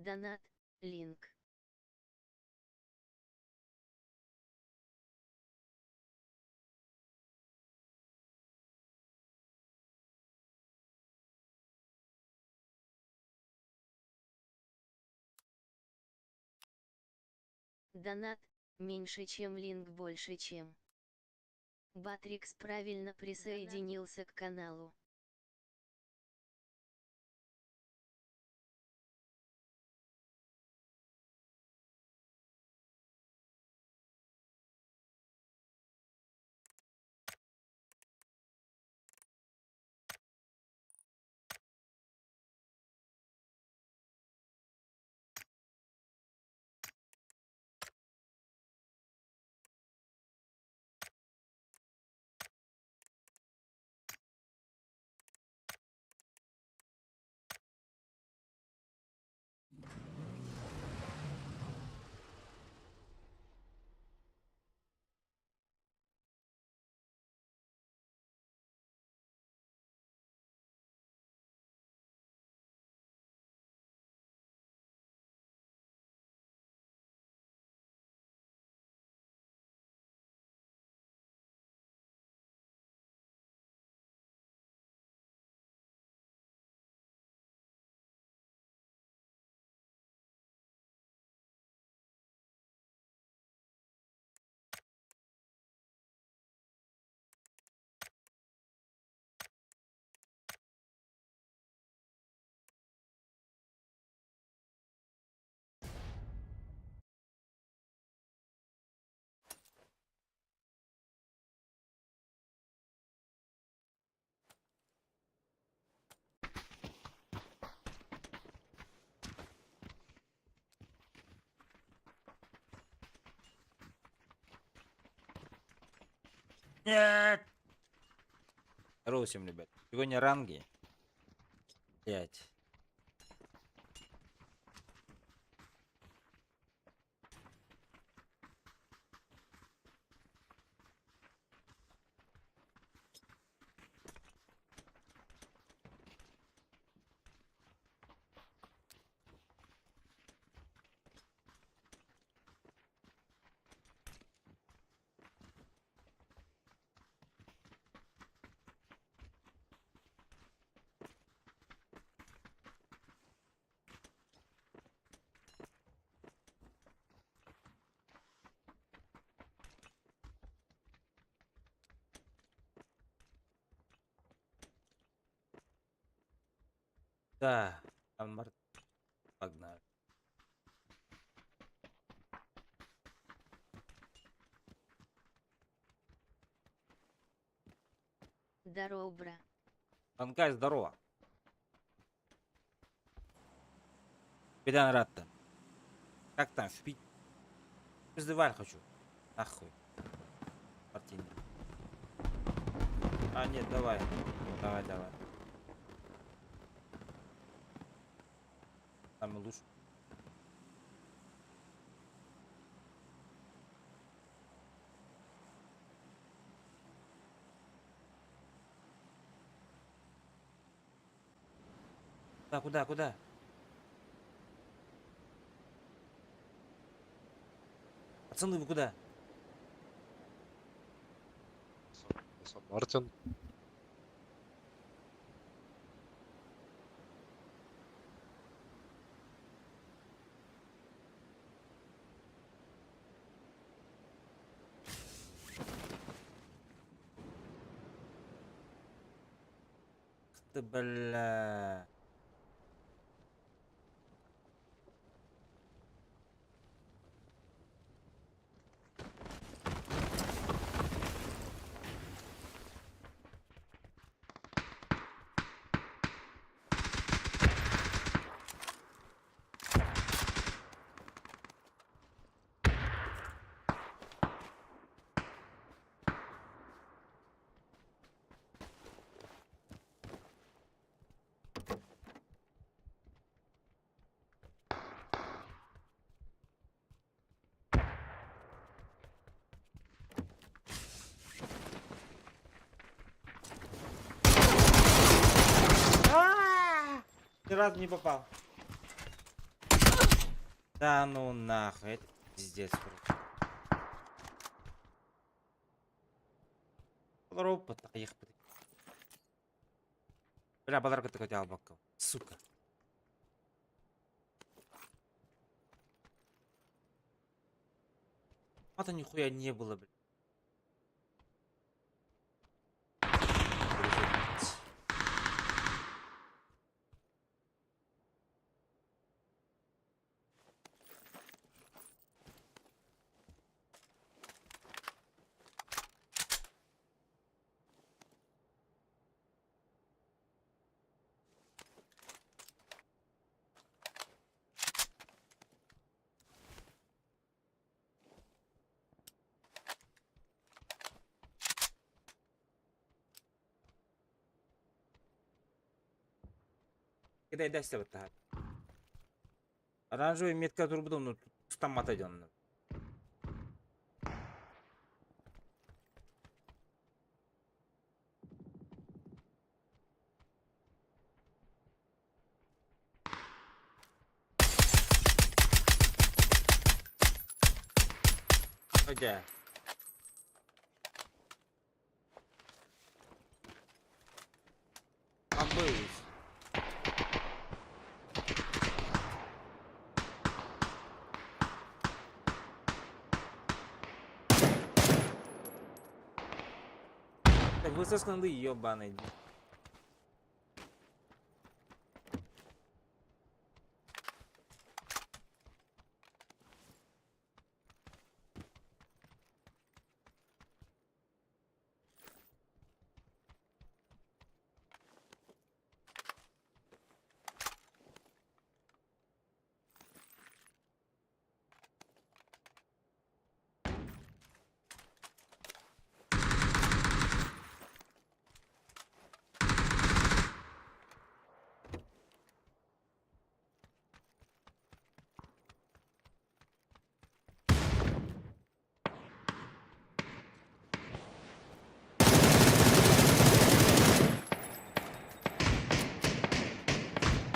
Донат, линк. Донат, меньше чем линк больше чем. Батрикс правильно присоединился к каналу. Нет! Здорово всем, ребят. Сегодня ранги. 5. Да, там Погнали. Здорово, бра. Танкай, здорово. Бедан рад Как там, впить? Пиздеваль хочу. Нахуй. Мартини. А, нет, давай. Давай, давай. Самый лучший. Да, куда, куда? Пацаны, вы куда? Сан-Мартин. Ты, бля. Ни разу не попал. Да ну нахуй, это пиздец просто. Олоробуппут такыйыахпыт. Бля, балар кытта көтө албакка. Сука. А-то нихуя не было, блядь. Кидай баттаһар. Оранжевый метка турбут онно тустаммата дьонно. Дьэ. Абыйс. Так высосканды ебаный.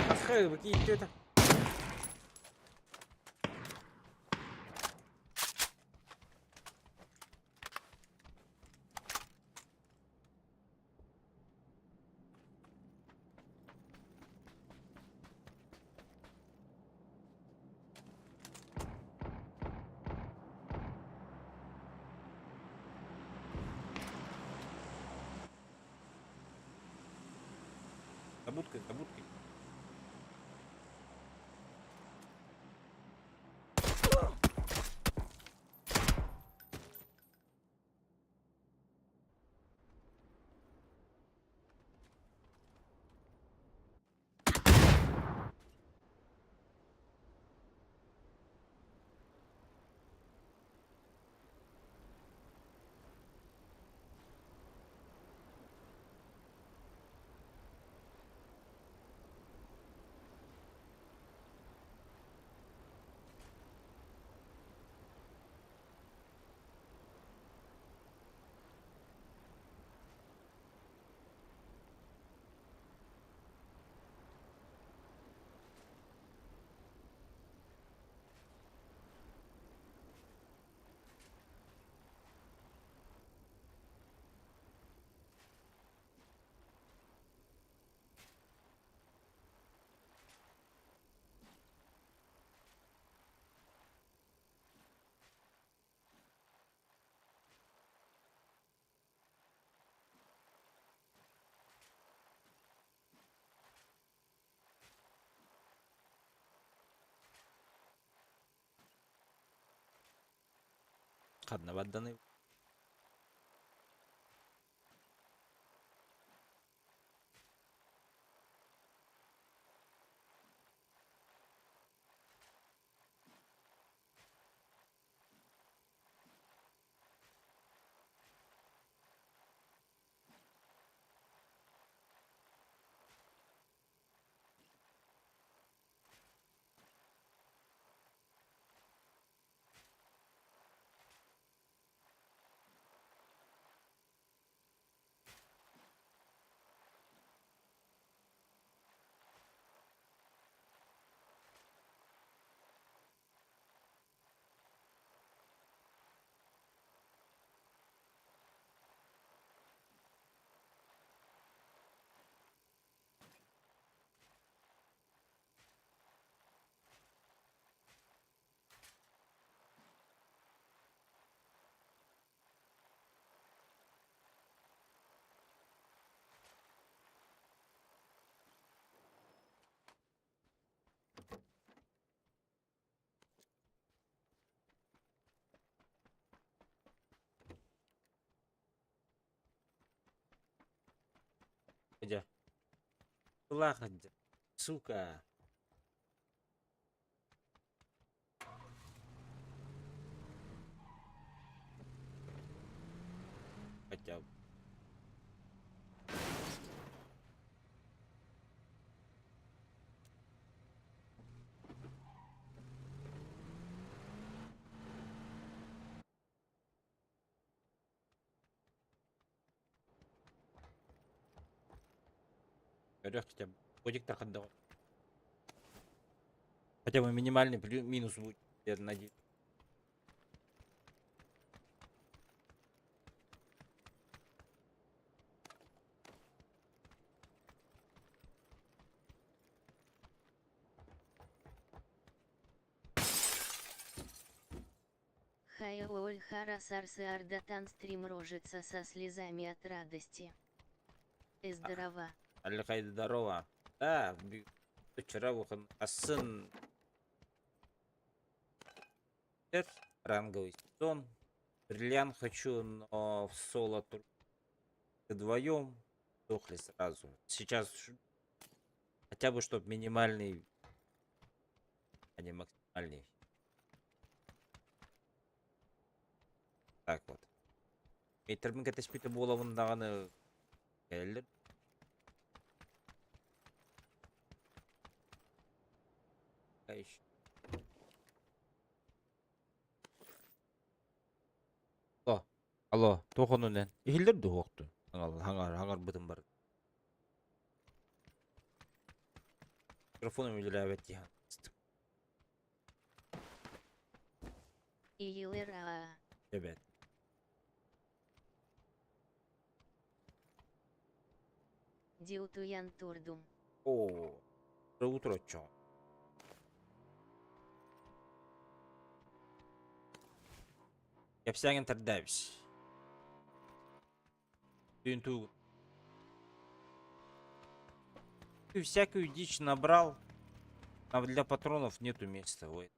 Ахы, какие это? За будкой, за будкой. Ханна барданы. Тылаах сука. Хотя бы. Көрүөх хотя бы. Бодиктар ханна Хотя бы минимальный минус будет, я надеюсь. Хайоль Харасарсы стрим рожица со слезами от радости. Здорово. Аллахай здорово. Да, вчера выход сын ранговый сезон. Бриллиант хочу, но в соло только вдвоем сдохли сразу. Сейчас хотя бы чтоб минимальный, а не максимальный. Так вот. Метрмин кэтэспитэ буолабын даҕаны кэллэр. Алло, алло, туох оннунан? Иһиллэр дуо уохтун? Хаҥар, хаҥарбытым бар. Микрофоном үлэлээбэт дии Иилэр-аа. Эбэт. Диутуян турдум. Оо, утро оччоҕо. Кэпсээҥин тардаабис. Түүн туу. Ты всякую дичь набрал, а для патронов нету места. Ой.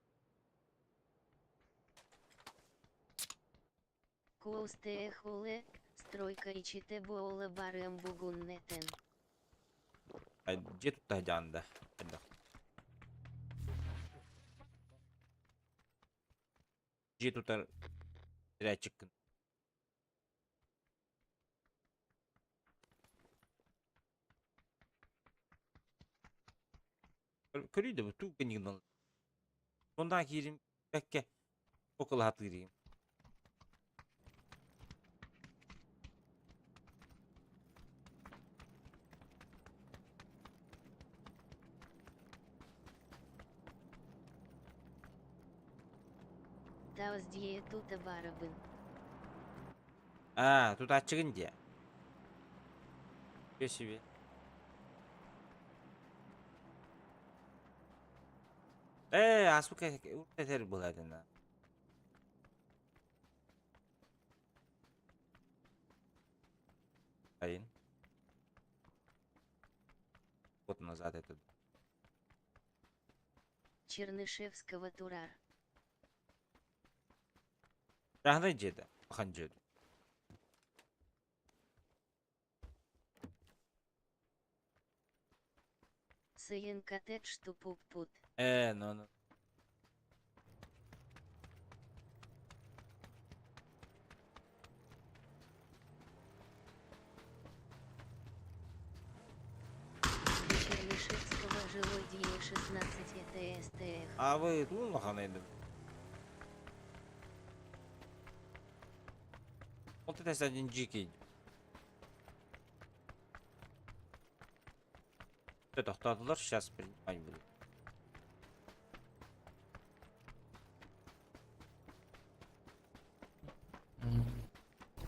Коустеехуле, стройка ичите буола барым бугуннетен. А где тут Адянда? Где тут рядчик? Көрүй да туу гыннан. Ондан киирим бэкке околоһатыырыым. Таус дьиэ тута барабын. А, тут аччыгын дии. Чё себе. Э, асука этер буладына. Один. Вот назад этот. Чернышевского турар. Чааһынай дьиэтэ, улахан дьиэ. Сыйын коттедж тупуп-пут. Э, ну ну. Чернышевского жилой дье 16 ЭТСТХ. А вы туу улахан эдим. Вот это один дикий. Тохтоотулар, сейчас принимать буду.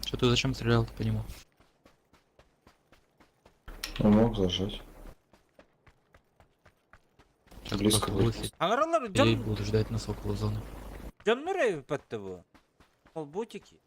Что ты зачем стрелял по нему? Ну, мог зажать. Сейчас Близко просто будет. вылететь. Хаҥараллар Я и дьон буду ждать нас около зоны. дьоннор эбиппэт бу. Ол ботики.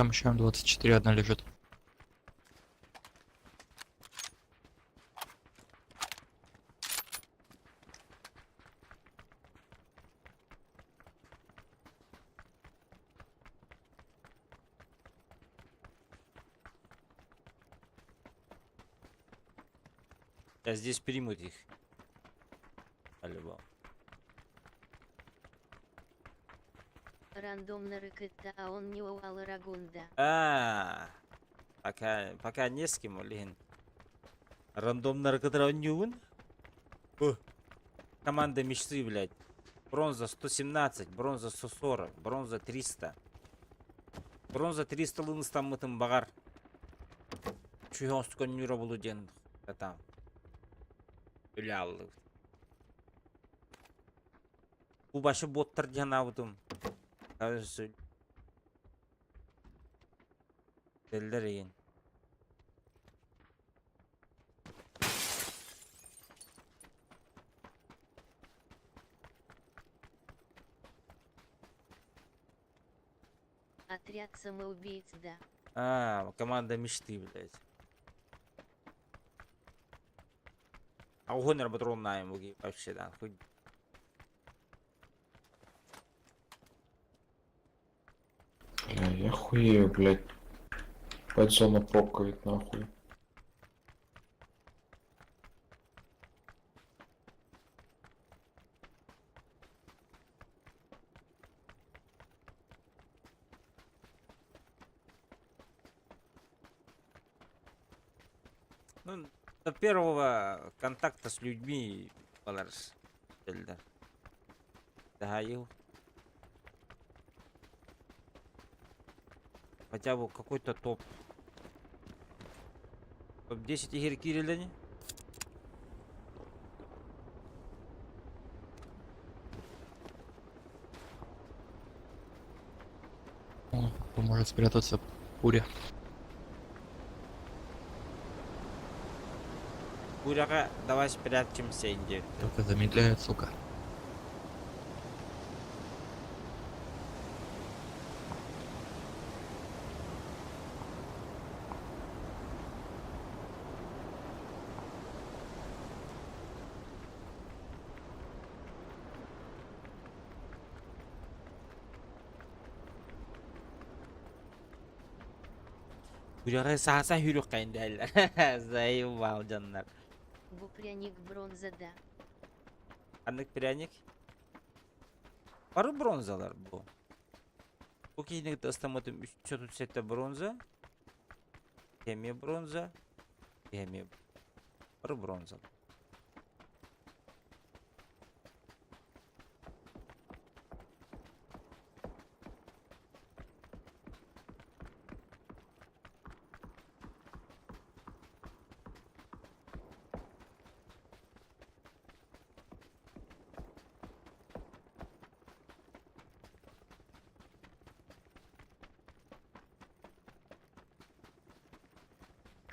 Там еще М24 одна лежит. А здесь примут их. По-любому. Рандомно рыкытта, а он не Рагунда. А, пока, пока не с кем, блин. Рандомно рыкытра. Команда мечты, блядь. Бронза 117, бронза 140, бронза 300. Бронза 300 лыныстаммытым баҕар. Чүйін нүрі болу ден там. Өлі алды. Бу башы боттар ден абытым. Кажется, Деллер еген. Отряд самоубийц, да. А, команда мечты, блядь. А угонер патрон на ему вообще, да. Хуй. Бля, я хуею, блядь. Опять зона прокает, нахуй. Ну, до первого контакта с людьми баларс. Да. Да, хотя бы какой-то топ. Топ-10 игр киирэллэр. О, поможет спрятаться буря. Буряга, давай спрячемся, инди. Только замедляет, сука. Буряга сааса хүрүк кайындайлар. Заебал дьоннор. Бу пряник бронза, да. Ханнык пряник. Бары бронзалар бу. Бу кейнигит ыстамытым 337 бронза. Кеме бронза. Кеме. Бары бронза.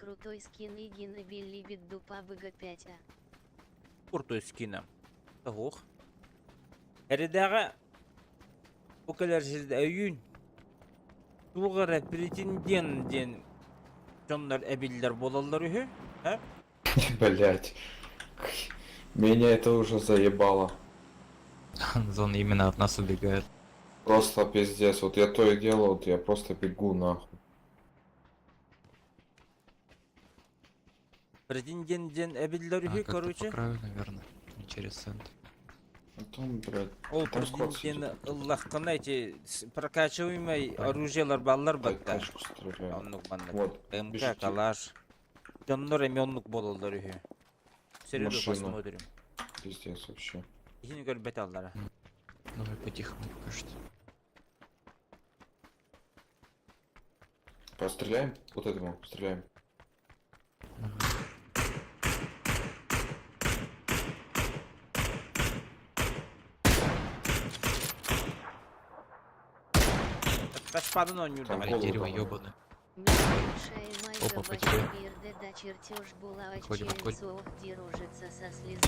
Крутой скин Игина Билли Биддупа БГ5А. Крутой скина. Ох. Эридэҕэ бу кэлэр сирдэ өйүүн туох эрэ претендент диэн дьоннор эбиллэр буолаллар үһү. Э? Блять. Меня это уже заебало. Зона именно от нас убегает. Просто пиздец. Вот я то и дело, вот я просто бегу нахуй. Претендент диэн эбиллэр А, үһү, как-то короче. по краю, наверное. Не через центр. А там, блядь, Ол там склад претендент сидит. ыллаххына эти прокачиваемый Понятно. оружиелар бааллар Дай батта. тачку стреляю. Оннук манна. Вот, МК, бежите. калаш. Дьоннор эмиэ оннук буолаллар үһү. Середу Машина. посмотрим. Пиздец вообще. Иһин көрбөт аллара. Давай по-тихому пока что. Постреляем? Вот этому стреляем. Ага. Ташпадын оонньуур Там давай. голову Дерево давай. ёбаное. Мешай Опа, по тебе. да чертеж була Отходим, отходим. отчаянцов держится со слезами.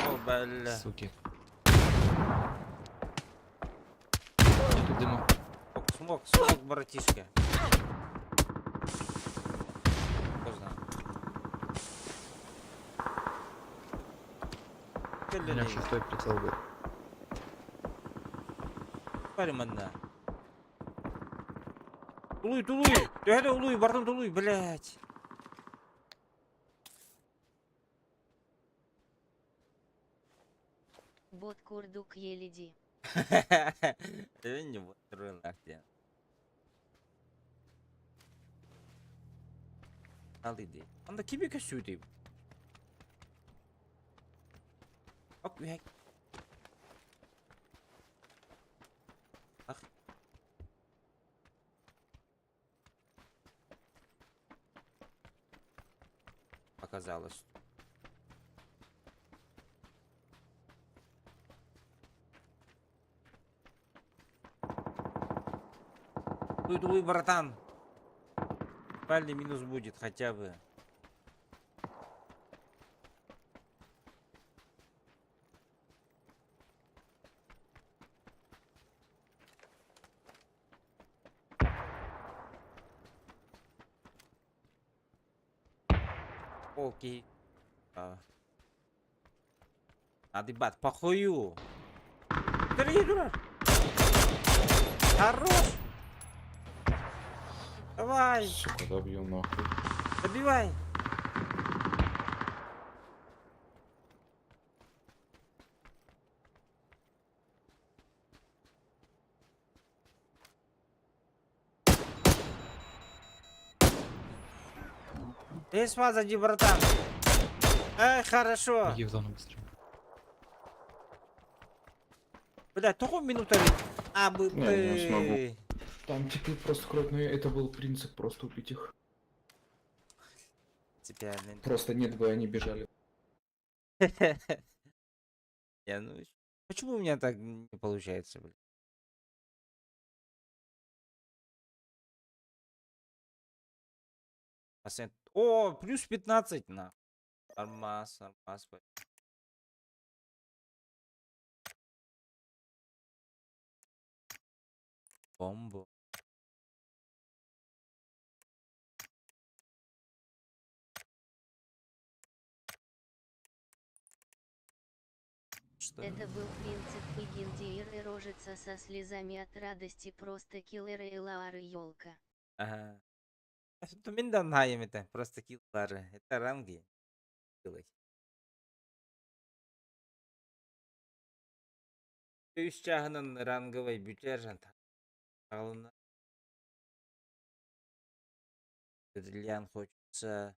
О, бля. Суки. дыма. Смог, смог, братишка. Поздно. У меня шестой прицел был. Парим одна. Тулуй, тулуй! Төһө улуй, бардым тулуй, блядь. Бот курдук еледи. Не вот нахуй. Ал иди. Анда кими көсүүдүй? Ок, үһәк. Ах. Оказалось. Туй, туй, братан. Пальный минус будет хотя бы. Окей. А. Адыбат, похую. Дорогие дурак. Хорош. Давай, Сука, добью нахуй. добивай. Ты смазади, братан. Эй, хорошо. Беги в зону быстрее. Бля, только минута. А, бы, Не, не смогу. Там типы просто кровь, но это был принцип просто убить их. Принципиально. Просто нет бы, они бежали. Я, ну, почему у меня так не получается, блин? Процент. О, плюс 15 на. Нормас, нормас. Бомбу. Что? Это был принцип и гильдиир и рожица со слезами от радости просто киллеры и лаары елка. Ага. Мин да это просто киллеры. Это ранги. Делать. Үс чаһынан ранговый бүтэр Алына. Бриллиант хочется.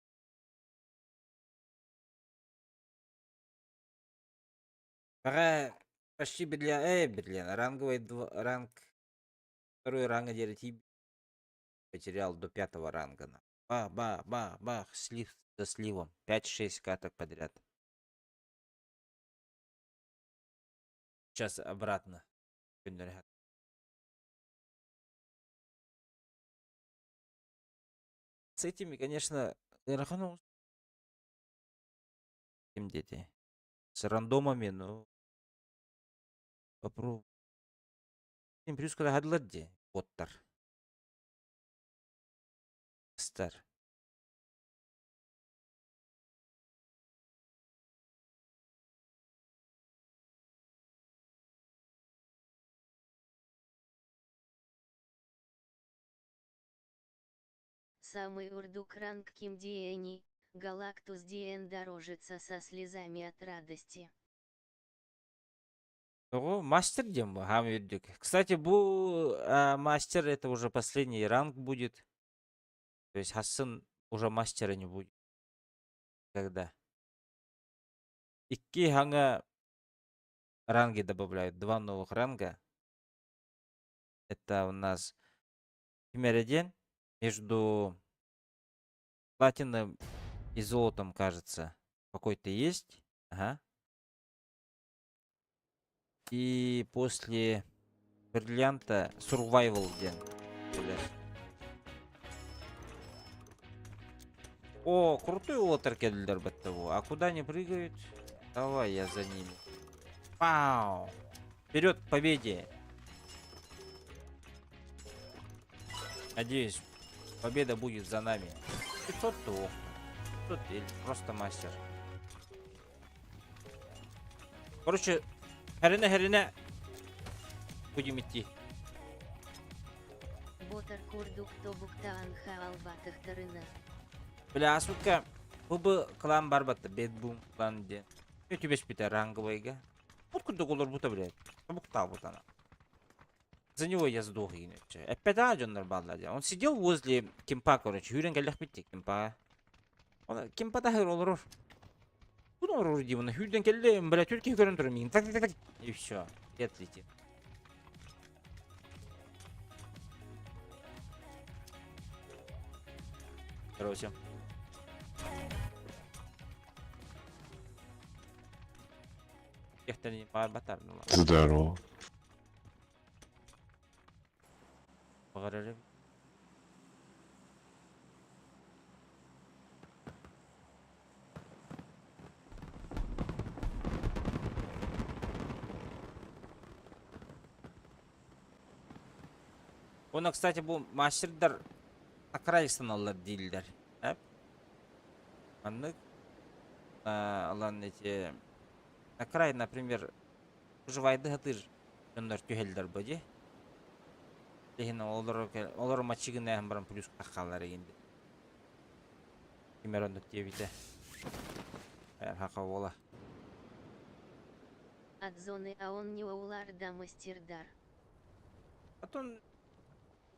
Пока почти бриллиант, бриллиант, ранговый ранг, второй ранга делать потерял до пятого ранга. На. Ба, ба, ба, бах, слив за сливом. 5-6 каток подряд. Сейчас обратно. С этими, конечно, дети. С рандомами, но попробуй. Плюс когда гадладди, боттар. Стар. Самый урдук ранг Ким Диэни, Галактус Диэн дорожится со слезами от радости. Ого, мастер дем, ага. Кстати, бу мастер это уже последний ранг будет. То есть Хасан уже мастера не будет. Когда? Икки ханга ранги добавляют. Два новых ранга. Это у нас Химереден между платином и золотом, кажется. Какой-то есть. Ага. И после бриллианта Survival день. О, крутой лотер кедлер того. А куда они прыгают? Давай я за ними. Пау! Вперед к победе! Надеюсь, победа будет за нами. 500 то 500 или просто мастер. Короче, херіне-херіне будем идти. Ботар курдук тобуктаан хаалбатахтарына. Бля, сука, ББ клан бар батта, Бедбум клан диэн. Түбэспитэ ранговайга. Бут курдук олорбута, блядь. Тобуктаабытана. За него я сдох иначе. Эппэтаа дьоннор бааллар дии. Он сидел возле кемпа, короче, үүрэн кэллэхпит дии кемпаҕа. Он кемпа таһыгар олорор. Бу олорор дии, уонна сүүрдэн кэллэ, бля, түөрт киһи көрөн турар миигин. Так, так, так, и все. И отлетел. Здорово всем. Здорово. Баҕар Уонна, кстати, бу мастердар акрай ыстаналлар дииллэр. Эп. Маннык ылан эти на край, например, выживайды сатыыр дьоннор түһэллэр бу дии. Иһин олор олор маччыгын баран плюс хаалар игин Ким эрэ оннук диэбитэ. Хаха буола. От зоны а он не улар да мастердар. А то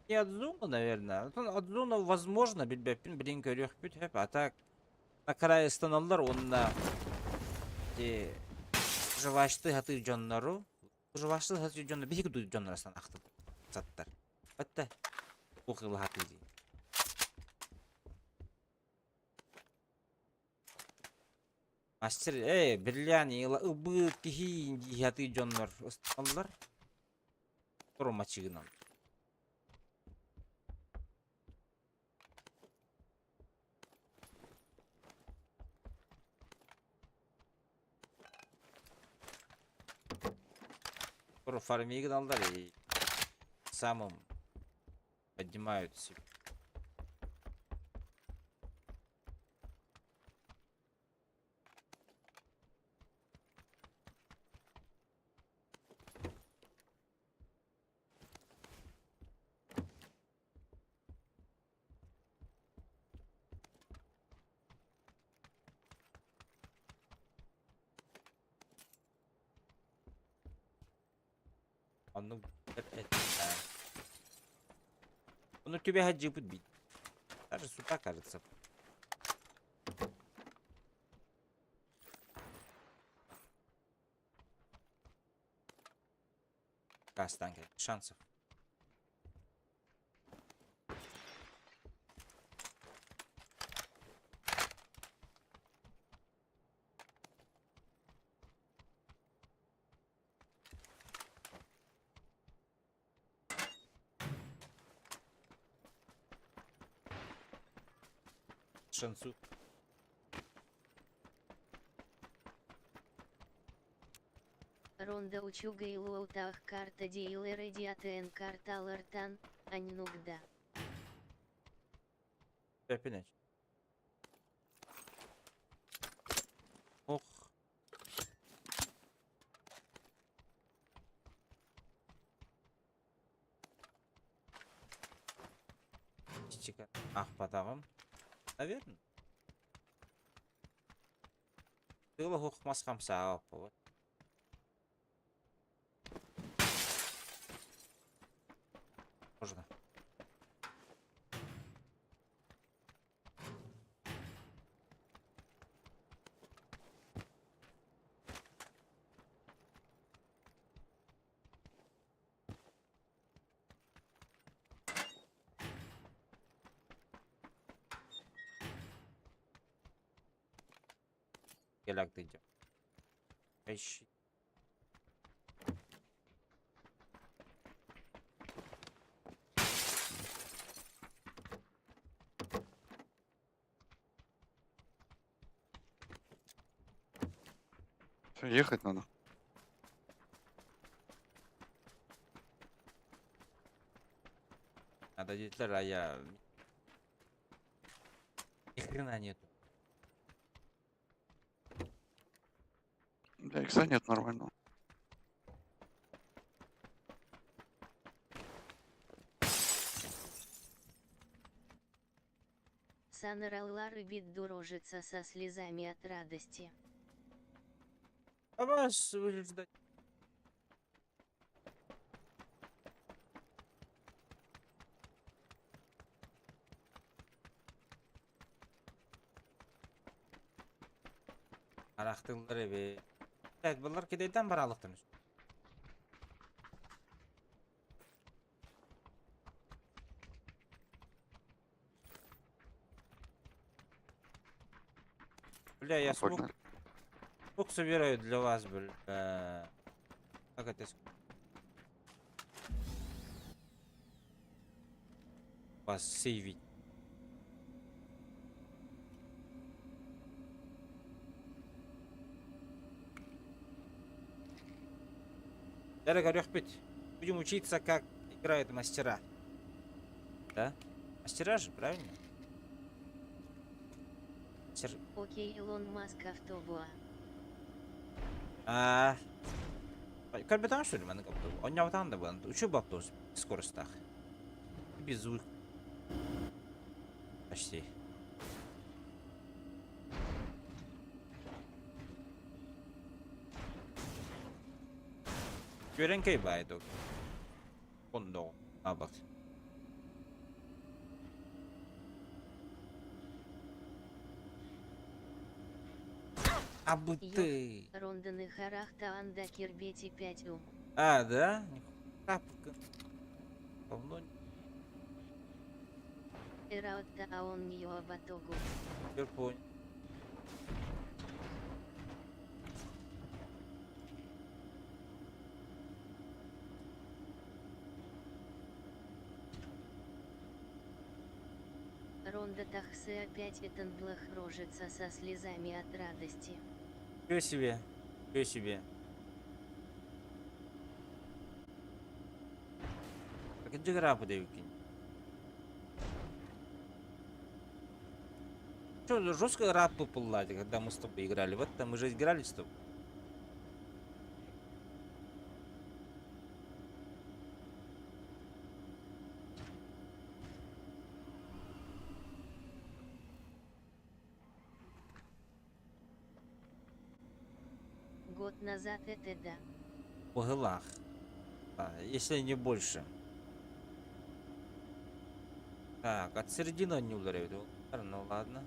не от зоны, наверное. От зоны возможно, билбэппин, билин көрүөхпүт сөп. А так на крае ыстаналлар уонна ити выживашты сатыыр дьоннору выживашты сатыыр дьонно биһиги дьонноро ахтып саттар. Батта укыла сатыы дии. Мастер, э, бриллиани ылбыт киһи дии сатыы дьоннор ыстаналлар. Торумачыгынан. Фармигналдар и самым поднимают себе. Оннук Ону түбэһэ дьыпыт бит. Даже сюда, кажется. Кастан шансов. Шансу. Ронда учуга и лоутах карта дейлер диатен карта лартан, анинугда. Опять. Ох. Аахпатаҕым. Наверное. Тыла суох мас хамсаабаппабыт. Можно. Кэлэктидьэ. Ищи. Всё, ехать надо. Надо диэтилэр, а я... Ни хрена нету. Бля, икса нет нормального. Санраллар бит дурожится со слезами от радости. А вас ждать. Арахтылар эбит. Так, булар кидейтен баралыктын. Бля, я Ну, смог, погнали. смог собираю для вас, бля. Как это? Вас сейвить. Дорогой пить. Будем учиться, как играют мастера. Да? Мастера же, правильно? Мастер... Окей, Илон Маск автобуа. А. Көрбөтөҕүн что ли маннык автобус? Онньообутаҕын да буолан, учугэй автобус скоростаах. Без звук. Почти. Күөрэҥкэй баай дуо? Ондоо. Абат. Абыты. Ронданы харахта анда кирбети 5 ум. А, да? Нихуя. Давно Эраутта аон ньо батогу. не понял. Ронда тахсы опять этанблах рожится со слезами от радости. Чё себе? Чё себе? Так это грапы дают. Что, жестко рапы пуллади, когда мы с тобой играли. Вот там мы же играли с тобой. Год назад это да. По гылах. А, если не больше. Так, от середины не ударяют. Ну ладно.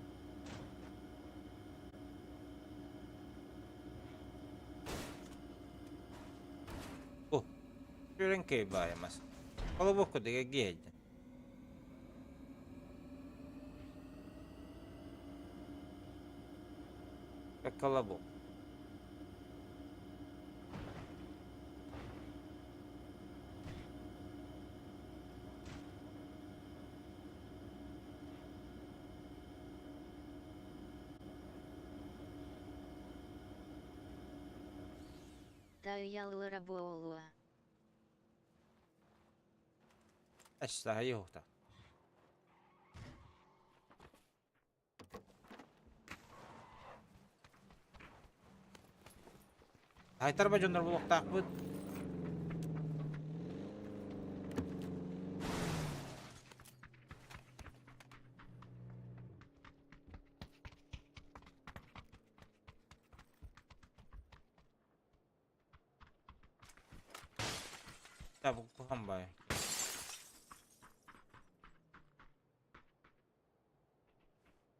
О, Күрэнкэй баайымас. Колобок кудуга гиэйдин. Как колобок. Таюялла рабоолуа. Ащтаайыхта. Хайтарба дьоннор булуохтаахпыт. Так, куһаҕан баай.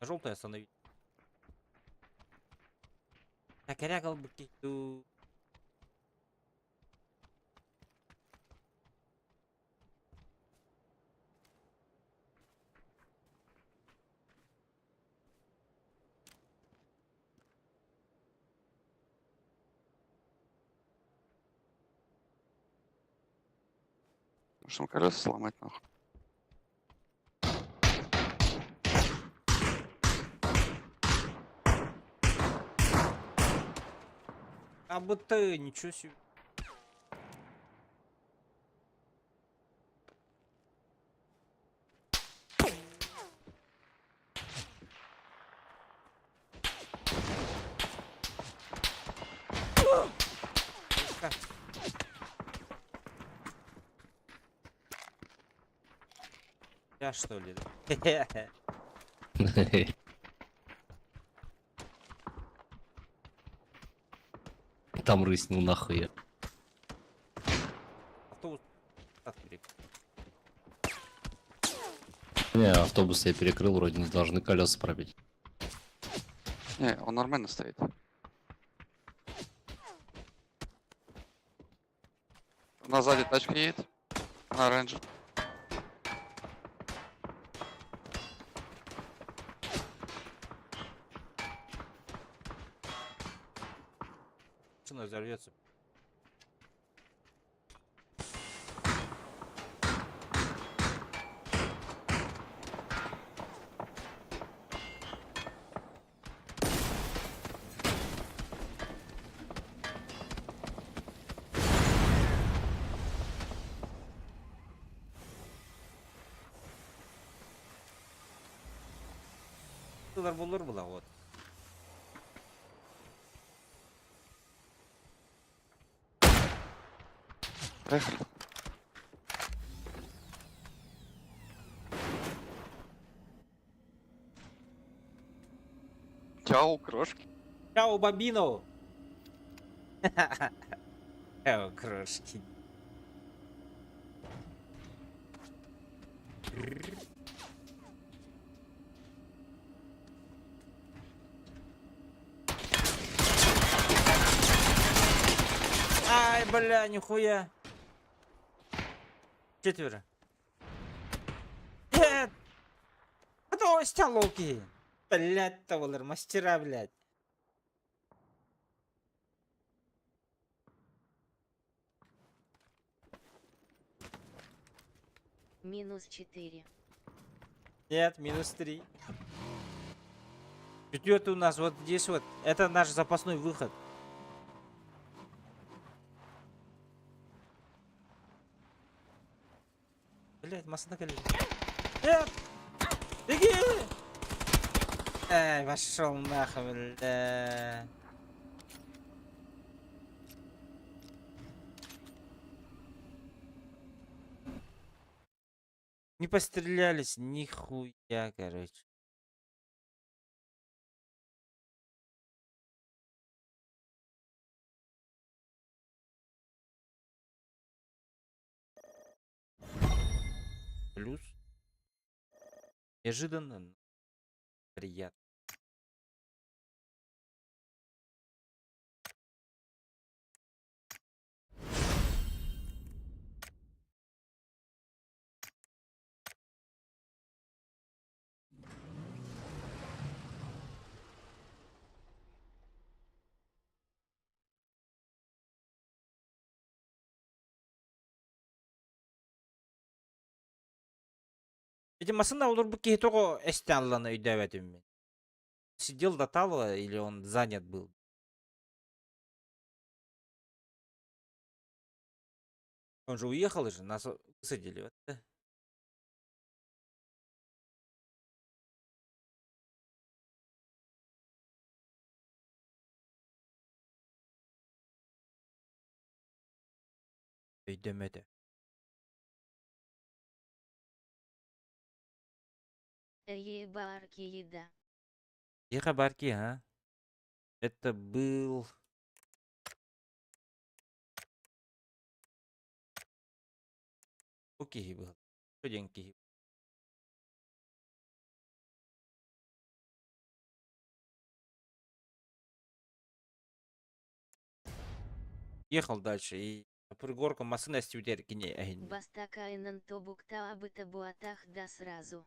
Желтый остановить. Так, эрэ дуу. Может, ему колеса сломать нахуй. А будто ничего себе. Я что ли? Там рысь, ну нахуй. я. Автобус отперек. Не, автобус я перекрыл, вроде не должны колеса пробить. Не, он нормально стоит. У нас сзади тачка едет. На оранже. Машина взорвется. Булар булur була вот. Поехали. Чао, крошки. Чао, бабино! Чао, крошки. Ай, бля, нихуя. Четверо. Нет! А то столовки. Блять, тавалар, мастера, блядь. Минус 4. Нет, минус 3. Четвертый у нас вот здесь вот. Это наш запасной выход. Блять, масса на колени. Нет! Беги! Эй, пошел нахуй, бля. Не пострелялись, нихуя, короче. Плюс. Неожиданно, но приятно. Ити массыына олорбут киһи тоҕо эстэ өйдөөбөтүм мин. Сидел до талого или он занят был? Он же уехал же, нас высадили. Вот, да. Өйдөмөтө. Ебарки еда. Тихо, барки, а? Это был... Окей был. Деньги. Ехал дальше и на пригорку машина стюдер кине. Бастакайнан тобукта абыта буатах да сразу.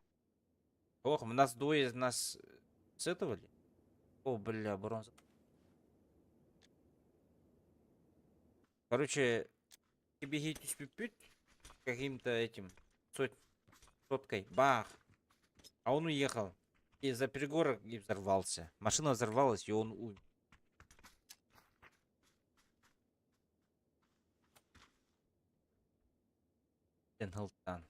Ох, нас двое из нас с этого ли? О, бля, бронза. Короче, бегите пють каким-то этим соткой. Бах! А он уехал. И за пригорок и взорвался. Машина взорвалась, и он умер. Тенхалтан.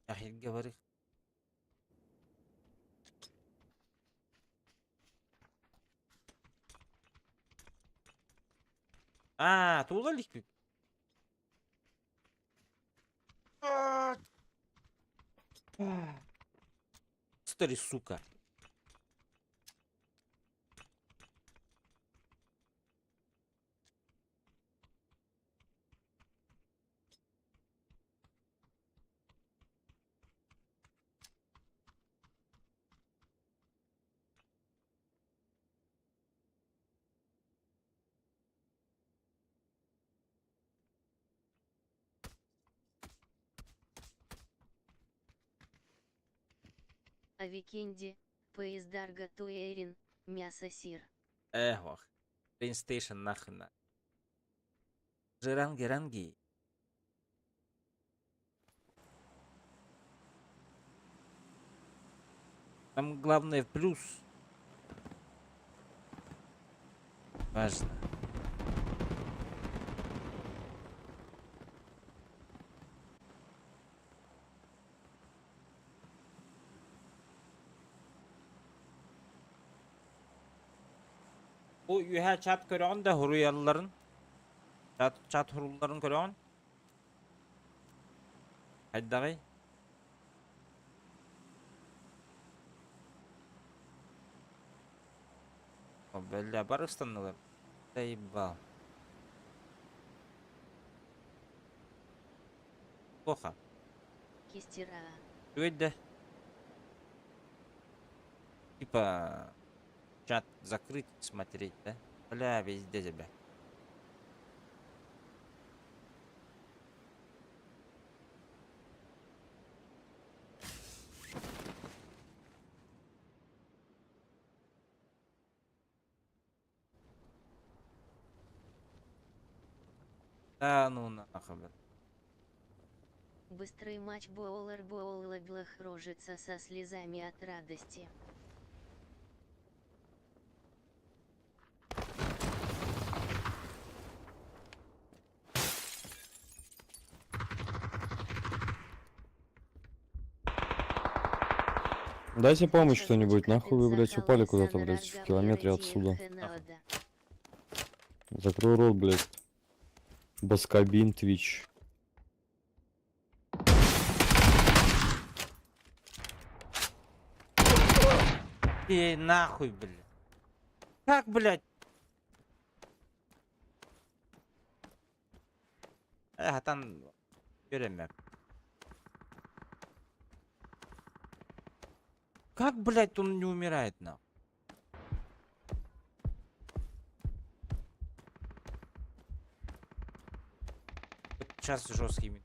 Говори. Аа, туула иликпит. Старый сука. А викенди, поездарга туэрин, мясо сир. Эх, ох. PlayStation нахрен. Жиранги ранги. Там главное в плюс. Важно. Бу үөһэ чат көрөҕүн да хуруйалларын чат, чат хурулларын көрөҕүн хайдаҕый Бля, бары ыстаннылар. Заебал. Плохо. Кистера. Үчүгэй да. Типа чат закрыть, смотреть, да? Бля, везде тебя. Да ну нахуй, бля. Быстрый матч Боулер Боула Блах рожится со слезами от радости. Дайте помощь что-нибудь, нахуй вы, блядь, упали куда-то, блядь, в километре отсюда. Закрой рот, блядь. Баскабин, Твич. Эй, нахуй, блядь. Как, блядь? Э, там беремя. Как, блядь, он не умирает, нахуй? Сейчас жесткий.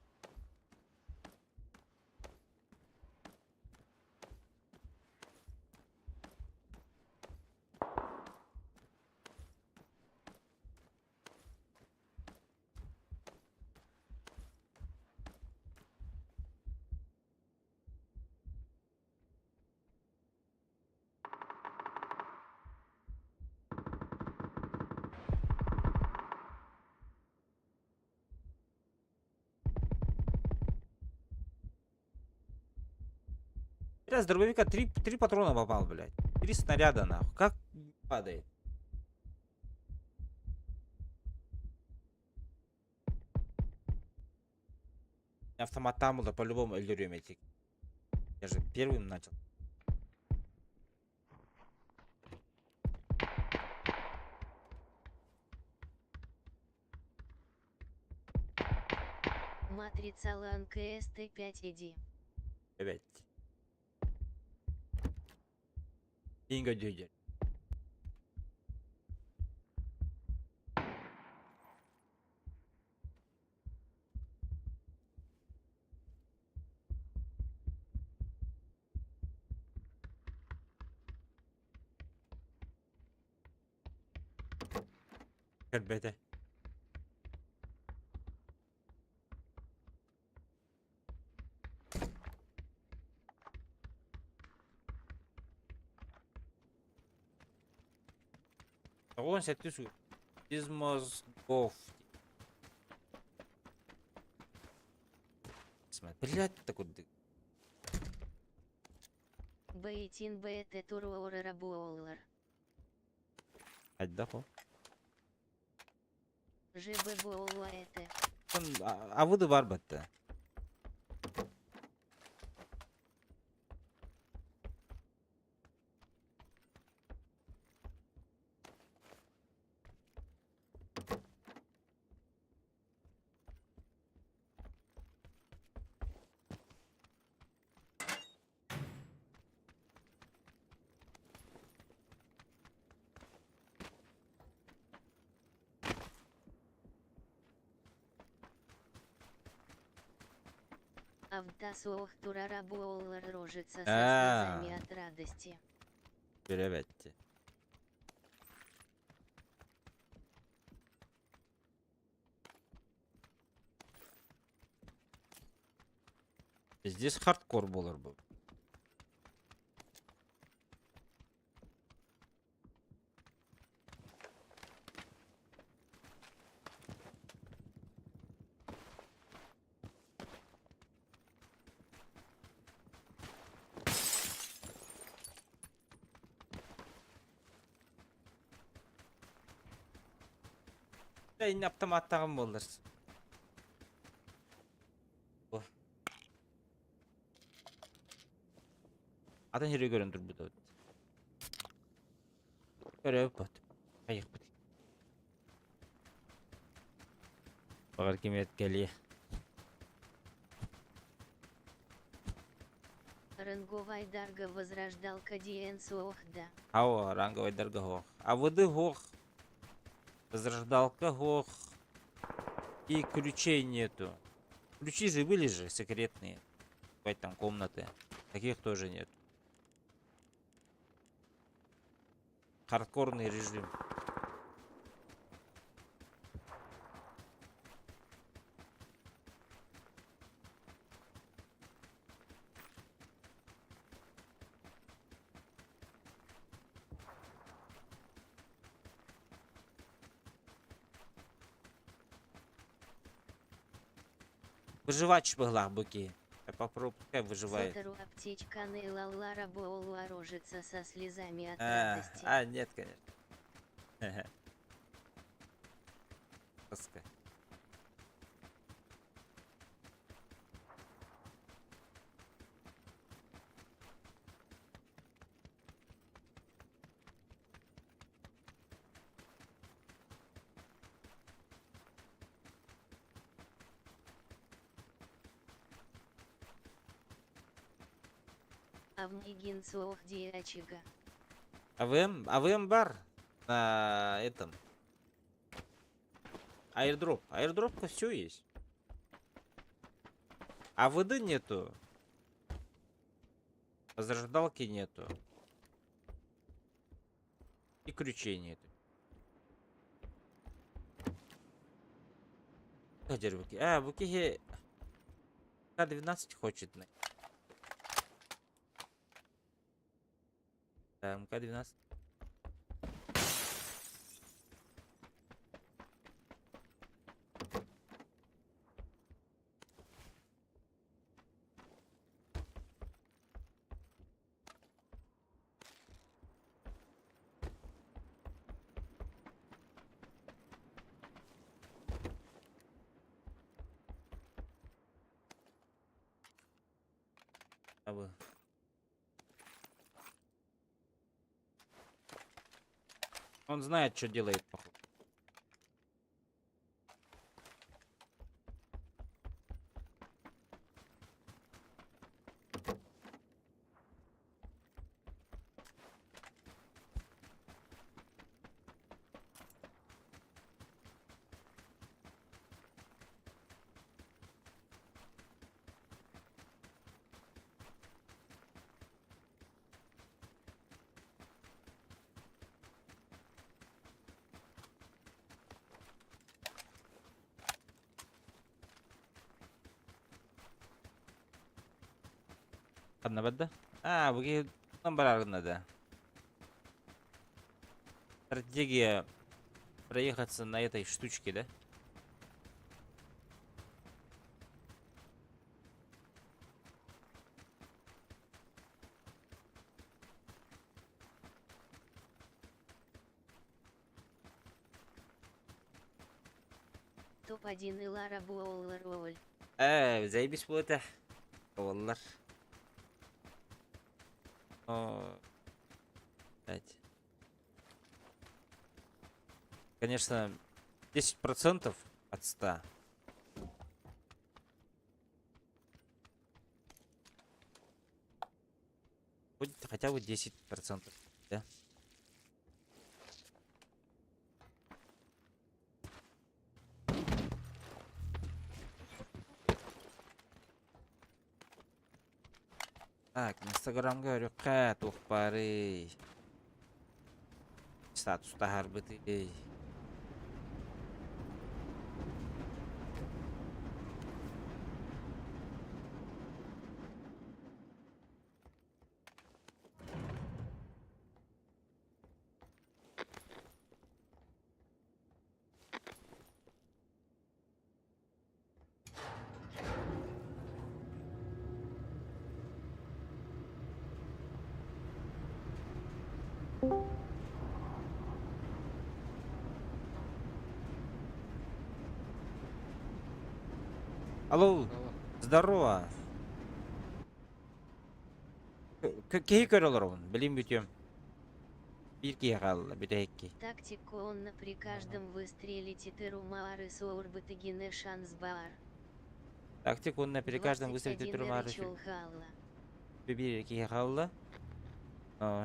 Бля, с дробовика три патрона попал, блядь. Три снаряда, нахуй. Как падает? Автомат там был, по-любому өлөрүөм. Я же первым начал. Матрица Лан КСТ5 иди. Опять. Инга дядя. Ребята. Он сәтті без мозгов. Блять, такой. Бейтин БТ Туруора Буоллар. Хайдах. ЖББОЛАЭТ. Авыды бар бітті. Автосуох турарабуоллар рожица со А. слезами от радости. Беребетти. Здесь хардкор болар был. Эйн автоматтагын болар. О. Атын жері көрін тұр бұда. Көріп бат. Айық бит. Бағар кемет кәле. Ранговай дарга возрождалка диэн суохда. Ао, ранговай дарга хох. А воды хох. Возрождалка хох. И ключей нету. Ключи же были же секретные. Бывает там комнаты. Таких тоже нет. Хардкорный режим. Выживач была буки. Я попробую, пускай выживает. Сотору аптечка нылаллара боолуа рожица со слезами от А, радости. а, нет, конечно. Тоска. Авнигин суох диачига. АВМ, АВМ бар на этом. Аирдроп. Аирдропка все есть. А ВД нету. Возрождалки нету. И ключей нету. А, буки К-12 хочет. Да, МК-12. Абы. Он знает, что делает, походу. Ханна бадда? А, буги барарына да. Стратегия проехаться на этой штучке, да? Топ-1 ылара буоллар ол. Ээ, заебись буолуо этэ. Буоллар. О, блядь. Конечно, 10% от 100. Будет хотя бы 10%, да? Так, Инстаграмга өрүххэ туох баарый? Статус таһаарбытый. Алло, здорово. Киһи көрө олоробун, билим бүтүөм. Биир киһи хаалла, бүтэһикки. Тактика онно при каждом выстреле титырумаары соурбытыгине шанс баар. Тактик онно при каждом выстреле титырумаары биир киһи хаалла.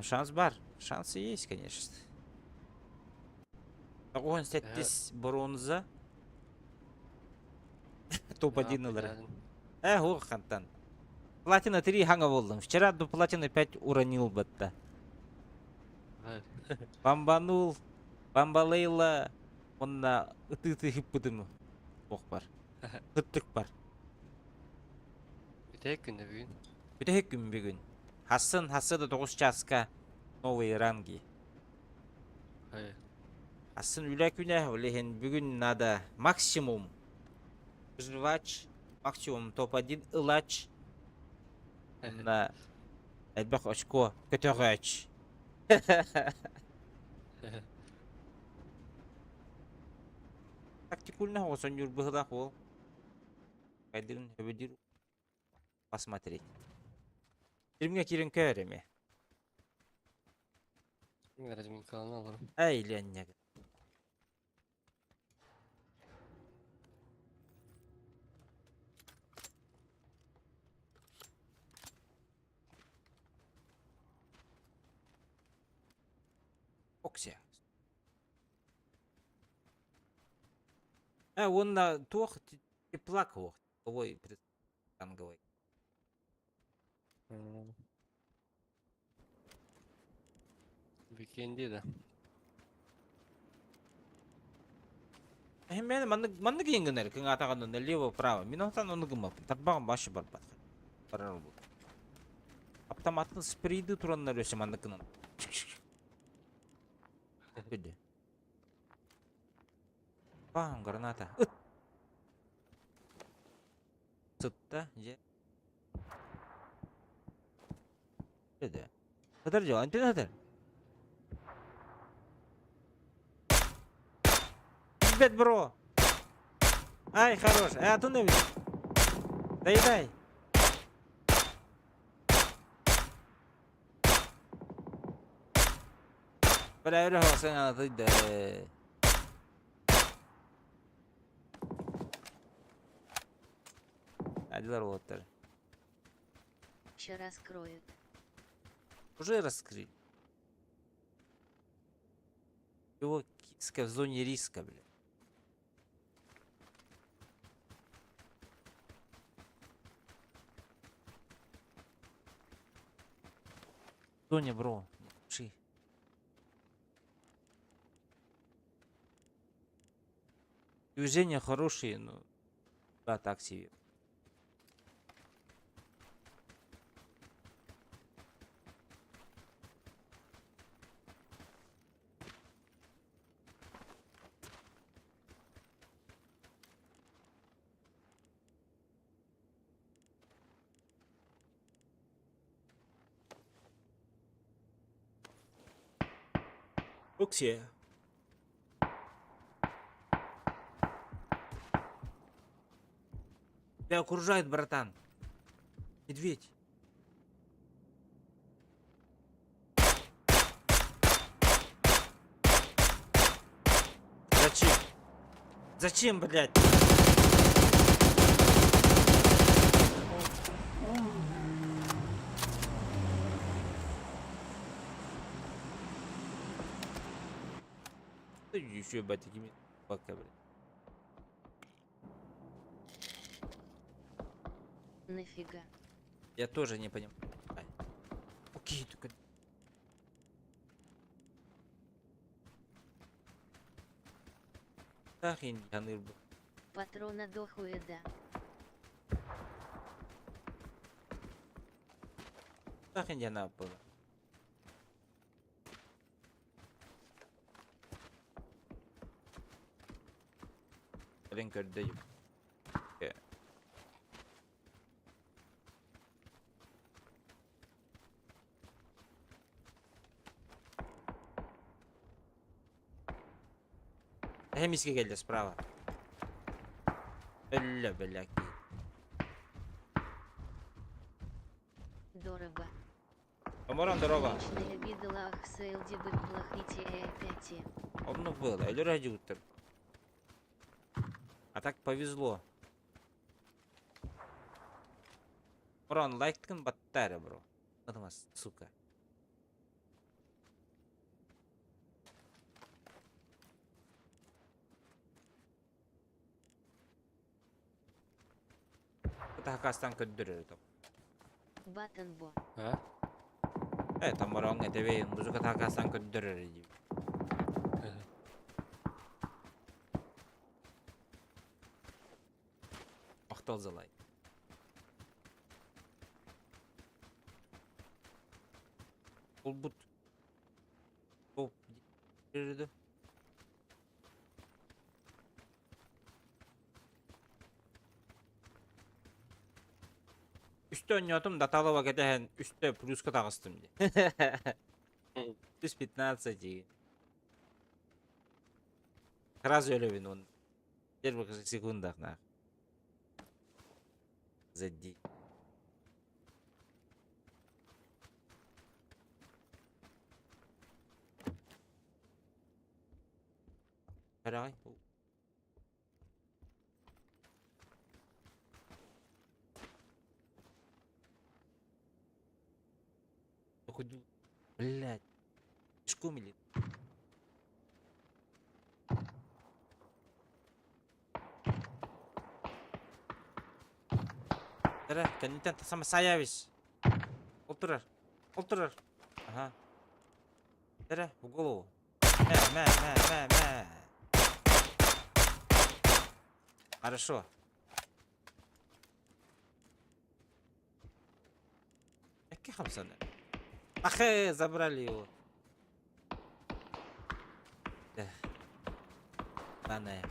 Шанс бар. Шансы есть, конечно. 98 бронза. Топ-1 ылар. Э, ох, хантан. Платина 3 хаҥа буоллум. Вчера до платины 5 уронил бытта. Бомбанул, бомбалейла, онна ытыы хыппытым ох бар. Ыттык бар. Бүтэһик күндэ бүгүн. Бүтэһик күн бүгүн. Хассын хассы да 9 часка новые ранги. Хассын үлэ күнэ, ол иһин бүгүн надо максимум жвач, максимум топ-1 ылач. Онно элбэх очко көтөҕөөч. Тактикульно оҕосонньуур быһыылаах уол. Кайдырын өбүдүр посмотреть. Кимҥэ киирэн көр эми. Разминкалана олорум. Эй, Леня. Оксия. Э, уонна туох теплак уох, ой, танговый. Викенди да. Мен маннык маннык иҥгинэр кыҥаатаҕын налево право. Мин онтон ону гыммаппын. Тарбаҕым башы барбат. Барар бу. Автоматтын спрейди тураннар өсө маннык гынан. Бүдү. Бам, граната. Ыт. Сытта, дьэ. Деді. Хатар жо, антен хатар. Бет бро. Ай, хорош. Э, атын эбит. Доедай. Бля, өрө хосын анатыйды. Адилар уолаттар. Ща раскроют. Уже раскрыли. Его киска в зоне риска, бля. Зоне, бро. Не спеши. Движения хорошие, но... Да, так себе. Оксия. Тебя окружают, братан. Медведь. Зачем? Зачем, блядь? Еще, ебать, такими пока, блядь. Нафига. Я тоже не понимаю. Окей, только... Патрона дохуя да. Кэлин көрдө Эмискэ кэллэ справа. Өллө бэлэки. Дорого. Оморон дорога. Личная видела Оннук было. Өлөр дьуттар. А так повезло. Морон лайктын баттары, бро. Атымас, сука. Тахакастан көрдөрөр топ. Баттон бо. А? Э, там морон этебей, музыка тахакастан көрдөрөр дии. Махтал за лайк. Булбут. Топ. Үстэ оонньоотум даталова кэтэһэн үстэ плюска таҕыстым дии. Плюс 15 дии. Сразу өлөбүн он первых же секундах нах. Зади. Карай. Хоть, блядь. Пешком или? Эрэ, кэнниттэн тахсан сайабис. Ол турар. Ол турар. Ага. Эрэ, в голову. Мэ, мэ, мэ, мэ, мэ. Хорошо. Какие хамсаны? Ах, забрали его. Эх. Баная.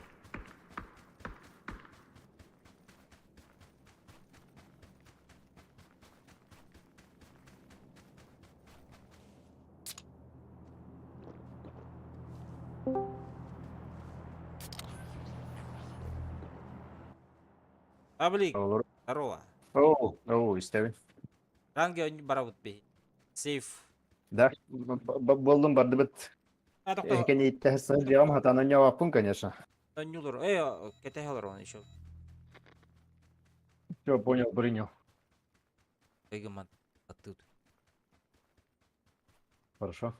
Паблик, здорово. Оу, оу, истэбин. Ранги барабыт би. Сейф. Да, болдум бардыбыт. А, тоқта. Эһикени иттэ дьиэҕим хатаанан ньоҕоппун, конечно. Нюлор. Э, кэтэһэлэр он еще. Все, понял, принял. Эгеман. Оттуда. Хорошо.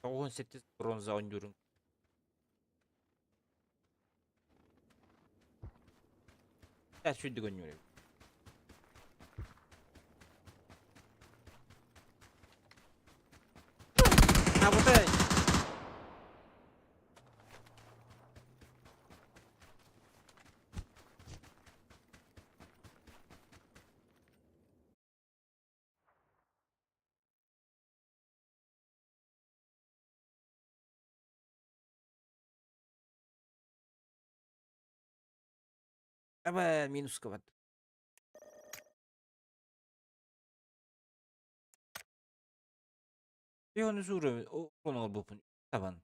98 бронза оонньуурун. Э, сүүрдүк оонньуур. А вот это... Аба минуска бат. Оны сууру ону бупун табан.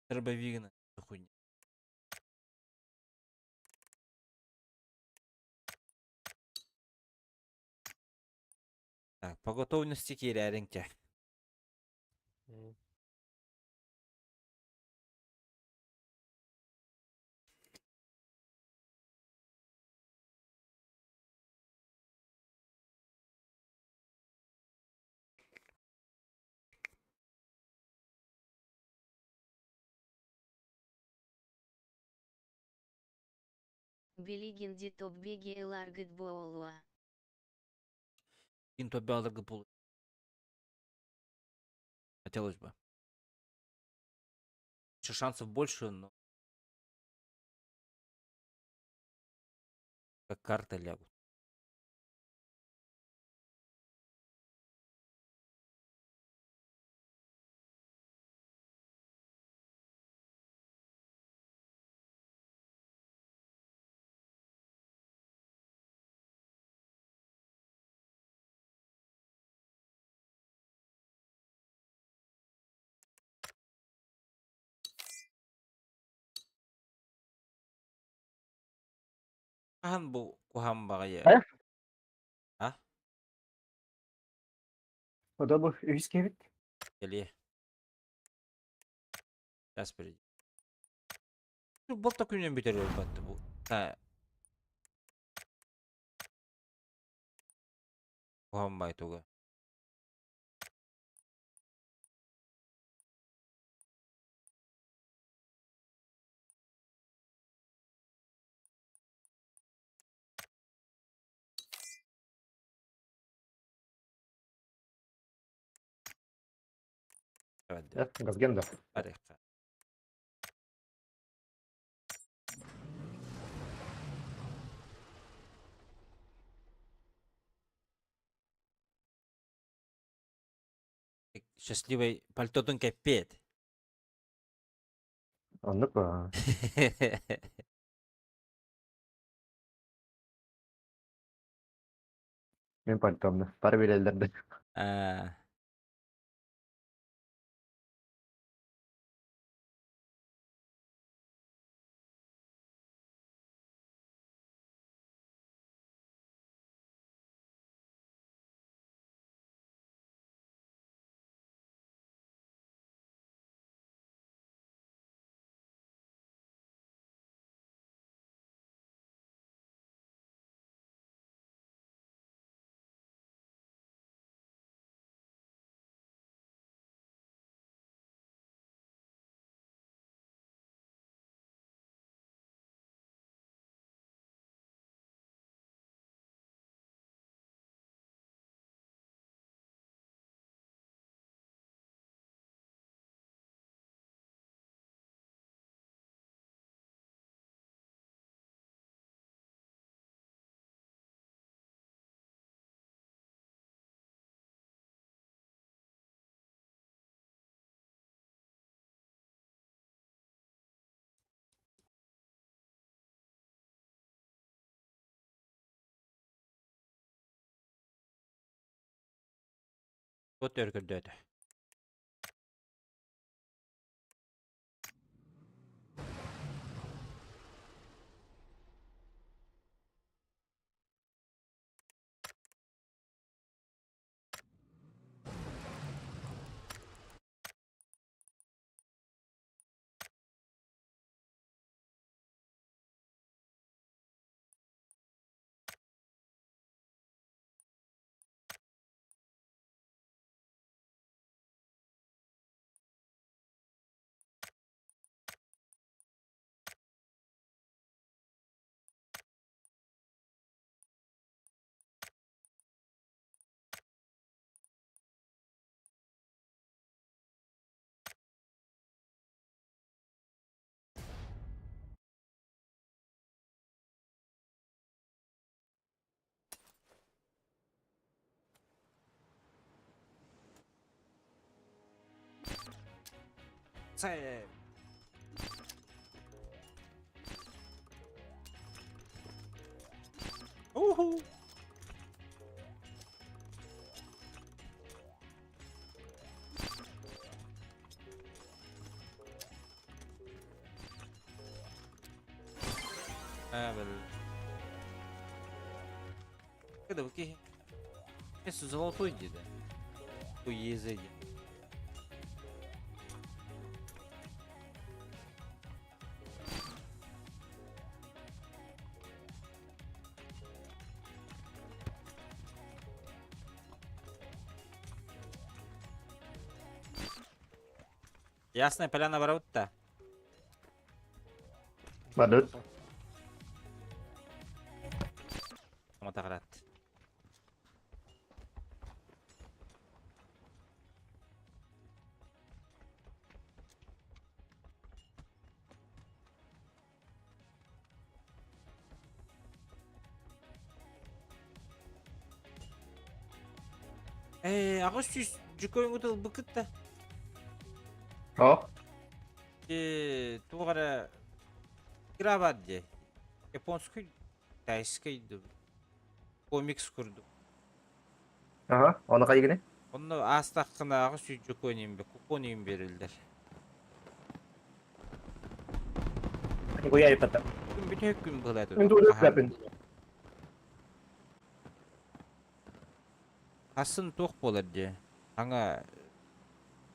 Дробовигына хуйня. Так, по готовности киирээриҥ чэ. Билигин ди тоббеги ыларгыт буолуо. Кин тоббе аларгы пул. Хотелось бы. Еще шансов больше, но как карты лягут. Хаһан бу куһаҕан баҕайы Э? А? Ода бу үһүс киһибит. Кэлиэ. Сейчас перейдем. Балта күнүн бүтэр өлбөттө бу. Куһаҕан баҕайы туга. Газгенда. Барыахха. Счастливый пальтотун кэппиэт. Оннук ба. Мин пальтомну. Пара билэллэр Аа. От өр көрдөөтө. Цель. Уху. А, бил. Когда вы ки? Золотой деда. Уезди. Ясная поляна ворот-то. Бардыбыт. Мотоград. Ээ, 800 дьукойгут ылбыкыт да. О, Э, туох эрэ игра баар дии. Японский, китайский дуу, комикс курдук. Аха, ону хайыгыный? Онно аастаххына 800 дьукуон иин купон иин биэрэллэр. Нихуя епата. Күн бүтэһик күн быһыылаах Мин тугу хаһан өппөппүн. Хасын туох буолар дии. Хаҥа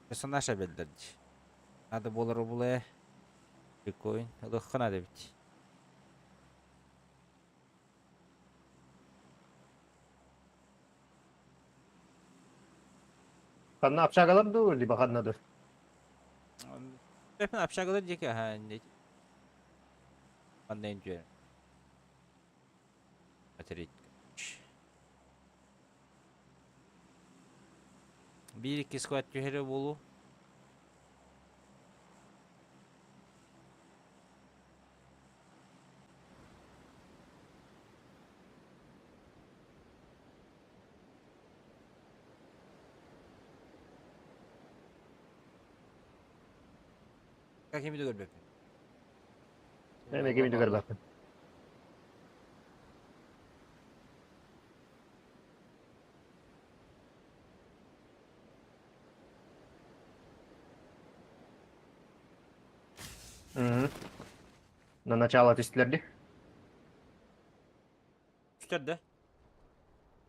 персонаж эбэллэр дии. Надо буолар обулая. Прикольно. Ылыахха наада эбит. Ханна общагалар дуу, либо ханна дуу? Эпин общагалар диэки аха манна интүөр. Материк. Биир икки склад түһэрэ буолуо. Кими да көрбөппүн. Эмиэ кими да көрбөппүн. На начало түстүлэр дии. Үстэр да?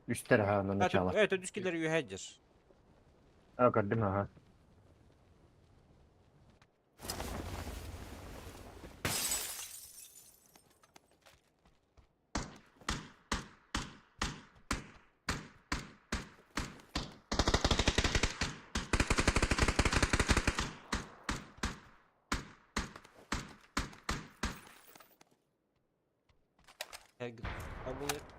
Үстэр аха на начало. Э, төрдүс киллэр үөһэ дьэр. А, көрдүм аха. Kabul et.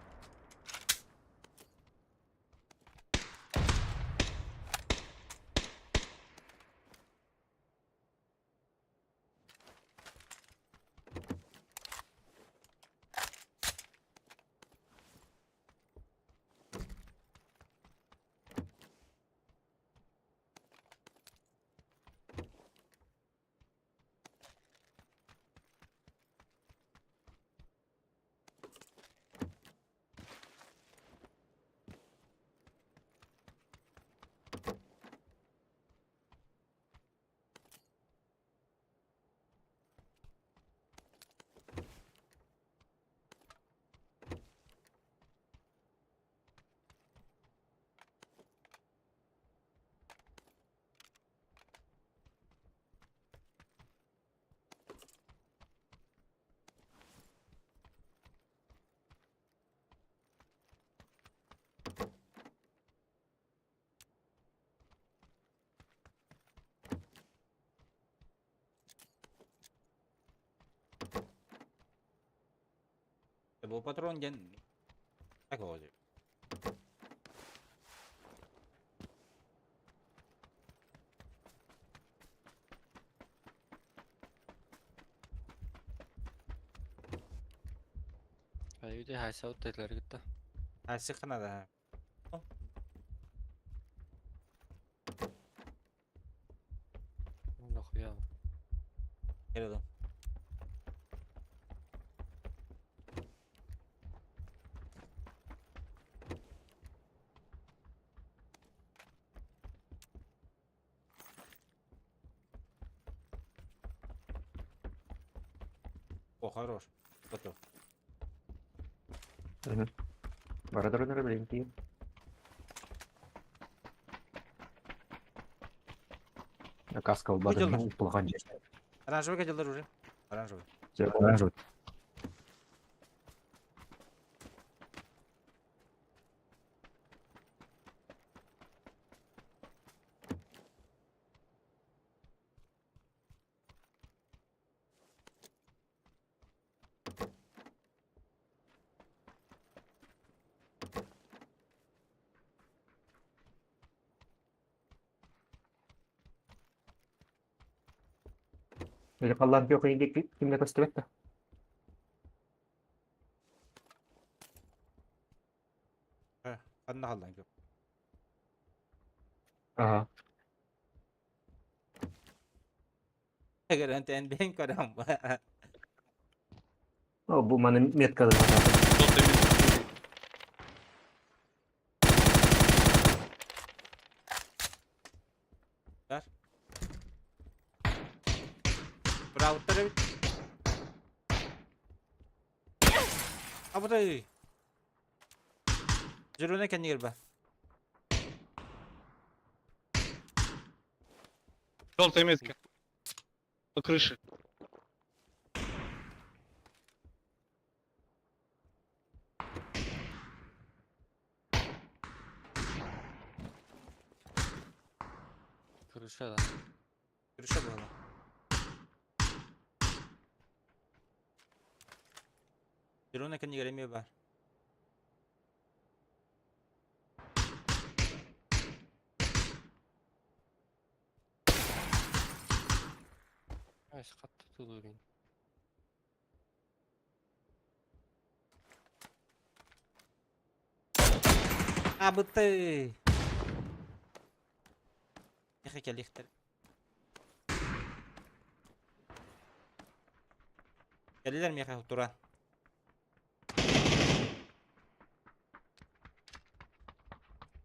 Бу патрон диэн Айуди хайса уттайлар гитта. Хайсыххына да. Нахуя. Кэлэ О, хорош. Готов. Бара турар билин тиийэн. Каска Выделил. улбадым, плохо. Оранжевый хотел уже. Оранжевый. Все, оранжевый. Или қаллан жоқ енді кімге көстібетті? Ханна халлан кеп. Ага. Эгер эн бен көрөм. О, бұл маны меткады. Желтая метка. Браво, Абытай. Жүрүнө кеннигер ба. Желтая метка. По крыше. Крыша да. Крыша була. Жүрүнө кеннигер эме бар. Ай, катты тулурин. Абытай. Эхе келихтер. Келилер меха тура.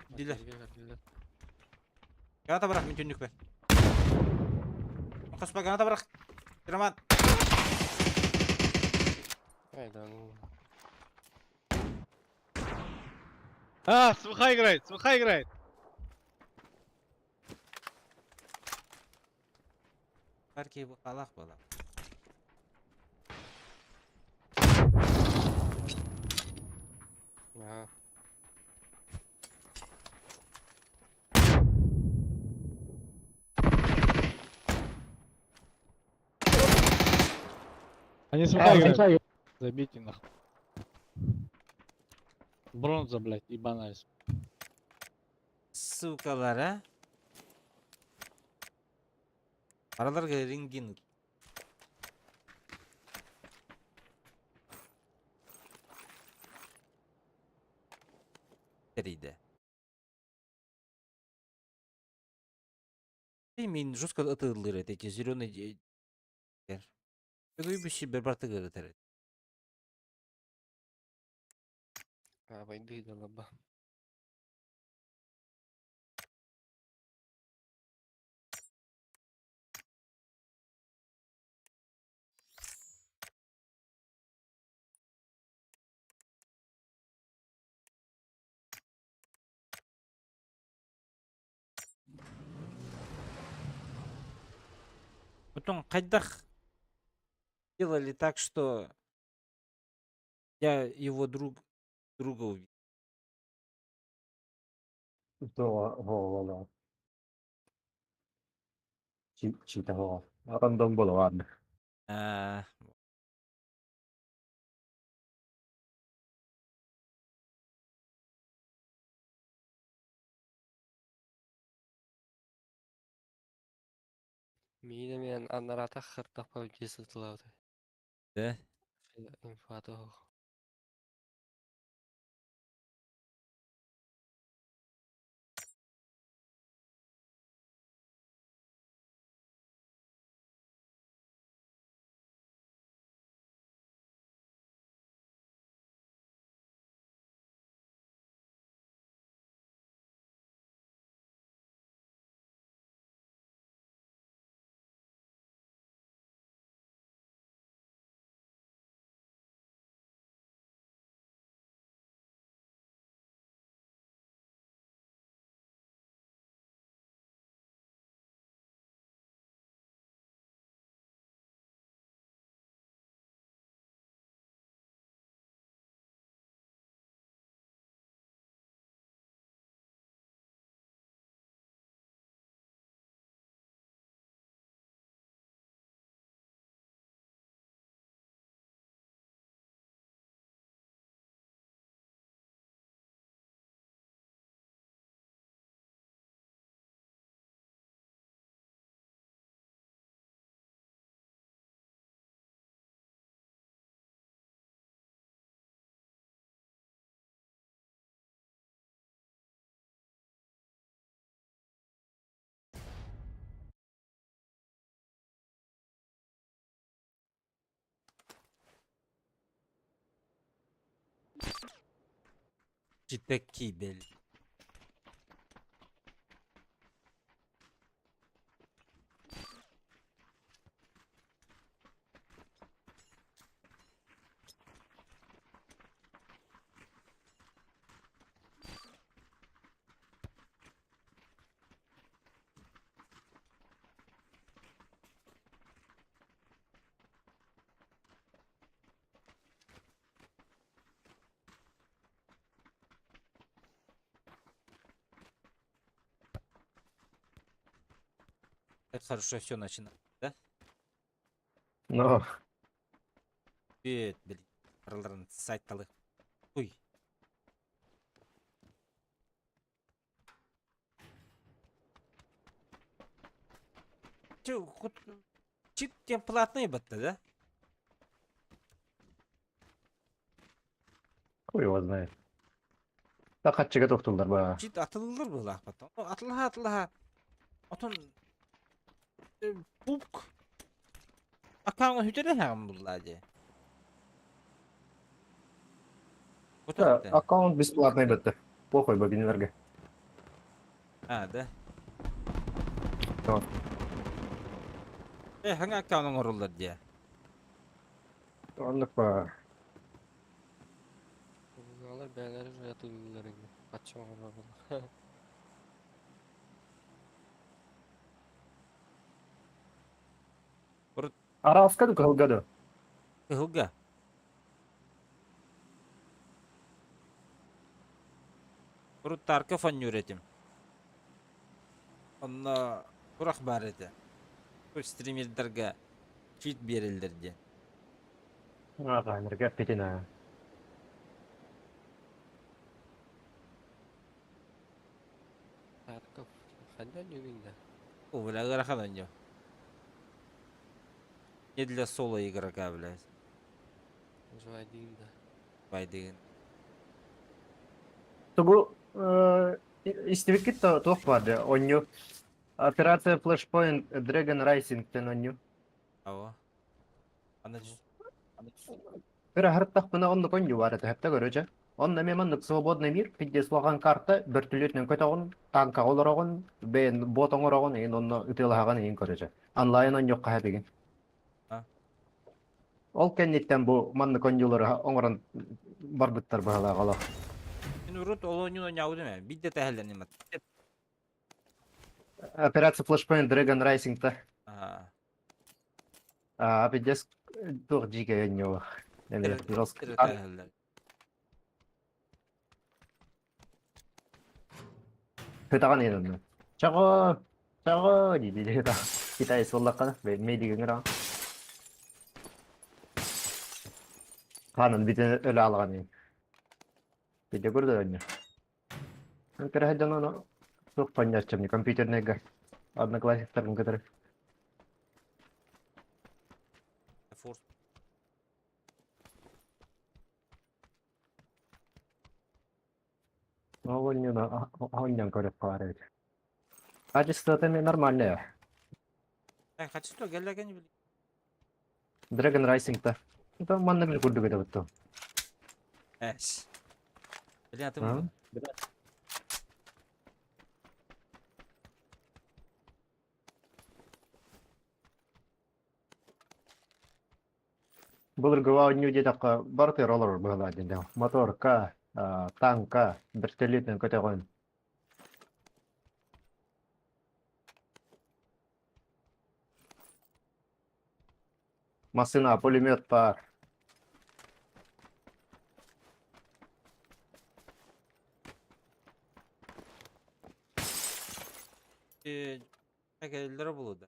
Дилер. Граната бырах мен түннүк бер. Коспа граната бырах. Роман. Ай да ну. А, с ВХ играет, с ВХ играет. Парки Аллах была. Ага. Они с ВХ играют. Забейте нахуй. Бронза, блядь, ебаная. Сукалар, а? Араларга рентген. Терейді. Мен жестко ытылыр эти зеленый. Бир бартыгы ытыр. А, войды да лаба. Потом кайдах делали так, что я его друга убил. То, Читого. Рандом было, ладно. А, Миинэ мен анарата хыртапа жесытылауды. Да? Инфаты. Читаки, бэл. Так хорошо все начинает, да? Но. Бет, блин. Араларын сайтталы. Уй. Че, хоть чит тем платный батта, да? Хуй его знает. Так хатчыга тохтуллар ба. Чит атылылар была потом. Атылаха атылаха. Отон пупк. Аккаунт хүтере хагам булла же. Да, аккаунт бесплатный бітті. Похуй богинлерге. А, да? Да. Э, хаңа аккаунт оңорулар дия. Оннук ба. Алар бәйләре ятылдылар инде. Качмаган була. Аралска ду кылгады. Кыһылга. Урут Тарков оонньуур этим. Онно курах баар этэ. Стримердарга чит биэрэллэр диэн. Ага, петина. Тарков. Хандан югинда. О, бля, ыарахан оонньуу. Не для соло игрока, блядь. Жвадинда. Байдыгын. Тугу истибиккит туох барды. Онню. Операция Flashpoint Dragon Rising тен онню. Аво. Ана Бир хартах бына оннук онню бар это хепте көрөчө. Онно мен маннык свободный мир пидде суаган карта бөртүлөтүнөн көтөгөн, танка олорогон, бен бот оңорогон, эн онно ытылахаган эн көрөчө. Онлайн онньок каха. Ол кэнниттен бу маннык онньулары оңорон барбыттар баһалаагала. Мен урут ол оонньуун оонньообутум ээ. Бидде тэһэллэн Операция Flashpoint Dragon Rising та. Аа. А, пиддес туох жике онньу. Эме жестко. Тэһэллэр. Хытаган эн онно. Чаго, чаго диди та. Китай соллаккана, медигиңер. Ханын битен өлө алган эн. Видео көрдө онньу. Көрө ону суох панняччым компьютернега. Одноклассниктарым кытары. Форс. Онньуна онньон көрөп калар эбит. Качеството нормальное. Так, качество келлеген били. Dragon Rising та. Это манна бир курдук эте бутту. Эс. Билин атым. Былыр гыва онню дедакка барты роллер была дедә. Моторка, танка, вертолетный көтөгөн. Машина, пулемет бар. Келлер болу да.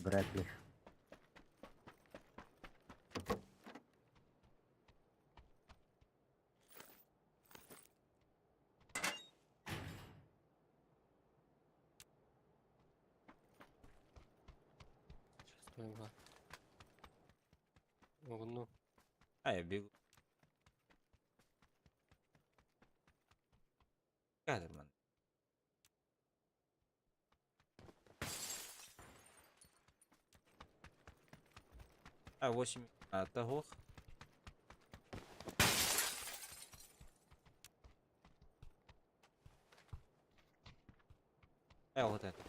Вряд ли. Шестой ба. Ну, А, я бегу. Кадр. А, 8 а, того. Вот это.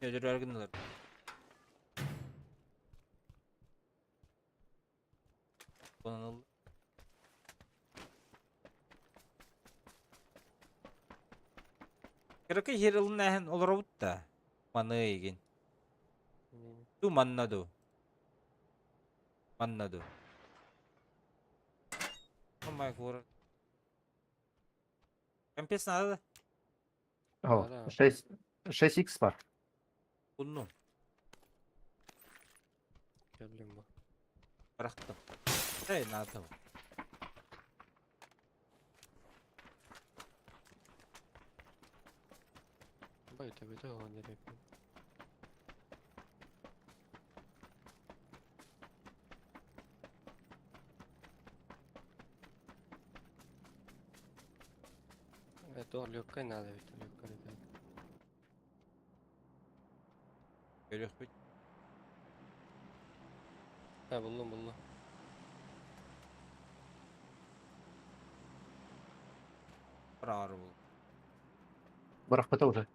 Өлөрөр Kullanıldı. Кыракый херылын эһэн олоробут да. Маны игин. Ту манна ду. Манна ду. О май город. Компес надо да? О, Да-да. 6, 6х бар. Bunnu. Geldim bu. Bıraktım. Hey надо. Бай tabii de o nereye? Evet doğru легкая надо ведь легкая ребят. Görüyor musun? Ha buldum buldum. Bravo bul. Бырахпыта уже.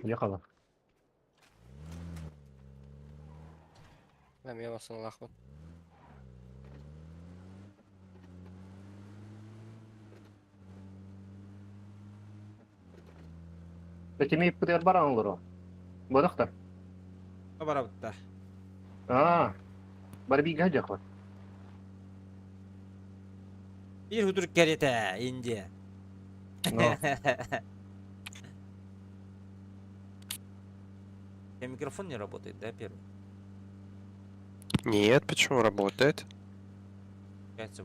Ехала. Ben yamasın lахмын. Өтемей пытыр бар аңлыру. Бодақта. Барабытта. А, бар биге жақла. Bir hudur kerete indi. Но. У тебя микрофон не работает, да, первый? Нет, почему работает? Кажется,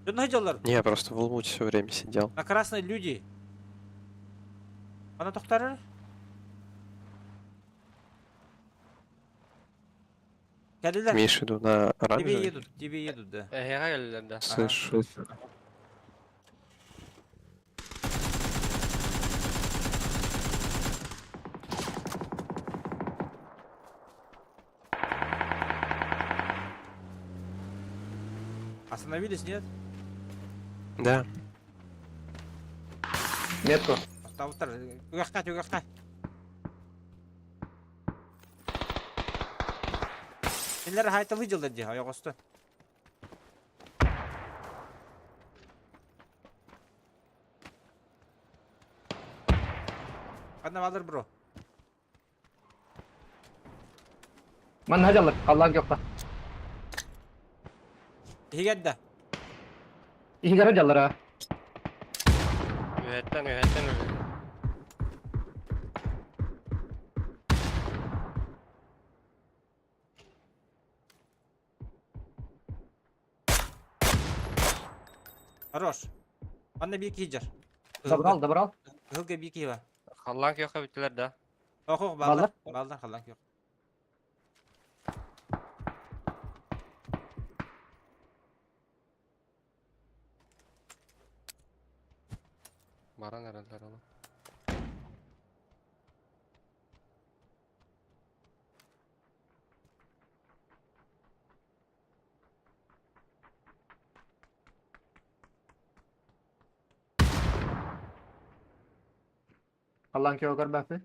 Что наделал? Не, я просто в Улмуте все время сидел. На красные люди. Она тохтарар? Келдилер. Имеешь в виду на Тебе оранжевый? едут, тебе едут, да. Эге geldiler да. Слышу. Остановились, нет? Да. Метку. Автор. Уяхта, уяхта. Силер хайталы жылдар ди, аяк асты. Кана алыр бро. Ман хажалар, Аллах жоқта. Хигәдді. Игара жаллар а. Ühetten ühetten öldü. Хорош. Манна бир кижер. Добрал, добрал. Кызылга бир киба. Халланk yok bittiler да. Ох, балдар. Балдар халан yok. Baran herhalde onu. Аллах кёгөр бәфи.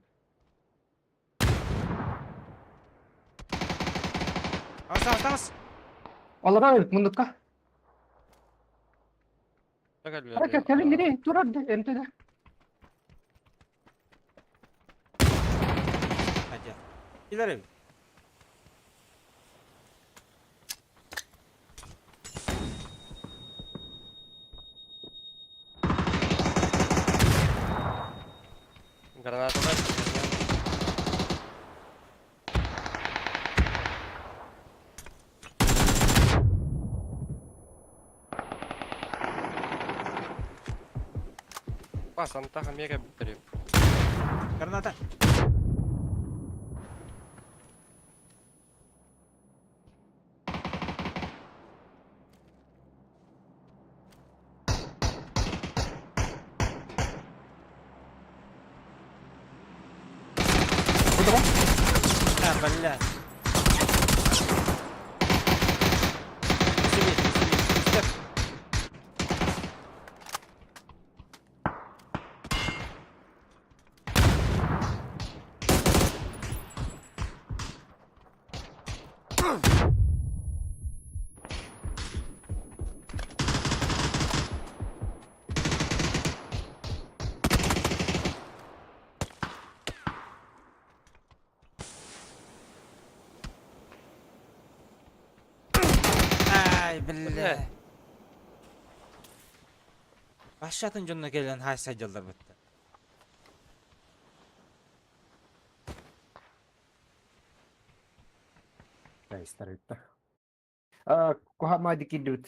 Ас, ас, ас. Аллах бит мундукка. Geldiler. Hareket gelin geri dur hadi MT'de. Hadi. İleri. Granata var. Пас, антаха мега бери. Граната! А, бля. Себе, себе, себе. Ай, бля. Башатын дьонно кэлэн хайса дьаллар бытта. Кайстарытта. А кухама дикидут.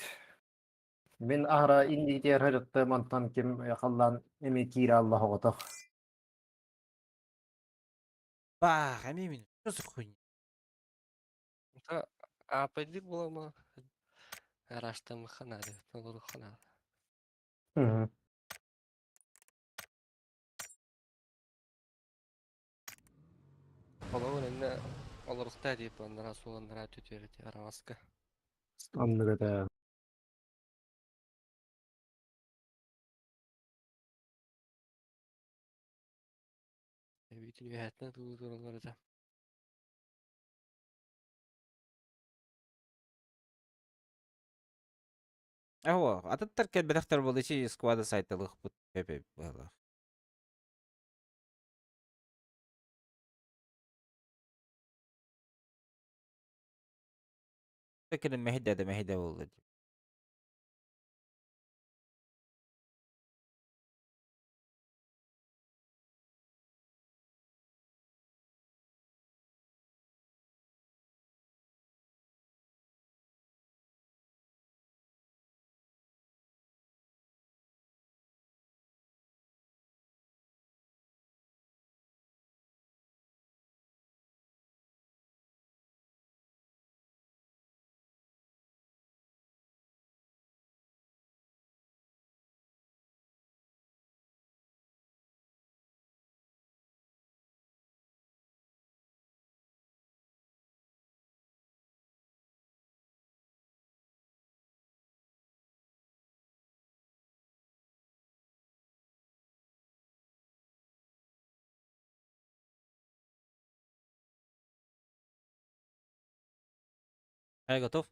Мин ахра инди тер харытты мантан ким халлан эми кира Аллах оҕотох. Бах, эми мин. Что за хуйня? Да, а пойди было ма. Рашта маханари, хана. Олор инне олорукта дип андара суоландара түтүрүт араваска. Анныгата. Бүтүн үһәтнә тууралар да. Аго, ататтар кэлбэтэхтэр буолла сквада сайталых бут пепе была. Текин мехидэ да мехидэ буолла. Я готов?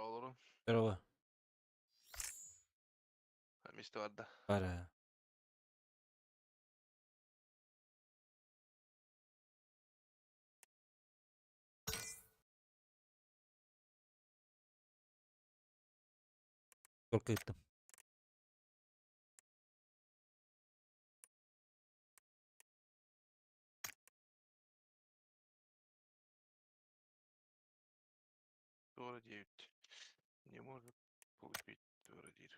Олору. Здорово. Місто Арда. Пора. Сколько это? Тура 9. Не может получить Тура 9.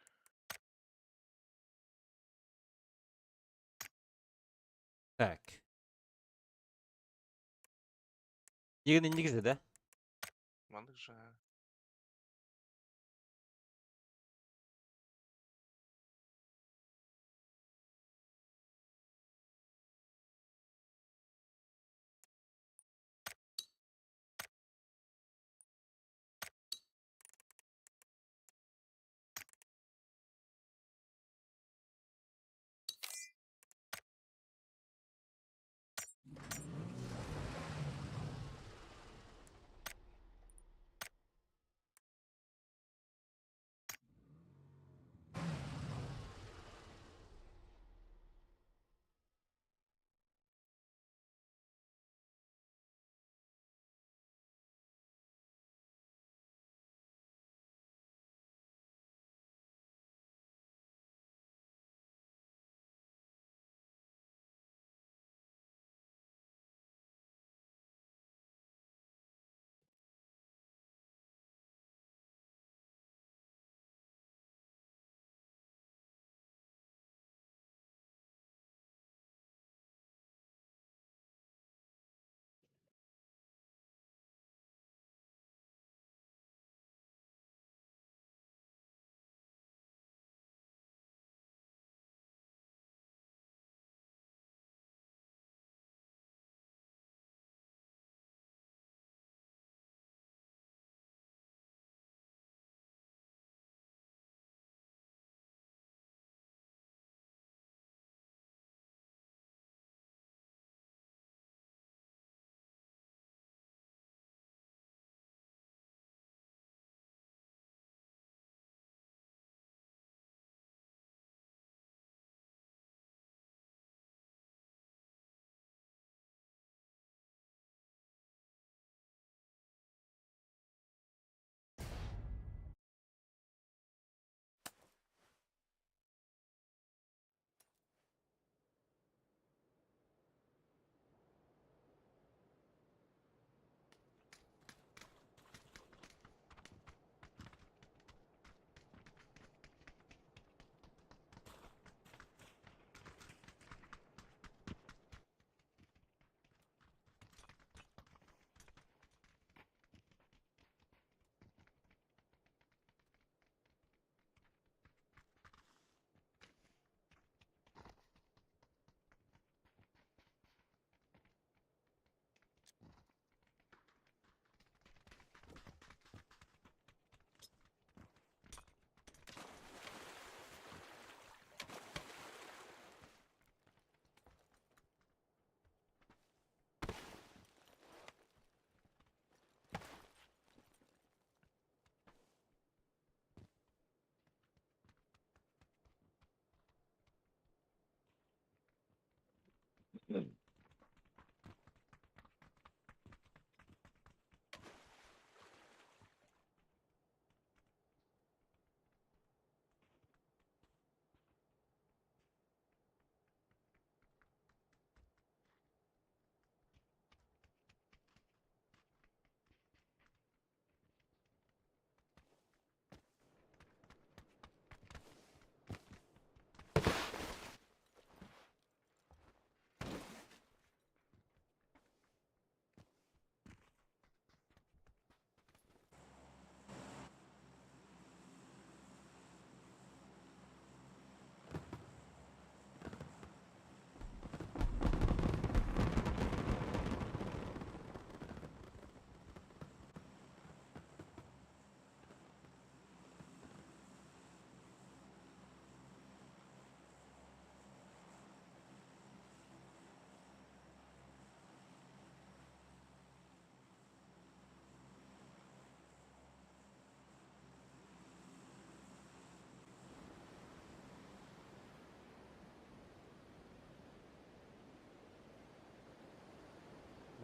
Так. Игорь негізі, да? Мандык же.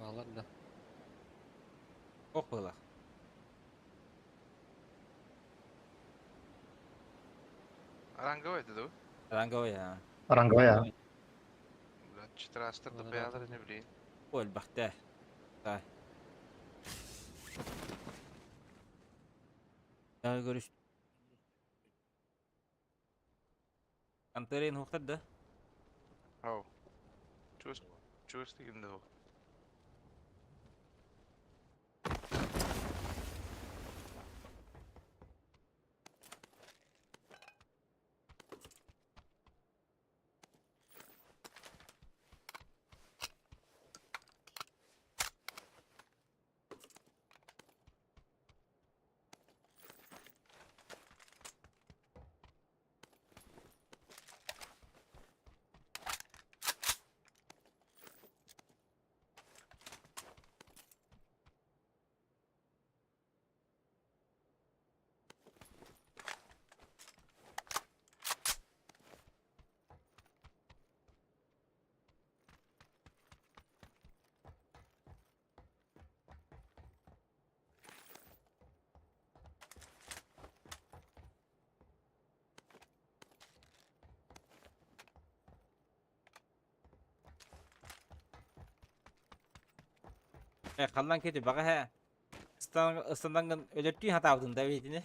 Балар да. Ох было. Ранговый это, да? Ранговый, а. Ранговая. Бля, 14 Ладно, ДП не блин. Ой, бахта. Да. Я говорю, Антерин хуқтар да? Ау. Чувств, чувств да. Халлан кети бага хэ. Ыстандан өлөртүү хатаабытын да бейтини.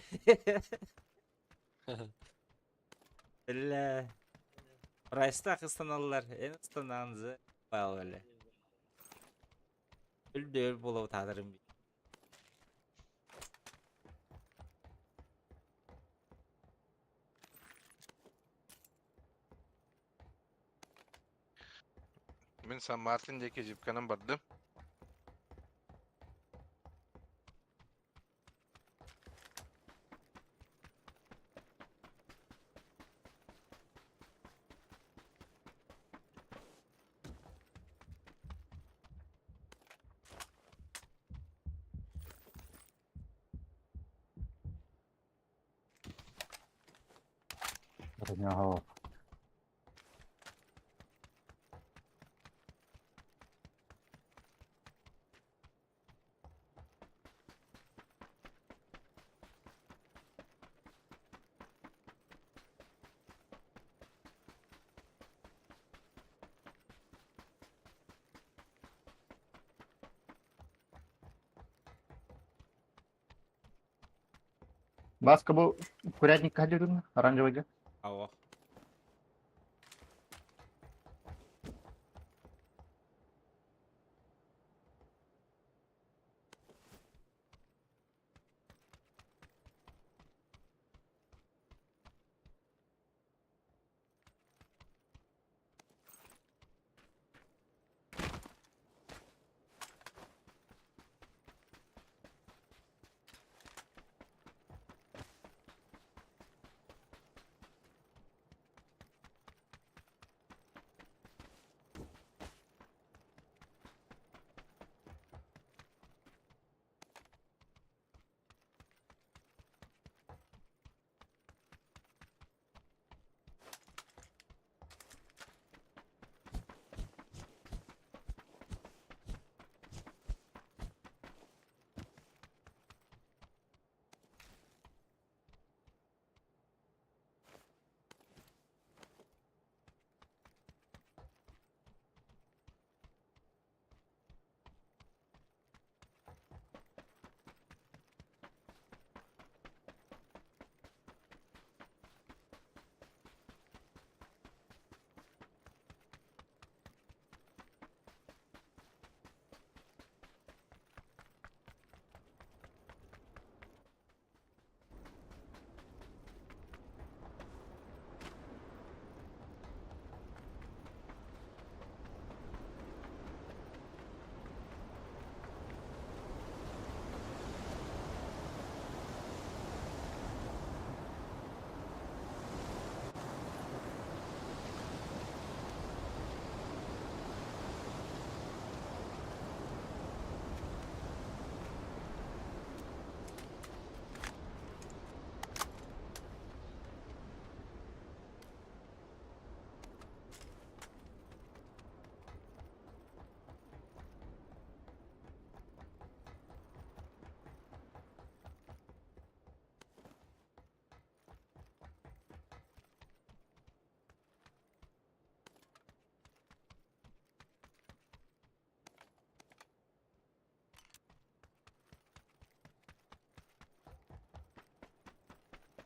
Эле. Райста кыстаналлар, эн ыстанаанзы байал эле. Өлдөр болов тадарым. Мен Сан Мартин деке жипканан бардым. Ага. Баска был курятник кадерин, оранжевый. Ао.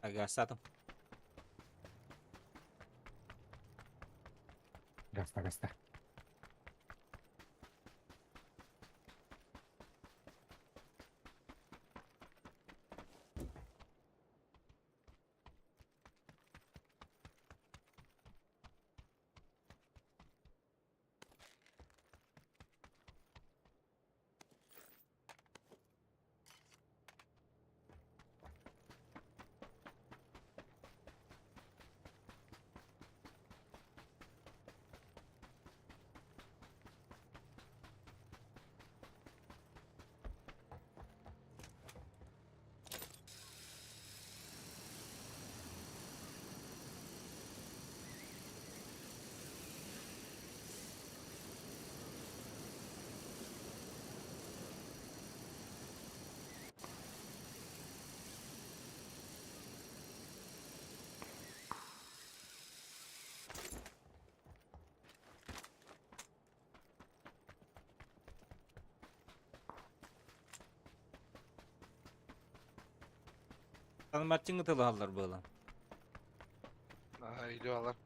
Агасатым. Гаста, гаста. Таныматчың ытылалар буолан. Ага, идеалар.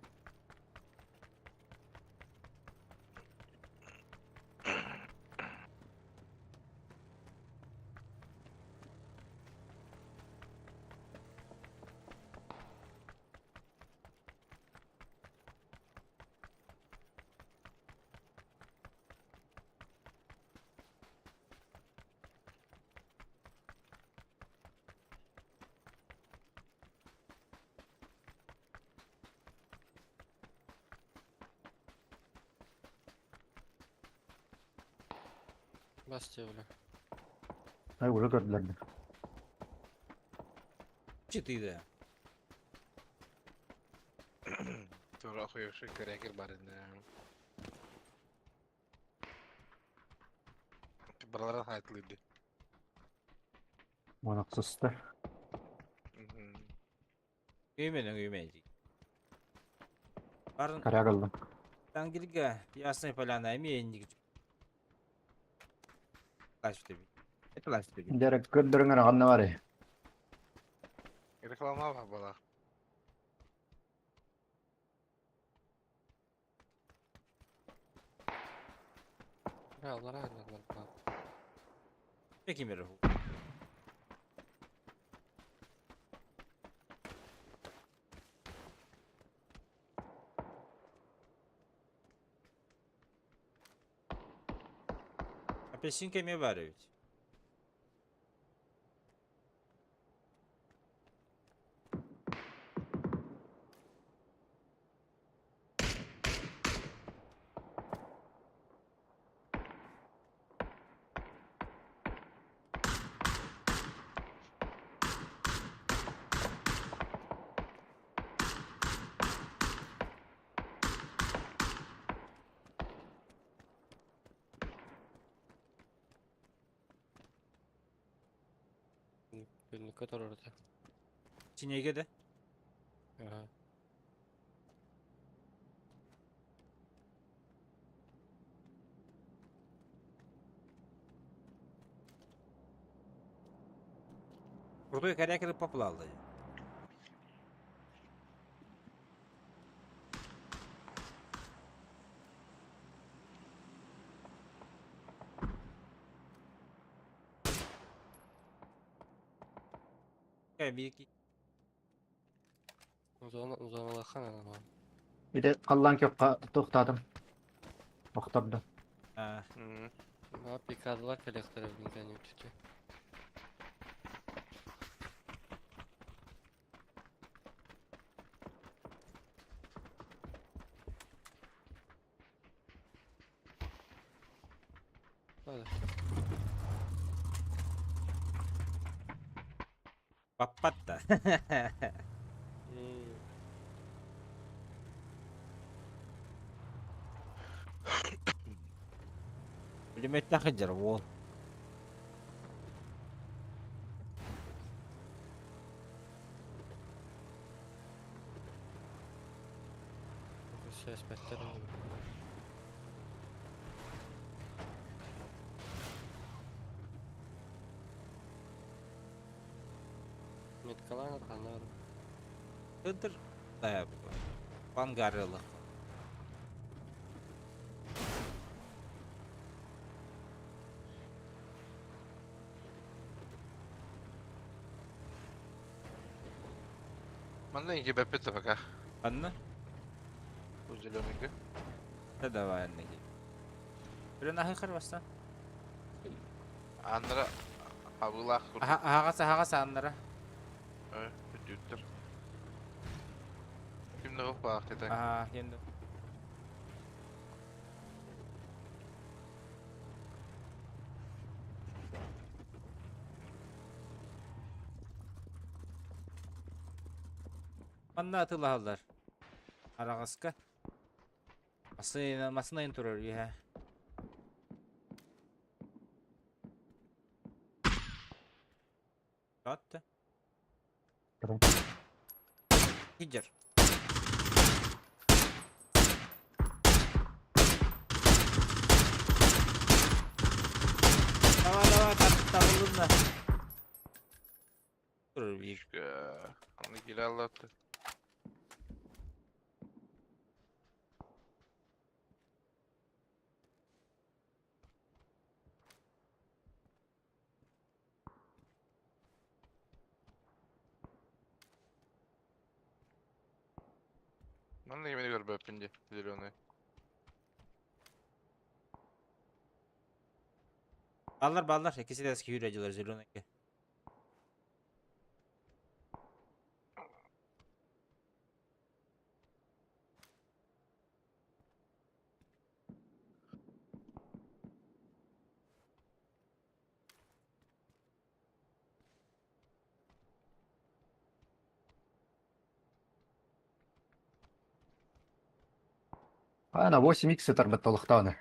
Бас бля. Ай, уже көрдүлэр. Чытыйда. Тура охуевший корякер барин. Баларан хайтлыды. Монақсыздар. Үймен үймен. Барын Коряк алdım. Тангильга, Ясная Поляна, эми Лаш тебе. Это лаш тебе. Дерек көрдөрүңөр аганна бар. Реклама бар бала. Алар алар бар. Пeki мері. Апельсинка ме бар ведь. Günlük kadar orada. Чинеге де? Ага. Крутой корякер поплал. Бики. Зона зоналахан ана. Bir kallan kökka toxtadım. Toxtadım. А, Ма пикадылар коллекторы билген үтүтү. Hadi. Паппатта. Пулемет тахаджар, вон. Сейчас беттер. Меткалана канар. Ыдыр Пангарылых. Манна инки бэппит пока. Анна? Бу зелененький. Да давай, Анна. Блин, аһы харвастан. Аннара абылаах курдук. Аһаҕас аһаҕас ааннара. Үрдүттэр. Ким да баах тетэ. Аа, енді. Манна атылаһаллар. Араҕаска. Массыына массыына турар үөһэ. Атты. Хиджер. Давай, давай, табылынна. Турар биир. Аны киле аллатты. Манна имени көрбөппүн дии, зеленый. Баллар баллар, иккиси да күйүр зеленый. Ана 8x сытар толықтаны.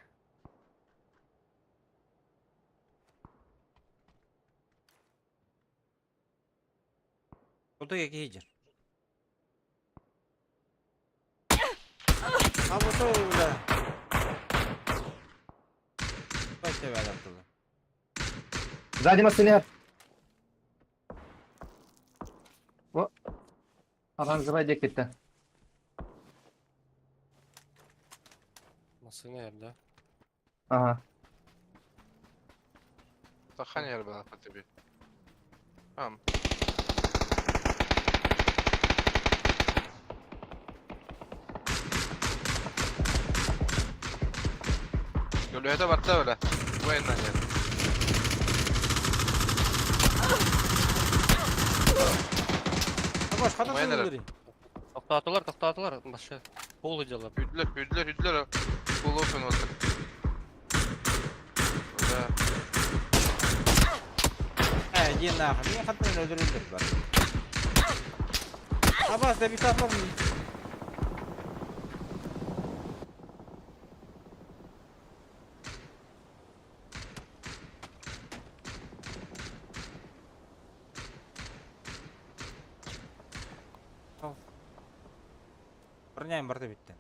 Куда я гейджер? А вот бля. Давайте оттуда. Сзади машина. О. Оранжевая декетте. Масына да? Ага. Сахан yer ben тебе. Ам. Көлүөтэ барда бля. Бу эннан yer. Абаш, хата Майнер. сылдыры. Тоқтатылар, тоқтатылар. Башы. Полы делар. Hüdüler, hüdüler, hüdüler. Full open oldu. Бля. Э, иди нахуй. Мне хата öldürüldür бар. Абаш, да битатлар. Броняем барда битти.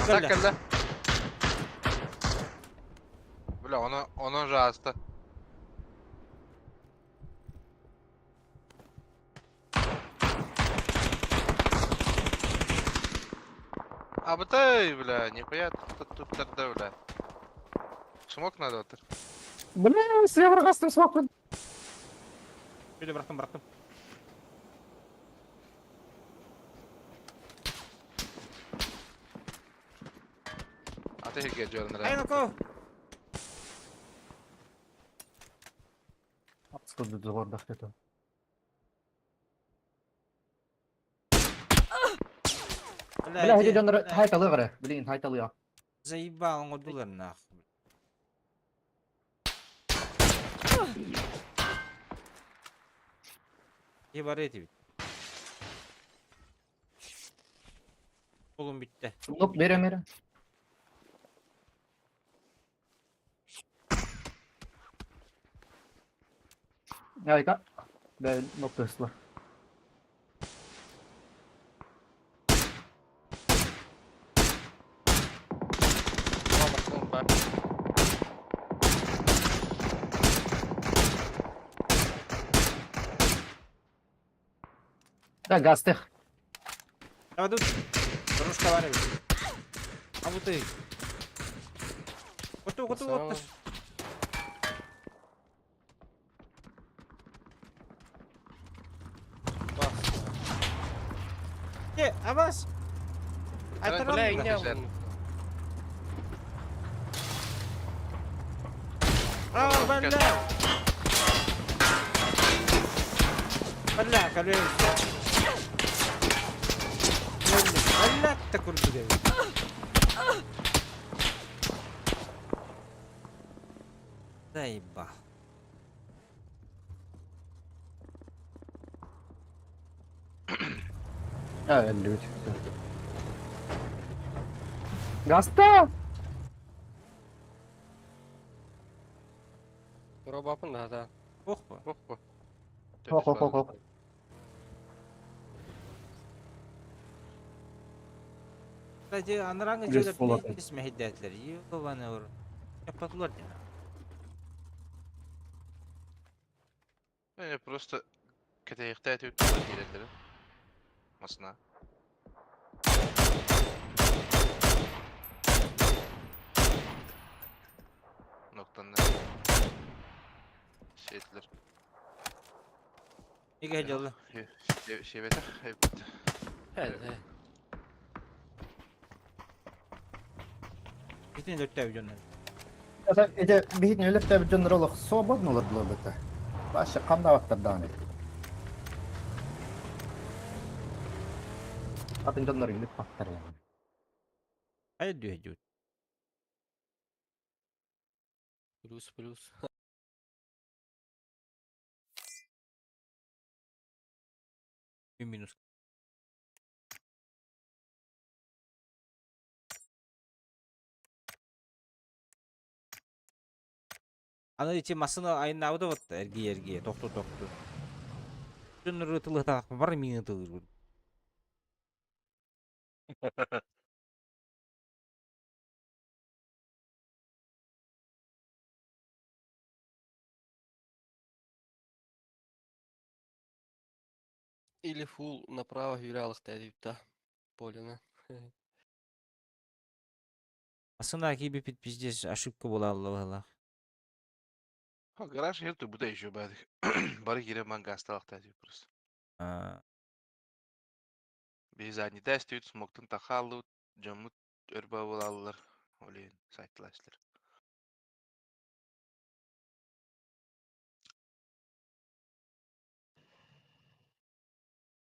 Так кэллэ. Бля, оны оны жаасты. Абытай, бля, нихуя тут тут тогда, бля. Смок надо отыр. Бля, север смок. Били бырахтым, бырахтым. Аты хеге жөрүнөр. Ай, ну-ка. Сколько это. Бля, иди дьоннор хайталы гары. Блин, хайталы я. Заебал, он дулар нахуй. Ебар эти. Oğlum bitti. Лук бере мере. Айка. Бә ноктасылар. Да, гастых. Давай тут. Дорожка бар эбит. А вот ты. Готов, готов, готов. Э, авас. Бля, Айтаран. иня. А, бля. Бля, колес. Бля, такой блядь. Заебал. А, люди. Гаста! Робапын да, да. Ох, Ох, ох. Хо, хо, хо, хо. Кстати, анаранга Плюс жерлер болатын. бес мехиддәтлер. Ебаный ур. Япатылар дина. Я просто кәтәйіқті әтіп келелері. Масына. Ноктан Шетлер. Неге хеджалды? Шебетах, эбит. Хәл, Битин löттә видеоны. Это бихитин өлөп та бит олох свободно олар булар бит. Башы канда вакыттар Атын жоннор үлеп бактар yani. Hayır diyor diyor. Плюс, плюс. Bir minus. Аны ичи масына айын ауды батты. Эрги эрги. Токту токту. Жоннор тылы так бар мини тылы. Или фул направо юрялых да. Полина. Масына киби пит пиздец ошибка була Аллах Аллах. Гараж ер bu da еще бәдік. Бары кире ман гасталақ тәдіп просто. А, Biz задний тест смоктun тахалу, жамут өрбә болалар. Олен сайтлашлар.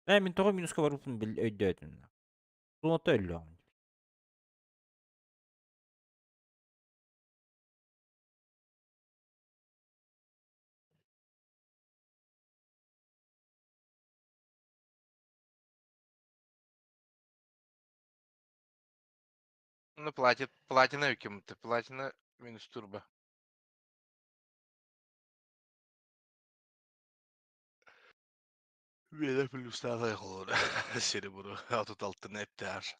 Ә, мин тоғы минуска барыппын бил өйдөтүн. Суната өллөң. Ну, платит, платина кем-то, платина минус турбо. Беде плюс тағай қолыр. Серебро, атут алтын әптәр.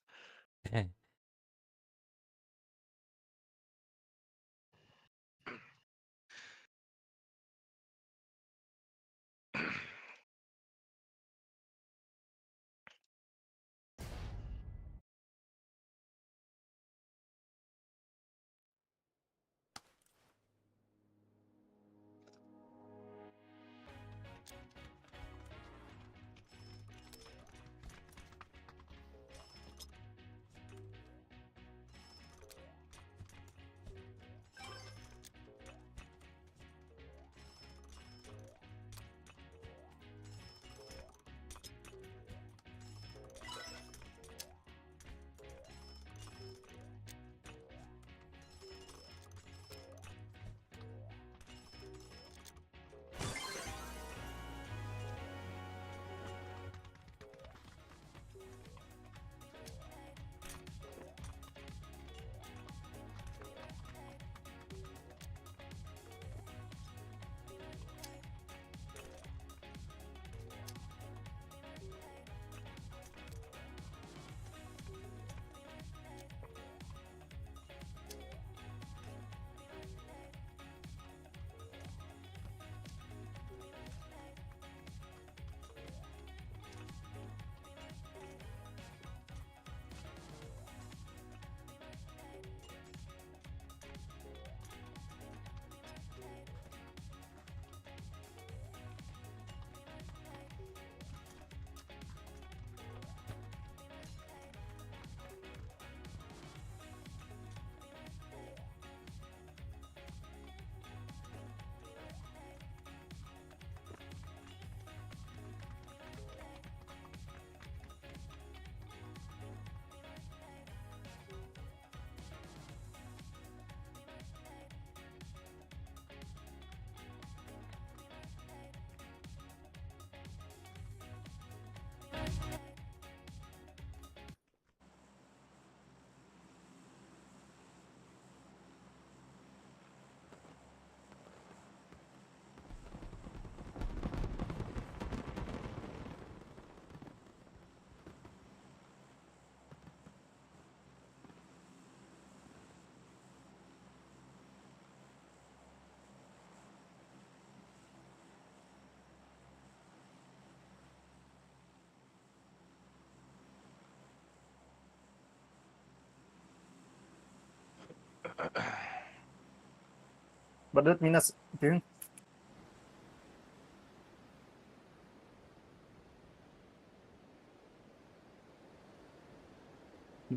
Бардыт минас түһүн.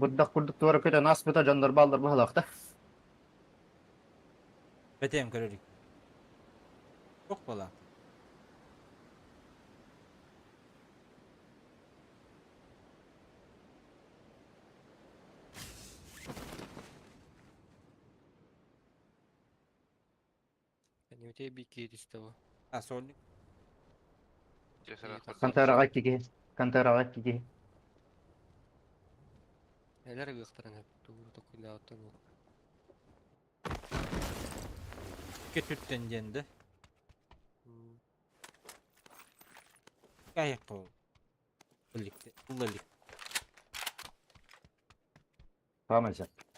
Бырдах курдук туора көтөн ааспыта дьоннор бааллар быһалаахта. Бэтиэм көрөрүк. Туох буолаат? Кэннибитигэр биир киһи түстэ бу. А, сольник. Контораҕа икки киһи. Контораҕа икки киһи. Элэр ыгыахтарын сөп. Тугу токуйдаабыттар буолуо. Көтүттэн диэн да. Кайыққа ол. Ылликте, ыллалик. Саамай сөп.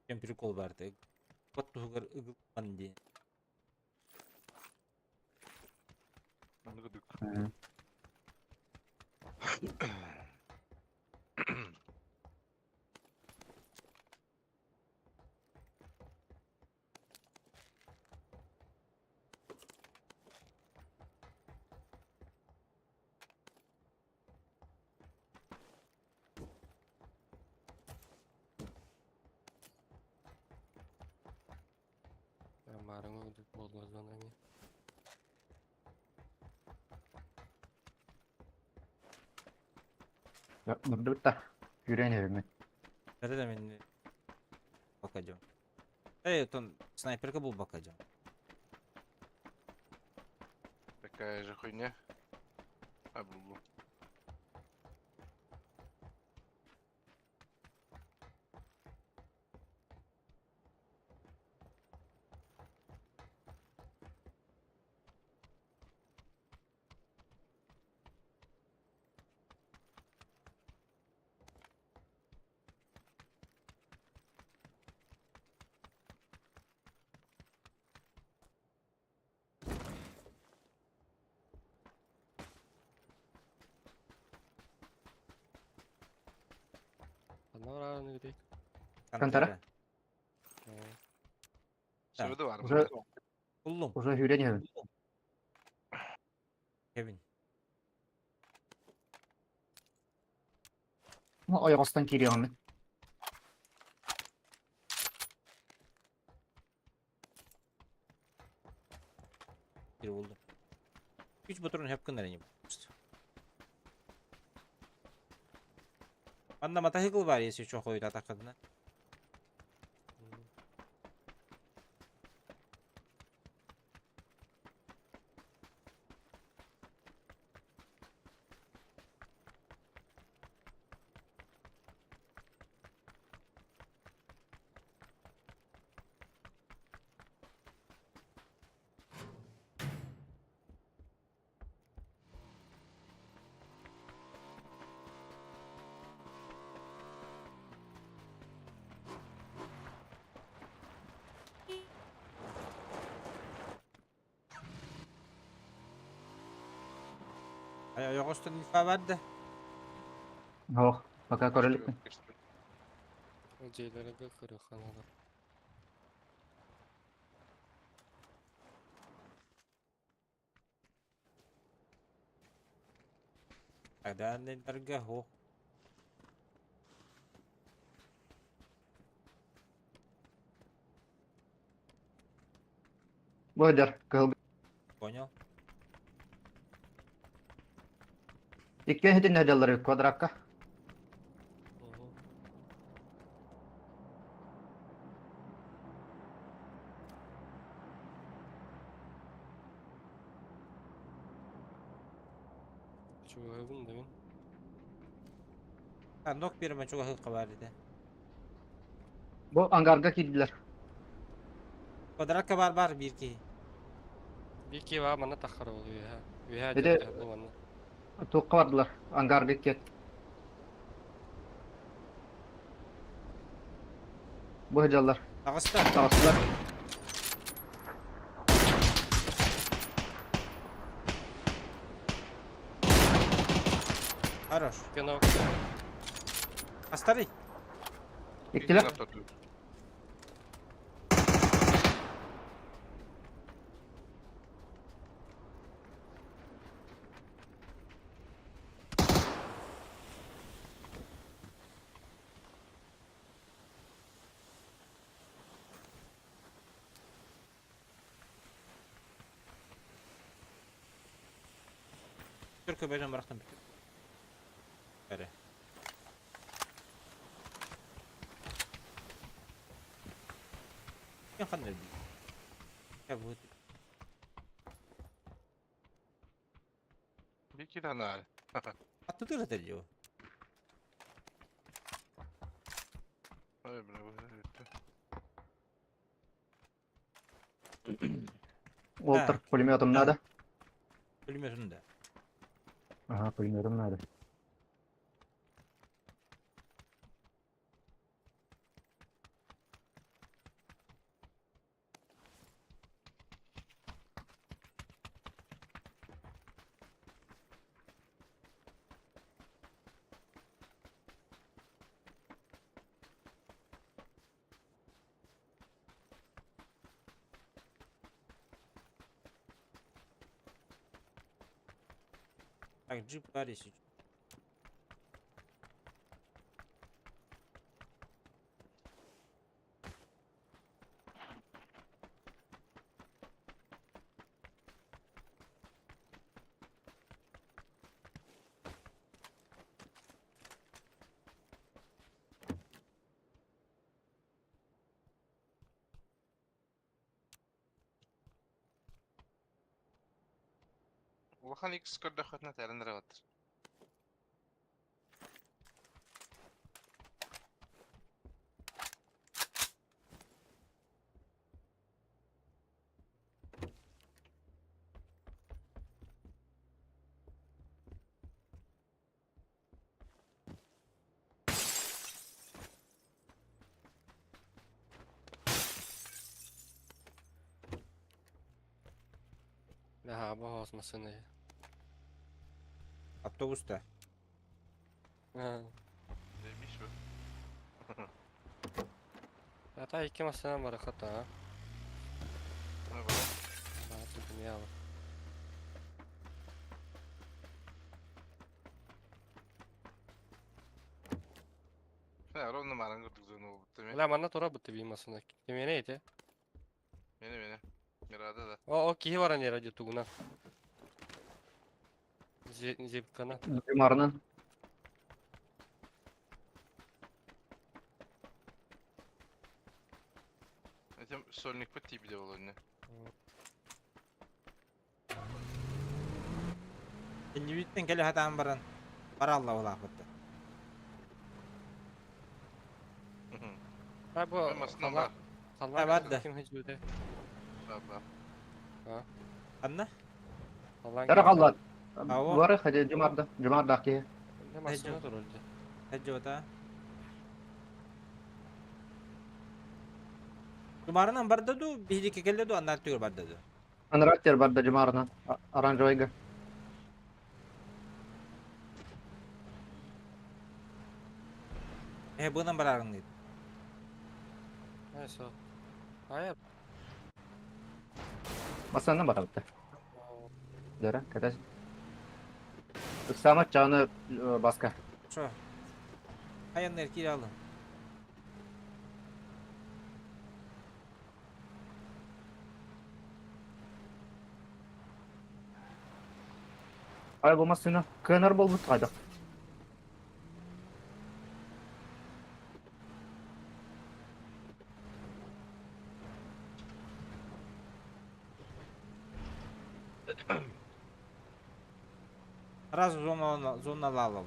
Кем прикол баар От туһугар ыгыллан диэн. Маарыҥы үрдүк буолуон эмиэ. Бардыбыт да. Күүрэн иһэбин. Это да мин пока дьон. Эй, тон снайперка булбакка дьон. Такая же хуйня. А, булгу. Ханна бараарын ыгытый? Контора? Сөбүдэ бар. Уже Буллум. уже сүүрэн иһэбин. Кевин. Ойоҕостон киириэҕим. Bir buldum. Üç motorun hep kınlar Манна мотоцикл бар, если что, ходит атакадына. Ойоҕостон инфа бар да? Ох, пока көрө иликпин. Дьиэлэргэ көрүөххэ Адааннарга хо. Бу кыһыл Понял? Икки иһитин сылдьаллар квадратка. Чугаһыбын да мин. А, нок берме чугаһы бар edi. Бу ангарга киирдилэр. Квадратка бар бар bir ki. Биир киһи баар манна таххар ол үөһэ. Үөһэ Ити дьиэ бу манна. туохха бардылар? Ангарга киэт. Бу сылдьаллар. Таҕыста. Таҕыстылар. Хорош. Кино. Астарый. Иккилэр. Түркө бөжөн барахтан бүтүр. Бәрі. Мен қандай бүй? Я вот. Бики да Аттыдыр это дело. Ой, бля, Уолтар, пулеметом надо. Пулеметом да. Ага, пулеметом надо. Так, джип Барисич. Улахан X көрдөхөтүнэ тэрэн эрэ баттар. Ага, богос машины. Автобуста. Заебись вы. Ата икки машина бар хата. Ну, бля. А, тут не алып. Бля, ровно маран көрдүк зону болбут эми. Бля, манна тура бутты би машина. Кемене ите? Мени мени. Мирада да. О, о, киһи баран яра тугуна. Зипкана. Марынан. Этим сольник по типе делал не. Иннибиттен кэлэ хатаан баран баралла улаахпытта. А бу Машина бар. Халла бар да. ким хыжуде? Бар бар. Анна? Халлан. Тара қаллар. Ау. Бары хадя жумарда, жумарда ки. Не машина турулду. Хаджота. Жумарынан барда ду, биһиги келле ду, аннар түгөр барда ду. Анрактер барда жумарынан. Оранжевыйга. Э, бынан барарың дейт. Ай, со. Ай, Масанна барабыта. Дара, катас. Самат чаны баска. Шо? Хаяннар кире алын. Ай бу машина көнөр болбут кайда. Сразу зона зона лалал.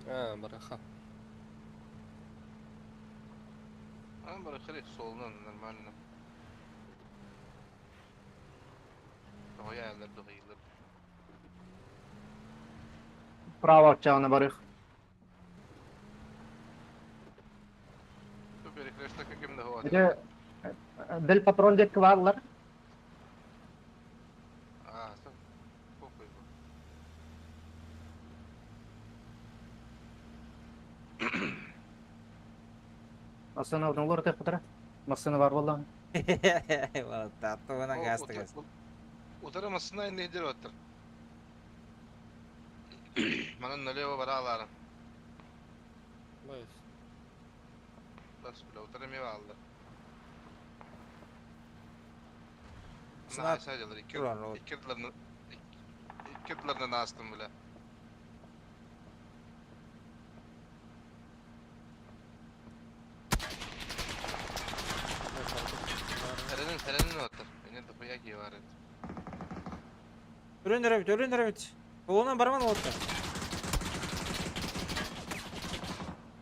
А, бараха. А, барахали солнан нормально. Тоя догыйлар. Право чаны барых. Супер Ити бэл патрон диэки бааллар. А, стоп. Похуй был. Массыына олор тахтара. Массыына бар буоллаҕына. Таттуына газ тыгас. Утары массыына иннигэр оттор. Манан налево бараалаара. Байыс. Бас бля, утары эмиэ бааллар. Сына Сына икки турар ол. икки ардыларынан икки ардыларынан аастым бля. Сэрэнин сэрэнин оттор. Эне дохуя киһи бар эбит. Өлөн эрэбит, өлөн эрэбит. Олонан барман олоттар.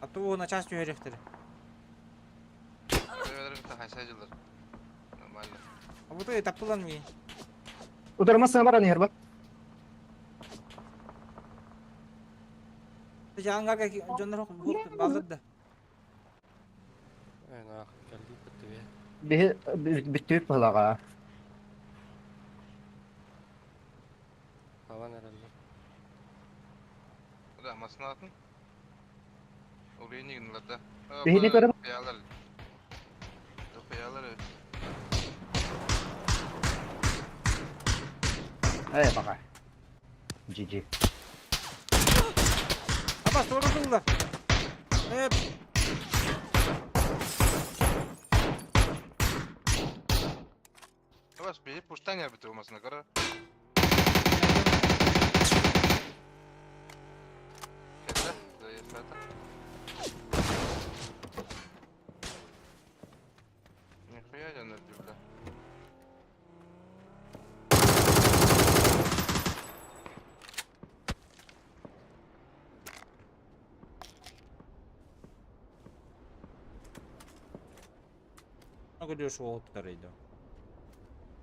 А то на час түһэриэхтэрэ. Өлөр хайса дьыллар. Нормально. А бу то таптылан ми. Утары массыына баран иһэр ба. Аңгарга дьоннор баллар да. Эй, нах, кэлли быттыбе. Биһи бүттүбүт быһылаҕа. Алан эрэллэр. Да, массыына атын. Уруйни гыннылар да. Биһини көрөр. Дохуялар. Дохуялар эбит. Эй, баҕа. GG. Аба сорудулlar. Эп. Бас биһи пуштан эбит бу массыына көрөр. Кэллэ, заехала. Нихуя я не бля. Көрүш оттар иди.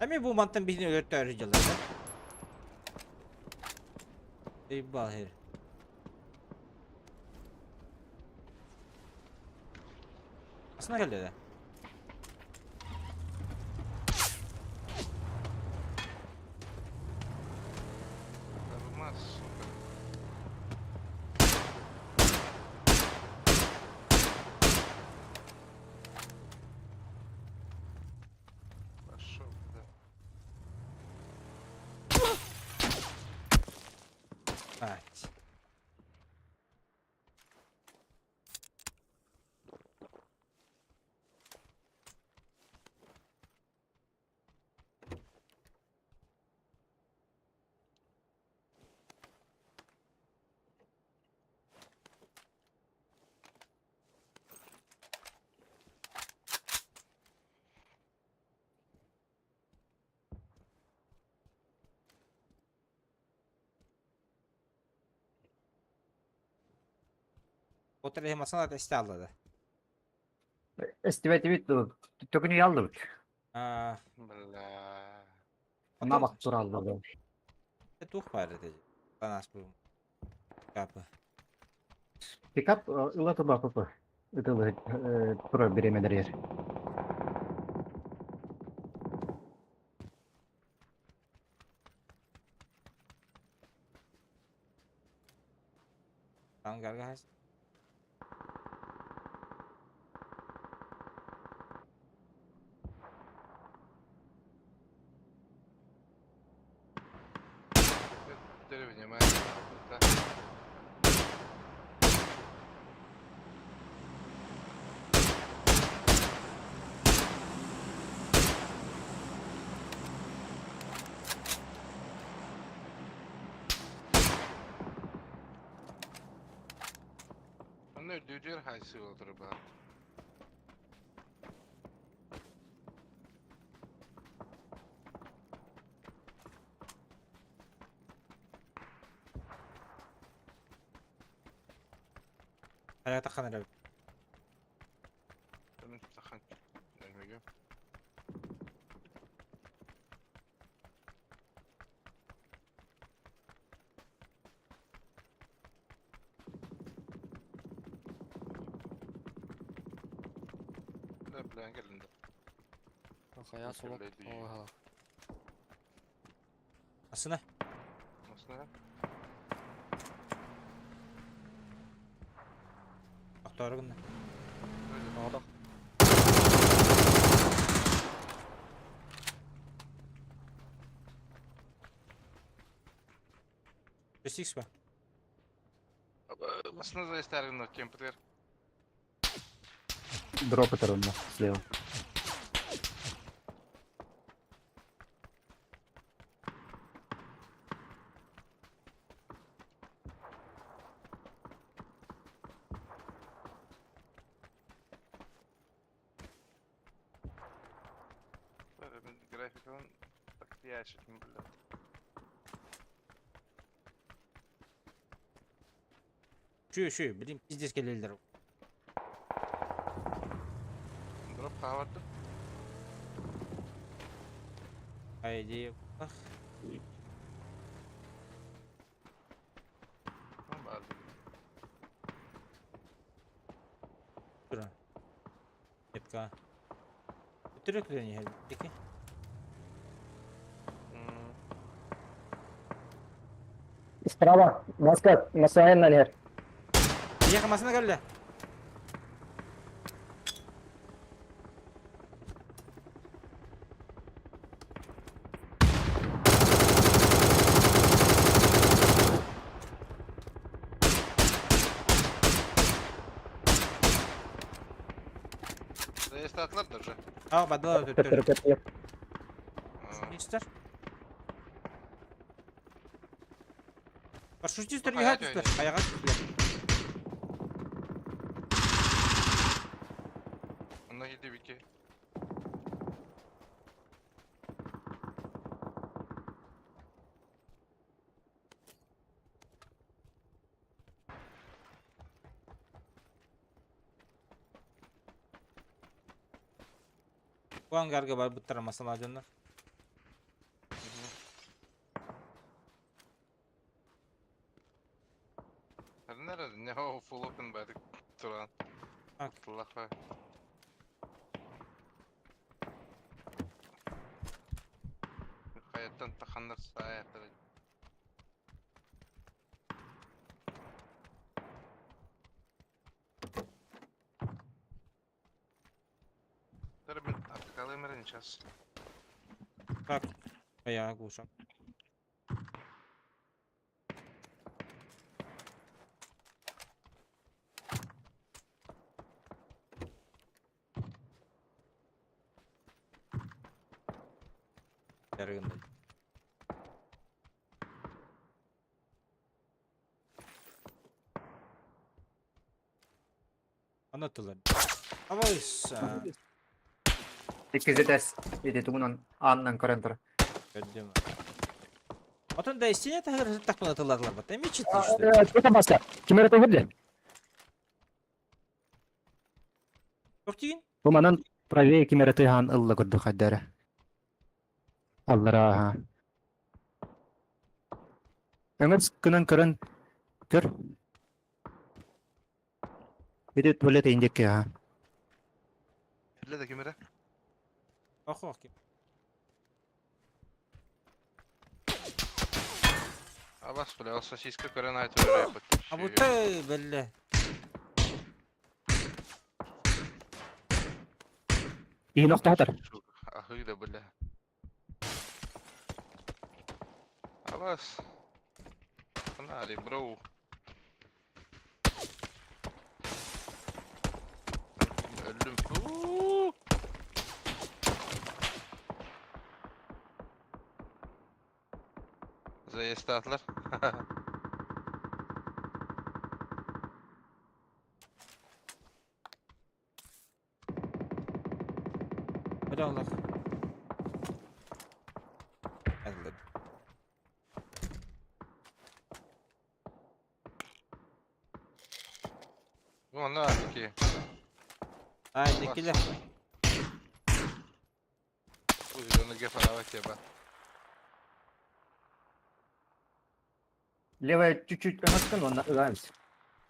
Эми бу мантан биһини өлөртөөр дьыллар. Ебал хер. Асына келди да. Нормас, сука. Пошел, да. Ать. Отыр масана тесте алды. Эстибетибит төкүнү ялдыбыт. А, Бля. Намак тураллар. тух бар эти. Танас бу. Капы. Пикап ыла туба папа. Ытылы тура беремедер ер. Ангарга хас. Теперь внимание, да. Онно үрдүдүр хайсы олтур баар. Аята ханара. Сахан. Өрмөгө. Да, бля, кэлин да. Хайа сулук. Ой, Асына. Масына. Охтору гынна. Оҕодох. Шестикс ба? Масына заестаргын кемпер. Дроп это ровно слева. Графикын так ящик, блядь. Şu şu bileyim пиздец келелер. Дроп хаварды. Айди. Ах. Тура. Этка. Түрөклөр не хәл. Справа, маска, масайын нер. Яха масына келді. Заестатлар даже. А, бадала төттөр. Нечтер? Маршрутистер Хайа яха түстер. Аяға түстер. Онна хиди бики. Бу ангарга бар буттар масала дьоннор. Nerede? Ne o full open bari Turan. Bak. Allah var. Hayattan takanlar sayatları. Dur ben artık alayım öğreneceğiz. Так. Аяға кушам. Ярыгында. Анатылар. Абайса. Иккизетес. Иди тугунан аннан көрөн тур. Көрдүм. Отон да истине тахыр тахпын атыларлар бат. Эми чит işte. Это маска. Кимер это көрдү? Тох тигин? Бу манан правее кимер тыхан ылла көрдү хаддара. Аллара ха. Эңер күнөн көрөн көр. Иди туалет индекке ха. Elle de kimere? Ох ох. Абас бля, ол сосиска көрен айтып öyle А бу та белле. Иин охтоотор. Ахы да бля. Абас. Нари, бро. Öldüm. Uuu. Заеstatlar. Hadi Allah. Allah. Bu ne abi ki? Ay dikile. Bu videonu gefaravet ya ben. Левая чуть-чуть маскан, он нравится.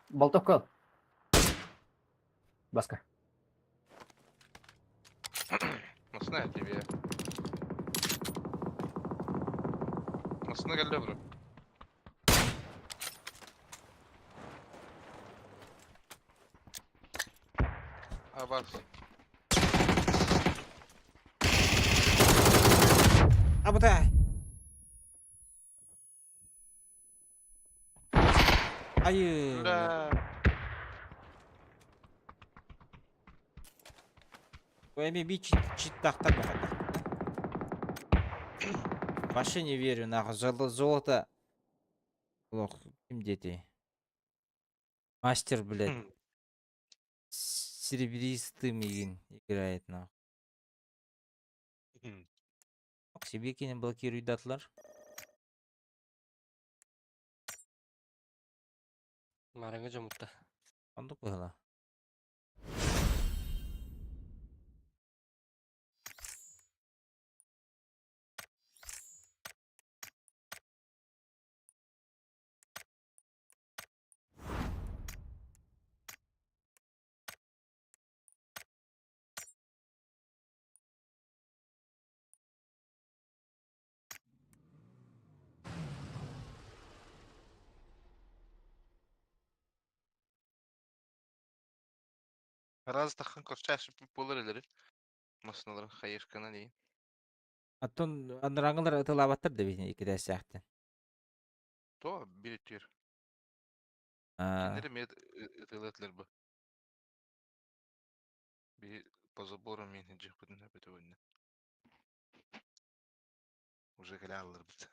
Болтовка. Баска. На тебе. Массыына кэллэ бро. Абас. Абытай! Айыы! Бля. Эми би читтахтар бахата. Вообще не верю, нахуй. Золото. Лох, ким дети? Мастер, блядь. С серебристым играет, нахуй. К себе кинем блокируй датлар. Мараңы жомутта. Оннук быһыла. Раз тахын көрчәш булыр элери. Массыналарын хайышкана дии. Оттон анарааҥҥылар ытылаабаттар да битин иккитээсээхтэн. То бир түр. Аа. Кинилэр эмиэ ытыалаатылар бу. Би по забору мин дьиэхпитин эбэтэ Уже кэлэ хаалларбыт.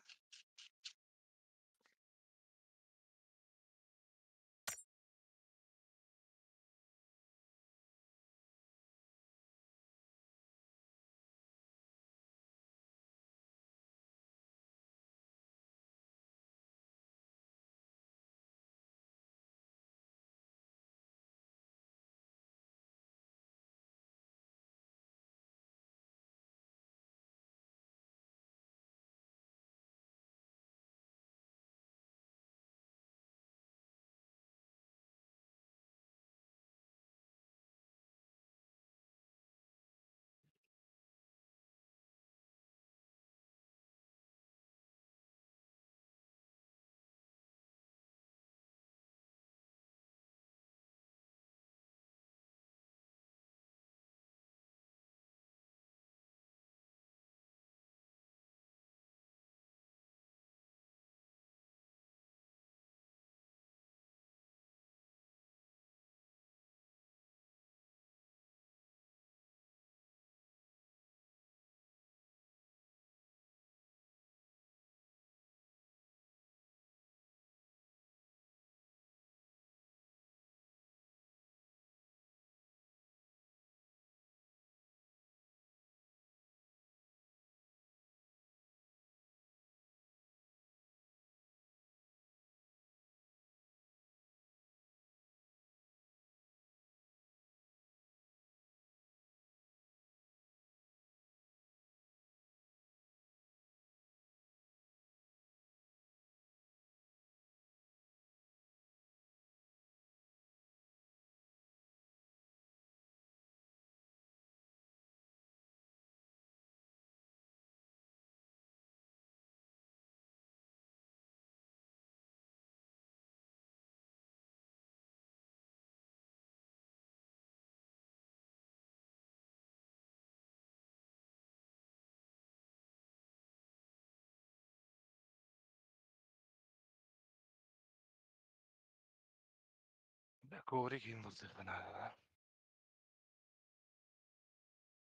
Коврик иһин бултуохха наада.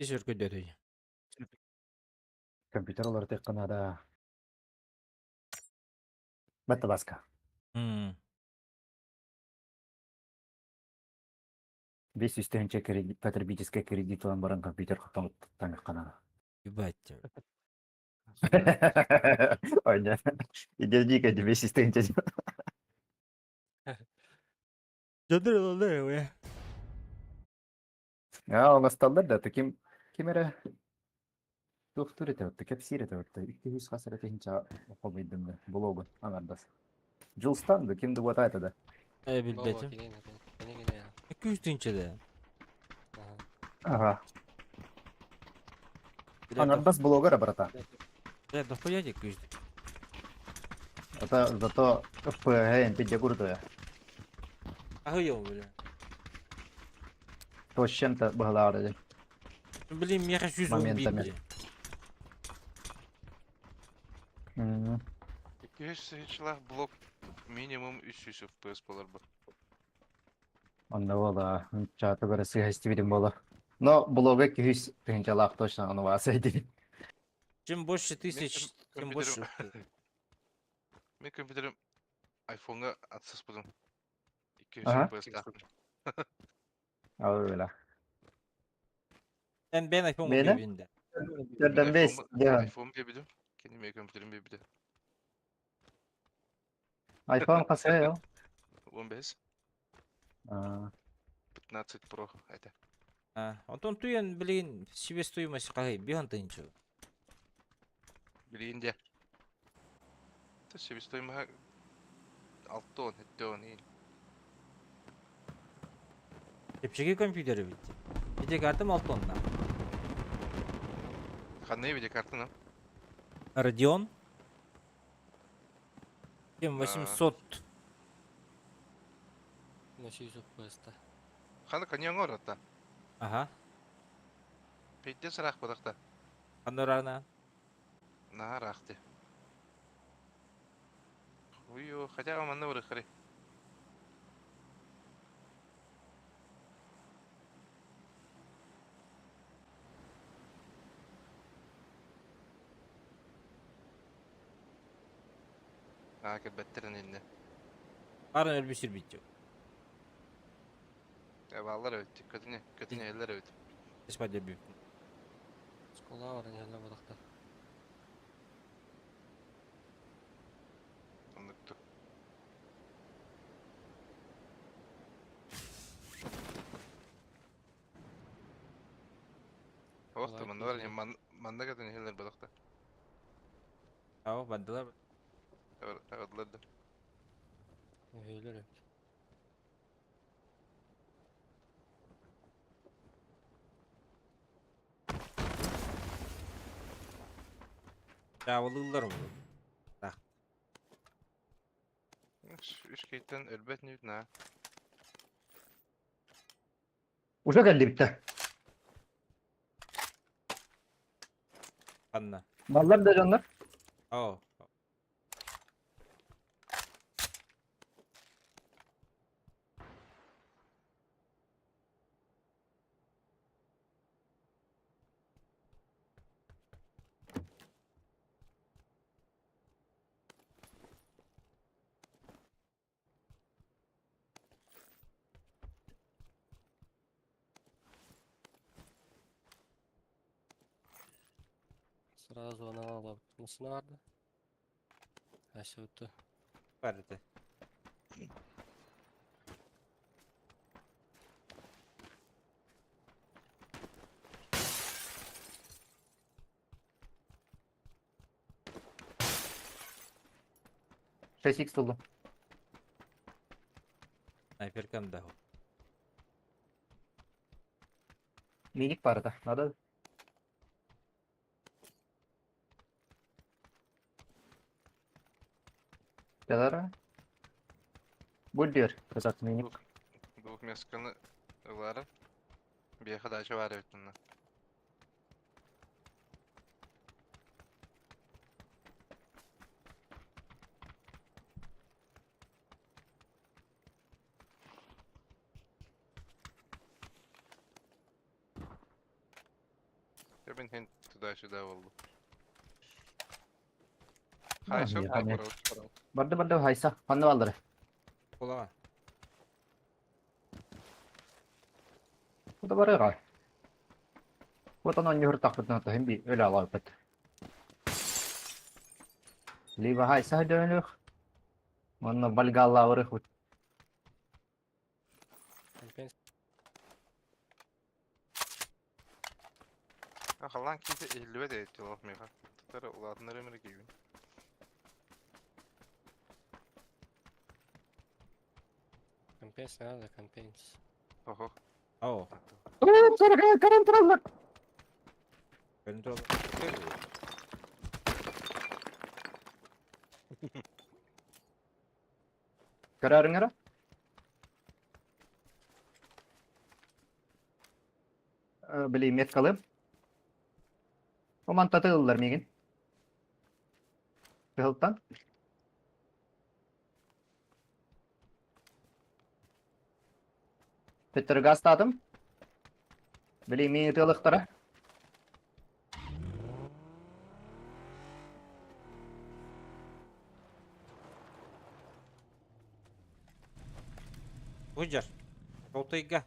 Ис өркөйдөтүй. Компьютер уларытыахха наада. Баттабаска. 500 тыһыынча кредит, потребительскай кредит ылан баран компьютер таҥахха наада. Ебать. Ой, иди дико, 500 тыһыынча. Дьоннор А, оҥостоллор да, ким ким эрэ туохтуур этэ, кэпсиир этэ, 200 хас эрэ тыһыынча хомуйдум да, блогун аҥардас. Дьулстан да, ким да буота этэ да. Э, Бо билбэтим. кини кини кини. 200 тыһыынча да. Аха. Ага. Бля, Анардас блогера, брата. Бля, дохуя тебе күйді. Это зато ФПГ пиздец крутое. Охуел, бля. То с чем-то было вроде. Ну, блин, я хочу убить, Моментами. бля. М. 200 блок минимум 300 FPS болар бу. Онда бола, чаты көрө сыһасты бирим бола. Но блога 200 тыһынчалаах точно ону бааса дии. Чем больше тысяч, тем больше. Мен компьютерим айфонга атсыз будum. 200 Ага. FPS тахтым. Ау била. Sen ben iPhone Beni? бибинде. Төрдөн бес, дия. iPhone бебидим. Кенеме компьютерим бебиди. iPhone касая yo. 15, А, 15 Pro это. А, Антон туян, блин, себестоимость кагай, бихан тынчу. Билигинде. Та себестоимость 6 7 он. Тепчеги компьютері бит. Видеокартам алтонна. Ханны видеокартаны. Radeon 7800. На 100 FPS-та. Ханы каньон ората. Ага. Пейден сарах бодақта. Панорана. На рахты. Ую, хотя манны вырыхары. Аа, кэлбэттерин инне. Барын өлбүсүр бит. Баллар өт, көтүнө, көтүнө эллер өт. Спать бит. Школа бар, не бодақта. Онукту. Охта, манна бар, манна көтүнө эллер бодақта. Ау, бандылар. Тагыдылар да. Өйлер өт. Чавылылар бу. Үш кейттен өлбөт нүт на. Уже келди битте. Анна. Баллар да жаннар. Ау. Сразу она алып. Нысына барды. Әші өтті. Бар это. Шесть икс тулду. Снайперкам да. Миник бар да. Надо. Келара. Бульдер. Казак миник. Двух мясканы ылары. Бияха дача бар өттүнна. Я мен хен туда-сюда болду. Хайсы Ани. Барды барды хайса. Ханны баллары. Кула. Куда барыга? Вот оно не хуртак бит на химби өлө алап бит. Либо хайса дөнүх. Манна Вальгалла барых бит. Компенс. Халан кийте эллүбэ дейт олох меха. Тутара улаатынар өмүрү кийбин. Компенс надо, компенс. Охо. Ау. Кэлин Көрөрүҥ эрэ. Били меткалым. Оман татыллар миигин. Кыһылтан. Төттөрү гаастаатым. Били миигин ытыалыахтара. Бу дьар. Толтойга.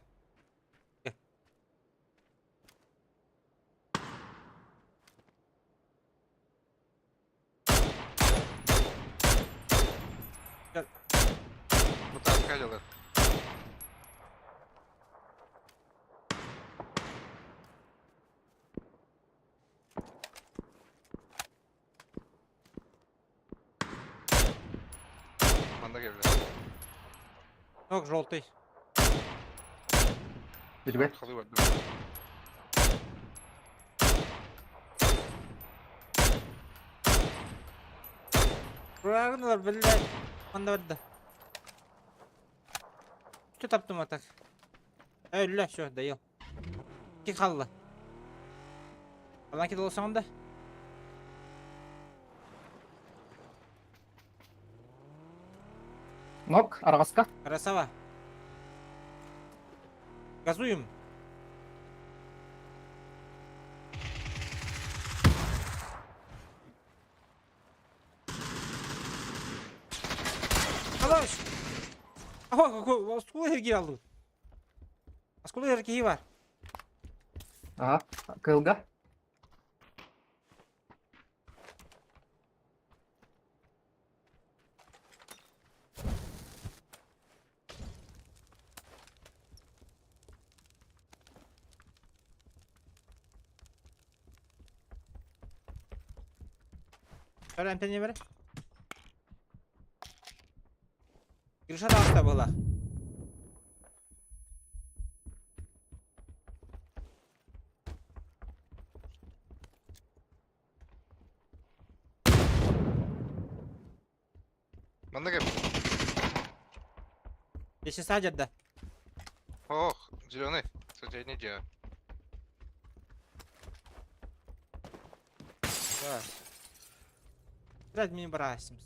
Бутаска делает. Манна кэллэ. Ног желтый. Үчүгэй. Халыы бардым. Тураргыналар, блядь. Манна барда. Что таптым а так? Өллө, все, доел. Ки халла. Алан кит олсаң да. Нок, араҕаска. Красава. Газуем. Алаш! Ага, какой, осколы эргиир алдыбыт. Осколы эргиир бар. Ага, кыылга. Бер эмтене бер. Гриша да была. Манна кэллэ. Если садят, да. Ох, зеленый. Кстати, не делаю. Да. Блядь, мне бросим.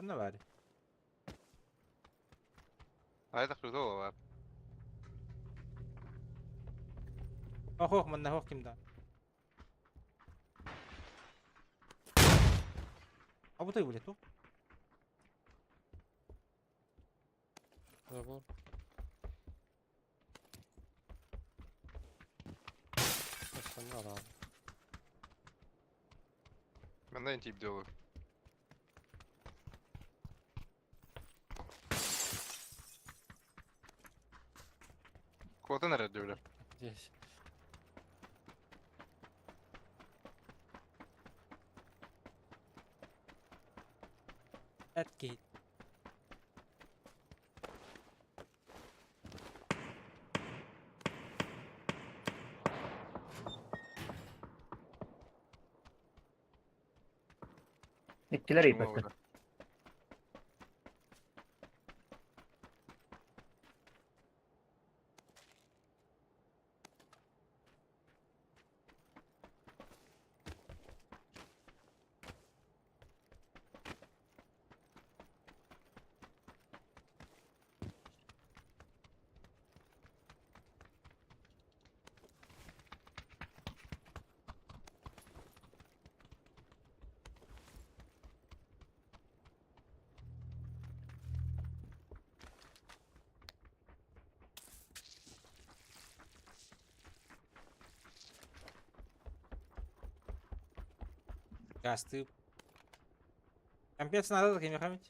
Ханна баар? А это хрюзово бар. Ох, манна ох ким да. А вот и блядь, ту. Забор. Остальное рано. Манна тип делаю. Куда наряд бля? Здесь. Эткей. Иккилэр ыйбакка. Гастыы. Компец надо кимиэхэ эмит?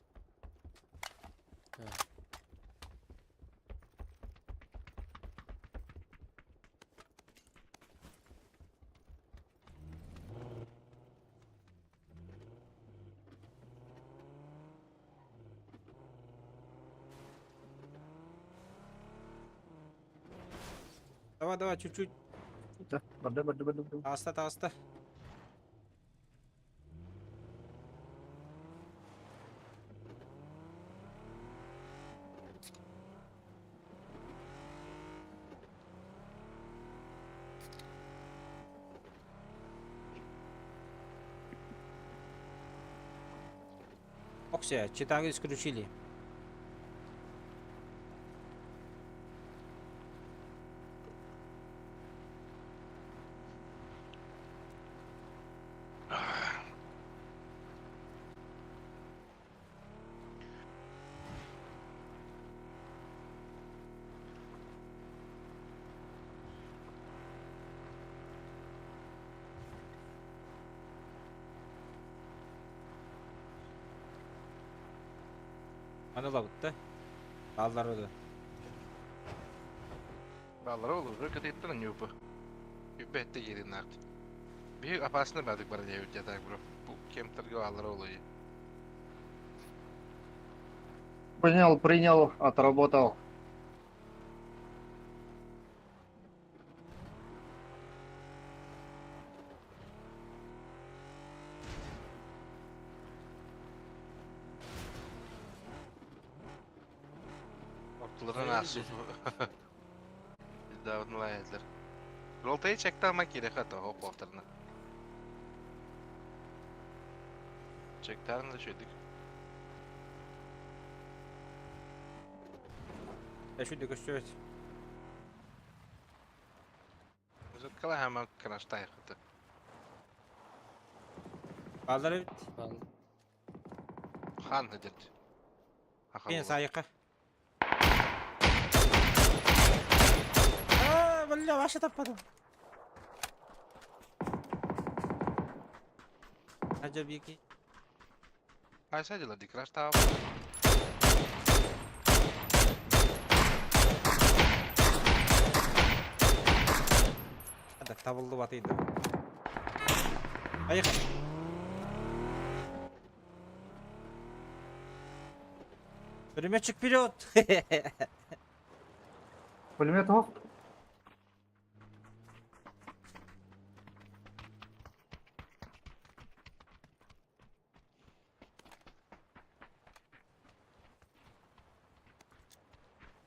Давай, давай, чуть-чуть. Барда, барда, барда. Таҕыста, таҕыста. Окся, читагы исключили. Маны ылабыт да. Бааллар да. Баллара ол уже кытыттан ньуупу. Үббэттэ ериннаахт. Биһи опасно бадык бар диэбит так бро. Бу кемтерге баллара ол Принял, принял, отработал. Орталарын асу. Давнлайдер. Ролтay çekti ama gerek hata hop ortalarına. Çekti da şeydik. Şu көстүбэт. Kala hemen краштай хата. Бааллар эбит. Баал. Хан дед. Мен сайыққа. Аа, бля, вообще таппадым. Ажабики. Қайсы дела ди крашта. Так, табылды батыйды. Поехали. Пулеметчик вперед! Пулемет ох.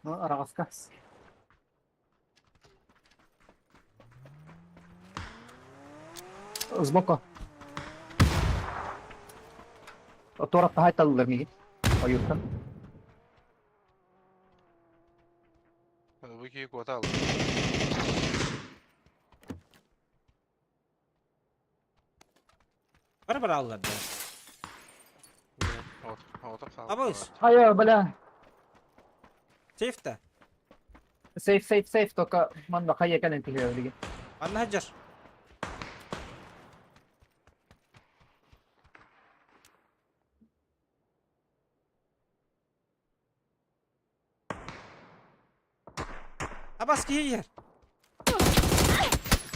Ну, арагаска. Сбоку. Туораттаһай талылар миги. Ойуттан. Бу ки квартал. Бар бар аллар да. Вот, вот Абыз. Ай, бля. Сейфта. Сейф, сейф, сейф, только манна хайа кэлэн түһүө билигин. Манна хаджар. Абас киһи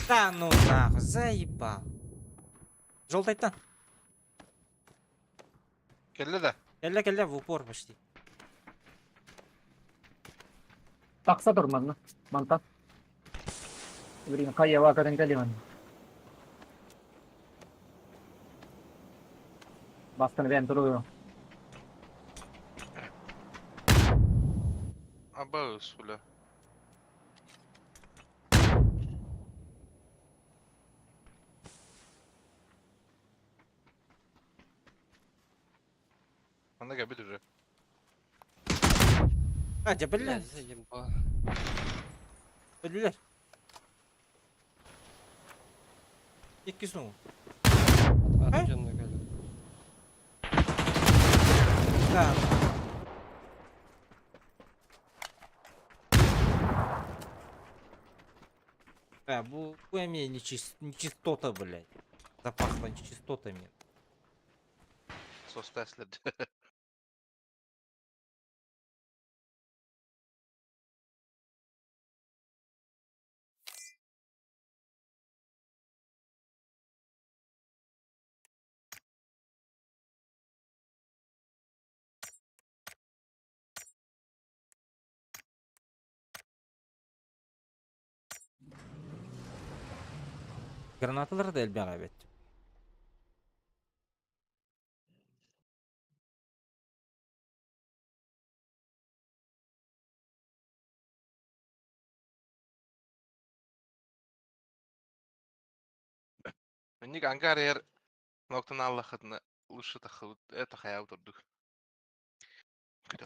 Да ну нахуй, заебал. Желтайтан. Келли да. Кэллэ кэллэ в упор почти. Тахса тур манна. Мантан. Билигин хайа баа көтөн кэлли манна. Бастан бэйэн туруу. Абыз, бля. Манна кәбит уже. А, дьэ биллэ. Бля, заебал. Өллүлэр. Иккис ну. Аты кэлэр. Да. А, бу, бу эмиэ нечистота, блядь. Запахло нечистотами. Суостаслар. Гранаталар да элбэх эбит. Ник ангар эр ноктан аллахытына лучше тахыбыт это хаяв турдук.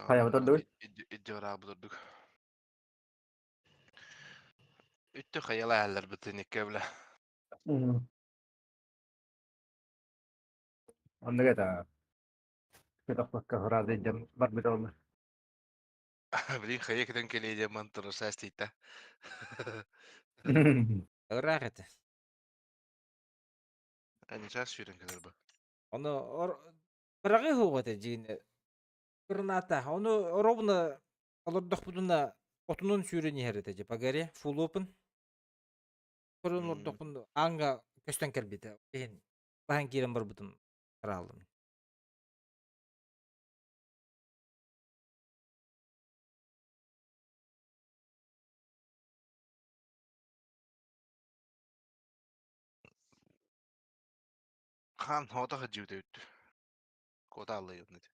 Хайа турдук? Иддиораа турдук. Үттү хаяла әллер битин бля. Оннук это. Кетохпакка хырады дем бар бит олма. Блин, хая кетен келеде мантыры састейта. Ыраах этэ. Они час сүйрен келер бу. Ону быраҕыы суох этэ дьиҥинэ. Граната. Ону ровно олордохпутуна отунун сүүрэн иһэр этэ дьэ по горе full open. Көрөн олордохпун ааҥҥа көстөн кэлбитэ. Иһин баһан киирэн барбытым харааллым. Хан хота хажыты үттү. Кота аллай өтнөт.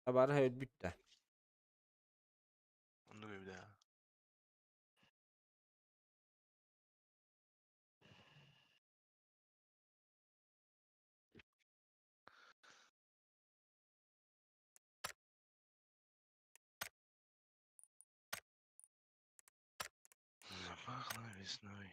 Табаарыһа өлбүт да. Онну көбүдэ. Запахло весной.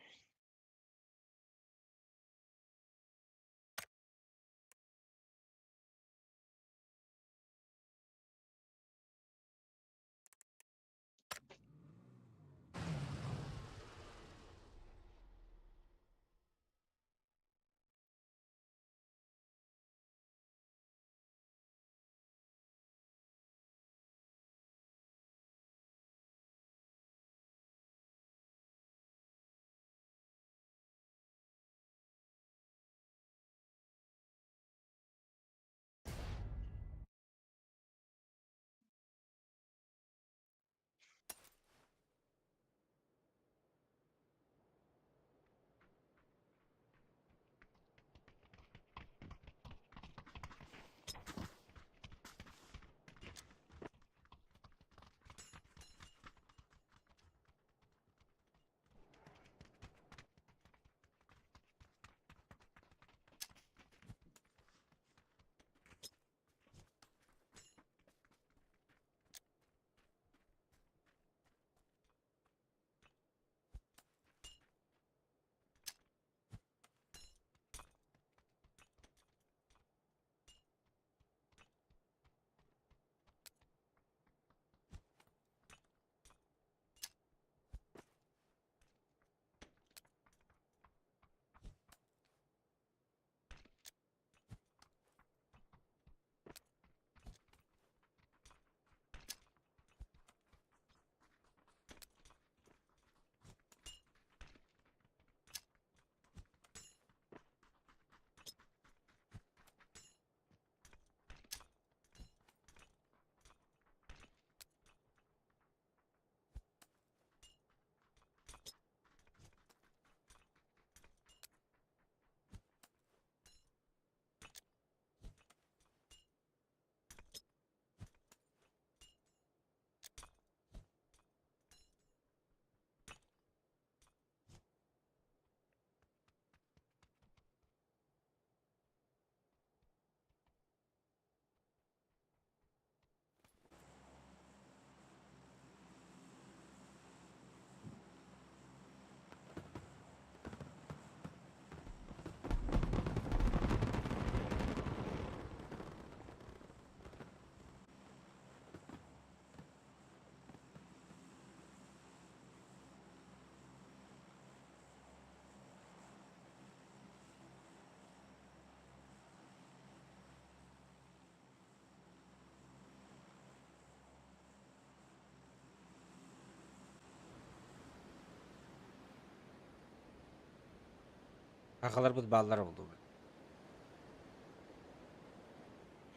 Сахаларбыт бааллара буолуо.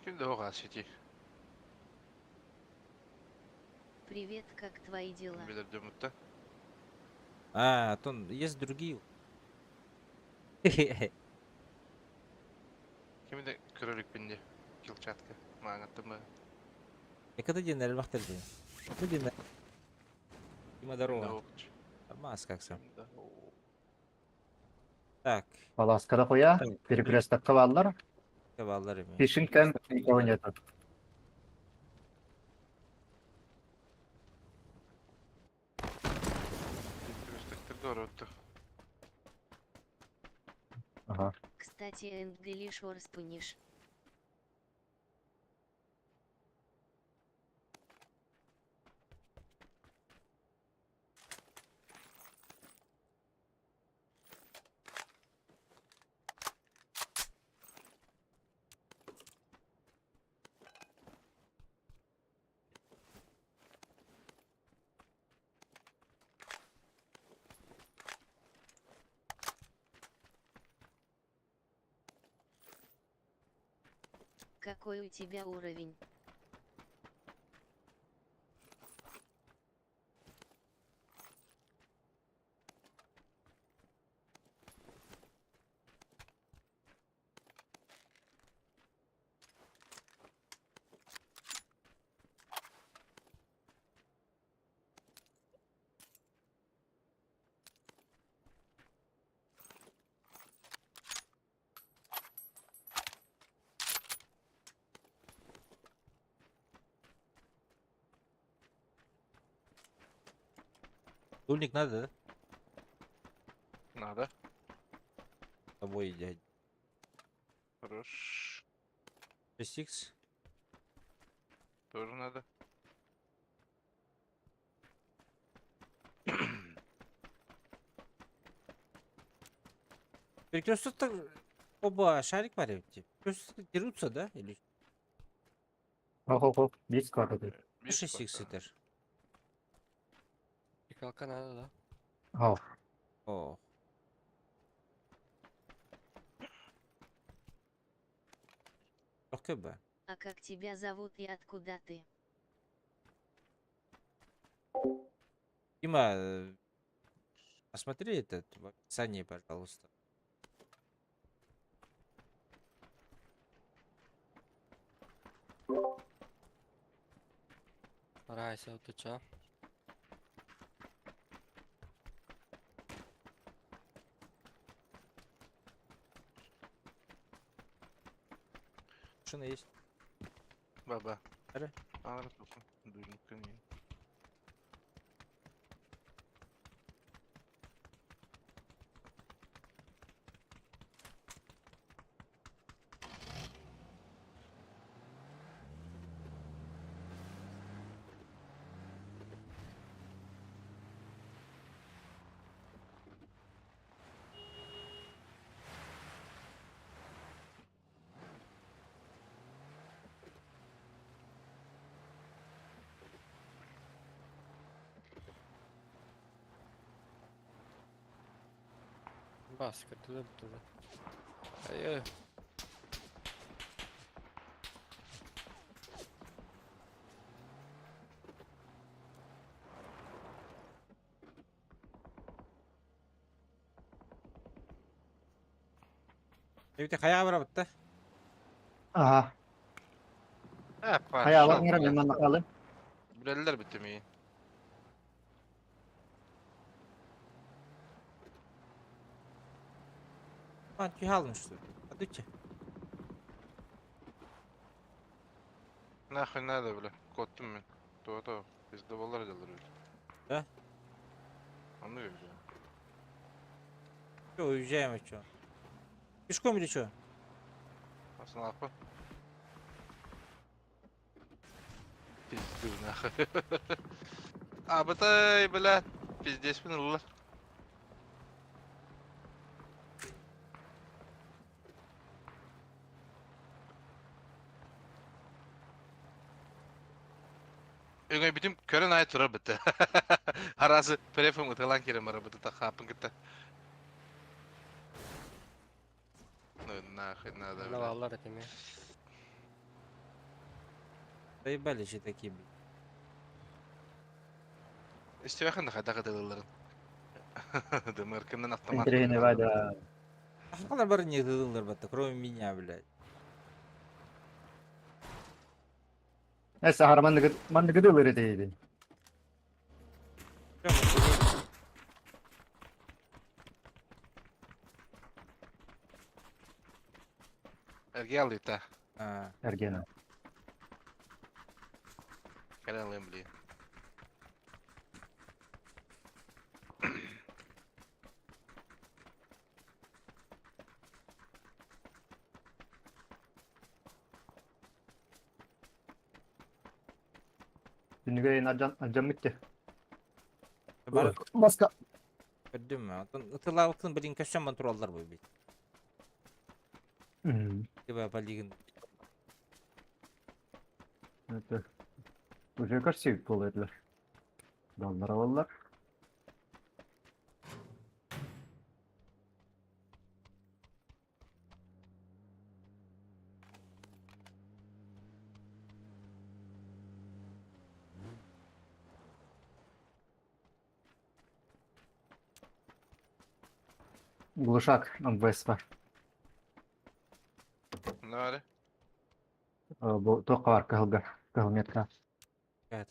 Ким да оҕа сити. Привет, как твои дела? Билэр дьоммуттан. А, то есть другие. Кими да көрө иликпин дии. Килчатка. Мааҥаттан ба. Эката диэн элбэхтэр диэн. Бу диэн Дима, здорово. Да Нормас как сам. Так, Паласкада хуя, перекрестокка бааллар. кабаллар эми. Фишинг кэмп никого нету. Перекрестоктерга оротто. Ага. Кстати, English or Spanish. Какой у тебя уровень? Дульник надо, да? Надо. С тобой, дядь. Хорош. 6х. Тоже надо. Перекресток оба шарик парит. Перекресток дерутся, да? Или Ох-ох-ох, есть квадрат. Биир 6х квартал. это ж. Пикалка надо, да? Ох. О. КБ. А как тебя зовут и откуда ты? Дима, посмотри этот в описании, пожалуйста. Райся, ты чё? Машина есть. Баба. Эрэ. Аара тоху. Дуйнукка не. Баска, туда, туда. Ай-ай. Эбите хайа барабытта. Ага. Э, Хайа, пошел, алар блядь. мен манна Билэллэр бүтүмий. А, тюхалын что ли? А ты че? Нахуй надо, бля. Коттум мен. То-то. Пиздоболлар дьаллар öyle. Да? Онну бля. Че, уезжаем, а чё? Пешком или чё? Асналапа. Пизду нахуй. Абытай, бля. Пиздец мин ыллар. Өҥөй бүтүм көрөн аай турар бытта. Араасы префым ытылан кирен бара бытта хапын кытта. Нахуй надо, Манна бля. бааллар этими. Заебали же такие, блядь. Истиэхэн да хайдах ытылларын. Дымыркыннан автомат. Интриги да. Ахалар бары не ытыллар батта, кроме меня, блядь. Э, сахар манныгы манныгы дылыр этейди. Всё, мы сидим. Эрге алыта. А, Эргена. Кэлэн ылым били. Түнүгө аджан аджан митте. бар Баска. көрдүм. Атын ытылаабытын билин көссөм тураллар бу бит. Тиба полигон. Это уже красиво болдылар. Даллар алалар. Глушак МВС. Нары. Бу тоққа бар кыһылга. Кыһыл метка. Кат.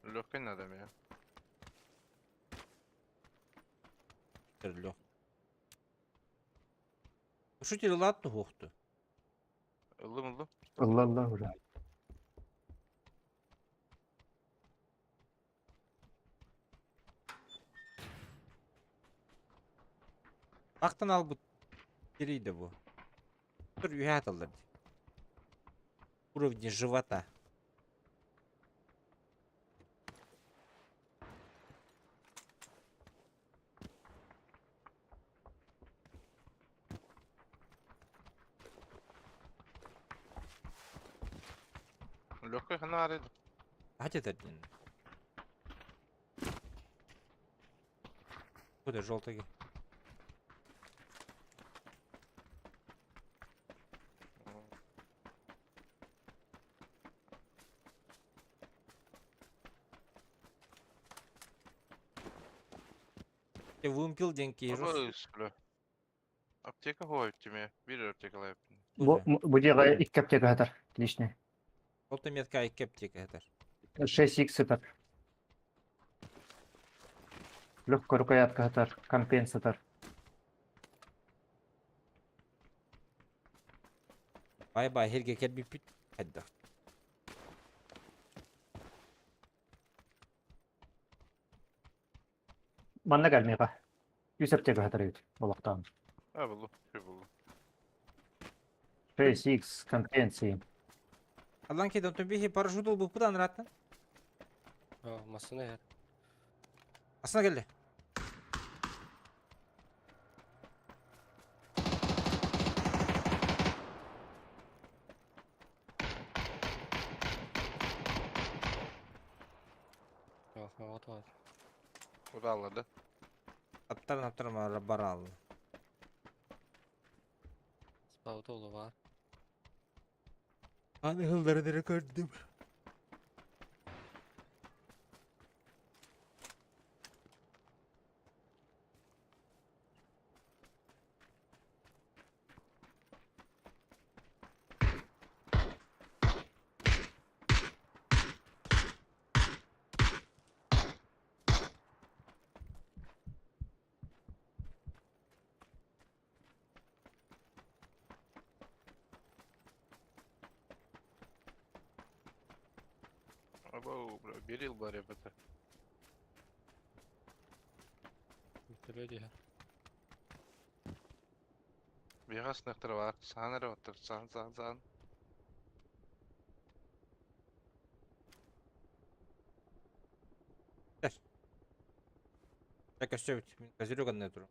Легкий надо мне. Лёг. Шутер латту хохту. Ылым ылым. Алла алла уже. Ақтан албыт керейді бу. Тұр үйәт алыр. Уровни живота. Легкий ханары. Хватит один. Куда желтый? Я вымпел деньги. Ой, Аптека хоют тебе. Бир аптека Бу бу дига икки аптека хатар. Отлично. Желтый метка и кептик это. 6x сытар. Легкая рукоятка хатар, компенсатор. Бай-бай, херге келби пит. Хадда. Манна кэлмиэҕэ. Үс аптека хатар эбит олохтоон. А, булу. Şu булу. 6x компенсии. Алан кеден төбехи парашют ол бұпыдан раттан. Массыына иһэр. Асына келді. О, вот. Куда алады? Аптарын аптарын бара алды. Спаута олу бар. Аны хылдарын көрдүм. Абау, бля, берил бар это. Вертолет иһэр. Бегас нактар бар. Сан эрэ оттор. Сан, сан, сан. Так, все, козырек одна туру.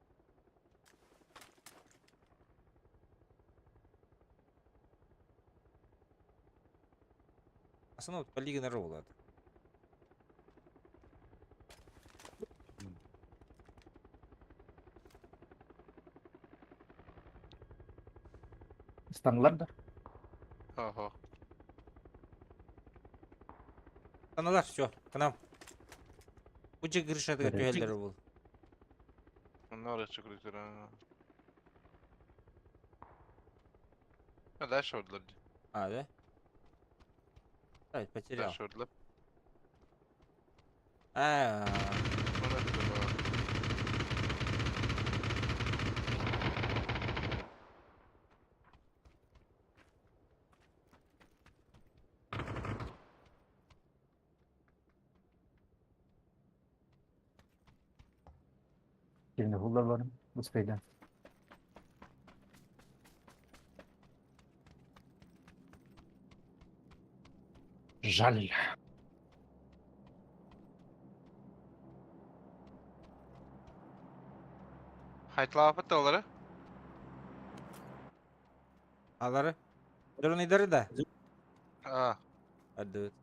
Основной по лиге народа. Станлар да. Ого. Таналар, все, к нам. Куча крышатыгар түһэллэр ол. Онно ораччы крутера. А дальше ордулар. А, да? Ай, потерял. Дальше ордулар. А, Кирни хуллар барым. Успейдан. Жаль. Хайтлаапыт доллары. Алары. Дурныйдары да. А. Отдают.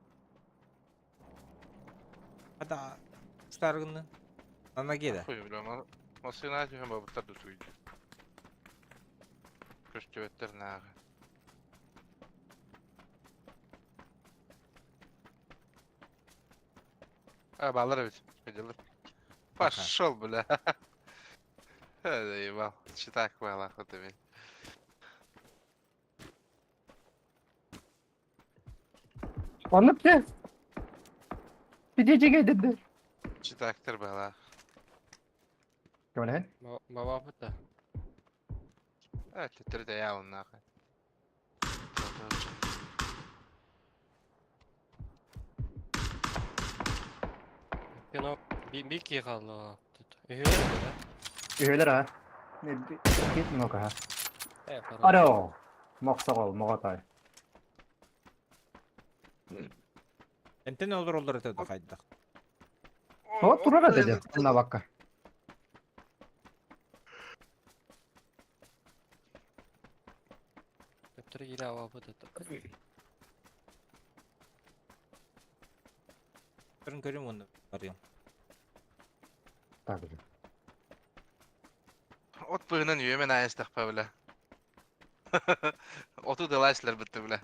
Ата, штаргны. На ноге, да. Хуй, бля, машина түһэн бабыттар да туйду. Көстүбэттэр нааҕы. А, балар эбит. Пойдёлар. Пошел, бля. Заебал. Читак была, вот тебе. Оннук те. Пидечиге деди. Читактыр была. Кемне? Баба да. А, тетер де я нахуй. Пино би қалды. Үйелер да? Үйелер ha. Кет много ha. Э, хорош. Аро. Моксогол, могатай. Энтен олор олор это хайдах. О, турара деди. Мына бакка. Өптір келе ауа бұд это. Көрін көрім оны барыйм. Так. От быһынан үйемен айыстақпа, бля. Оту дылайсылар бітті, бля.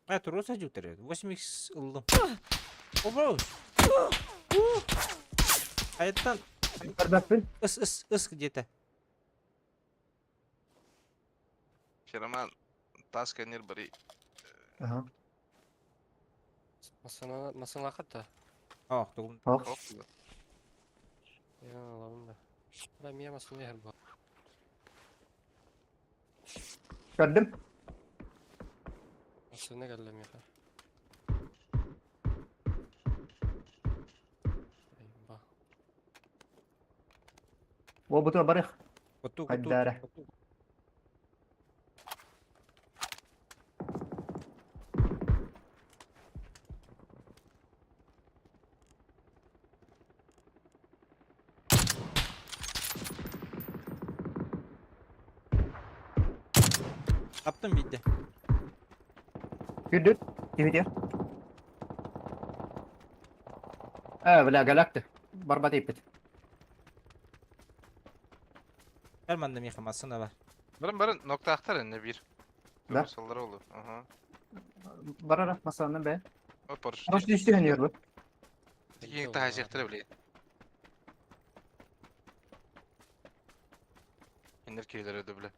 А, туруса жуктар. 8x ылдым. Обро. Аяттан Көрбәппин. ыс ыс ыс где-то. Фероман, тас кенер бари. Ага. Масана масана қатта. Ах, тугум. Ох. Оп. Я аламын да. Да, мен масана ехер ба. Көрдүм. Масана келді меха. Ба. О, буту барых. Куту куту. Хайдара. Таптым битте. Күрдүт. Тибите. Э, бля, галакты. Барбат иппит. Hermanda меха масына бар. Барын барын ноктақтар энне bir. Да? Masalları oldu. Aha. Барара масаны бе. О, парашют. Парашют үстү хөнүөр бу. Тикин тахажектер биле. Иннер кейлер өдө биле.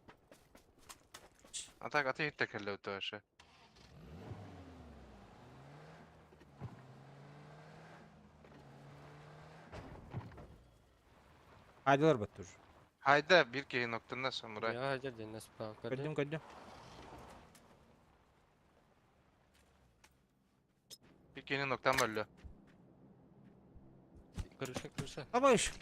Атак аты хитте келле өтө ашы. Айдылар бат уже. Hayda bir key noktanda samuray. Я жерден наспа. Көрдүм көрдүм. Bir keyini noktan böldü. Крыша, крыша. Абайш.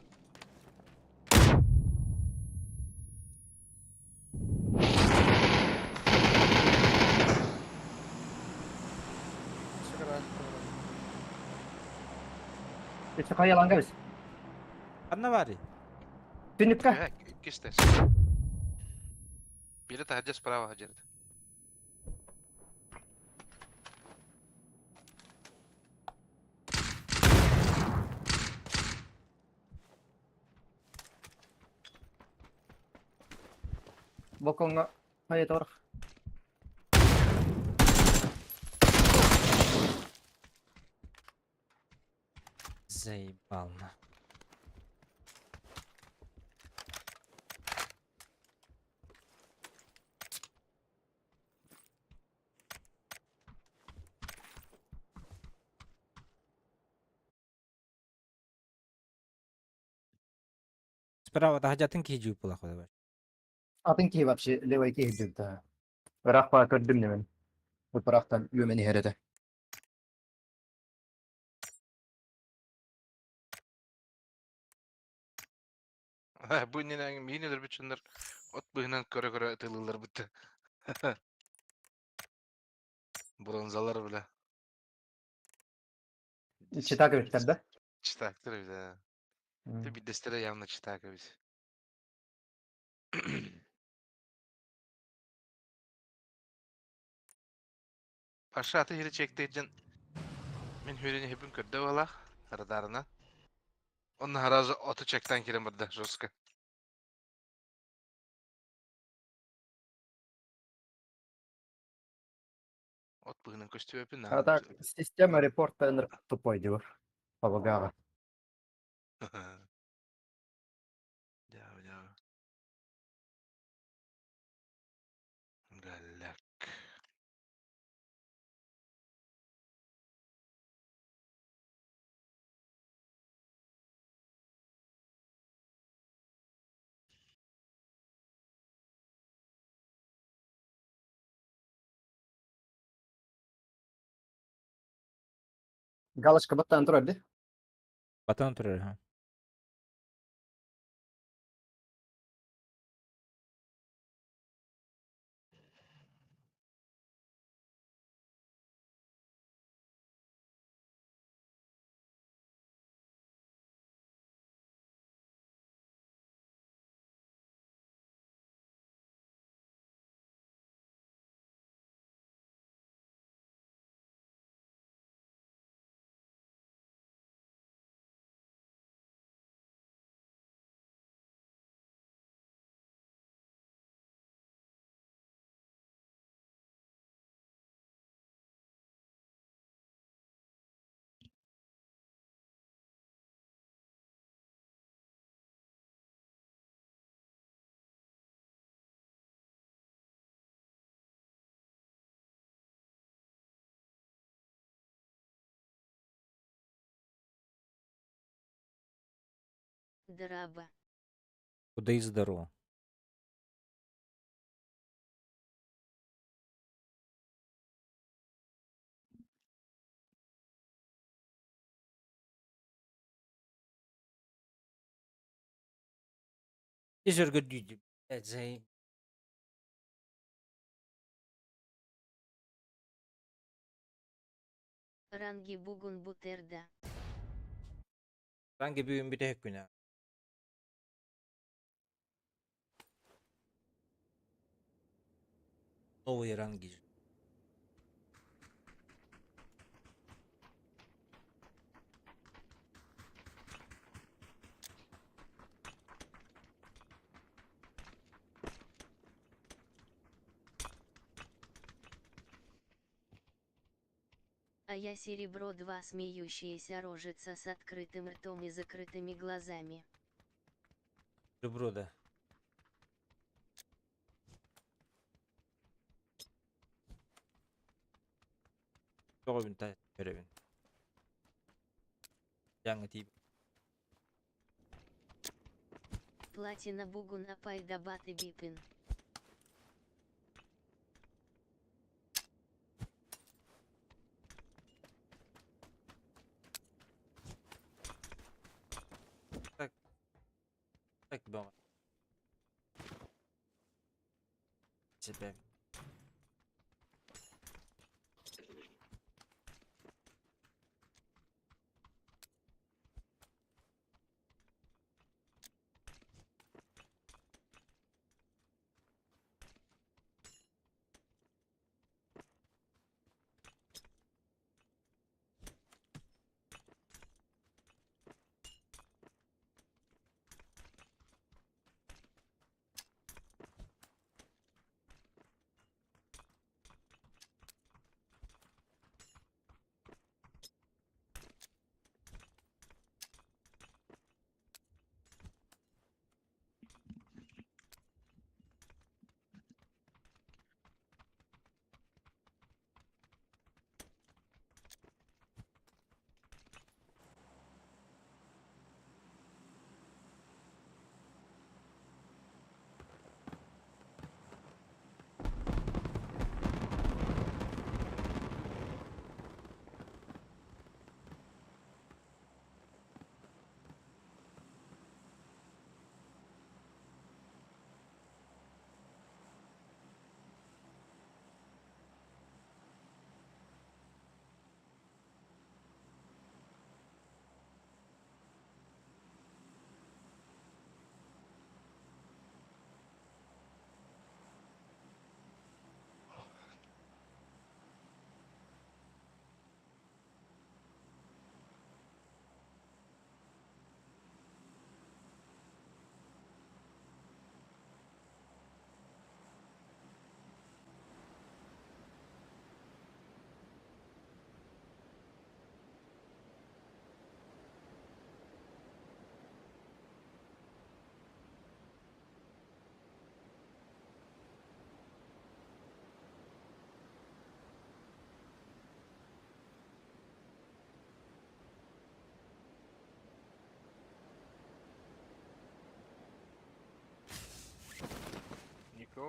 Үстү каяланга биз. Анна бар. Түнүккө. İkisi de. Biri tahacı справа hacerdi. Боконга хайа торах. Заебал на. Справа таһдьатын киһи дьууппулах давай. Атын киһи вообще левай киһи дьылта. Ыраах баа көрдүм немен. Ыпырахтан үөмэн иһэр этэ. Бу иннинэ миин өлөрбүт дьоннор от быһынан көрө-көрө ытылыыллар бытты. Бронзалар бile. Читак эбиттэр да? Читактыр эбит ээ. Ты биирдэстэрэ явно читак эбит. Паша аты иһирэ чиэктээдьэн мин хүрүн иһиппин көрдө буолаах радарына. Онно сразу оту чектаан киирэн барда жестко. От быһынан көстүбэппин А так, система репорта тупой диyor. Павагаға. Дьаа, дьаа. Галляк. Галочка баттан турар ди. Батан турар, ха. Драба. Куда и здорово. Изергөдүйдү. Блядь, заеб. Ранги бугун бутерда. Ранги бүгүн бүтэһик күнэ. Новые ранги. А я серебро 2 смеющаяся рожица с открытым ртом и закрытыми глазами. Добро, да. Тоҕобун та көрөбүн. Жаңы тип. Платина бугун апайдабаты бипин. Так баҕа. Себе.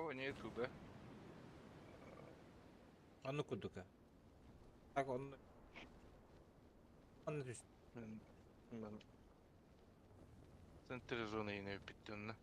Воняет туда. Оннук курдук. Так он. Он түс. Мен центр зоны yine bitti onunla.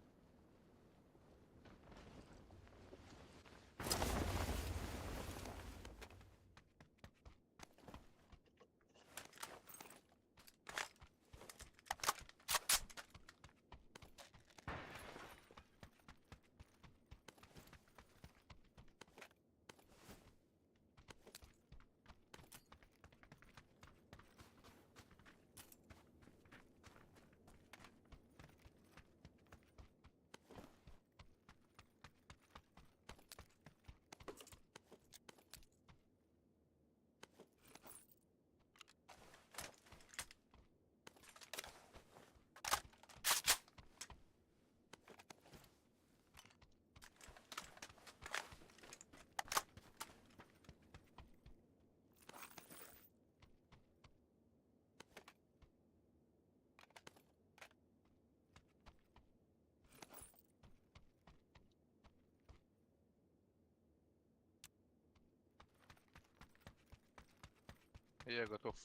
Я готов.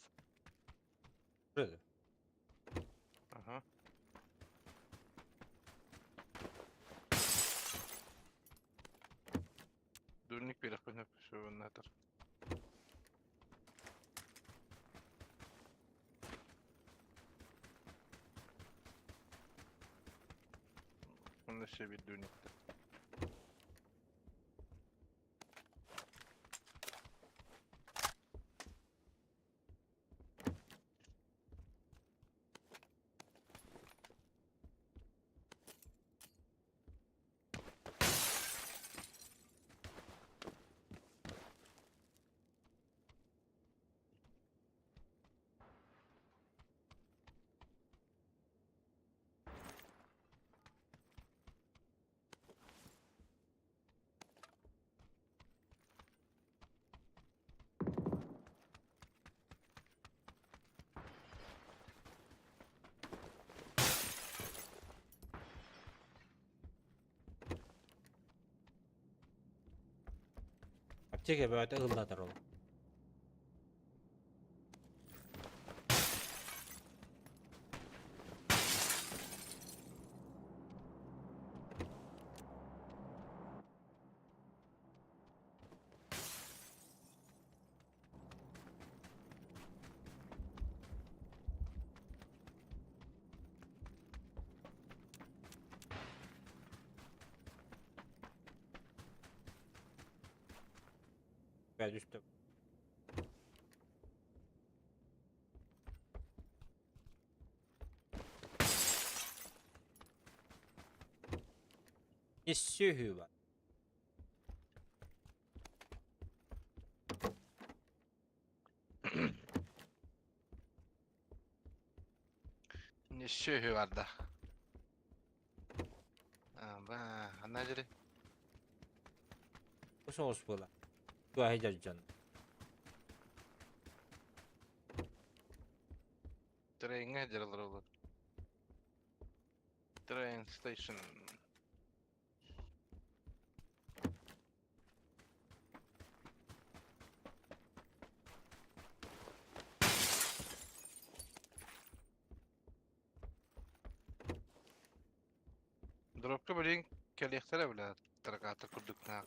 Что Ага. Дурник переходит на. Он еще bir дурникте. Аптека бөтө ыллатар ол. Ben düştüm. Ne var. Ne şey var da. Aba, anajiri. Bu soğus bu la. Dua can. Train'e jaralар olur. Train station. Дропка блин келехтере бля траката курдук на.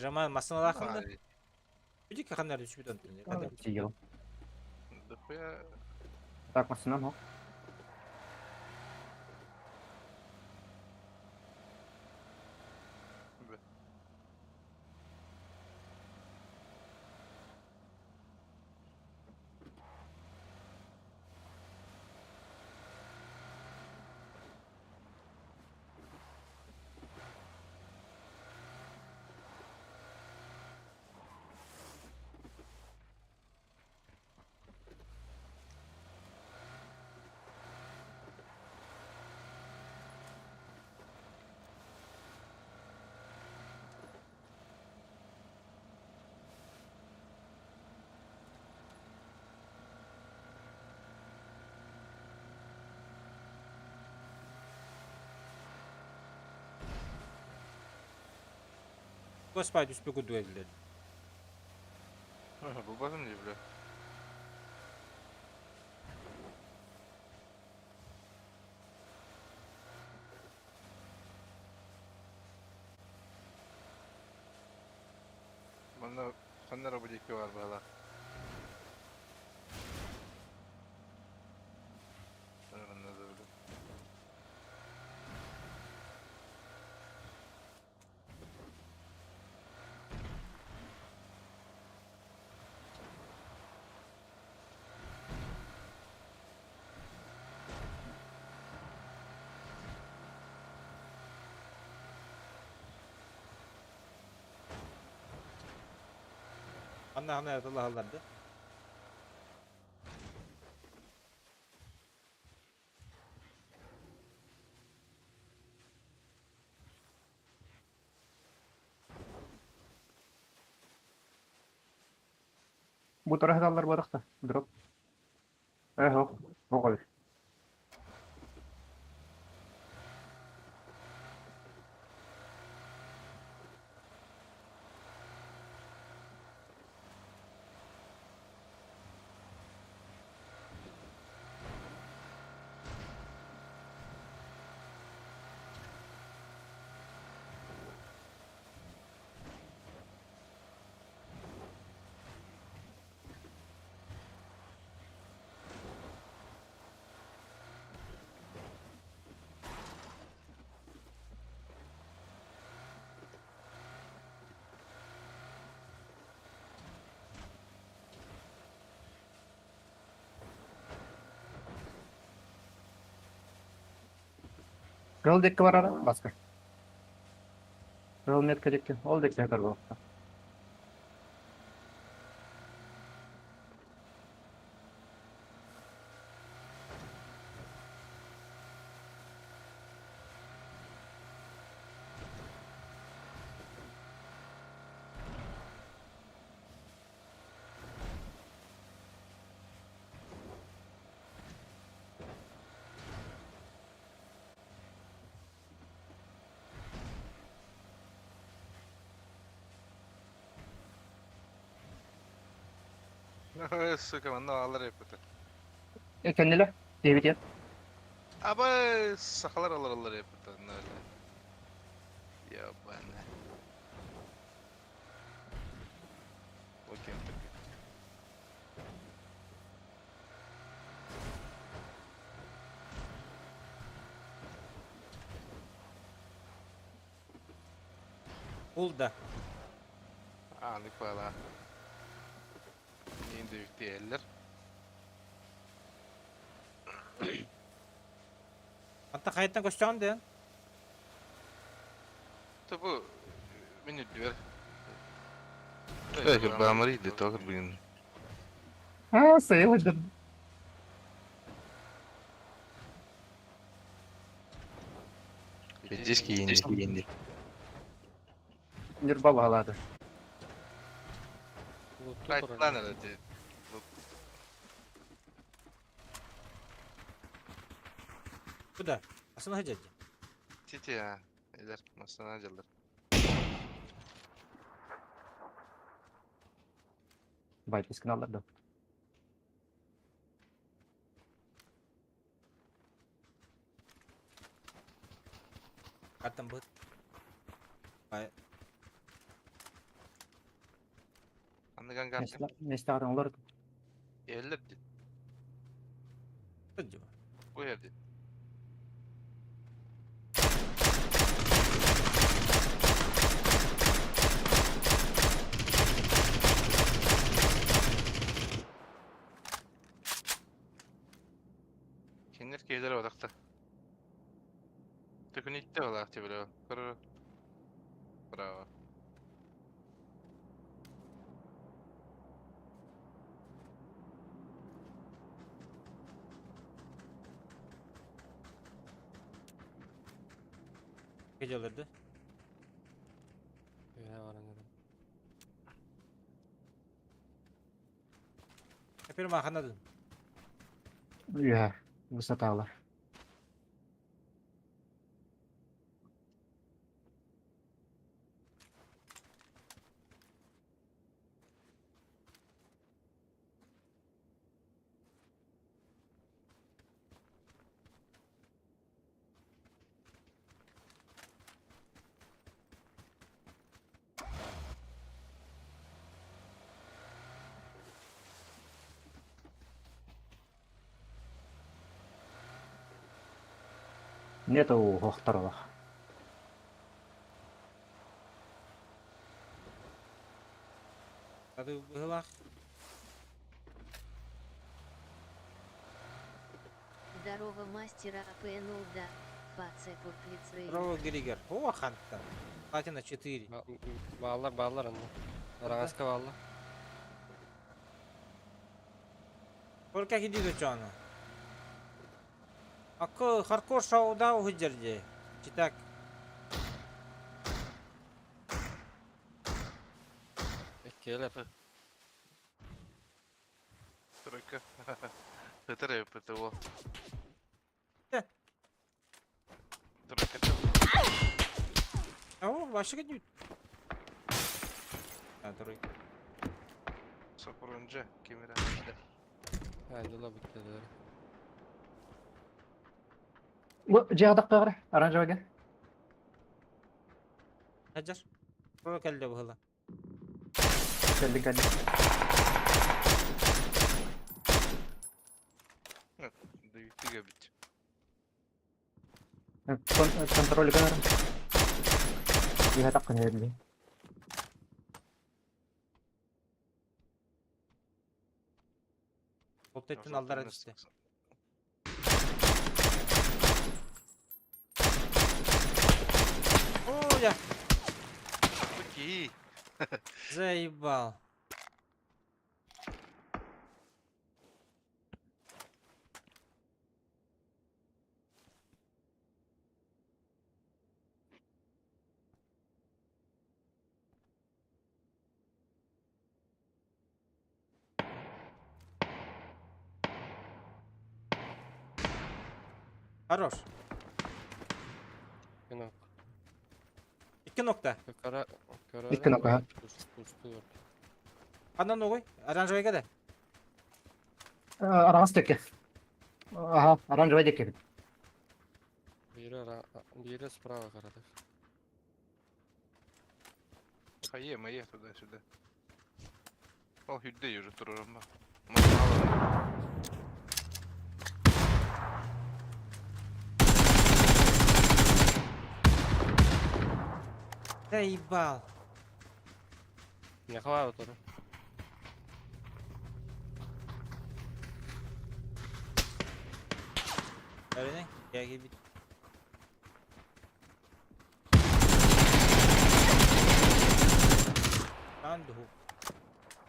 Роман масына лахында. Бүдик ханнар düşüp döndü. Тигел. Дохуя. Так, машинам хо. Господи, түспүт курдук этилэр. Булбатым дии бля. Манна ханна эрэ бу диэки баар быһалаах. Манна да били. Анна ханна тыллаһаллар да. Бу тураһаллар буолахта. Дроп. Э, ох, оҕол. Кыл декке барара баска. Кыл метка декке. Ол декке хатар буолахта. Сука, манна алар эппитэ. Э, кэннилэ. Диэбит Аба сахалар алар эппитэ. Ебаный. Окей, такой. Ул да. Анык бала. Енді үктейлер. Антта хайттан көстөөн ден. Бу мен үдүөр. Эх, бамыр иди, тоғыр бүгін. А, сайылдым. Здесь киинди. Нюрба бағалады. Вот тут Қайттан вроде. әлі де. Куда? Асына хажат. Тити, а. Элер, масана жылдар. Бай, пискін аларды. Каттан быт. Ай, Анныган картым. Нестағыдан олар. Элер де. жиба. Бу жерде. Кинер кейлер одақта. Төкін итте олақ те білі. Көр. Браво. Gecelerdi. Үһэ баран көрөм. Эпир маханадын. Иә, высоталар. Нету охторолох. Тады быһылаах. Здорово мастера АПНУ да. Паце пурплицрей. Здорово, Григор. О, хантан. Платина 4. Бааллар, бааллар онно. Араҥаска бааллар. Только иди до. Акы хардкор шоуда уһуджар дии. Читак. Иккиэлэр. Тройка. Ытыр ПТО. Тройка. О, вообще не. А, тройка. Сопрунжа, кемера. Айдыла бүттелер. Бу дьиэҕэ оранжевага. Хаджар. Про кэллэ быһыла. Кэлли кэлли. Дүйүттүгэ бит. Контроль гынар. Иһэ таққын берли. Ол алдара түсті. О, я Окей. заебал. Хорош. Кинок. Икки нокта. Кара... Кара... Икки нокта, Пустую. Ханна ногой? Оранжевый да? Араҥас төкке. Ага, оранжевый деке. Бири, бири справа карадык. Хайе, мае, туда-сюда. Ол хүдде уже турурум ба. Мало. Заебал. Не хватит тоже. Öyle Gel gel bir. عنده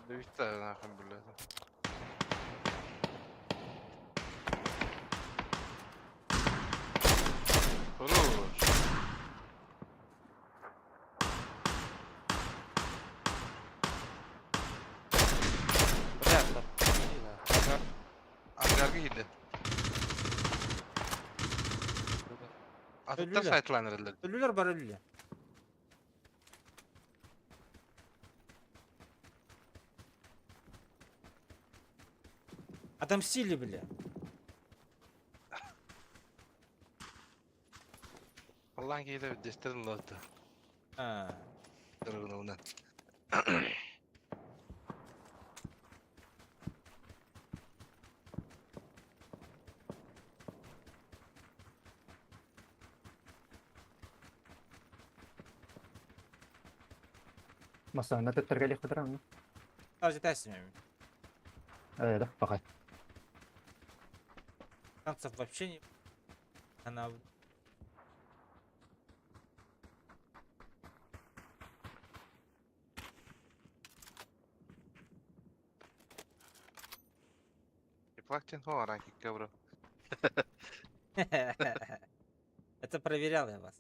Дүйүттэ нахуй блядь. Хорош. Бля, там. Ангарга киирди. Атыттар Өлүлэр. сайтланырылар. Ölüler бар ölüler. Отомстили, бля. Аллаан киирэ дестерин лооту. А, Дыргынылынан. Масана төттөргө лихтырам. Sadece tersi mi? Э, да, пока. Шансов вообще не... Она... Плактин хо аранки кабро. Это проверял я вас.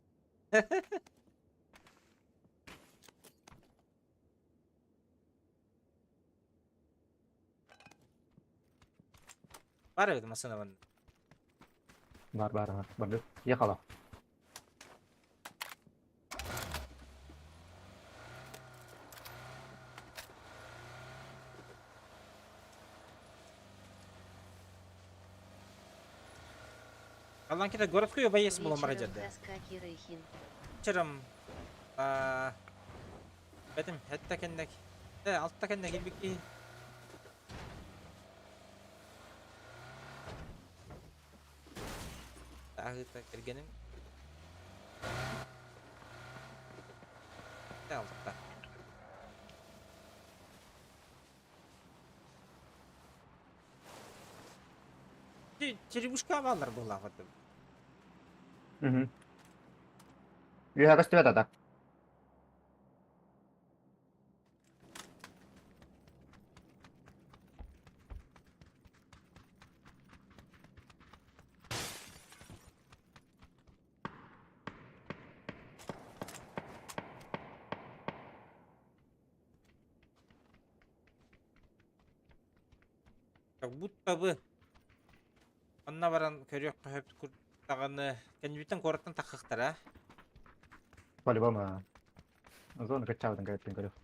Бар эбит машина вон. Бар бар бар. Бар. Ехала. Алланкида городской боец был Вечером мародер, да. Хаскаки Рейхин. Вечером а, этим это кендек. Э, алтта кендек илбики. Агыта кергеним. Алта. Черемушка бааллар буоллаах этим. Үөһэ көстүбэт ата. Как будто бы онно баран көрүөххэ сөп курдук даҕаны кэннибиттэн куораттан таххахтара. По-любому. Зона каччаабытын кэрэттин көрүөх.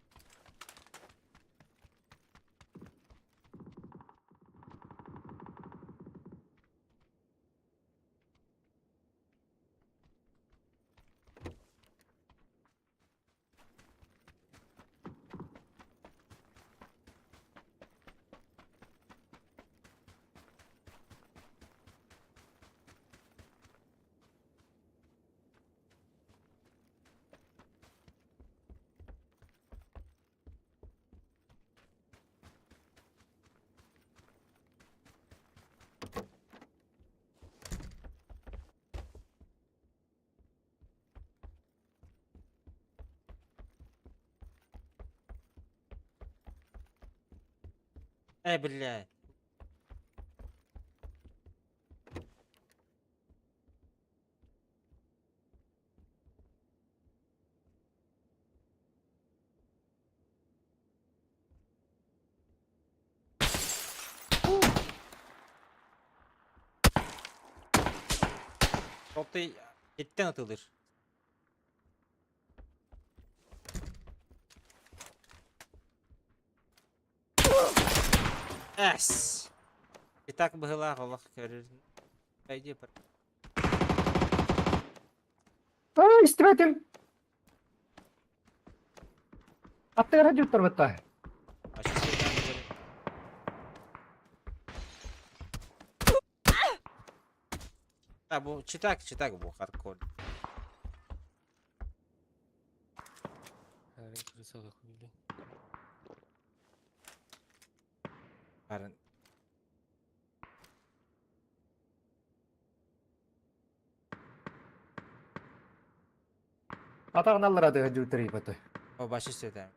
Э, бля. Topta itten atılır. Эс. Итак быһылаах олох көрөр. Пойди пар. Ай, истибэтим. Аттыгар хадьыттар бытта. А, бу читак, читак бу хардкор. Барын. Атаҕын аллара дыһа баты. О, башы сөтәм.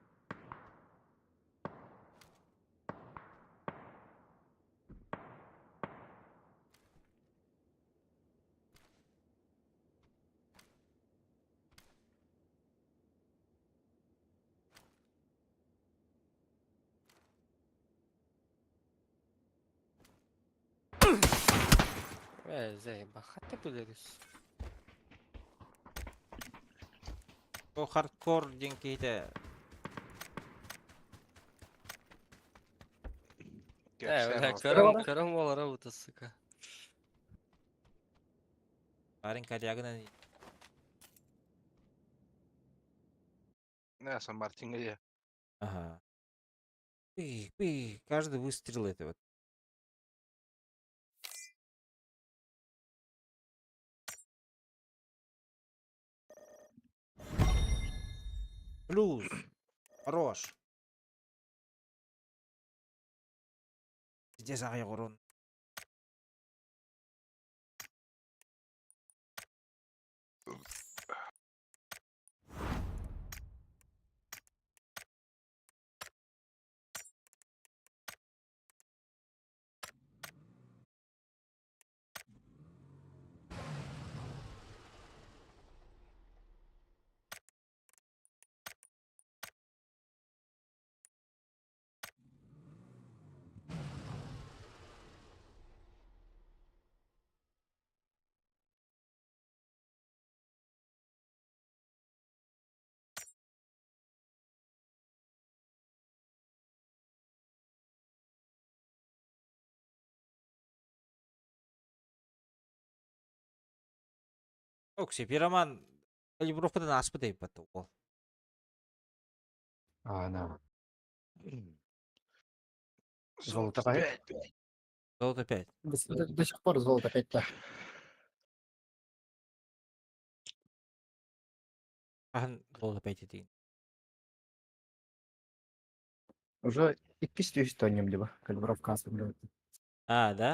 Э, заеба, хата билерис. Бу хардкор диэн киһитэ Э, бля, көрөн, көрөн буолара бута, сука. Барын корягынан Не, Сан Мартин где? Ага. Пых, пых, каждый выстрел это вот. Плюс. Хорош. Где за урон? Окси, пироман калибровкадан аспыт эйбат ол. А, на. Золото пять. Золото 5. До сих пор золото 5-то. Хаһан буола бэйдэтигин? Уже иккис түһүс тонньум диба. Калибровкасы блядь. А, да?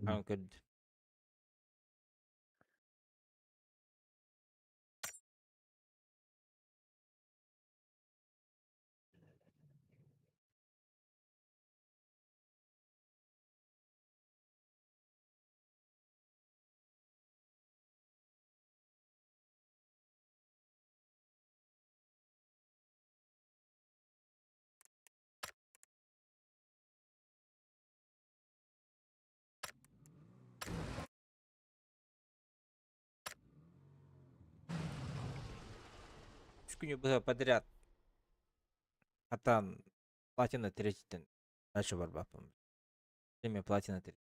Аан көрдүм. Үс күнү быһа подряд хатан платина третьтэн дальше барбаппын. Эми платина треть.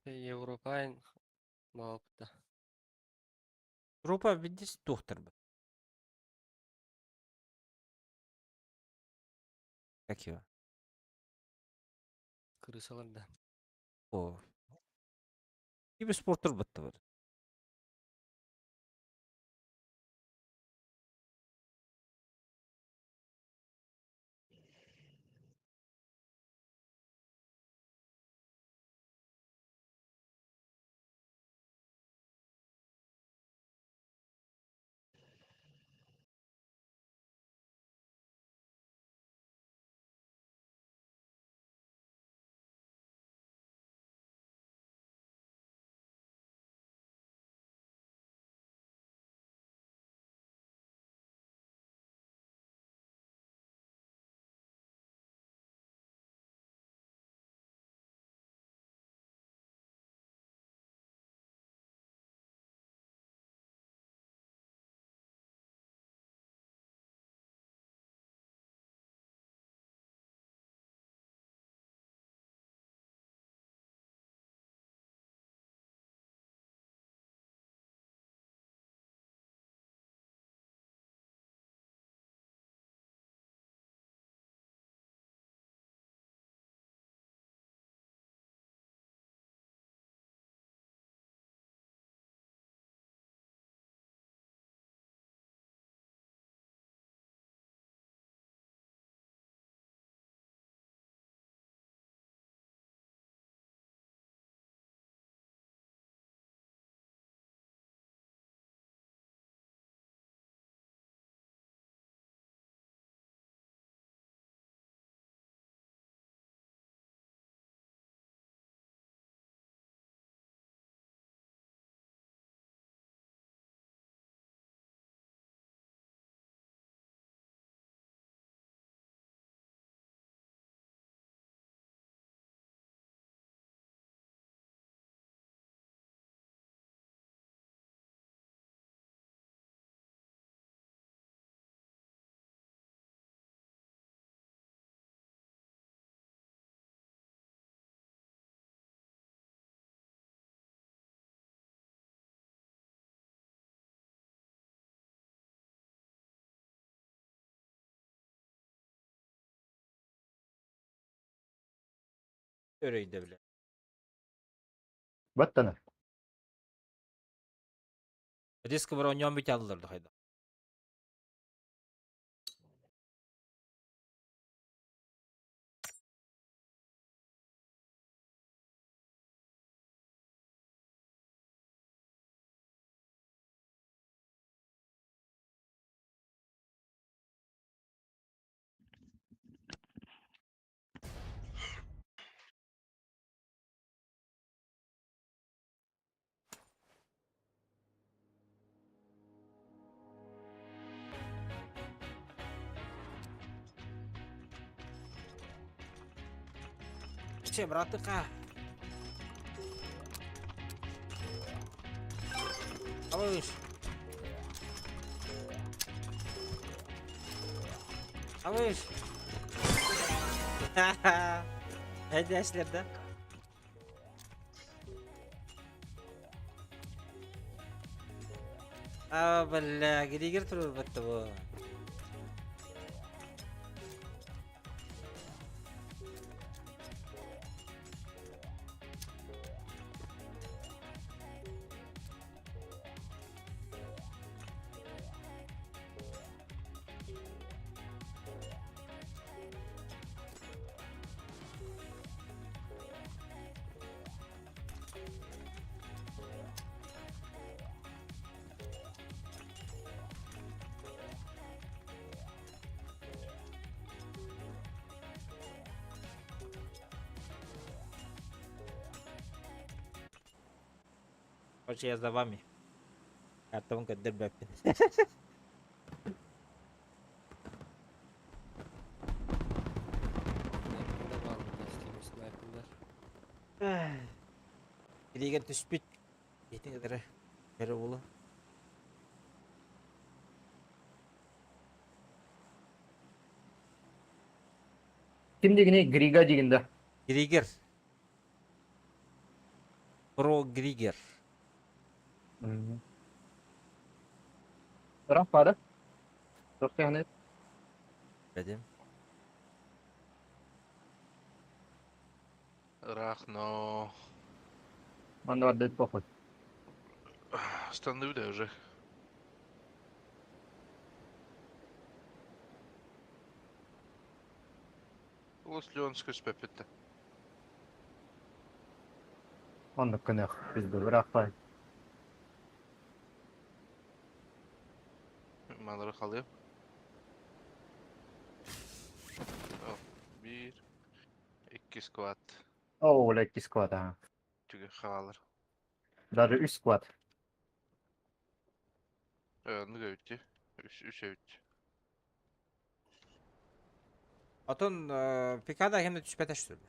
Түһэ Европайн маапта. Группа видишь тухтар бы. Как его? Крысалар да. О. Киберспорттар бытты бар. Өрөйдө бile. Баттана. Диск бар оñон бит алылар хайда. Че, братыка? Алыш. Абыш! Хайдашлар да? А, бля, гиригер турбатта бу. Короче, я за вами. Картабын көрдөрбөппүн. Снайперда бар блядь, снайпердар. Илиигэр түспүт. Итин кытары бэрэ буолу. Ким дигини Грига дигин да. Григер. Про Григер. Ыраах баара. Туох кэһэни Дедим. Ыраах, но... манна барда похуй. Останови да уже. Лос Леонская спепетте. Оннук көнөх пизду ыраах баар. Малары халыам. Биир, икки сквад. Оо, бля, икки сквад, аха. Түгэх хаалар. Даже үс сквад. Оннук эбит дии. Үс, үс эбит. Отон Пикада кемде түспэтэ что ли?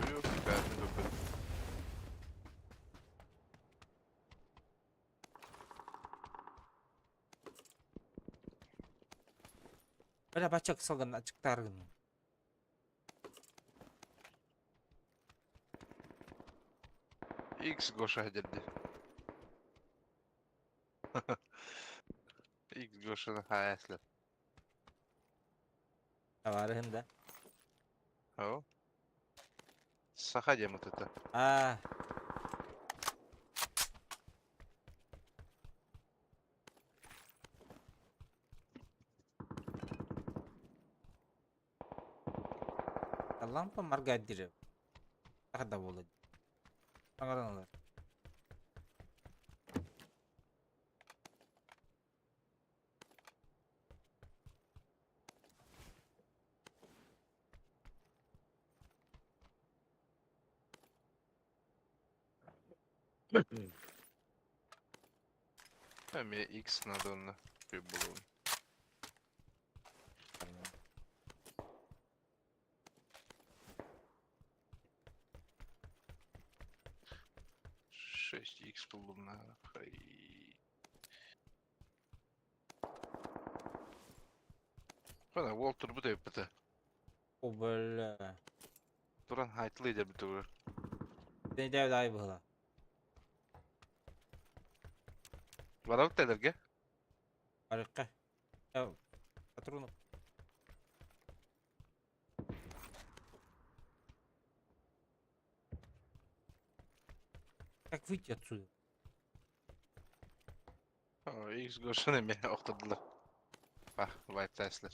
Yok, бәрін көрбөтүм. Бля, бачок салгын ачыктааргын. X Гоша дерди. X Гошаны хаяслар. Табарыһын да. О. Саха диэн это. А. Лампа моргает дире. Тахда буолла. Таҥараналар. Эмиэ X надо онно. Үп булуон. Шесть X буллум нахай. Хана Уолтер бу эппитэ. О, бля. Туран хайтлый деп тугу. Дэнэ дай быһыла. Барабыт телерге. Барыкка. Патронов. Как выйти отсюда? О, X Гошаны эмиэ охтордулар. Бах, White Tesla.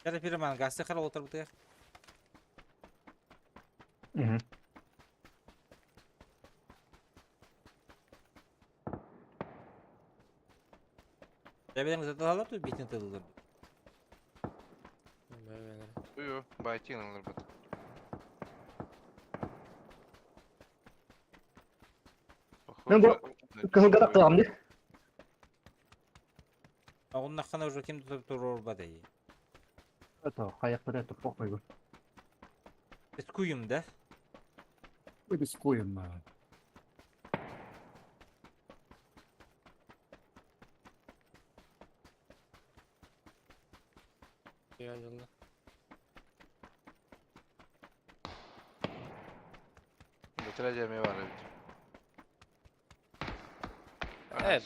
Кара пироман гасты хара отырбытыгар. Дәбеден заталалар тут битин тылылар. Байтин ылырбыт. Мен бу кыһылга тахтаҕым дии. Оҕуннаххына уже ким да туруорбат эйи. Это хайахтара это похуй. Рискуем, да? Мы рискуем. Я дьолло. Бөтүрэ дьэми бар эбит.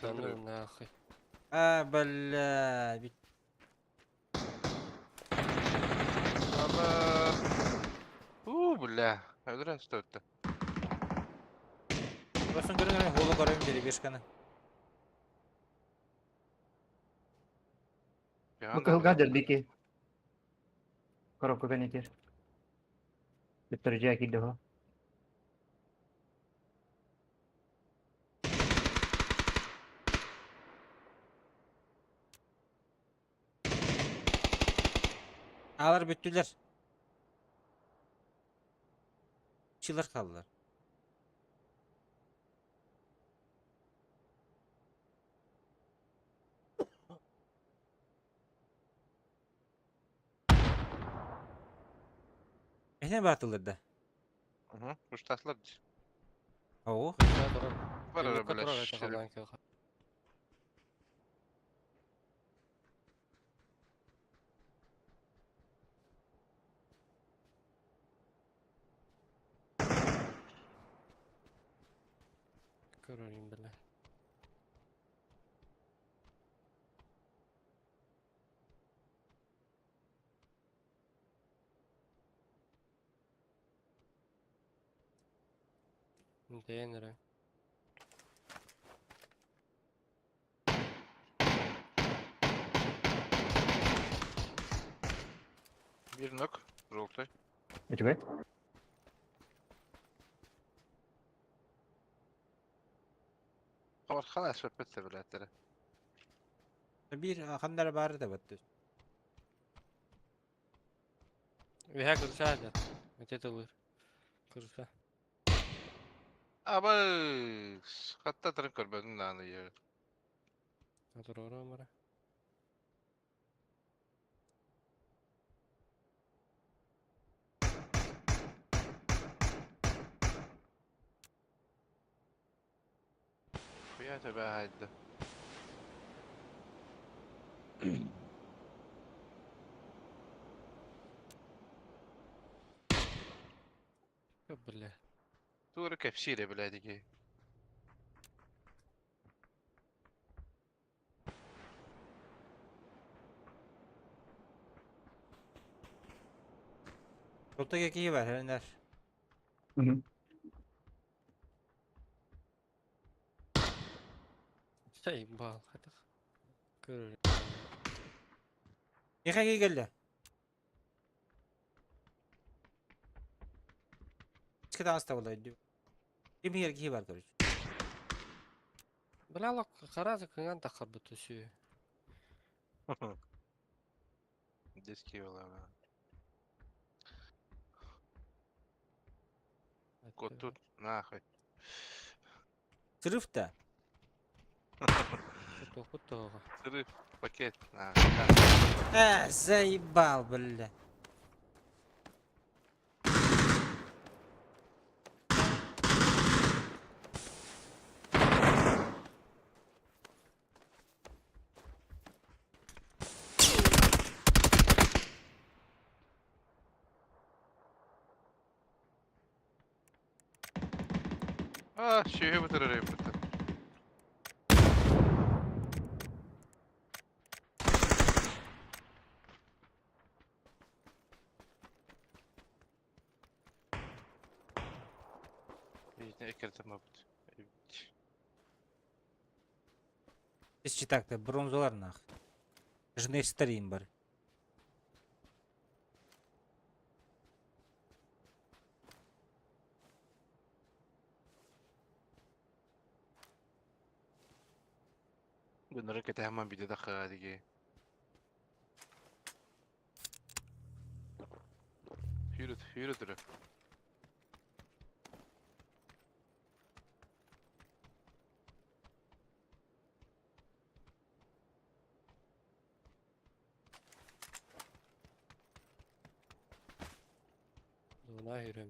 Да ну нахуй. А, бля, ведь Аба. У, бля. Өлөрө стоит. Басын көрүн холу көрөм деревешканы. Бу кыһылга дьэлбики. Коробка кэнэтир. Бүттөрү киирдэ ho. Алар бүттүлэр. Чылар қалдылар. Эһне батылыр да. Угу. Уштаслар. О, Бар эрэ, бля. Көрөрүм бля. Дээн эрэ. Bir нок. Желтый. Үчүгэй. Бар халас өппөттө билеттери. Bir хандар бары да батты. Үһэ кырса да. Мете тылыр. Кырса. Аба хатта тырын көрбөдүн нааны ер. Атырора мара. Хуя тебе хайда. Бля. Тура кепсире блядь. Жолтага кии бар, хәреннәр. Заебал. Хатых. Көрөрүм. Неха келді. Чиката аста болай. Ким ер кии бар, короче. Бля, лок харазы кынган тахар бутусю. Диски бла. Кот тут нахуй. Срыв-то. Срыв пакет. Нахуй. А, заебал, бля. А, шүйе бітірер бітір. Не экертем бит. Читакта бронзалар нах. Жнестерин бар. Bunları kötü hemen bir de daha диге. Hüyre dürü. Дуна hüyre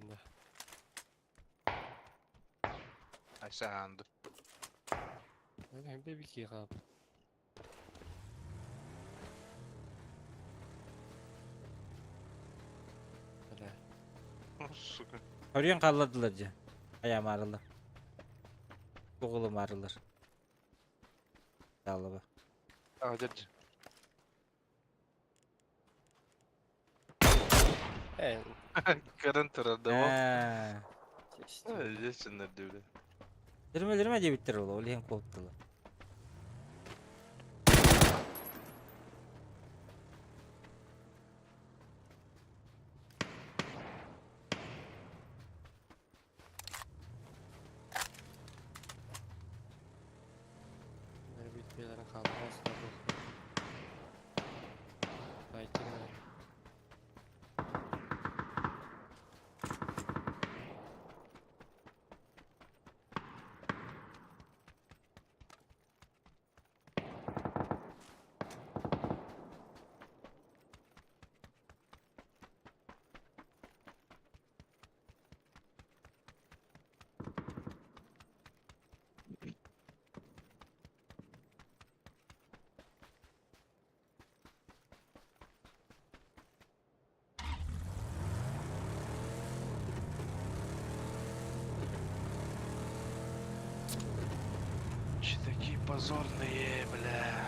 Айсаанды. Hem de bir ki kap. Бля. Сука. Орыйын қалладылар же. Аям арылы. Оғылым арылыр. Далыба. А, дядя. Э, Каран турар да. Ә. Здесь бля. Дирме дебиттер ол, ол ең қуыттылы. Bitmelerin kalmaz da bu. Fighting. Че такие позорные, бля.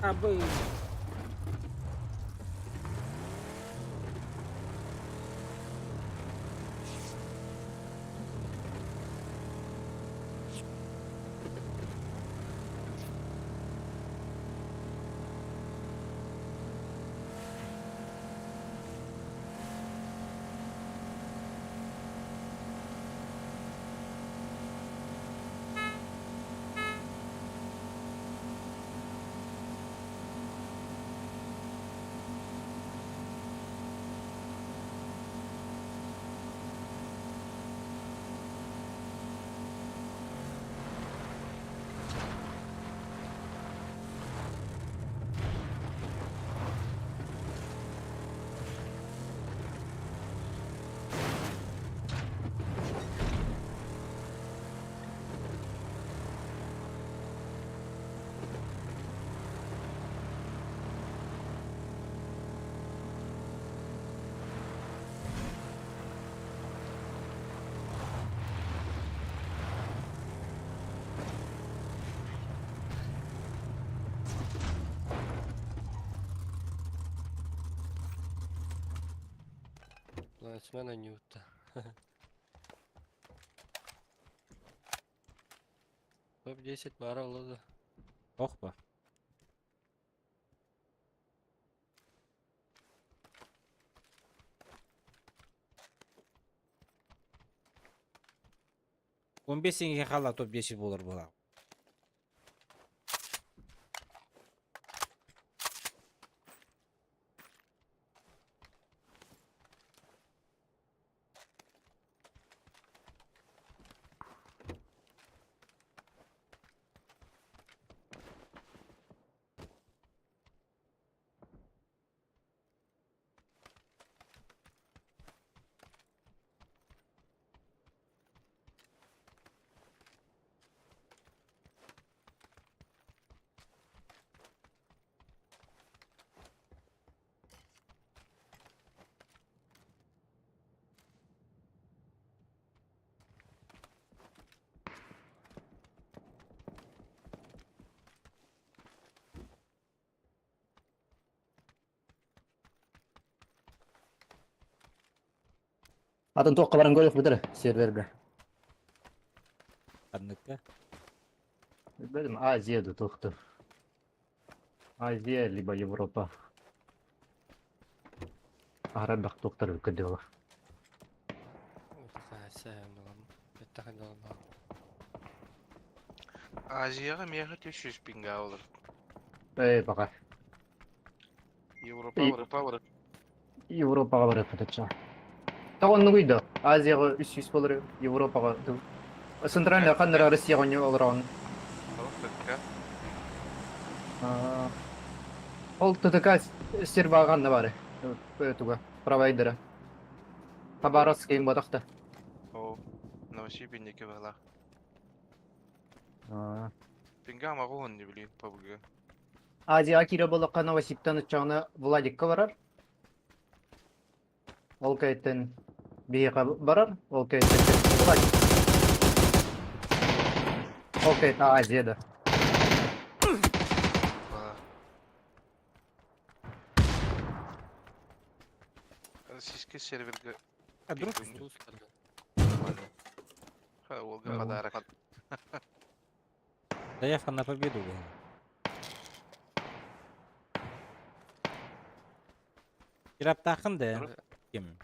Абы. Плансмена Ньюта. Топ-10 бара олады. Ох ба. 15 теңге қала топ-10 болар бұла. Атын туохха баран көрүөх бүтэр сервергэ. Ханныкка? Билбэтим Азия да туохту. Азия либо Европа. Аһара элбэх туохтар көрдүөлэр. Азияҕа миэхэ 300 пинга олор. Ээ баҕар. Европа Европа бар. Европаҕа барыахпыт оччоҕо. Тоҕо оннугуй да? Азияҕа 300 болары, Европаҕа Центральный ханнара Россияҕа олороҕун. Ол ТТК сир бааҕанна бары. Туга, провайдера. Хабаровскайым ботахта. О, Новосибирники была. Пинга могу он не блин, ПБГ. Азияҕа киирэр буоллахха Новосибтан ыччаҕына Владикка барар. Ол кэнниттэн биһиэхэ барар, ол кэнниттэн Владик. Ол кэнниттэн Азия да. Российский серверга А друг Ха, Волга подарок. Заявка на победу была. Кираптаахын да ким?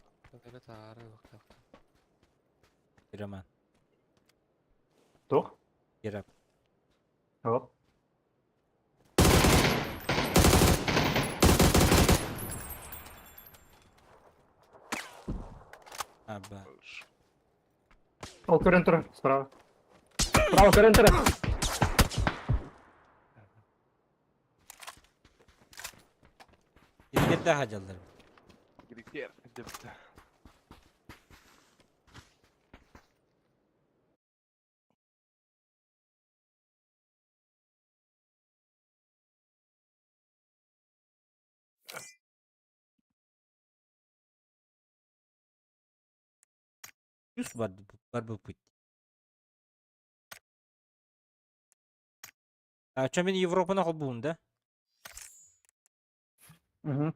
Роман. Туох? Кирап. Туох? Аба. Ол көрөн турар, справа. Справа көрөн турар. Иргерде хажалдар. Грикер, депті. Үс бар бар бу путь. А чё мен Европаны холбуун да? Угу.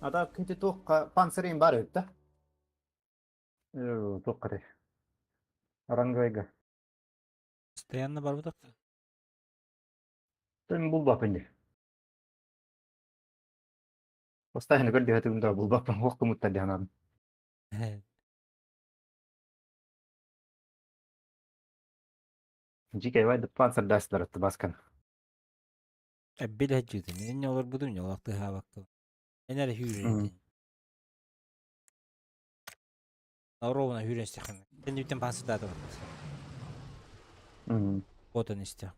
А так ити туохха панцирин бар эбит да? Туохха этэй? Рангайга. Постоянно бар бутак. Мен булбаппын дии. Постоянно көрдөһөтүгүм да булбаппын уох кымыттар дии санаатым. Дьиикэй бай панцирдаастар баскан. Эббил хаджытын. Энне олор будум ньолакты хаабакка. Энер хүүрен. Ровно хүүрен стехан. Тен панцирдааты бар. Отон исте.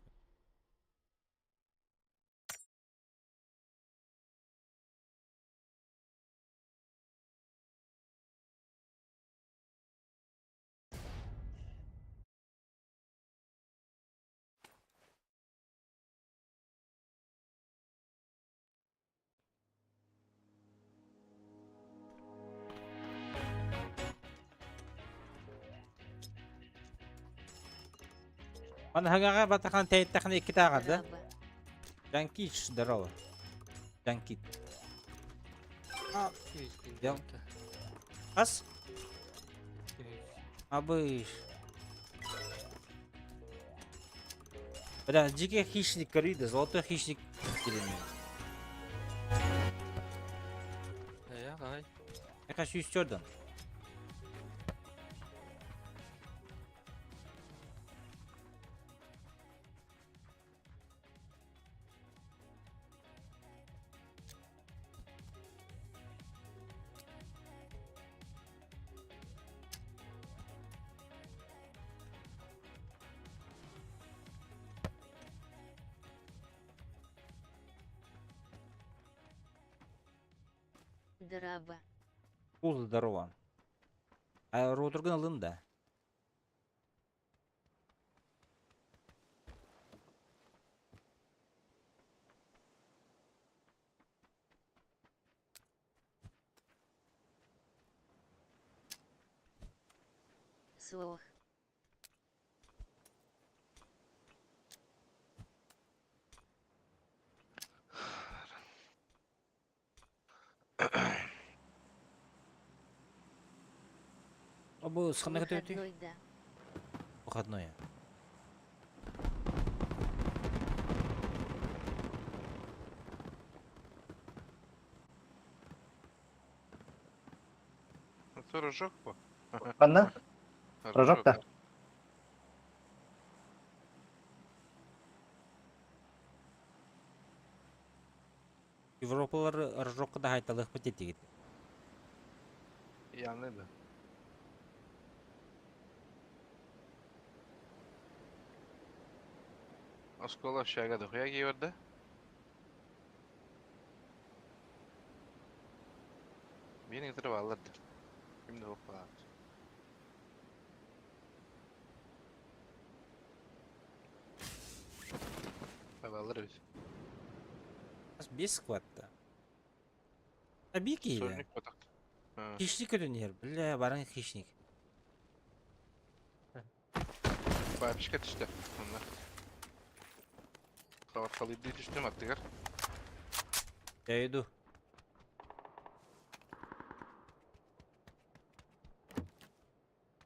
Манаһагаҕа батахан тэйиттэххинэ иккитэ ааҕар да? Жанкич, здорово. Жанкит. Дел. Ас? Абыш. Бля, дикий хищник корида, золотой хищник. Я хочу из. Драба. Кул здорово. А роутергын алын да. Суох. Бу схана көтөтүй? Выходной да. Выходной. Это рожок по? Ханна? Рожок да. Европалар рожокка да хайталых бит. Яны да. Оскола общага дохуя киверді. Мени кытырып алырды. Кимде опа. Алыр бит. Бес сквадта. А бики или? Хищник өтөнер. Бля, барың хищник. Бабишка түштү. Онда. Хабар қалыйды түштүм аттыгар. Я иду.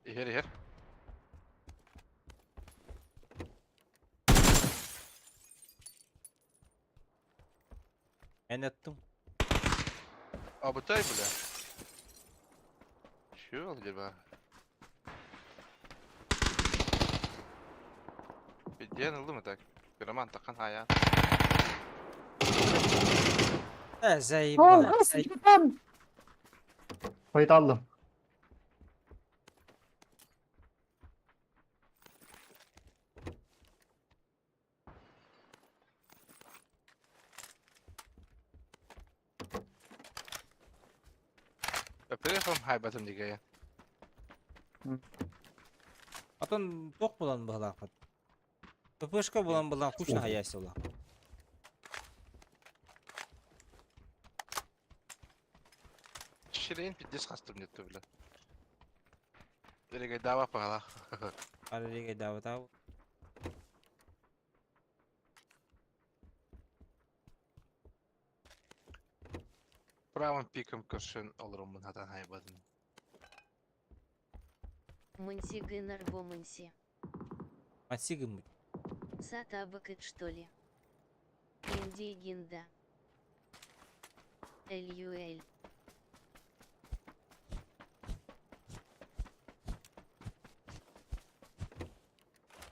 Ихер ихер. Мен аттым. Абытай бля. Şu acaba? Bir oldu mu tak? Bir aman takan hayat. Э, заебал. Kayıt aldım. Öpürüm haybatım diye. Потом ток булан была. ППшка булан была, кучно хаясь была. Şirin piddes kastım netti bile. Nereye dava pahala. Арыга дава тау. Правым пиком көршін олырым hatan haybatım. Мунси гынар мунси. Мансигым. Сатабакет что ли? Индигинда. Элюэль.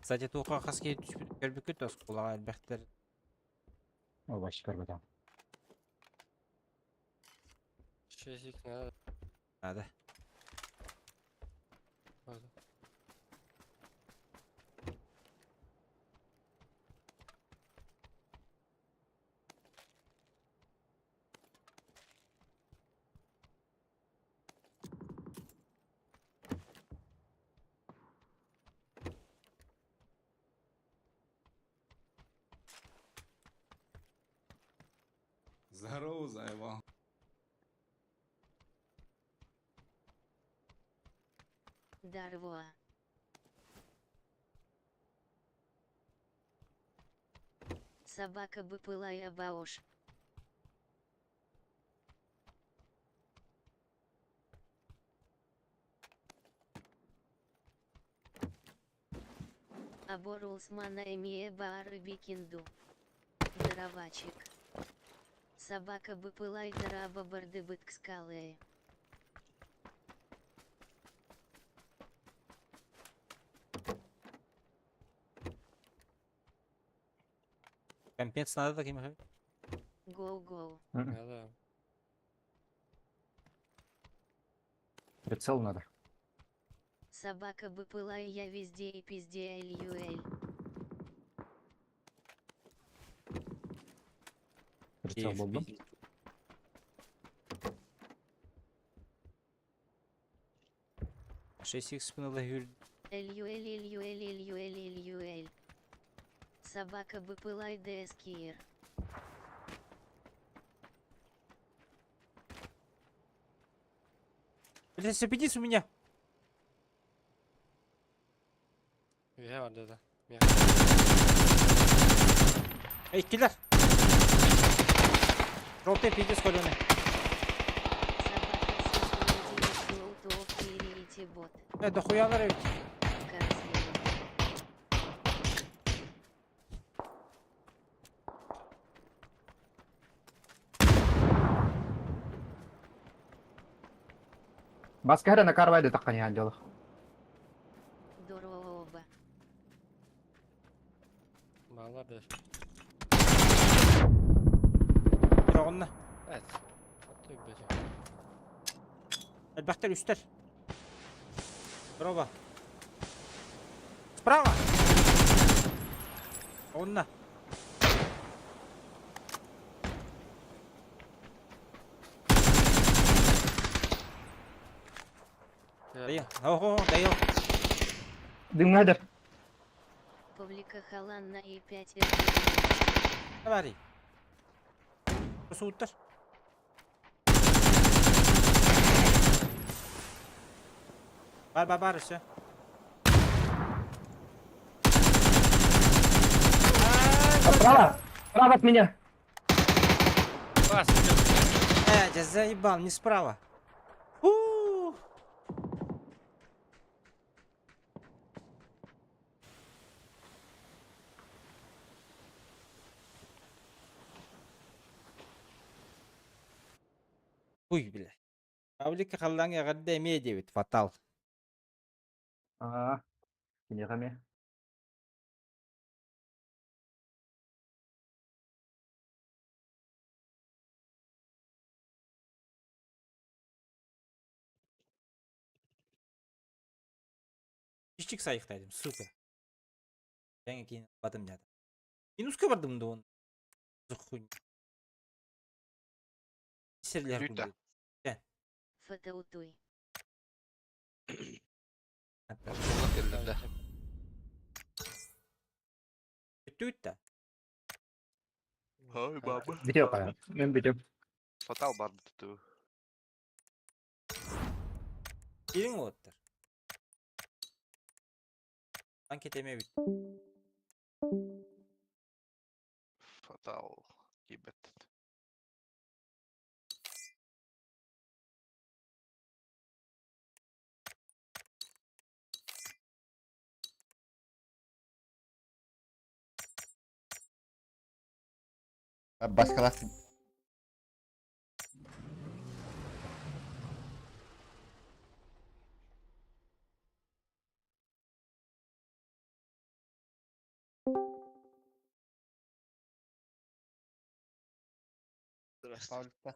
Кстати, туха хаски түспүт көрбүкүт осколага элбэхтер. Ой, көрбөтөм. Шестик надо. Надо. Надо. Здорово, заебал. Дарвоа. Собака быпылая баош. Аборулсмана эмие баары бикинду. Здоровачик. Собака быпылай дараба барды быткскалые. Компенс надо таким же? Гоу-гоу. Да. Прицел надо. Собака быпылай я везде и пизде люэль. Прицел был, да? 6 х спиналар Люэль люэль люэль люэль. Собака быпылай дскир. Блять, все у меня! Үһэ бар да. Эй, киллер! Желтый пиздец коленый. Собака бот. Дохуя ведь. Красиво. Баска на карвайда так не делах. Здорово. Баллар да. Ровно. Evet. Hatta bir Элбэхтэр үстэр. Браво. Справа! Онна. Даю. Ого, даю. Дымгадер. Павлика Халан на И5 Давай. Суuттар. Бар, бар, бар, все. Справа! Справа от меня! Бас, Я заебал, не справа. У! Уй, бля. Павлика халлаңа гадда эме дебит, фатал. А, кинеҕэ Кичик сайыктайдым, сука. Жаңы кейін бадым деді. Минуска бардым да он. За хуйню. Серлер Юта. Фотоутуй. Осколок кэллэ да. Бүтті. Ой, баба. Видео кая. Мен видео. Фатал бар буту. Келің оттар. Анкет эме бит. Фатал. Ебет. Başkalar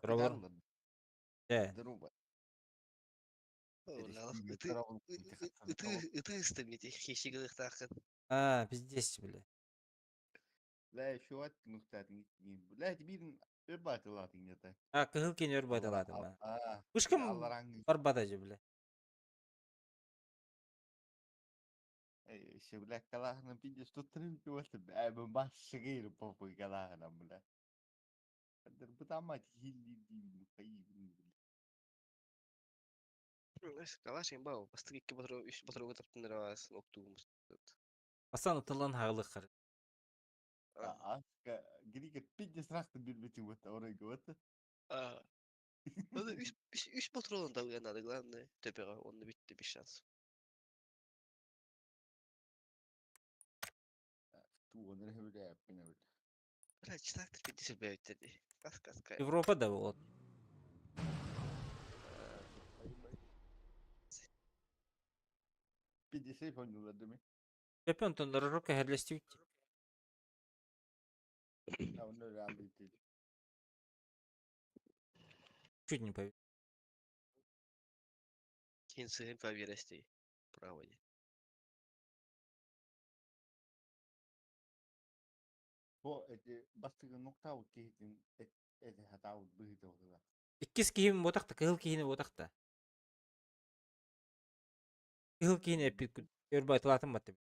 Здорово. Э, А, пиздец, бля. لا شو لا تبين А, кыһыл кин өр байталатым. Вышкам барбата же, бля. Асан утылан хағылық қар. Аска григе пиздец рахты билбитин вот оройго вот. Оны үс патрон далган надо, главное. Төбөҕө онно бүттү без шанс. Тугун эрэ билээппин эбит. Бля, читактыр пиздец элбээбиттэр дии. Кас кас кай. Европа да вот. Пиздец ойнулар дemi. Köpü онтон рожок кэһэрлэстибит. А оны ралли Чуть не повезло. Кин сыһын поверести. Право не. Бу эти бастыгы нуктау киһитин эти хатау быһыта олуга. Иккис киһим ботахта, кыһыл киһини ботахта. Кыһыл киһини эппит өр байтылаатым батты.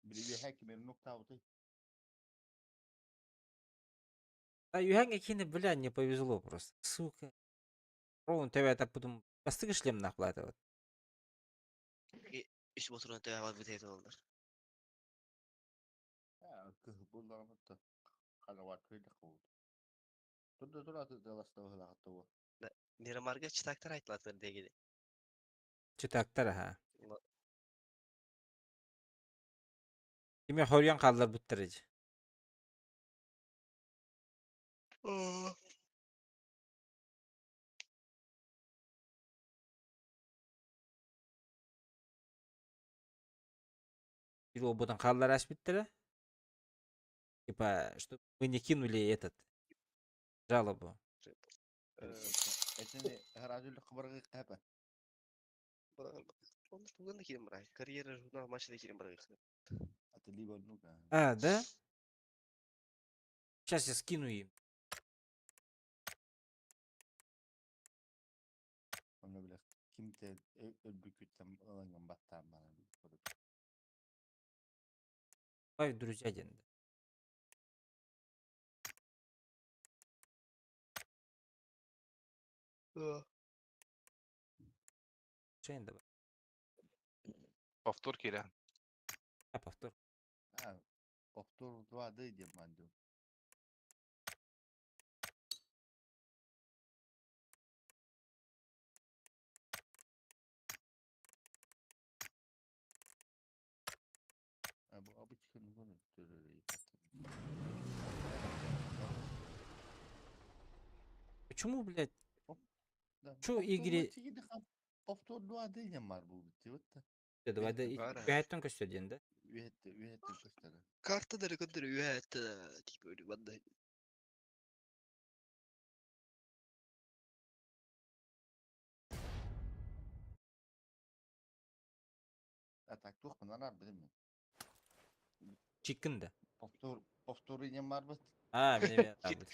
Бири хакимер нуктау ты. А юханга киһини, бля, не повезло просто. Сука. Ровно тебя так потом бастыгы шлем нахлатывает. Үс патрон төбө бар бит олар. Кыһы буллармытта. Халават көйдө кылды. Турда тураты даласта хылахты. Мирамарга читактар айтылатыр дегени. Читактар, ага. Киме хорьян қалдар буттар эжи. Или оботан қалдар аш биттер. Типа, что мы не кинули этот жалобу. Этини харажулы кыбыргы капа. Оны туган да кирем бар. Карьера журнал машина кирем бар. Аты либо нука. А, да? Сейчас я скину им. Оны биле кимте өлбүкүттен ыланган баттаан бана. Добавь друзья ден. Шейн добавь. Повтор кирен. А, повтор. А, повтор 2D диэн манду. А бу абычкын bunu Почему, блядь? Чё игре- Повтор 2D диэн бар бу бит. Вот. Давай да Бара. бәйттен көстө да? Үһәтте, үһәтте көстөрө. Карта да көндөр үһәтте тип өлү банда. А так туох мынар билим. Чиккин да. Повтор, повтор диэн бар бит. А, мен мен.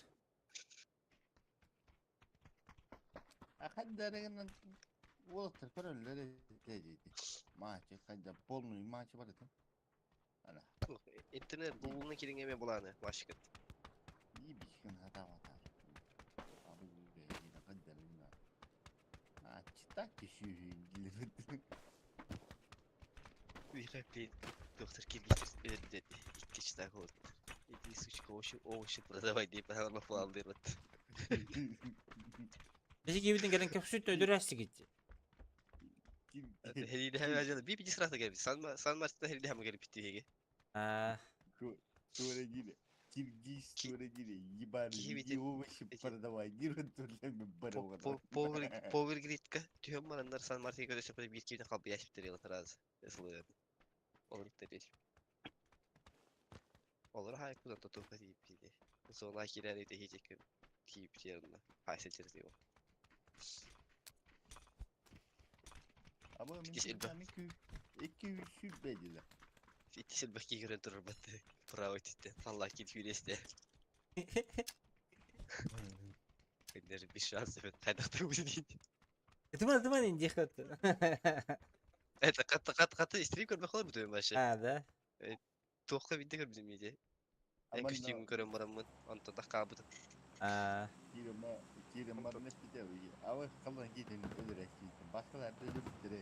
А хаддарыгынан уолаттар көрөллөр эти. Матчы хайда полный матч бар это. Ана. Интернет Google'ны кирин эме буланы машикет. Ибихин хатавата. Абы бе хаддарына. А читак киши дилер. Вихапин. Доктор Киргиз dedi. İkki читак oldu. Иди, сучка, овощи, овощи продавай деп ана план берет. Бизи кибитин келен көпсүт өдөрәсти кетти. Хелиде hem acaba bir sırada gelip San San Martin'de helide hem gelip bitti hege. А, Тура Киргиз тура гире, ебаный, Кибити- иди овощи эти- продавай. Дирен турлен бар Power Power Grid'ка tühüm maranlar San Martin'e göre bir kibine kalbi yaşıp yılı razı. Eslı. Olur dedi. Olur hay kudan da topa deyip dedi. Sonra kirer de hiç kiyip yerine. Hay seçeriz diyor. Ama Bitki elbe. 2 3 belirle. İttisel baki gören durur battı. Bravo titte. Vallahi git yürüyeste. Өнер bir şans evet kaynakta bu değil. Тыман тыман инди хат. Evet katı katı katı isteyip görmek olur bu düğün başı. А, да? Туохка бидде көрбүтүм иде. Эн Аман күстүүгүн көрөн бараммын. Онтон таккаабыт. А, Кирема, кирема не пите. Ава калан китен өлөрө китен. Башкалар да өлүп бире.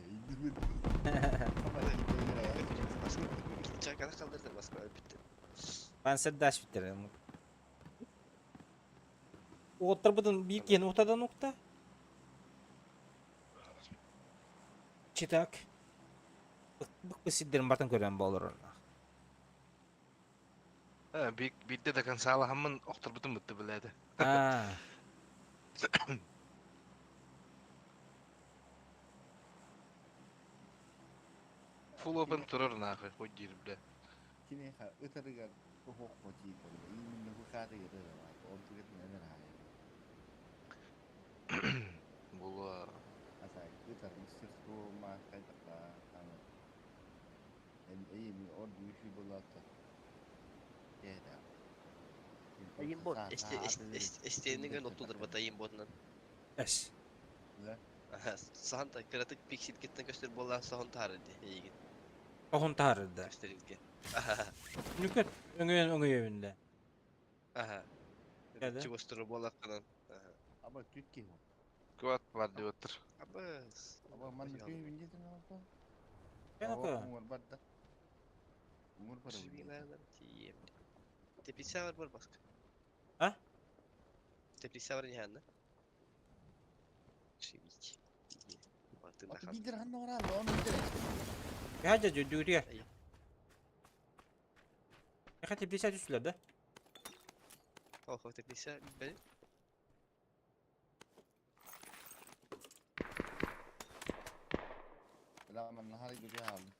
Танканы калдырды Москва бүттү. Панцердаш биттер. Уоттарбытын биир киһини утадан укта. Читак. Бык сирдерин бартын көрөн болор. Биирдэ да консаалаһаммын охторбутум бытты билээди. Аа. Full open турар нахуй, хоть диир бля. Киниэхэ ытарыгар уһуох мотиитэ именно букаатыгар ыралаат онтугар нэнэр аайы. Була. Асай ытар мастерство ма хайдахта аны эйими орду булата. Эда. Айым бот. Эстенигэн оттулар бата айым ботунан. Эс. Сахан та кыратык пиксилкеттен көстөр буоллаан соһон таһаарар дии эйигин. Оһон таһаарда. Көстөрүлгэ. Нүкөт өҥөйөн өҥөйөбүн да. Аха. Чугастыры буоллаххынан. Аба түт киһи. Куат бар деп отыр. Абыс. Аба манна күйүн дедин алта. Кенака. Уңор барда. Уңор бар. Тием. Теплица бар бар баска. А? Теплица бар не Шибить. Аты бидер ханна орал, оны бидер. Хадя дюдюрия. Яха теплица түсүлөр да? Охо, теплица бил. Ла манна хары гүрү алды.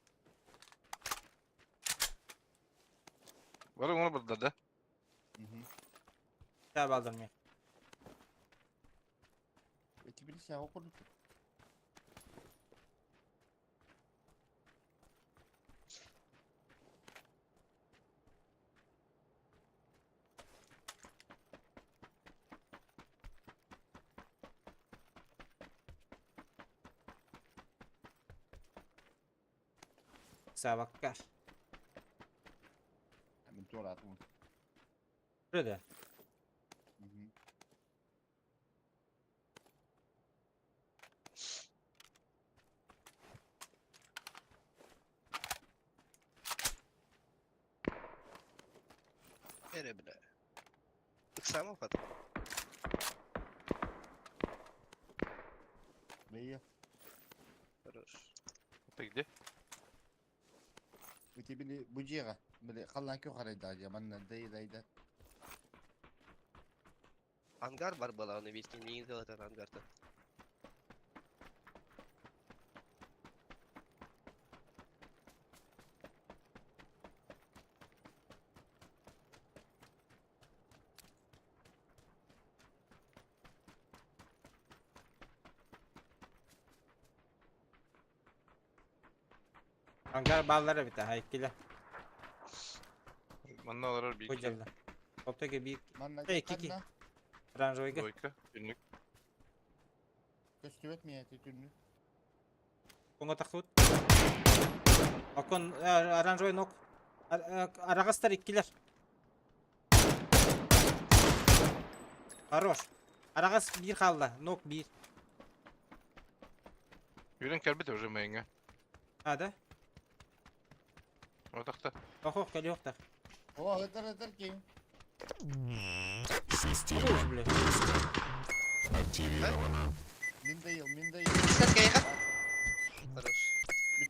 Бар оңор барда да. Таап алдым мен. Эти билсе окурдук. Сабакка. Мен туратым. Burada. Эре бля. Ыксама фат. Бейе. Хорош. Это где? Эти били бужега. Били халлан кө харайда я манна дей дайда. Ангар бар была, он ведь не играл этот ангар-то. Ангар баллары бит хайкиле. Манна олорор биир. Кожалла. Оптеге бир. Манна Эй, кики. Оранжевыйга. Двойка. Түннүк. Көстүбэт мия түтүнү. Оңо тахсыбыт. Окон оранжевый нок. Арагастар иккилер. Хорош. Арагас бир халла. Нок бир. Юрен кэлбит уже мэйҥэ. А, да? Отахта. Охох, кэлиохтах. О, ытар ытар ким. Хорош, блядь. Активировано. Мин дайыл, мин дайыл. Хорош.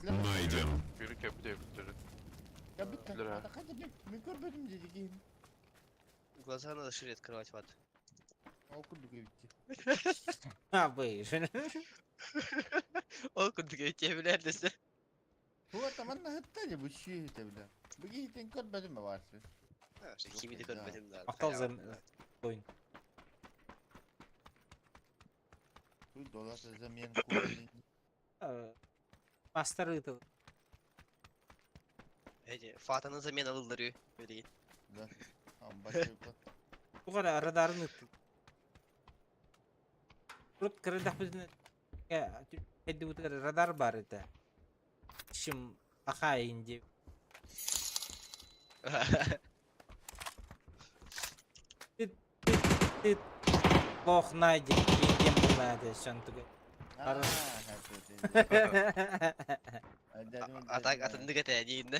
Найден. Юрен кэлбит эбит. Я битте. Лера. Ата хадя мен мен көрбөдүм деди ким. Глаза надо шире открывать, Ват. Окурдук эбитти. А, бый. Ол курдук эти десе. Туата манна хытта же бу шүйүтэ биле. Бу киһитин көрбөдүм барсы. Химиди көрбөдүм да. Актал зам ойын. Бу доллар замен курдун. Мастер ытыл. Эти фатаны замена ылдыры. Бери. Да. Амба Тугара радарын ытыл. Рут кырдах біздің радар бар это. Шим ахайын деп. Ты, ты, ты плох найден, кем был надо, шан тугай. А так атыннык этэ дииннэ.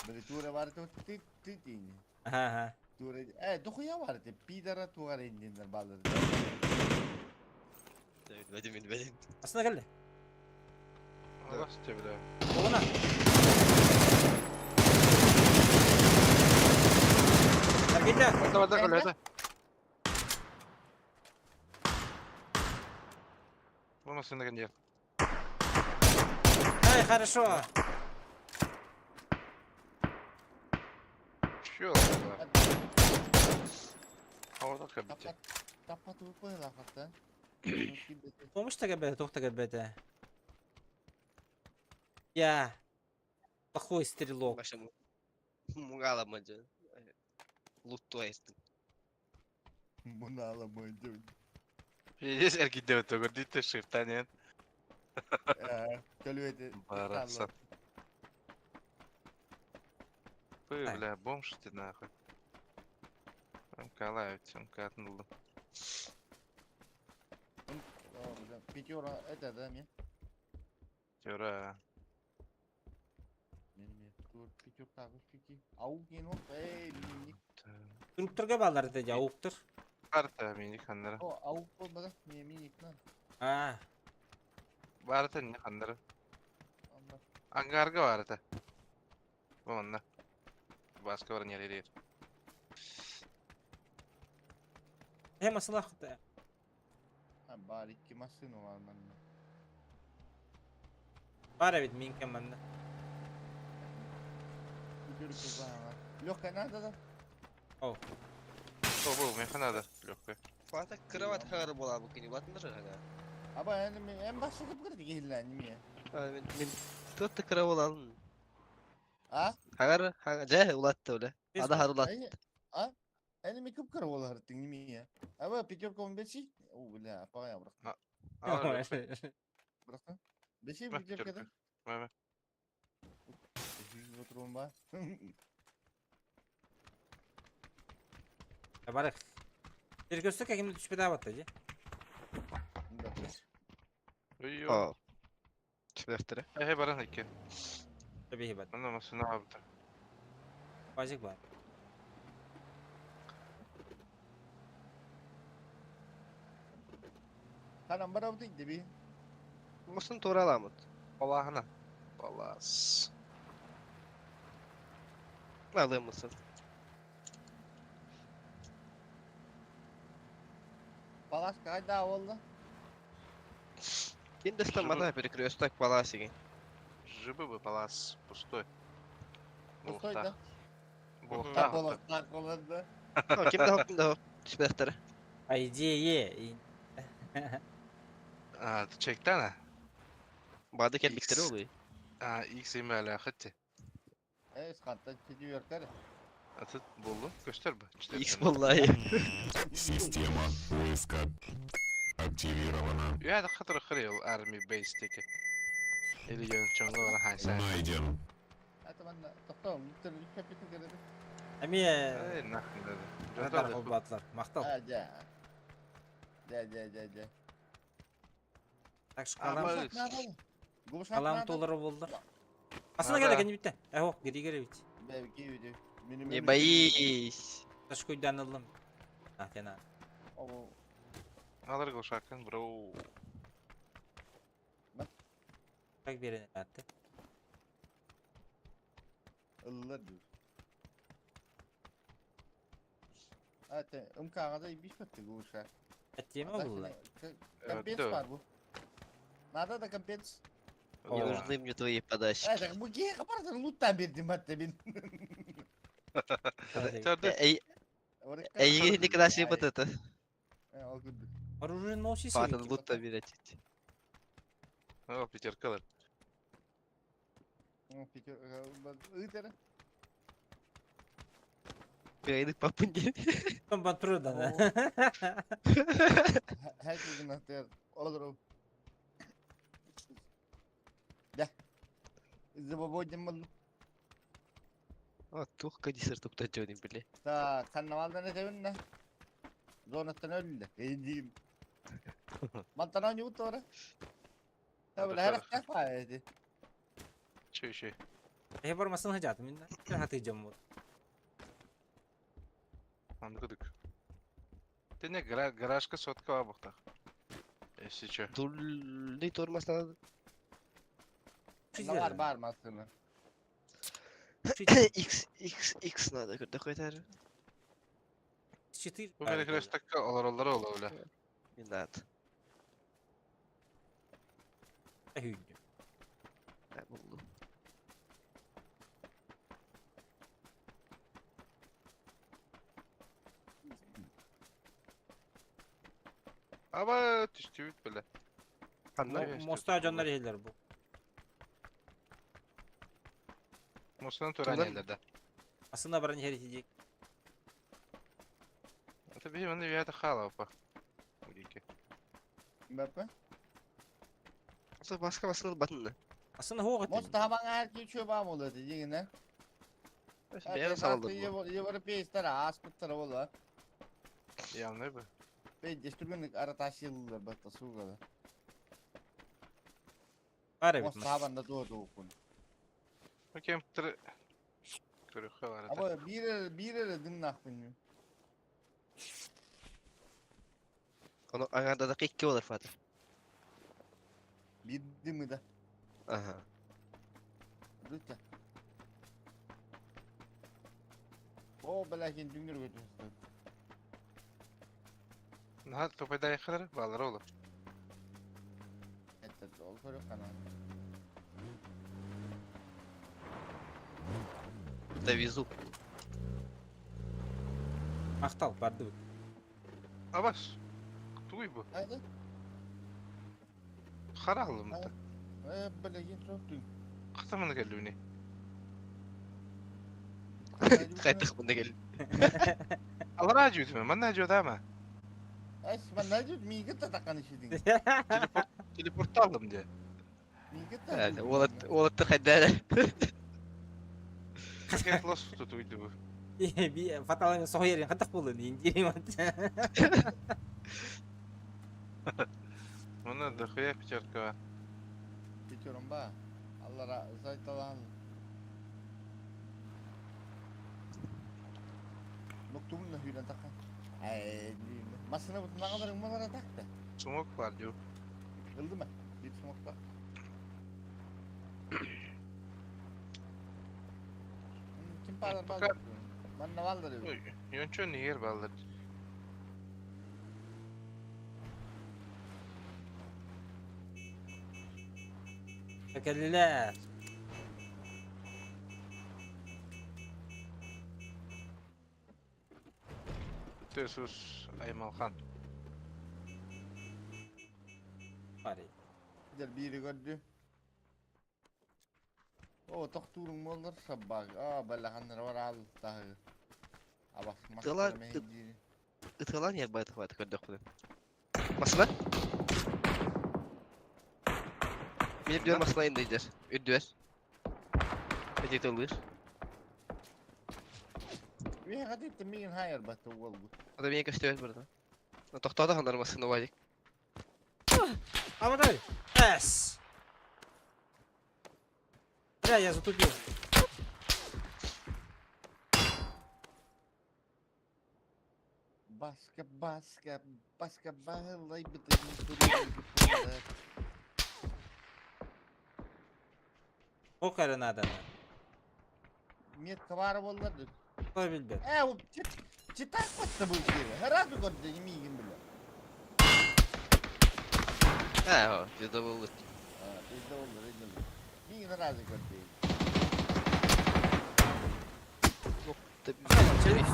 Били тура бар ты ты тиини. Ага. Тура дохуя бар ты пидора тугар индиннер балыр. Билбэтим билбэтим. Астына кэллэ. Здравствуйте, бля. Оҕуна. Аргита. Барда барда көлөтө. Бу машина кэнниэр. Ай, хорошо. Чё? Орда кэбитэ. Таппат уппа хатта. Помощь та кэлбэтэ, туох да кэлбэтэ. Я плохой стрелок. Баша муҥаалама дьэ. Луттуа истин. Мунала мой дюн. Пиздец эргийдэ өтөгөр диттэ шифтанен. Көлүөтэ. Барахсан. Ты, Так. бля, бомж ты нахуй. Мкалают, мкатнула. Пятера это да ми? Тюра. Пятерка какие. Ау кино. Эй, миник. Турукторга баалар этэ дьэ, ауктор. Карта мини ханнара. О, ау болбада. Не миник на. А, Барыта не ханнара. Ангарга барыта. Онна. Баска бар нерер. э масалах да. Бар икки машина бар манна. Бар эбит мин кэммэннэ. Легкая надо да? О. О, был, мне надо, легкая. Фата кровать хагар була бу кини батыныр ага. Аба эми эм башыгып кирди келле неме. Мен мен тот кровать алын. А? Хагар хагар жа улатты оле. Ада хар улат. А? Эми көп кир болар неме. Аба пятерка он беши? О, бля, апага бырак. Бырак. Беши пятерка да? Мама. Жүз отурун ба? Барых. Бир көстө кемде түшпөй абатты же. Ой, Түбәхтер. Э, баран ике. Табии бат. Ана машина абда. Базик бар. Канам бар абды деби. Мусын тураламыт. Аллахына. Балас. Алымысın. Балас кайда болду? Киндестен мана перекресток паласиги. Жибы бы палас пустой. Пустой да? Болта. Болта болду. Ким да ким да түбәхтер. А идея. А, ты чектана? Бады келбиктер олуй. А, X имя аляхати. Э, скатта четвертер. А тут болду? Көстөр бу? X боллай. Система поиска активирована. Я да хатыр хрел арми бейс теке. Или я чоңго бар хайса. Найден. Это мен токтоо, миттер капитан келеди. Эми Эй, нахуй надо. радар болбатлар. Мактал. А, жа. Жа, жа, жа, жа. Так что калам. Калам толору болду. Асына Надо. келе кенди битте. Э, ок, гири гири бит. Не боись. Ташкуйдан алдым. А, тена. Алар гошакын, бро. Так берен атты. Ыллар дür. Evet, МК'da bir kötü bu uşak. Эттеме булла. Компенс бар bu. Надо да компенс. Не нужны мне твои подачки. Evet, bu giye kaparsan loot'tan verdim hatta ben. Эй, эй, не красиво вот это. Оруженосец. Патын лутта берет. О, пятеркалар. Ыйтара. Перейдик папынде. Там батруда, да. Herkesin hatta olur. Да. Забободим был. О, тух кадисер тук тачони, били. Так, карнавалдан этебин Зонаттан өлдү. Эйдим. Мантан ойнуут ора. Чүй чүй. Эһи бармасын хажатым мин. Хатыйдьам бу. Андык. Ты не гаражка сотка бар бухтах. Если чё. Дулли тормозна. Бар бар масына. X X X надо көрдөх өтер. 4. Бу перекрестокка олороллар ола öyle. Не надо. Эһүйдү. Булду. Аба түстүбүт беле. Моста дьоннор иһиллэр бу. Мостан туран иһиллэр да. Асына баран иһэр итидик. Это биһи манна үйәтэ хаалапа. Удики. Бапа. Asa баска басыл батынна. Асына хоға Мост табаңа кичү ба болду дегене. Бэйэ салды бу. Европейстер аспыттар бола. Явный бы. Бей дестүргүн ара ташылдылар батта сугада. Бар эбит. Мост табанда туоту укун. Бу кемптер көрүххэ бар этэ. Аба бир бир дыңнахпын. Оны аңарда да кекке болар фаты. Бир дымы да. Аха. Рыта. О, балакин дүңгөр көтөстө. Наһа тупайда яхылар балар олар. Это ол көрөк кана. Довезу. Мактал барды. Абас. Туй бу. Айда. Харалым да. Э, балакин токту. Катаманы келдүни. Кайтык мында кел. Алара жүүтүмө, манна жөөдама. Ай, мен найдут миги татакан ишидиң. Телепорт телепортталдым де. Миги та. Олатты хайда. Пакет лос тутуйду бу. Би фаталын соһойерин хатак болду индирим. Муну дохуя пятерка. Пятером ба. Аллара зайталан. Ноктумун хүлэн такан. Ай, масына бут нагалар умалара такта. Смок бар дю. Ылды ма? Bir смок бар. Ким палар Пока- балдар? Манна балдар. Йончо нигер балдар. Келлилер. Төсүс Аймалхан. Бар. Дер бири көрдү. О, токтурун болдар саббаг. А, балаханнар бар ал тагы. Абас Тыла- Ытылан я байт хват көрдөх буну. Масына? Мен бир масына инде дер. Үдүөр. Эти тылыр. Мен хадитте мин хайр батты ол. Ада мен көстөбөт burada. Токтоду хандар масына валик. А вот С. Бля, я затупил. Баска, баска, баска, балай бит. О, надо. Метка бар болдар. Той билбет. Э, ол читак батты бул кире. Разы көрдү мигин биле. А, жүдө болду. Bizde olur, edin. Мигин разы көрдү.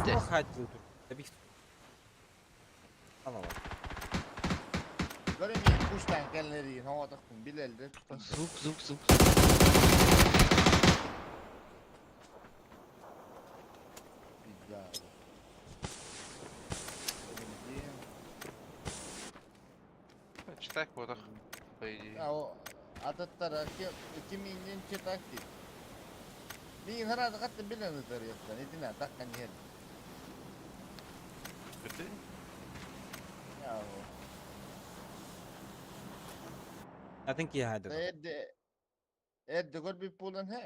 Смог хатил тут. Алала. Көрө мин куштан келлери, хаватыкпын билелди. Звук, звук, звук. Пизда. Читак бодох. По идее. А о ататтара киминен читак ди. Мин разы катты билен ытар яттан. Этине таккан ер. Бити? Я. Атын киһи хайдах. Эрдэ эрдэ көрбүт буолан һэ.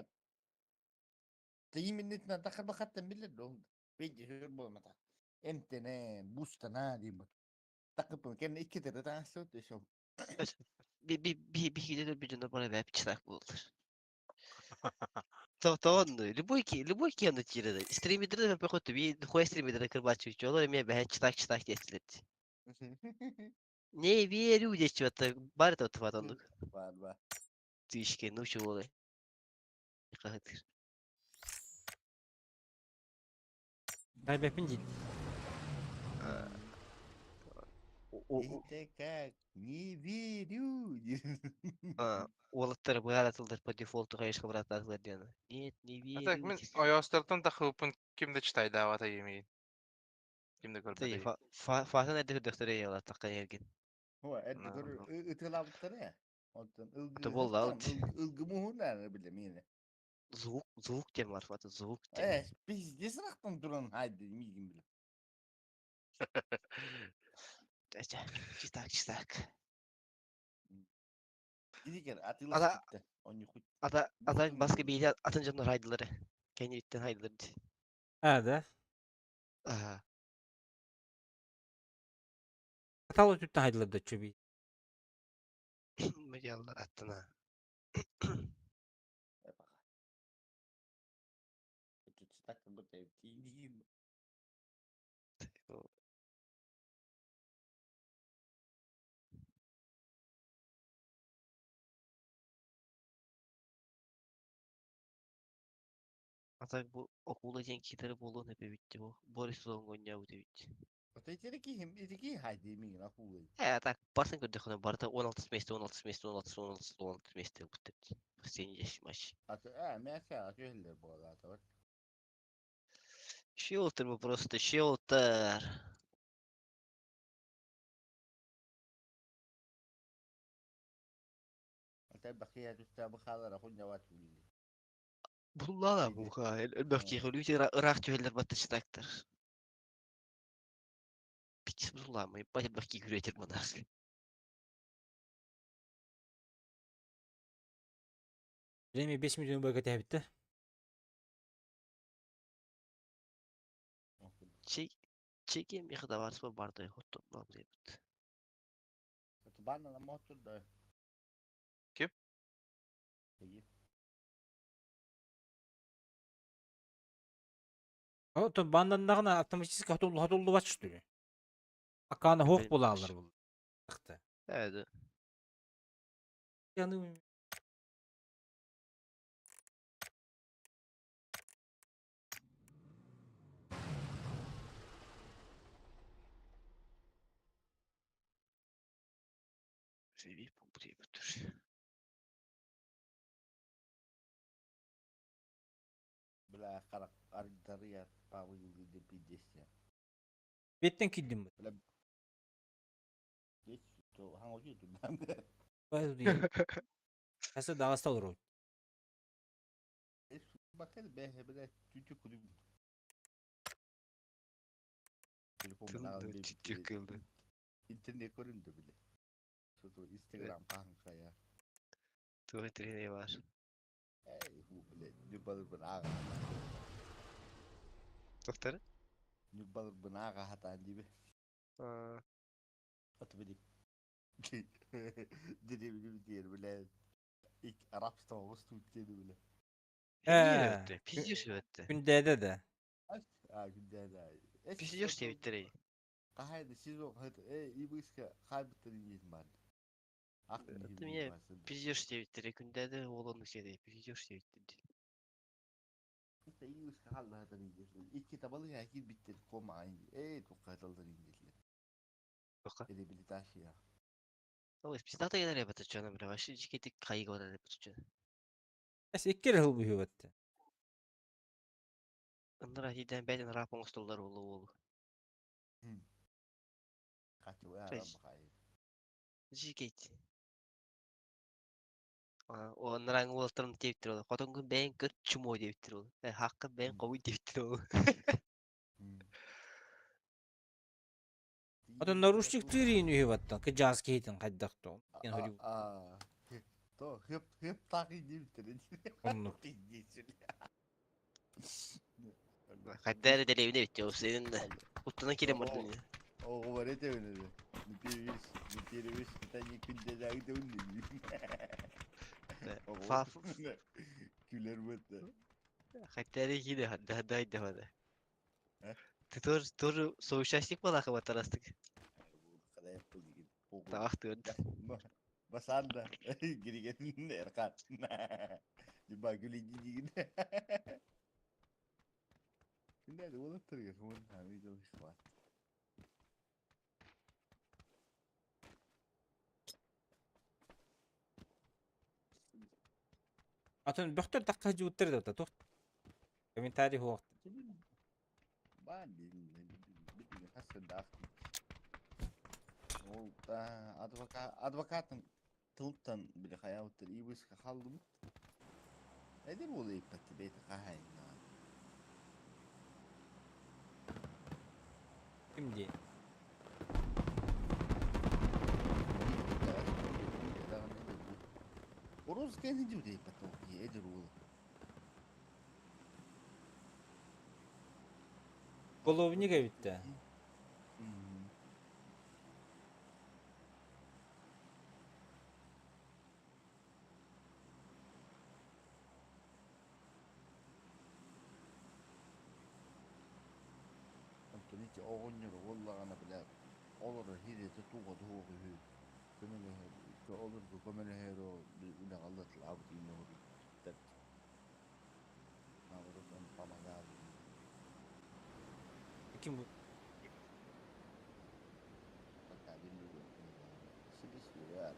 Тииминнитинэн тахарбахаттан биллэр доо. Пейди хөр буолмата. Эмтэнэн, бустана диэн бу. Такыппын кэннэ икки тыры таҥассыбыт еще. Би би би биһиги бүтүн бара бэп читак буолар. Тоҕонну любой ки любой кианы тиирэ стримидерде пехоту би хуй стримидерде кырбаччы чолор эме бэһэ читак читак диэстилет. Не верю диэччи батта бар это отфатаннык. Бар бар. Тышке ну чего Хаһытыр. Кайбэппин дии. Это как? Не верю. Уолаттар быһаратылдар по дефолту хайышка бырааттаатылар диэн. Нет, не А так верю. мин ойоостортон тахыбыппын ким да читайдаабата емейин. Ким да көрбөтө. Фатын эрдэ көрдөхтөрө ялаттакка эргин. Хо, эрдэ көр ытылабыттар э. Онтон Это боллаут. ылгы муһунаар биле мине. Звук, звук диэн бар фата, звук диэн. Э, пиздец рахтан туран хайды мигин биле. Эче, читак, читак. Дигер Ата атылас китте. Они хоть ата ата баска бииле атын дьоннор хайдылары. Кэнниттэн хайдылар дии. А, да? Аха. Атал өтүттэн хайдылар да чөби. Медиаллар аттына. Так будто тиин. Ата бу окуула диэн киитэрэ буолуон эбэ битти бу. Борис Лонгонья бу дебит. Ото итики хим итики хайды мигин акулы. Э, так барсын көрдөхүнэ барыта 16 месте, 16 месте, 16, 16, 16 месте бутты. Последний 10 матч. Ато э, мяса ато хиллер буола ато. Шелтер мы просто, шелтер. Ата бакия туста бахалар ахун яват улли. Буллала буха, элбэх киһи үлүтер ыраах түһэллэр батта читактар. Пич булламай, бать элбэх киһи күрэтер манах. Время 5 миллион бөкө тэбитте. Чек, чекем меха да барсма барды, хоттоп дебит. Ато банна на мотор да. Ким? Теги. О, то банданнагына автоматически хотулlu хотулlu бач түлү. Акана хох булалар бул. Тахта. Evet. Яны Seviye bu diye Бля, харак ардария павы де пиздец. беттен киддим. Бля. Geç то хангочу ту. Бай дии. Хаса дагаста олору. Bakın be бля tütü kulüp. Телефон Тылды, tütü кылды. İnternet göründü bile. Şu Instagram kanka ya. Twitter var. Ey hu bile nübal bınağa. Doktor? Nübal bınağa hatan gibi. Otomatik. Dediğimi diğer bile. İlk Arap stavası Türkiye'de bile. Э. Пиздешь өтті. Күндәдә да. А, günde Пиздешь диэбиттэрэй. Кахайды сезон э ибиска хайбыттан иңдейт бар. Это мне пиздешь диэбиттэрэй күндәде олону сиэдэй пиздешь диэбиттэр. Ибиска халлаатан иңдейт. Икки табалы хакир биттер кома э туккаталдан иңдейт. Тока. Реабилитация. Ой, пиздата келер эбит чана бля вообще жикетик кайыга барар эбит чана. Эс икки хыл бу хөбөттө. Ындыра хиден бәден рап оңостоллар болу болу. Качы То есть- бахай. Жикет. Оннаран уолтарын диэбиттэр ол. Хотонгун бэйэн көр чумо диэбиттэр ол. Э, хакка бэйэн кобуй диэбиттэр ол. Ата нарушник тырин үһүбаттан кыжаас киһитин хайдахто. Кен хөрү. А. То хып хып так иди Оннук. Хайда эрэ дэриэбинэ эбит дии, ол син уттанан киирэн бардым дии. Оҕо бар этэ өнөдө. Не перевес, не перевес, питание күндэ да Фаф. Күлэр бытта. Хайда эрэ киирэ, да да да. Ты тоже тоже соучастник была хабатарастык. Таах тыын. Басанда гириген эркат. Диба күлү дигин. Күндэ да болот турган. Хун хами жол хват. Атын бөхтөр такка жууттар да тух. Комментарий хуох. Бан дин хасса даах. Ол та адвокат адвокатын тылтан биле хаябыттар ибыска халдыбыт. Эдер ол эйпатты бейти кахайна. Ким дии? Ороз кэнни дүү эйпатты эдер ол. Головник эбитте. Онтон ити оҕонньор уоллаҕына билэ олорор хирете туга туга үһү. Көмөлөһөр олорго көмөлөһөр үлэҕалла тылаабыт иинэ Наоборот, он помогал. Ким бу? Пока билбэт. Сибис үөр.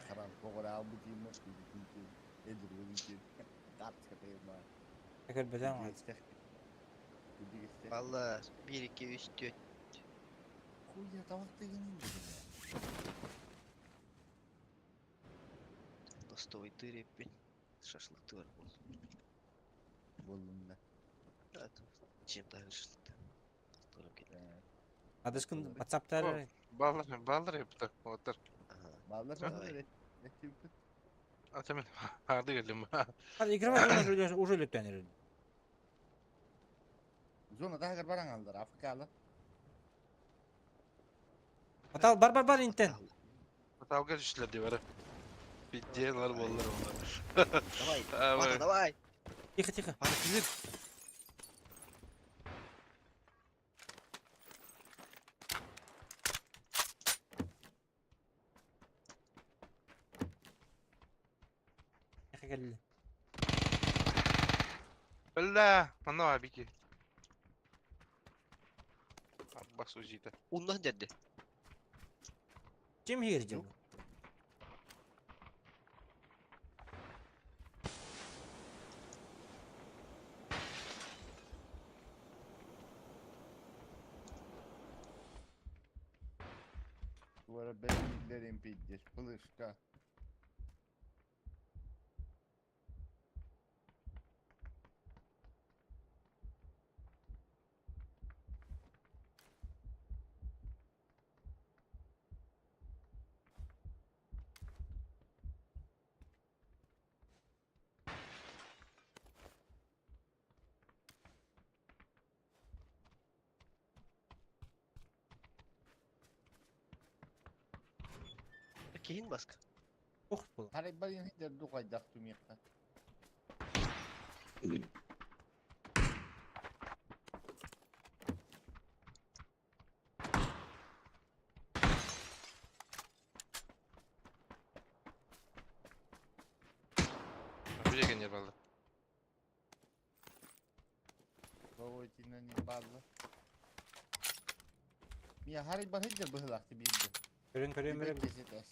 Харан тоҕораабыт иинэ эдир карточка Экер бетен Валла 1 2 3 4 Хуя тавак деген Достовой тыреппин. Шашлык бар бол. Болдум да. Чем тагы шашлыкты. Турап кетти. Адышкын WhatsApp'тар Баллар, баллар yaptı. Отыр. Баллар Давай. Атамын арды келдим. Hadi игровой зона уже лүттен Зона тагыр баран алдар, Африкалы. Атал бар бар бар интен. Талга түштүлөр деп ара. Пизделар боллар олар. Давай, Вата, давай. Тихо тихо. Аны килер. Тихо келди. Бля, мана абики. Бас узита. Уннан деді. Ким хирдим? Duvara beğendilerin piddir. Fılışka. Кейин баска. Ох бол. Харай барин хидер дугайдак тумикка. Билеген жер балды. Бабайтина не балла. Мия харай бар хидер быһылакты бирде. Көрөн көрөн көрөн. Кесетес.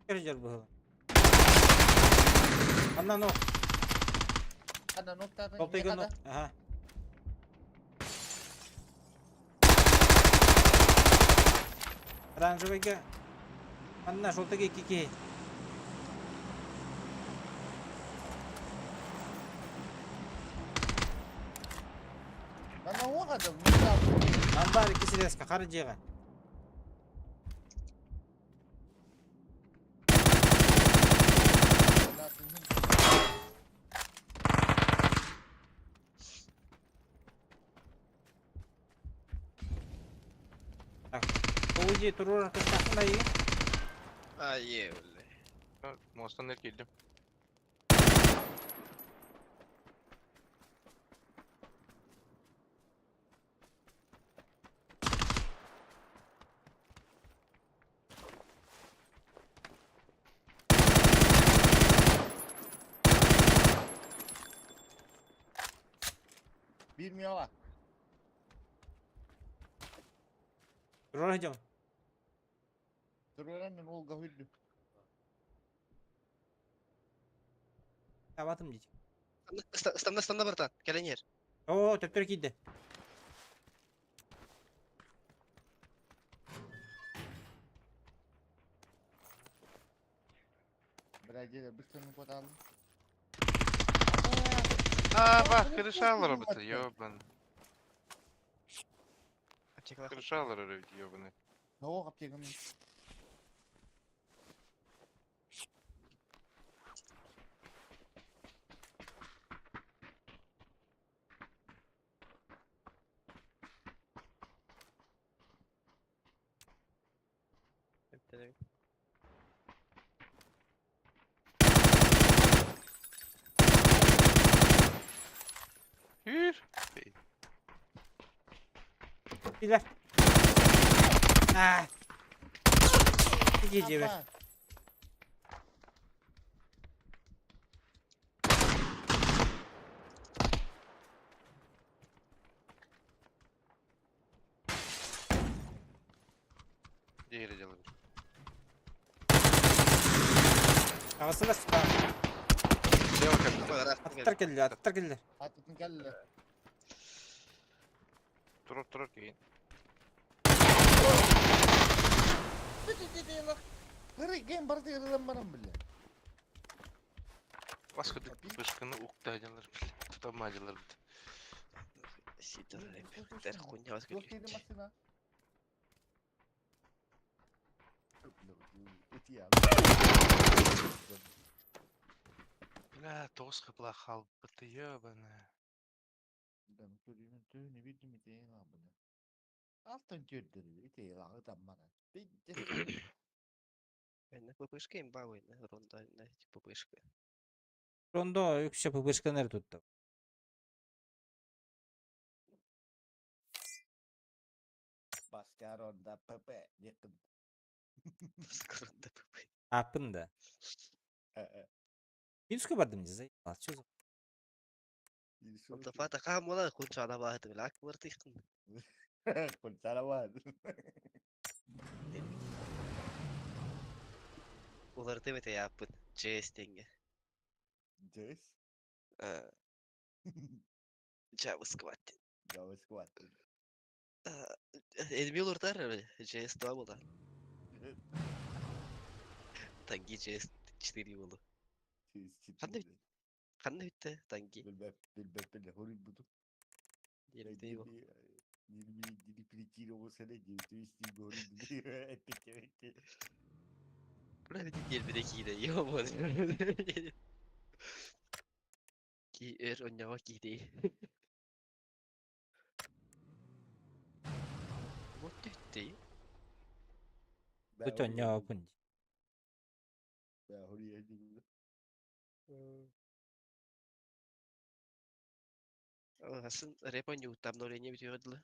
Кер жер бу. Анна но. Ана ноктадан Толтыгын но. Ага. Оранжевыйга. Анна жолтыгы кики. Туох ата? Амбар икки силеска хара дьиэҕэ. Так, Оузи туруоран тустаахпын айыы. А, е, бля. Мостан эр киирдим. Bilmiyorlar. Туруора сылдьабын. Туруоран Olga хүллү. Табатым дии. Стамна, стамна, братан. Кэлэн иһэр. Оо, төптөрү киирдэ. Бразилия быстро поталым. А, бах, крышалар это, ёбан. Аптекалар. Крышалар ведь, ёбаный. Тоҕо аптеканы. Hür. Билэр. Аа. Иди дьиэбэр. Диэри делают. Аҕысына сука. Лево кэллэ. Аттар кэллэ, аттар кэллэ. Аттын кэллэ. Турур, турур киин. Хыры ген барды ырылан баран биле. Баска вышканы укта дьалар, бля. Тутама дьалар. Сидор, реп. Хуйня вас Туох киирди машина? Бля, тоғыз қыпла қалбыты, ёбаный. Не видим ити Алтын түрдүр ити таммара. На ППшка имба, на рондо, на ППшка. Рондо үксэ пыбышканар тутта. Баска ронда ПП. Якын. Ронда ПП. Апын да. Минске бардым не заебал. Чё за... Онто фата хаамула кунчана баахты билак бартыхтын. Кунчана Уларды бete яппын. CS тенге. CS? JavaScript. JavaScript. Эдми улуртар CS 2 була. Танги CS 4 болу. Ханна ханна битте танги. Билбеп билбеп биле хорит буту. Директив. Бля, диэлбиде кииде, ёбан. Ки эр оннява кииде. Вот ты. Тут онньоопун. Асын репа не обновление бүтүөдүлэ.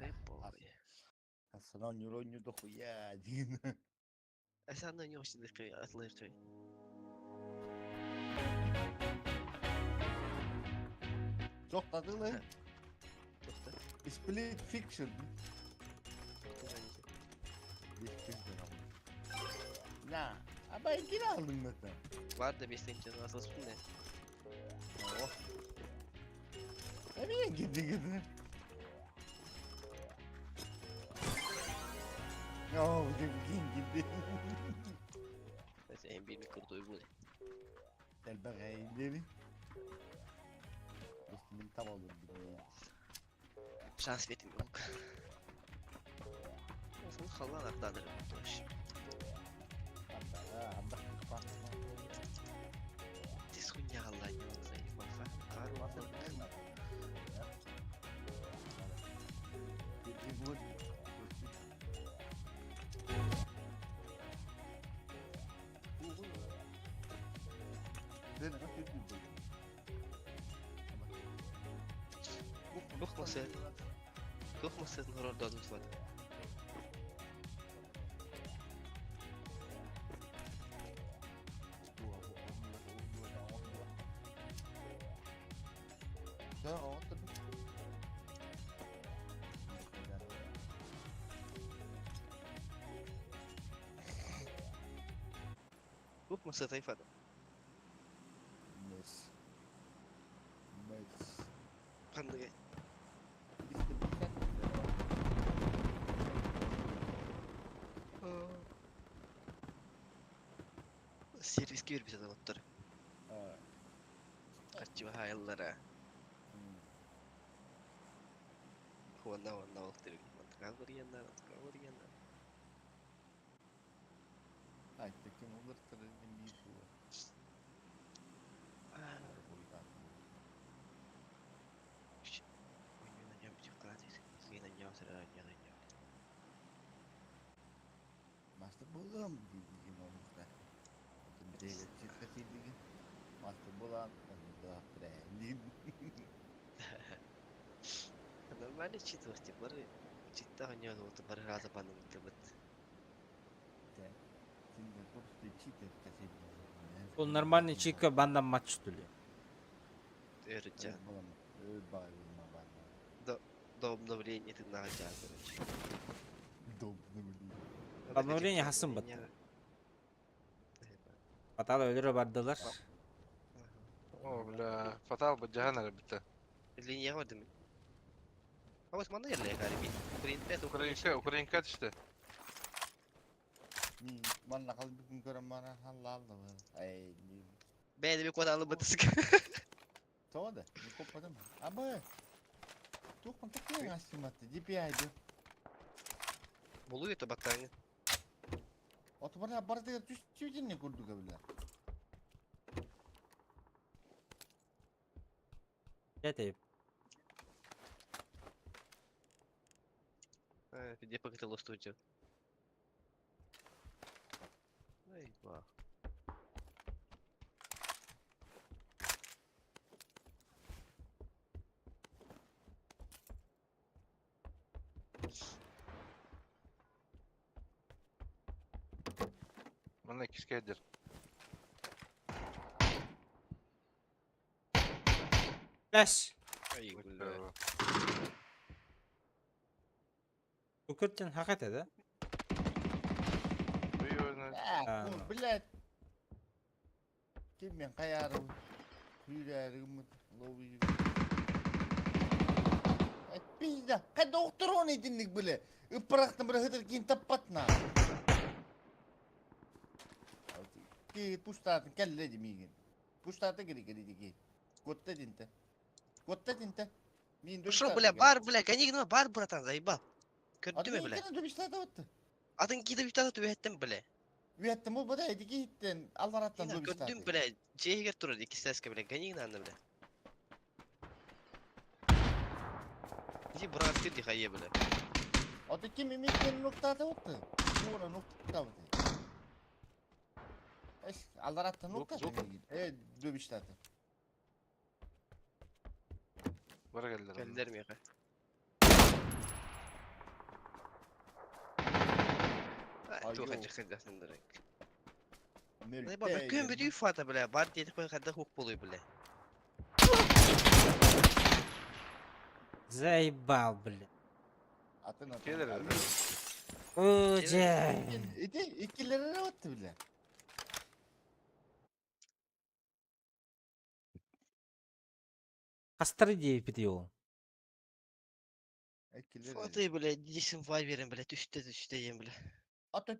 Репо. Асана нюроню дохуя дин. Асана не очень атлырчай. Тоқтадылы. Split Fiction. На, абай кире алдың mesela. Var da beşinci nasıl ne? Oh. Nereye gitti gitti? Oh, gitti. En bir kurdu bu ne? Elbette. Мин табалым билбэт. Шанс бетим yok. Olsun халлан ардадыр вообще. Анда Тис хуйня халлан не он заебал. Кар Кухмасы. Кухмасы хорор дадым слад. Кухмасы тайфада. Мес. Мес. Кандай? Сервиске берип жатат. Качы хайыллара. Хуанна хуанна болуп Мантыкал барганда. Айтты ким олар bir bu. Master bulam diyeyim onu da. Master bulam da тренинг. Нормально чит бары читта вот бары раза баным бит. Ол нормальный чика банда матч түле. Өрүча. До до обновления ты на короче. До обновления. Обновление хасын бат. Батал өлөрө бардылар. О, бля, фатал бы жахан бітті. Линия бардым. А вот мана yerle galiba. Ukrainka Украинка, Украинка түштү. Манна кал бүгүн көрөм мана алла алла. Ай, Бәйді bir kod alıp batısık. Тода, не копадым. Абы. Тух такие астиматы, DPI ди. Болу ето баттаңы. Ото бара барды түстү не көрдүк била. Жете. Где покатило студию? Ай, ба. Мына кишкедир. Ләш. Ай, бля. Көкөртен хакат да? Блядь. Ким мен каярым? Хүрәрим лови. Ай, пизда. Кайда октурон этинник биле. Ыпырактын бир хытыр кийин таппатна. Ки пуштатын келледи мигин. Пуштаты кири кири ки. Готта динте. Готта динте. Мин Ушел, бля, бар, бля, конигна, бар, братан, заебал. Көрдү бля. Атын киде битата түбэттен, бля. Үәттем бу бада эдики хиттен алараттан Көрдүм, бля, жегер турар ики сәскә, бля, конигна аны, бля. Иди брат, ты дихае, бля. Аты ким имиткен нуктаты отты. Тура нукта бу. Эш алараттан нуктаты. Э, дөбүштаты. Бара келдер. Келдер меха. Туха жахын сындырык. Ба, бөкөн бүтүй фата, бля, бар дедик кой када хук болуй, бля. Заебал, бля. Атын Келер. О, жай. Ити икилери отты бля. Кастары дейп бити ол. Фаты, бля, десин вайберин, бля, түштө түштө ем, бля. Ата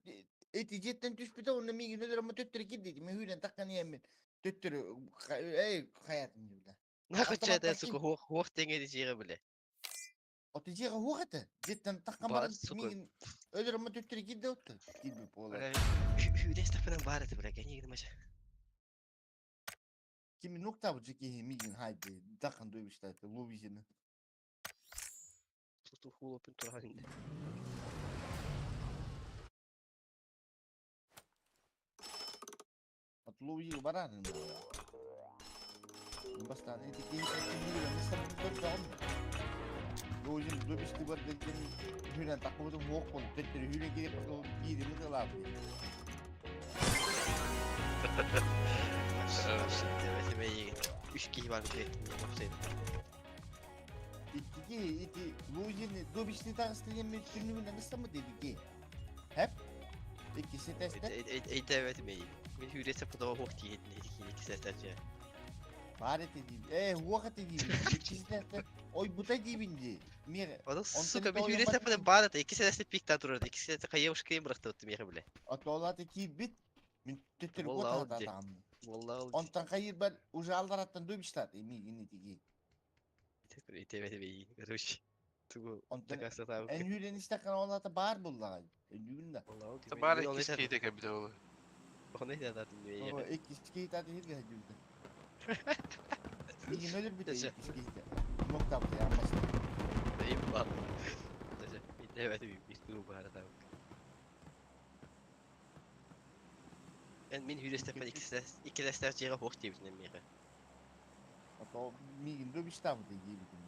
эти жеттен түшпүтө, онда мигин өлөрөм төттөр кирди. Мен хүрен таккан емен. Төттөр эй хаятым бля. Нахуй Автоматтан чата, сука, ким? хуох теңе дьиэҕэ бile. Ото дьиэҕэ хуох этэ. Дьиэттэн таххан Бар, баран сука. миигин өлөрөммө төттөрү киирдэ отто. Киирбит буолар. Бля, Хүдээс тапынан баар этэ, бля, кэньи гынмача. Кими нуктабы киһи миигин хайды. Таххан дуйбуштайты лувизины. Туту хулопын турахан инде. От лувиги барарын. Бастаан эти киһи кимиги көрдөҕүм. Лувизин дубишти бар деген хүрен такыбытым хуох бол. Төттөрү хүрен кирип биирини кылаабы. Үш киһи бар бile. Икки киһи ити лувизини дубишти тагысты мен түнүгүнэн ыстамы деди ки. Хеп. Иккиси тесте. Эйдәбәт мей. Мин хүресе пудава хуох тиһитин эти киһи кисәтәче. Бар эти дии. Э, хуох эти дии. Иккиси тесте. Ой, бута диибин дии. Мир. Аны Онтон сука мин тоойон хүресе бар пуда бар это икки сәдәсте пикта турар. Икки сәдәсте кайы ушкайын быракты отты меха биле. Атолаты киирбит. Мин төттөрү Волла куота алды. таатаҕым. Волла алды. Онтон хайыр бар уже алдараттан дуйбуштаат миигин итиги. Эйдәбәт мей. Короче. Тугу Онтон такаса эн хүрен истэккэн олата бар буллаҕай. Өнүгүн да. Волла алды. Баар иккис киһи кэбитэ ол. Оны да О, иккис киһи тааты хиргэ хадьыбыта. Миигин өлөрбүтэ Тэсэ. иккис киһитэ. Нуктаабыта яммаста. Эйбал. Тэсэ. Эйдәбәт мей. Бир тугу баар табык. Эн мин хүресе пуда икки сәдәсте жега хуох тиебитин меха. Ото миигин дуйбуштаабыта диэбитим.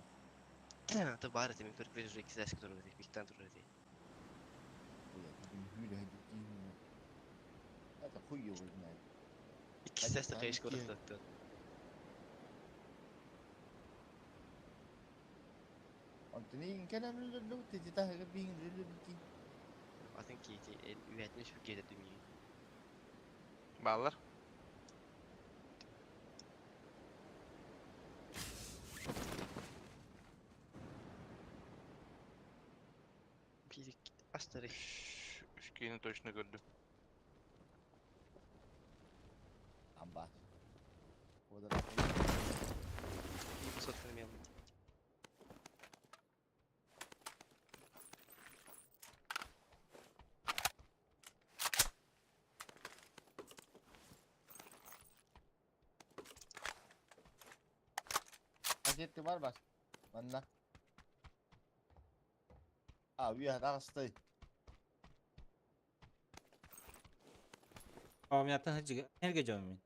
Ата бар это мин көрүп бер икки сәдәске турар пиктан турар. Ой, мин хүрэ хадьыбыт киһи. Это хуй его знает. Икки сәдәсте кайыш Икки. көрүп Онтон иигин кэлэн өлөрдүбүт ити таһыгар биигин өлөрбүт киһи. Атын кийти үһэтин сүргете түмүү. Баалар. Бир астары. Үш киһини точно көрдүм. Амба. Одар. Сотканы мен. Пакетти бар бас. Манна. А, уя тагысты. А у меня там энергия жомин.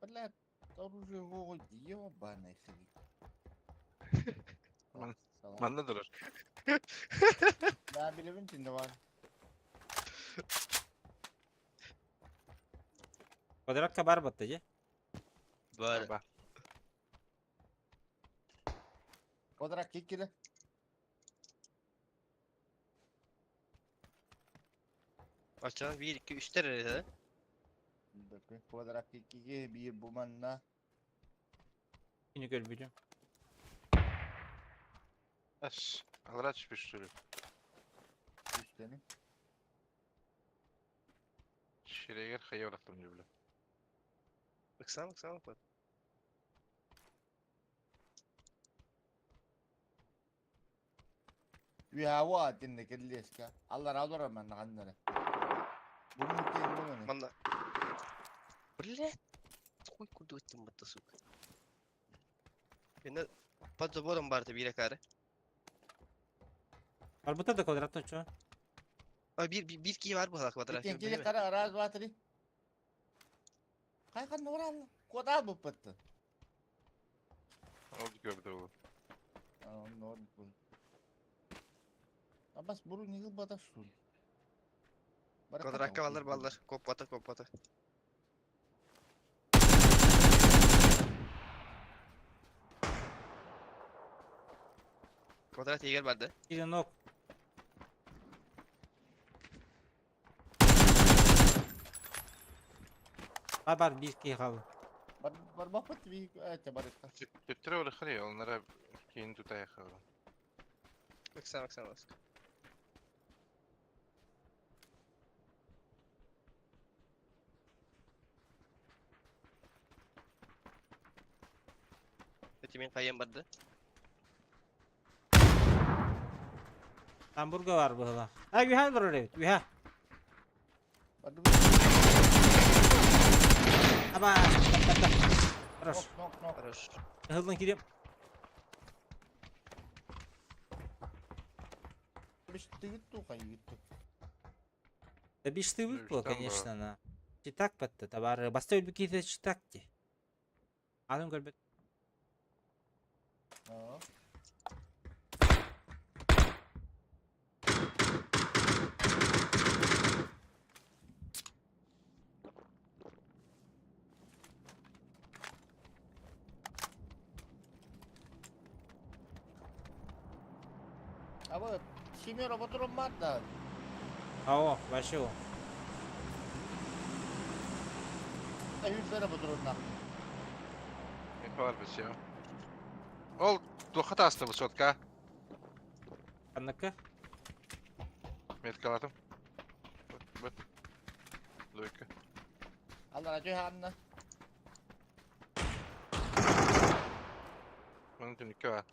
Бля, оружие гого ебаный хрен. Манна турар. Да, билебин тинде бар. Квадратка бар батты же. Бар. Ба. Квадрат кеккеле. Ачан 1 2 3 тер эре. Квадрат кеккеге бир бу манна. Кини көрбүтүм. Аш. Алра түшпүш сүрү. Үстени. Ширегер хайа барактым жибиле. Ыксан ыксан бак. Уя ва тинде келлеска. Аллар алар манна каннары. Бу мукен бу Манна. Бля. Хуй куду өттүм батта сука. Мене под забором бар бир акары. Бар бута да квадрат точно. А бир бир бир кии бар бу квадрат. Кен келе кара раз два три. Кай кан орал. Кода бу пытты. Ол көрдү ол. А, нор бу. Абас буру нигил бата сул. Квадратка баллар баллар. Коп бата коп бата. Квадрат егер барды. Или ног. Бар бар бир ки хал. Бар бар бапыт би эте бар. Төттөрө ол хары, оннара кийин тутая хары. Ыксан ыксан ыксан. Эти мин хайан барды. Тамбурга бар быһыла. А, үһэ олорор эбит, үһэ. Аба, Хорош. Хорош. Ыһыллан кириэм. Да биш Ну, было, конечно, на. Читак батта, табары. Баста өлбү киһитэ читак ди. Атын көрбөт. А Семеро батурун да. Ао, вообще. Hüsere батурунна. Var bir şey. Ол туохха таасты высотка. Анныкка? Меткалатым. Быт. Двойка. Алла Анна. Маны түнүккэ бар.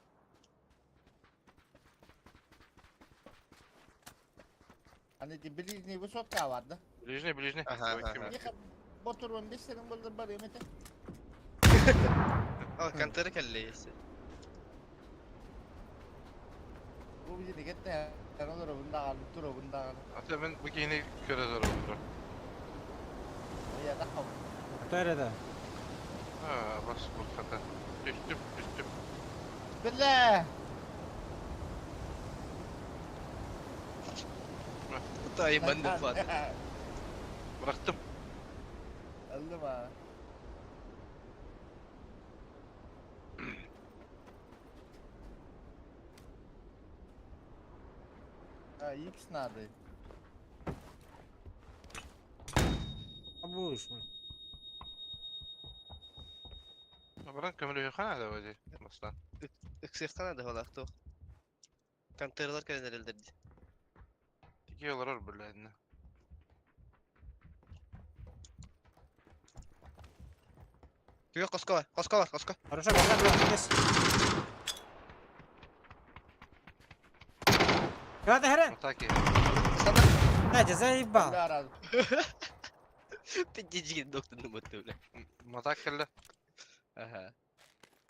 Hani de ближний высотка var da. Ближний, ближний. Ага, Двойка ага. метка. Yıka Батурун bir senin burada var yemete. Алкантара кэллэ Bu bizi de gitti. Ben olur bunda kaldı, dur bunda kaldı. Ата мен бу киһини көрө зор болдур. Ya da kav. Ата да. А, бас булхата. Түстүм, түстүм. Bille. Тай манны фат. Бырахтым. Öldüm ha. Ha X nerede? А будешь. Баран көмөлөһү хана да бу Бастан. Ыксыктан да холакту. Контейнерлар кэлэнэрэлдерди. Тики олорор бүләдинэ. Түгө коско бар, коско бар, коско. Хорошо, бага, бага, кес. Када херен? Атаки. Надя, заебал. Бille aradı. Пиздец доктор нуматты, бля. Матак кэллэ. Ага.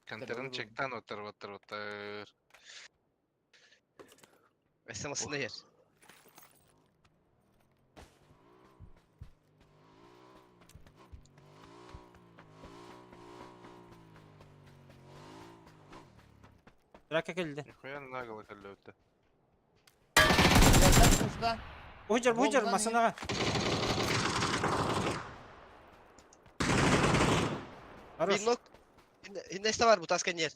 Контерин чектан оттар оттар оттар. СМС-ны ер. Драка келди. Нихуя нагло кэллэ өттө. Usta. Бухжар, бухжар, Болдан масанага. Хорош. Бинок. Иннесте бар бу таскан ер.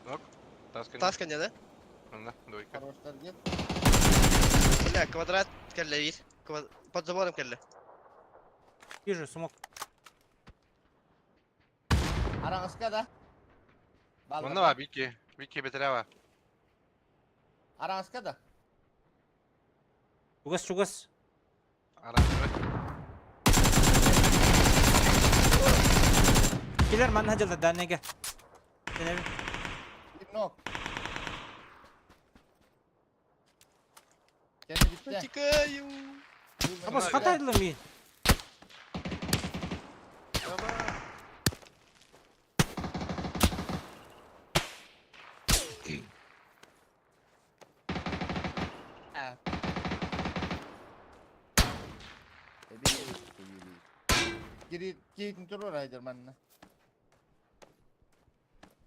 Нок. Таскан. Таскан да? Мында, двойка. Хорошlar git. Бля, квадрат кэллэ бир. Под забором кэллэ. Вижу, смог. Arağıska da. Мында бар, Бики. Бики бетере бар. Arağıska da. Чугас, чугас. Аранжы. Килер манна жалда данеге. Денеби. Bir nok. Kendi bitti. Тикаю. Абас хатайдылар мин. Geri geri durur aydır manna.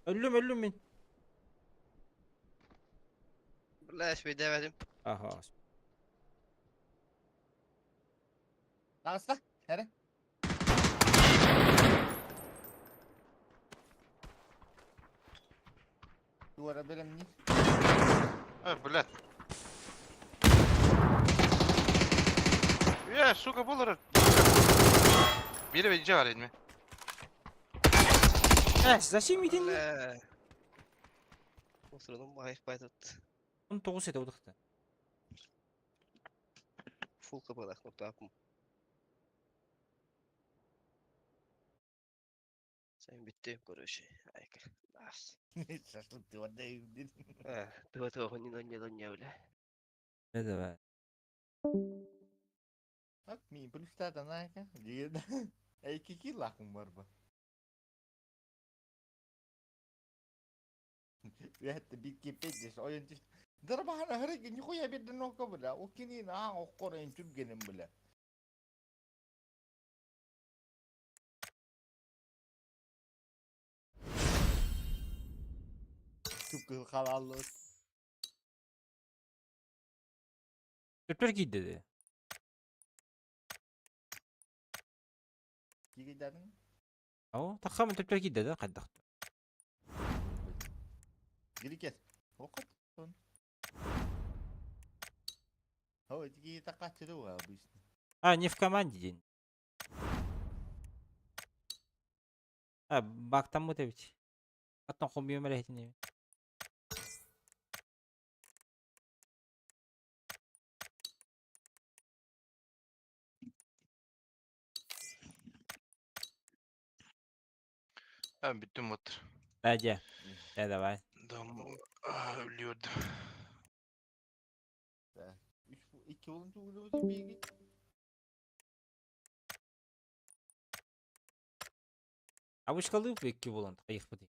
Өллүм, өллүм мин. Бля, швейдебедим. Аха. Dağısta. Here. Duvara benim ni. Ой, блядь. Е, сука, болор. Бири бенче бар эдми. Э, зачем идин? Бля. Осурдум байып байтыт. 19 эте удыкты. Фул капалах нокта апым. Sen bitti короче. Айка. Нас. Шашлык ты отдай. Тыва тыва хонин оння доння бля. Ne давай. Bak mi плюстардан айка. Дигән. Эки ки лакым бар бу. Это Википедия, oyun düş. Dur bana hırık нихуя bir нокка бля. O kini на оккор энчүп генем бля. Түп халалlı. Türkler giydi dedi. Кигедәнең О, тахамын Türkler giydi dedi. Кайдак. Гирикет. Окот. Он. О, эти такачыры обычно. А, не в команде день. А, бак там вот ведь. Потом хумбием рехтини. Ben bittim otur. Hadi. Ya давай. Dam ölüyordum. Üç, iki olunca oluyordu bir git. А вы шкалы в икки болан, кайык бу.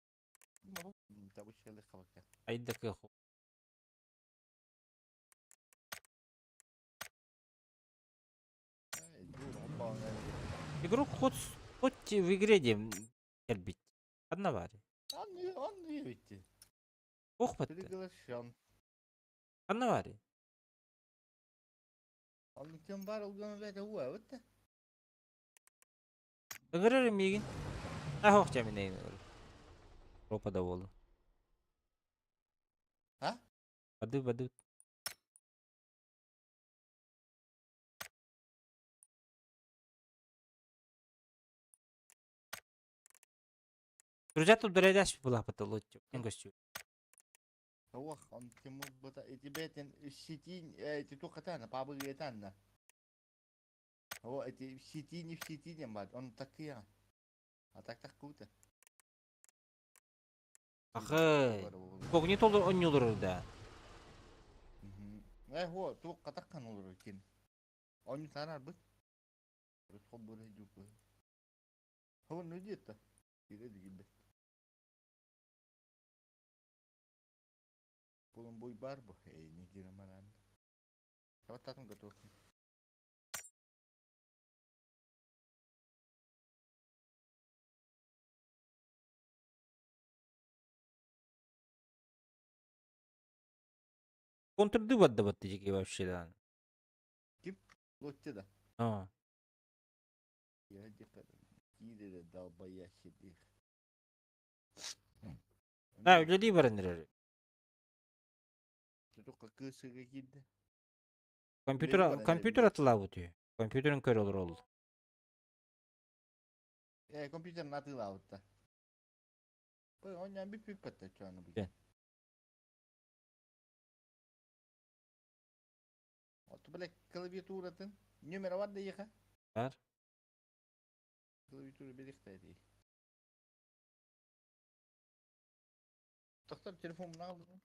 Табыш келdi кабакка. Айда кы. Игрок хоть хоть в игре дем келбит. Одна вари. Anlıyor, anlıyor bitti. Ох батты. Приглашен. Одна вари. Anlatım var olgan ve de huwa bitti. Ыгырыр мигин. А хох жамин Ропа да болду. Ha? Бады бады. Друзья, тут дорогая была потолочь. Костю. هو انت بتا اتباتن الشتين تتوقع بابا هو الشتين في شتين بعد он такие а так так круто. Ахы. Когни толыр онюлur да. Э, هو توقع تقن olur كين. Он تانا بس. تخبر هجوك. هو نجيت. كده جدا. Полон бой барбо, эй, не гирамаран. Вот так он готов. Контрды бадды батты жеке вообще да. Кип, лотте да. А. Я где-то кидали долбоящий их. А, öyle бараныр. Только кысыга кидdi. Компьютер компьютер атыла бу түй. Компьютерин көр olur ол. Э, компьютер натыла вот. Ой, он не бит пиппет чаны бу. Оту бля клавиатуратын номер бар да еха. Бар. Клавиатура берихте ди. Доктор телефон алды.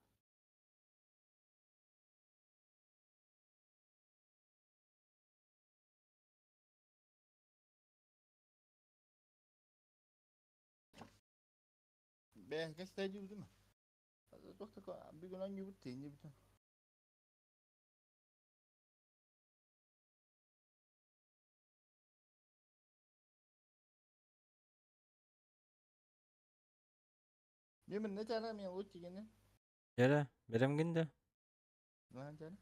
Бе, кесте değil mi? Доктор bir gün hangi bu teyince bütün. Yemin ne canım ya o çigene. Yere, берем гинде. Lan canım.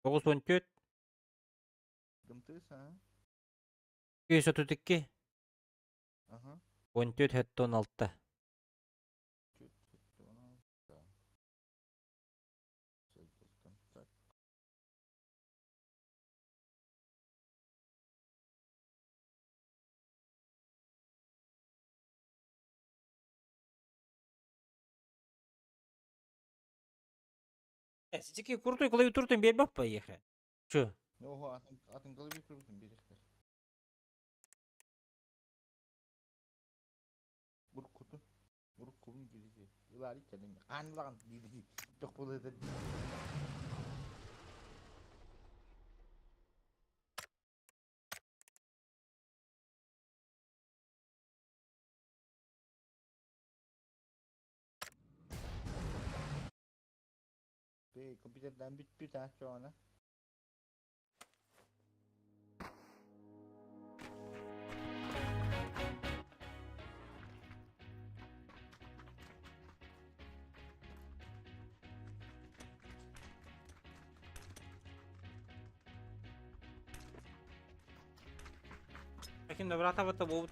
Тоғыз он төрт, Дымтыса. 232, Aha. 14 хәтті 16. Так. Ситики крутой клавиатуртан бербеп поехали. Чё? Oho атын атын кылы bir kurutun bir işte. Burkutu. Burkumun girişi. Yıllar içelim. Anlan girişi. Çok buluyor. Bir kompüterden bir, bir tane sonra. Таким добрата був.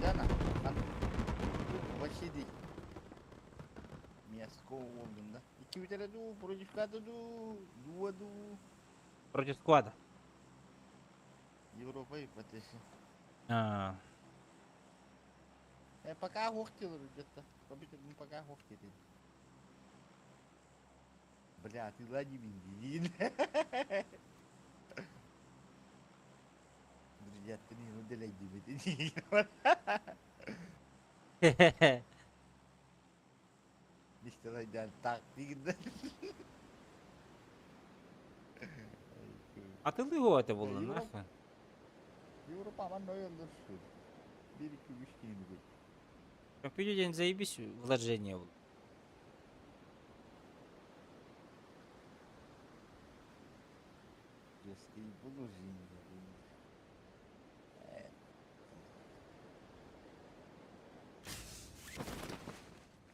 Яна, Василий. Мяско olduğunda. İki bir tane du, против du, dua du. Против склада. Европа ипотеки. А, E, пока хохтил где-то. Компьютер ну пока хохтил. Бля, ты лади бин. Друзья, ты не удаляй Так А ты лыгу это было, Европа. нахуй. Европа man öldürsün. 1 2 3 değil. Компьютер день заебись вложение. было. Детский положение.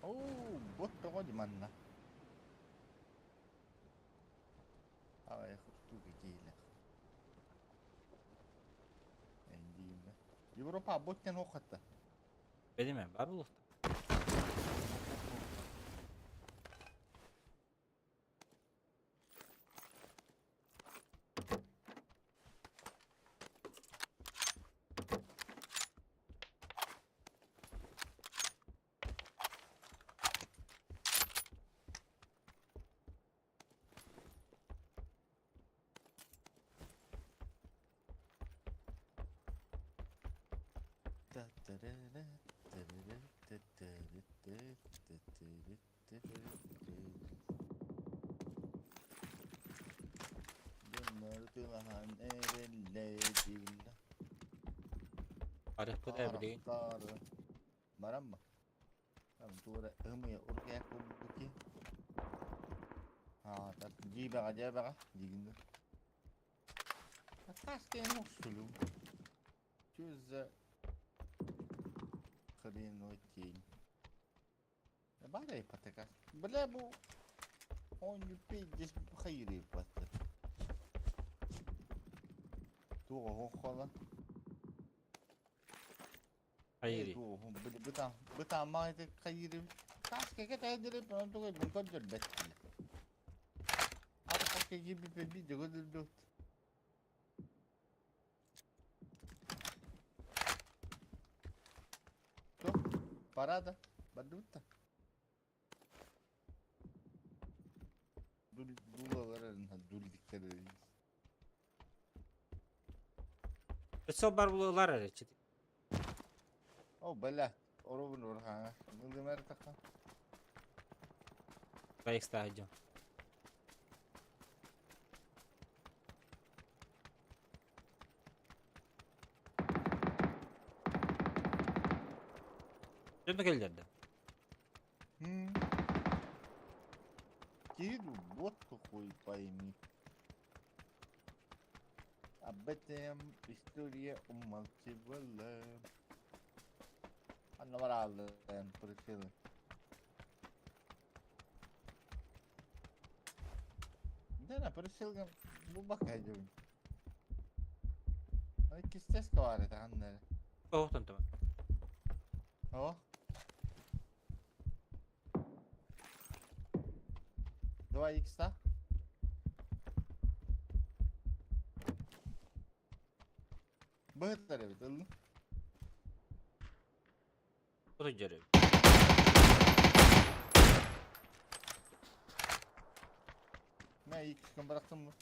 Оо, бот тоҕо манна. Ай, штука кейле. Эндиимме. Европа боттен хохатта. Билиме, бар булуқта. Арых билигин. Барамма. Там тура ымыя ургая кубуки. А, так жибага жабага дигинде. Каскен хоксулу. Чё за хренотень? Бара ипотека. Бля, бу он здесь хайри ипотека. Туга хохола. Хайри. Быта майды хайри. Каске кете туга бун кодер бет. А каске gibi би дөгөдөлдө. То, парада, бадута. Дул дулаларын дулдиктер. Өсө бар булалар эречи. О, бля, оробун орхана. Нылдымар така. Байкста идем. Жөнө келдерди. Киду, вот хуй пойми. Об этом история умалчивала. Анна баралын просила. Да, просил бу бакайдым. Ай кистес бар edi аннары. Оқтан тама. О. Два икса. Быһыттар эбит, ыллым. Оту дьэрэ. Мә икс көн бырахтым бу.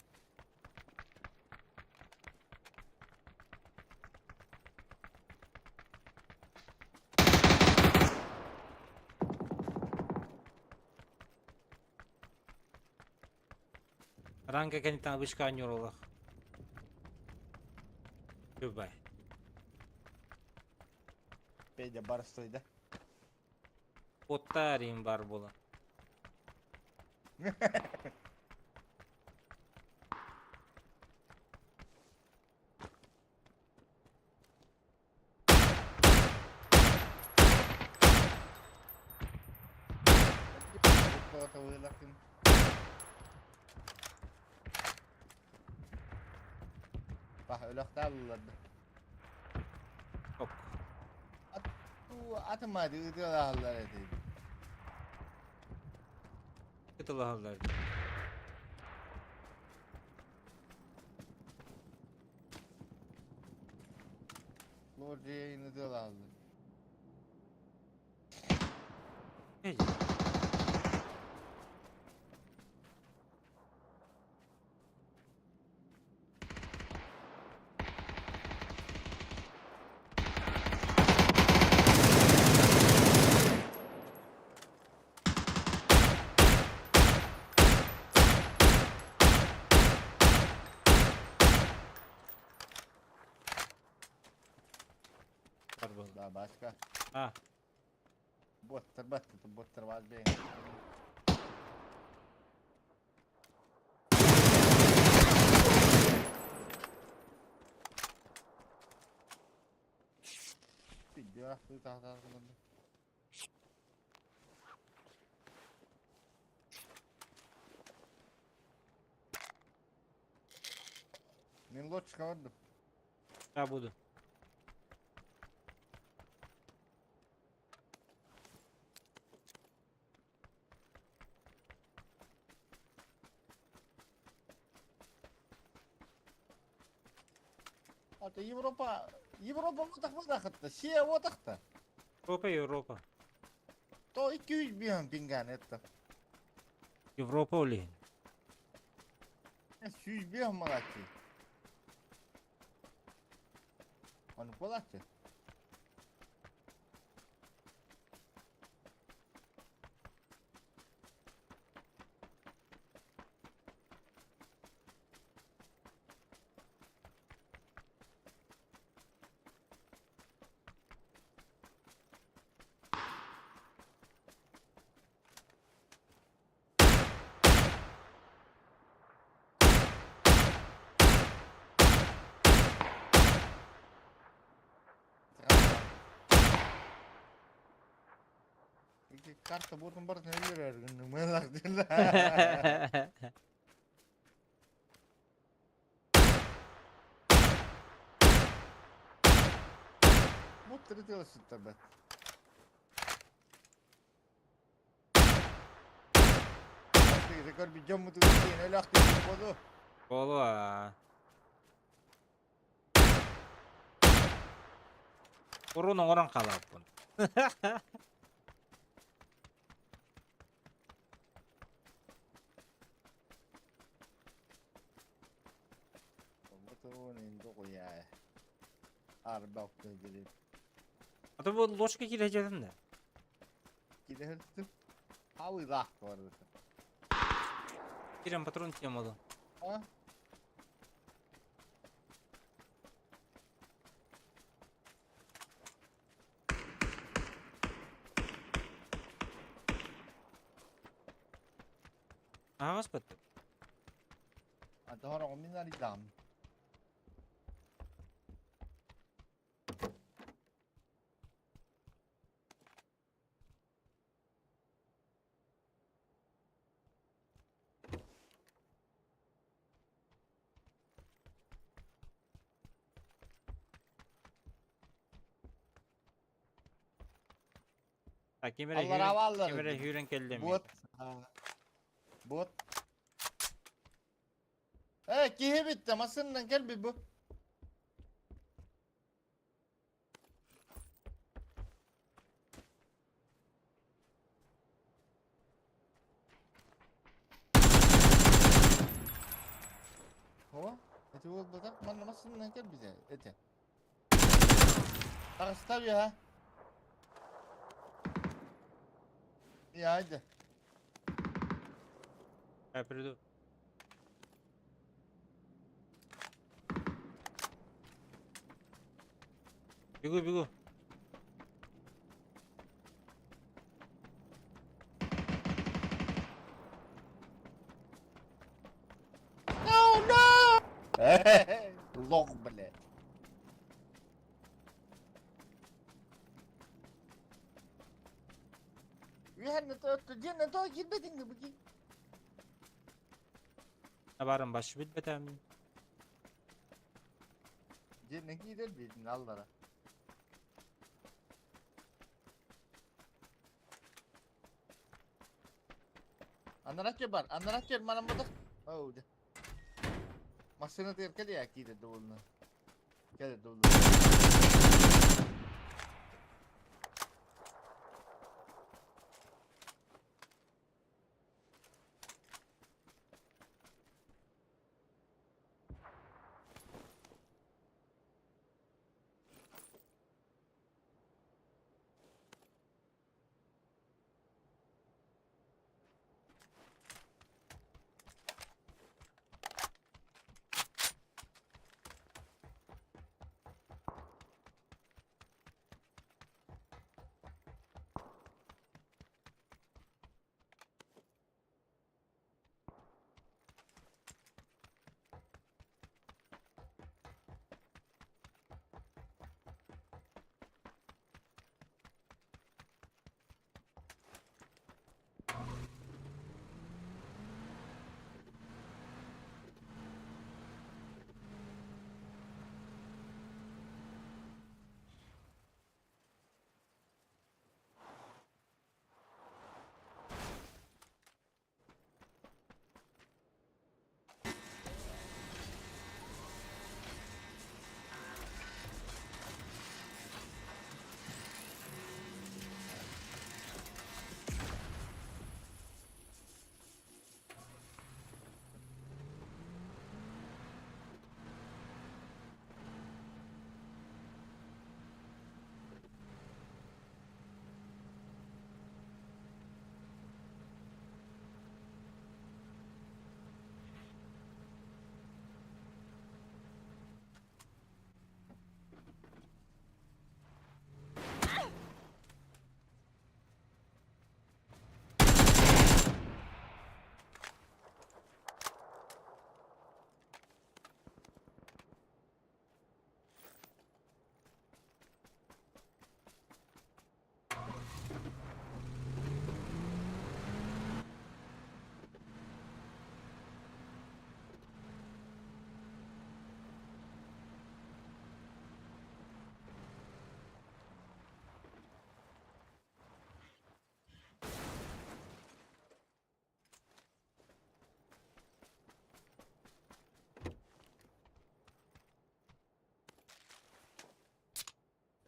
Ранга кэнниттэн вышка анньур олох. Goodbye. Педя барстой да. Оттарим бар була. Bah өлөхтәлләрді. Ок. Атымады ытылалар эти. Ытылалар. Лордейн ытылалар. Эй. Бар була. Да, башка. А. Боттар батты, боттар var бейн. Видео тахта. Мен лодочка бардым. Я буду. Ата Европа, Европа отақ отақытты, се отақты. Европа, Европа. То 200 миллион пинган это. Европа олин. 100 миллион молодцы. Оны молодцы. Карта ботун бар нелер күнү мэлак. Бут третелся бет. Рекорд бидем мы тут нелак боду. Бола. Урун оңорон калаппын. Арба gelip. А то бу ложка кире да. Кире Хауи лах бар. Кирем патрон темалу. А? Ага, господи. А то хорон минари дам. А ким эрэ Аллараа сүүрэн, бааллар ким эрэ дии. сүүрэн кэллэ эмиэ. Бот. Бот. Э, киһи bitti. Масыннан кел bir bu. О, это вот bu da. Манна масыннан кел bize. Эте. Таҕыста ya. Ya hadi. Я приду. Бегу, бегу. No, no! Лох, блядь. Барым башы билбетем. Дьиэнэ киирэр биитин аллара. Анараччы бар, анараччы манан бутах. Оу, дьэ. Массыына тыгар кэлиэ киирэр да буолна. Кэлэр да буолла.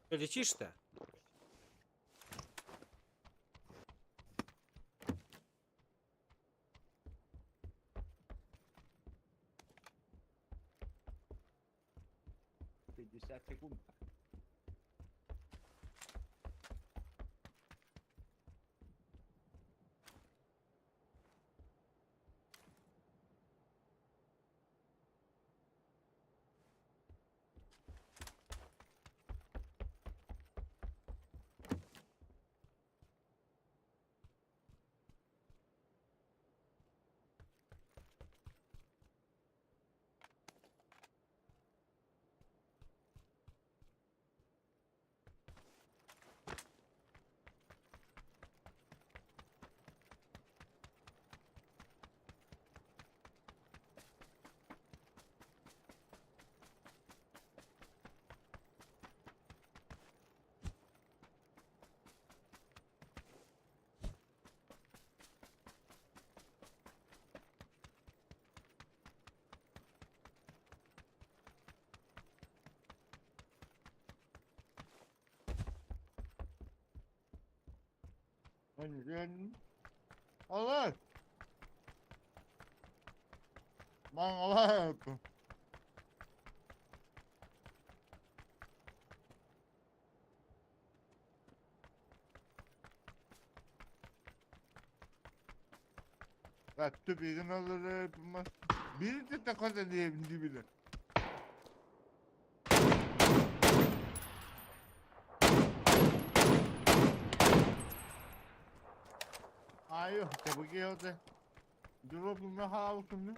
Что, летишь-то? 50 секунд. Алай. Маңалай. Түбүгүн олорор Биир да көтө диэбин дибиле. Айо, табыгы Дурубуна хаалкыны.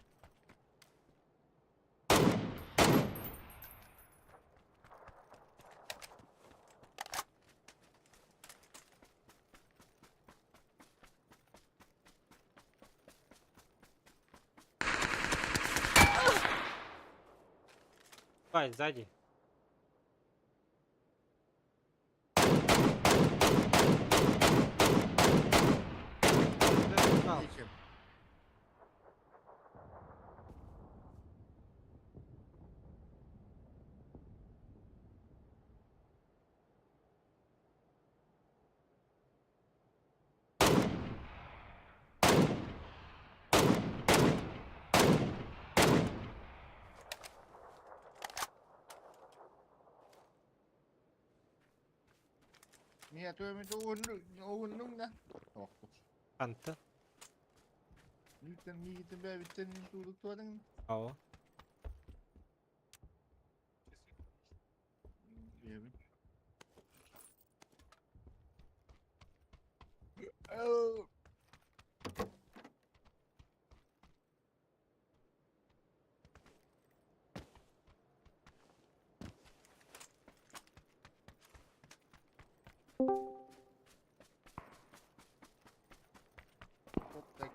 Вань, сзади. Зачем? Мия ууннуҥ да. Анта. Миитен миитен бэбиттен туулук туодаҥ. Ау. Биэбин. Ау.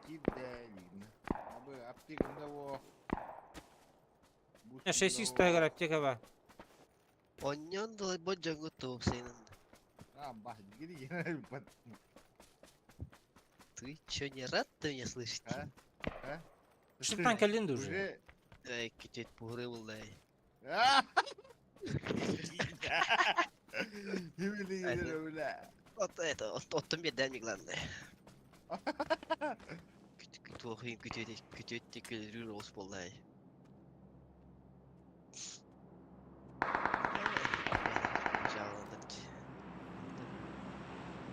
Киддэлин. Абы аптекында о. 6 игра аптека ба. Онньон дылай бот дьоҥҥут туупсайынан. А, бах, гири гири Ты чё, не рад ты меня слышать? А? А? Что там калинду уже? Уже. Эй, күтет бугры булдай. А! Бля. Вот это, оттон бердән главное. Күт күтет күтет күлүрүр ос болдай.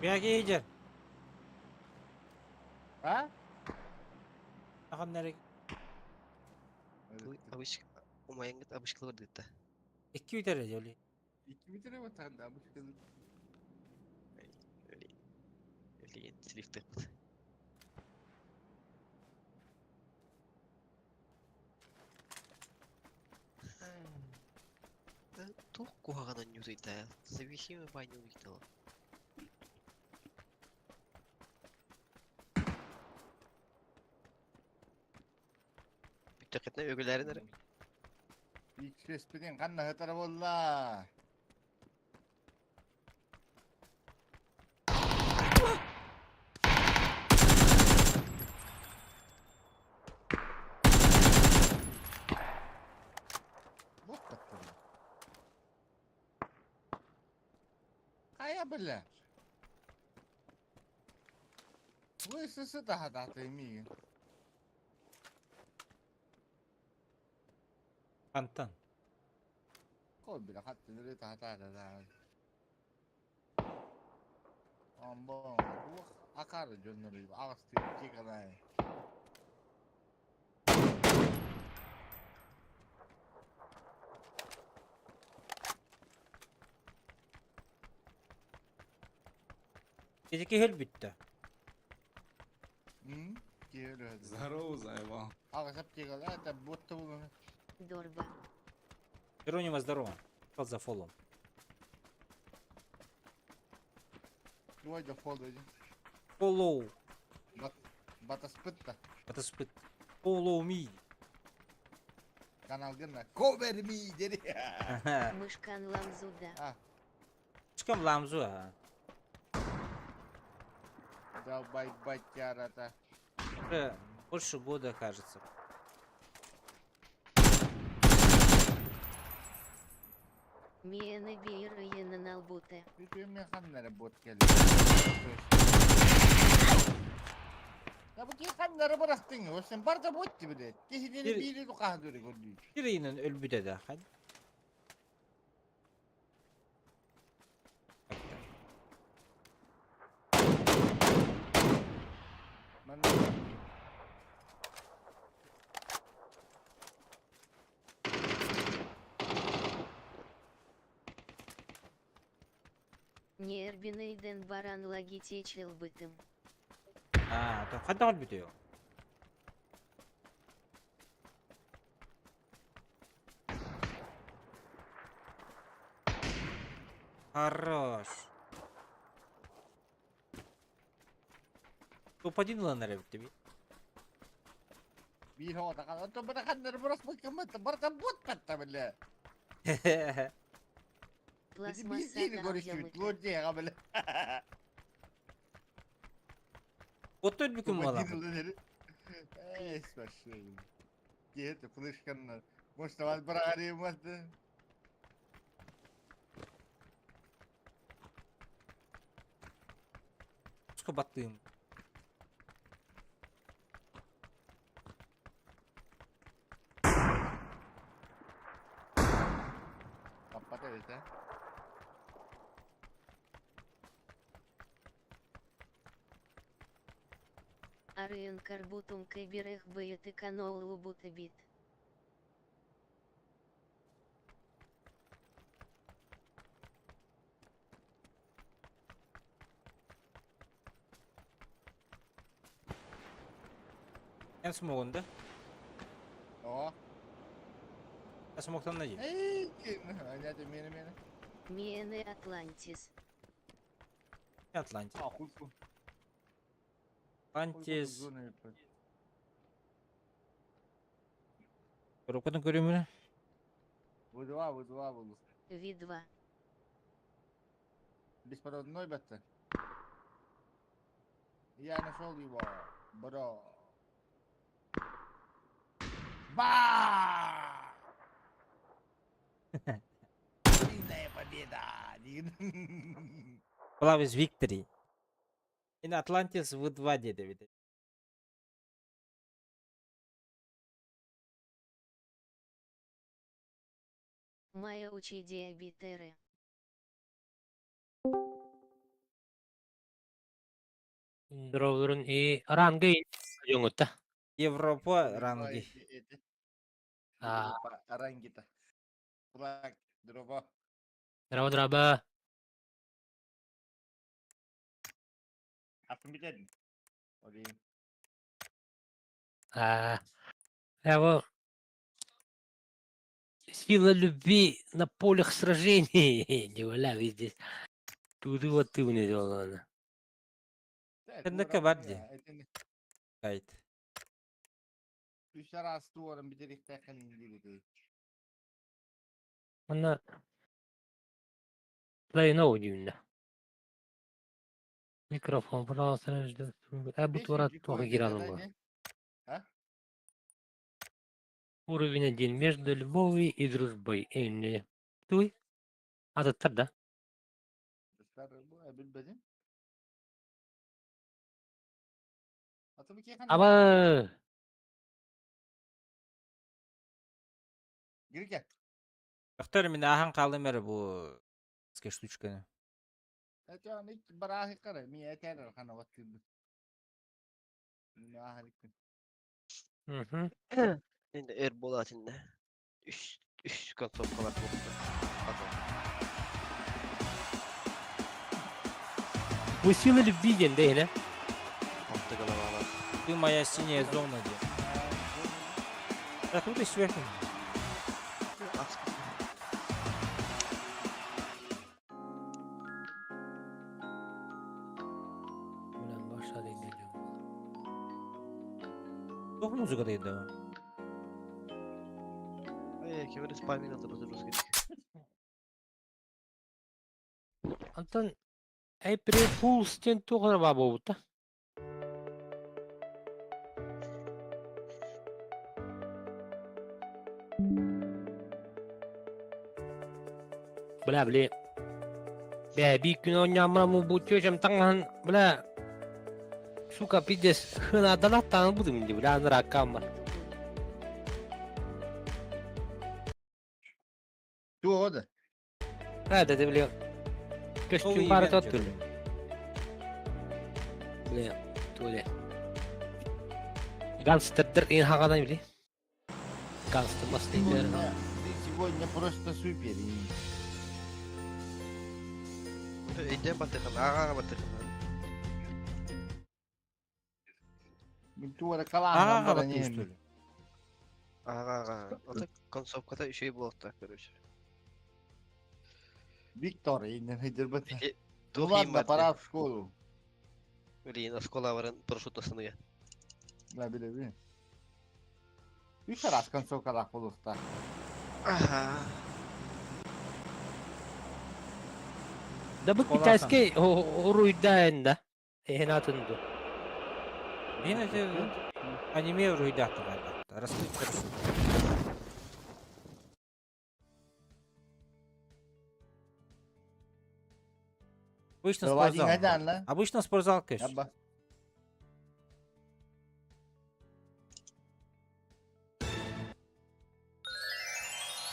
Бяги иди. А? Ахан нэрэг. Абыш умайыңыт абышкылар дыта. Икки үтәрэ жоли. Икки битере батанда абышкылар. Өлеген слифтек. Тух куһаҕанан ньутуйда, зависимый баня уйдала. Бүттэххитинэ өгүлээрин эрэ. Иккеспитин ханна хытара болла. Вот так. Хайа бля. Вы сысы миин. Антан. Кол бile хатты нөрө тахата да. Амбон. Ух, акар жоннору агысты кикалай. Эдики хел бүттэ. М? Киэрэ. Здорово, заебал. Агыс аптекалай, это будто булуну. Дорба. Веронима, здорово. Пал за фоллом. Ой, да фоллоу. Follow. Бат батаспытта. Батаспыт. Follow me. Канал гына. Cover me дери. Мышкан ламзуда. А, Слишком ламзу, а. давай батярата. Уже больше года, кажется. Миэнэ биир ыйынан албута. Бүтүн ханна эрэ бот кэллэ. Я бу киһи ханна эрэ бырахтыҥ, ол сен барда бот блядь. Киһини биири тукаһа дүрү көрдүү. Бир ыйынан өлбүтэ да. Нербинейден баран лагитечил бытым. А, то хайдах өлбүтүй ол? Хорош. Топ-1 ылан эрэбит дии. Биир оҕо Онтон быраханнары бырахпыккыммыт барда бот батта бile. Пластмасса Биир көрүстүбүт лодияга бile. Отто өлбүкүн буолан. Эй, спасибо. Киһи флешканнар. Может, вас бырахарыймады. Сука баттыым. Каппата эбит, э? Арыйын карбутум кэбирех быйыты канол лубута бит. Эн смогун да? О. Я смогтан найди. Эй, это мені мені. Миэне Атлантис. Атлантис. А, хуй хуй. Атлантис. Рукотун көрүмүнэ. Выдва, выдва был. Ви-2. Беспроводной бетте. Я нашел его, бро. Ба! Длинная победа! Плавис Victory. In Atlantis V2 диэбит. Майя учидия битеры. Дроблерун и ранги дьоҥутта. Европа ранги. А. Рангита. Флаг, дроба. Драба драба. Атын биледин. Олейм. А. Я вот Сила любви на полях сражений. Не валя, здесь. Тут вот ты мне делала. Кэннэкэ бар дии. Гайд. Үс араас туоран битерихтээххин диэбит. Манна Play now дүүннэ. Микрофон, пожалуйста, ждет. А бу туора туох киирэн А? Уровень один. Между любовью и дружбой. Энни. Туй? А тут да? Билбедим. Аба! Гирге. Доктор, мин ахан хаалым эрэ бу штучканы. Это ник барахы кара, ми этер хана ваттыр. Ахалыкпын. Мгм. Енді эр болатын да. Үш үш концовка бар болду. Потом. Бу сила любви диэн да иһинэ. Алты голова бар. Ты моя синяя зона диэн. Да тут и сверху. Аспы. Блин, баша дейди. Туох музыка дейdi Эй, кемер спамин алды русский. Антон April Fools диэн туох баа буолбута. Бля, били. Бля, биир күн оонньооммун бу тетям таҥаһын, бля, сука, пиздец, хынадан аттаан ылбытым инди, бля, анараккааммар. Туох да? А, да, били, көстүүм баара тоттур. Бля, туоле. Гангстердер ин хаҕанай били. Гангстер мастыйдер. Ты сегодня просто супер. Өйдөөн баттыхын, ааҕа баттыхын. Мин туора калаан Ааҕа баттыы что ли? Ааҕа ааҕа. Ото концовката үчүгэй буолуохтаах, короче. Виктор, иннен хыдырбыт. Ити Ну туох ладно, иин пора в школу. Блин, оскола баран парашют астаныга. Да, билеби. Үс раз концовкалаах буолуохтаах. Аха. Да бу китайский уруйдаэн да. Эһин атын ду. Мин эти аниме уруйдаахтар. Раскрыть парашют. Обычно Владимир спортзал. Айдан, да? Обычно спортзал, конечно. Абба.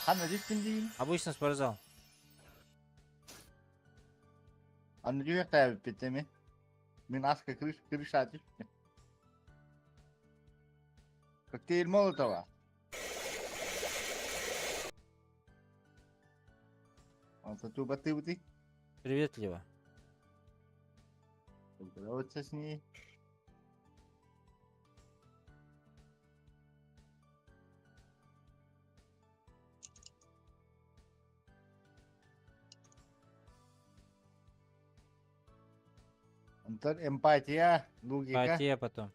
Ханна түстүн диин? Обычно спортзал. Анны түһүөхтээбиппит эми. Мин аска крыш крыша түстүм. Коктейль Молотова. Он ту баты Приветливо. Поздороваться с ней. Антон, эмпатия, логика. Эмпатия потом.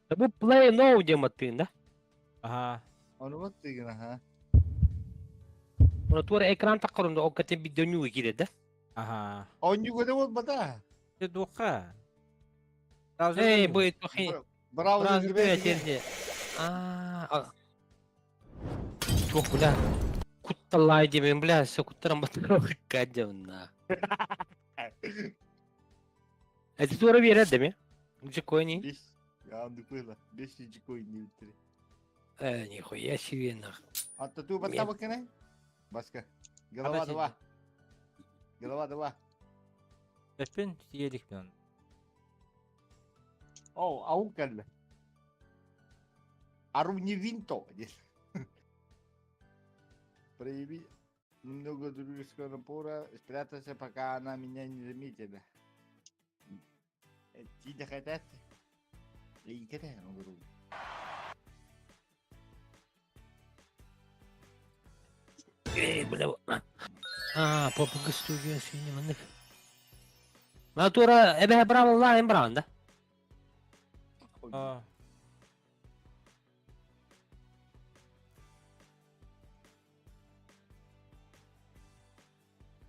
Да бу play now диэн да? Ага. Он вот ты, ага. Оны туора экран таққырында ол кәтен видео кире да? Ага. Он не года вот бата. Ты духа. Эй, бу тухи. Браво, Браво, А, Тух, бля. Кутталай демен, бля, все куттарам батыры кадемна. Это туора берет, да Где кони? Бес. Я было. Бес коин не витри. Э, нихуя себе нах. А то ту бата бакане? Баска. Голова два. Голова два. Өппүн тиелик мен. О, ау кэллэ. Ару не винто здесь. Прояви немного дружеского напора, спрятаться, пока она меня не заметила. Тиде хотят? И говорю. Эй, бля. А, попуга студия синий маннык. Натура, эбе браво лайн бран, да? А.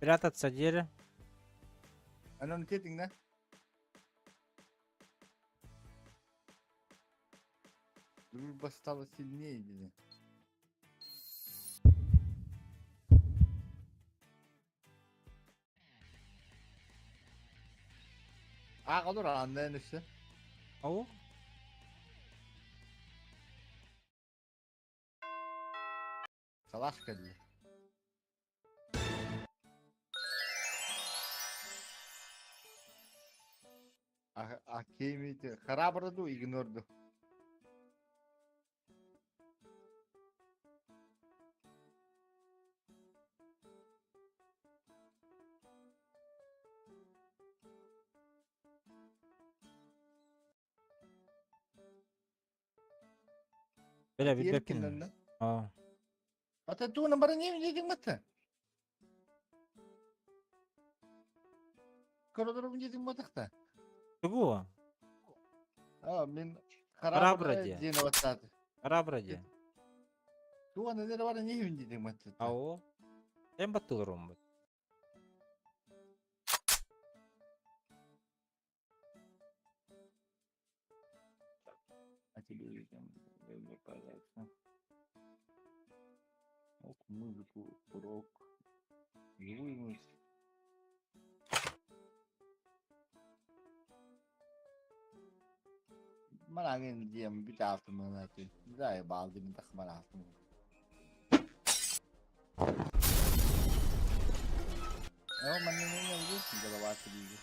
Прятаться деле. Анан кетиң да? Дружба стала сильнее, dedi. А, olur anlayan işte. Ау? Салаш кэллэ. А, а кемите храброду игнорду. Бля, Еркин билбеппин. А. Ата туна бара не дедиң бата. Коридорум дедиң батакта. Тугу? А, мен Храбро де. ден баттады. Храбро де. Туана нere бара не дедиң батта. Ау. Эм баттылырым бит. А тебе Понятно. Ок, музыку, рок. Живую музыку. Манагын диэм бүтаалтымын Да, баалдым тахмараалтым. О, манна не голова диги.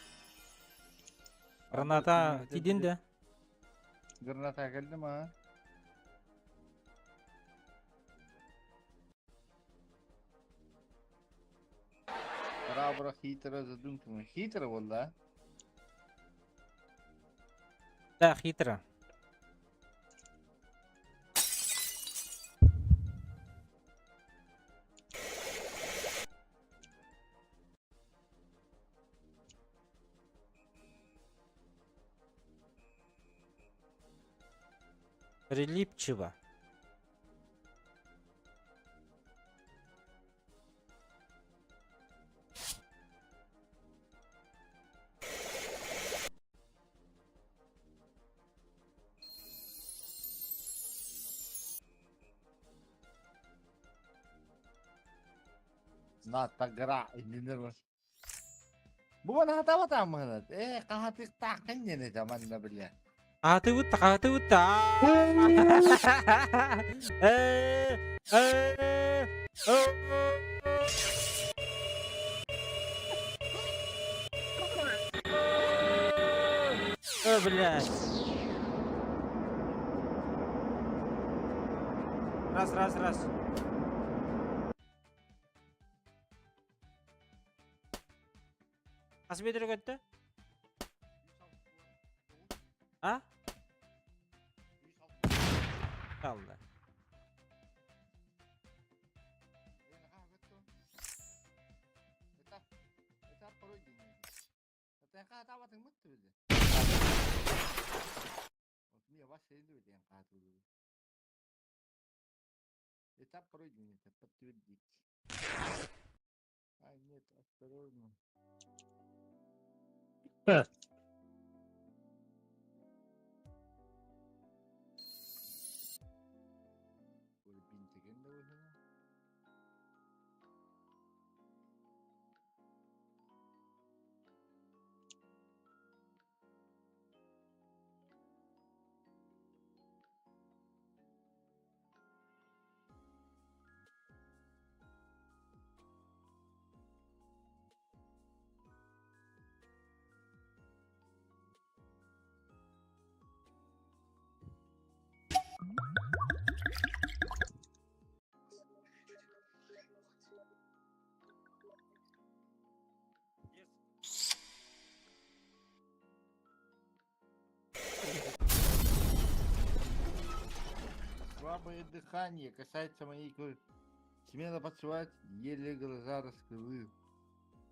Граната тидин да? Граната келдим а? Храбро, хитро, задумчиво. Хитро вот, да? Да, хитро. Прилипчиво. На тагра иннинер. Бу бана хатабата мыһынат. Э, кахатык тахын нене таманна биле. Аатыбыт, аатыбыт, Э, э, э. Э, блядь. Раз, раз, раз. Хас метр көттө? А? Kaldı. Этап пройден, это подтвердить. А, нет, осторожно. Слабое дыхание касается моей крови. Смело поцеловать, еле глаза раскрыл.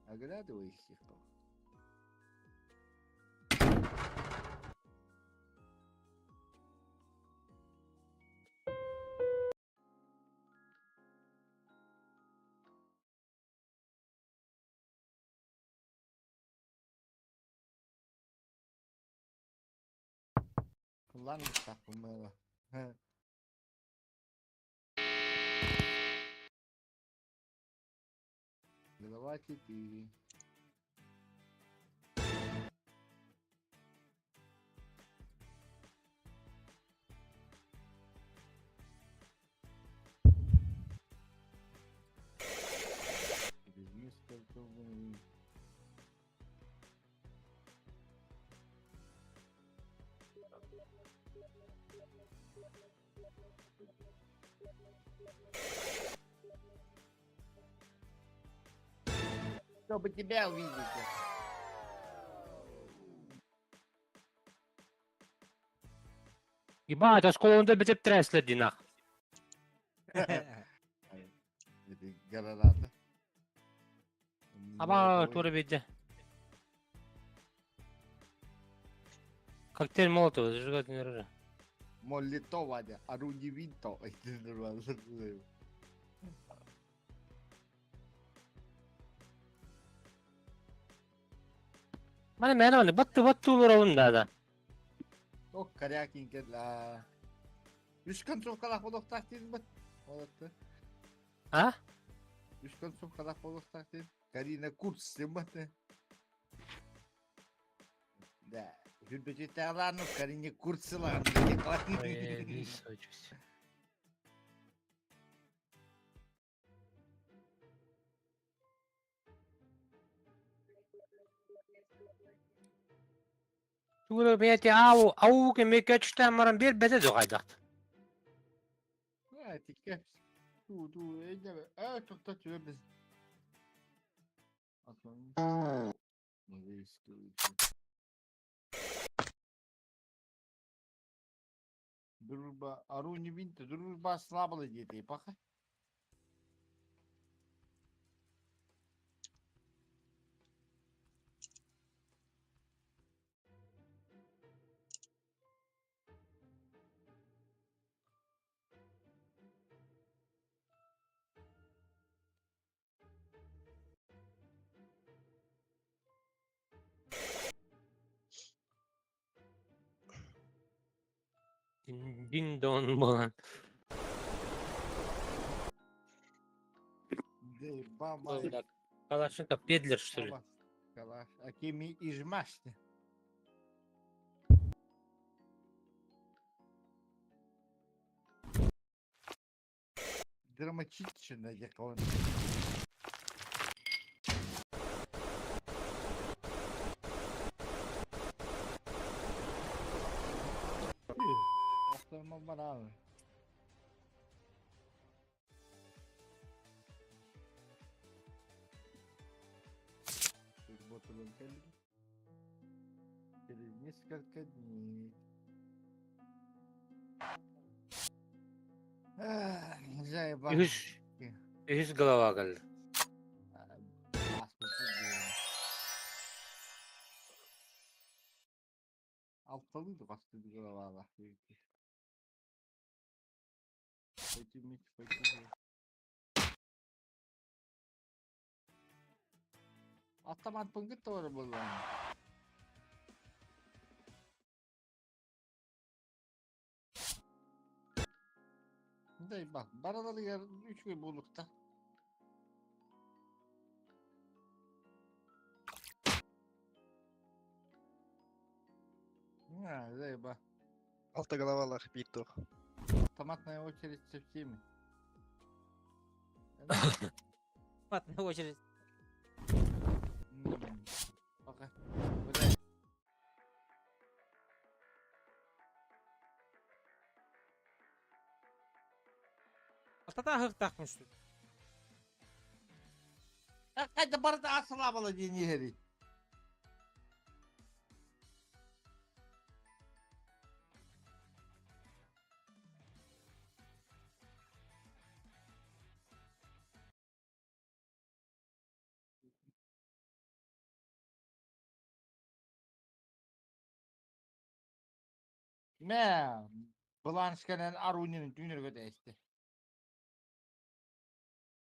Оглядывайся. Lan sakımı. Голова 4. Через несколько мгновений. Чтобы тебя увидеть. Ебать, осколонда битеп трәсле динах. Это граната. Аба туры битте. Коктейль Молотова, зажигательное оружие. Молитова, орудие винто. Мана мен аны батты батты олар да. Ок, корякин кела. Үс концовкалаах буолуохтаах диэн бат. Олатты. А? Үс концовкалаах буолуохтаах диэн. Карина Курц диэн бат. Да. Хүрбэчиттэҕлааны Карине Курцылаан. Тугу бэйэти ау ау кэми көчтэн баран биэрбэтэ дуо хайдах? Ээ, тикке. Туу туу эйдэ ээ тохто түбэбис. Атын. Дружба, Аруни Винта, дружба ослабла диэтей, паха. Дин дон буолан. Калашников педлер, что ли? Калаш. Акими Ижмашты. Драматично якон. Охтормон бар abi. Через несколько дней. Заебал. Үһүс үһүс голова кэллэ. Алталыы хастыы головалаах Автомат пыңгыт да бар буоллаҕына. Дай бак, бараларыгар үчүгэй буолуохта. Дай ба. Алта головалаах биир туох. Автоматная очередь со всеми. Автоматная очередь. Пока. Алтата хыктахмын что ли? Хайда барыта асылабала диэн иһэри. Мэ, Бланшканан Арунин түүнөргө тэсти.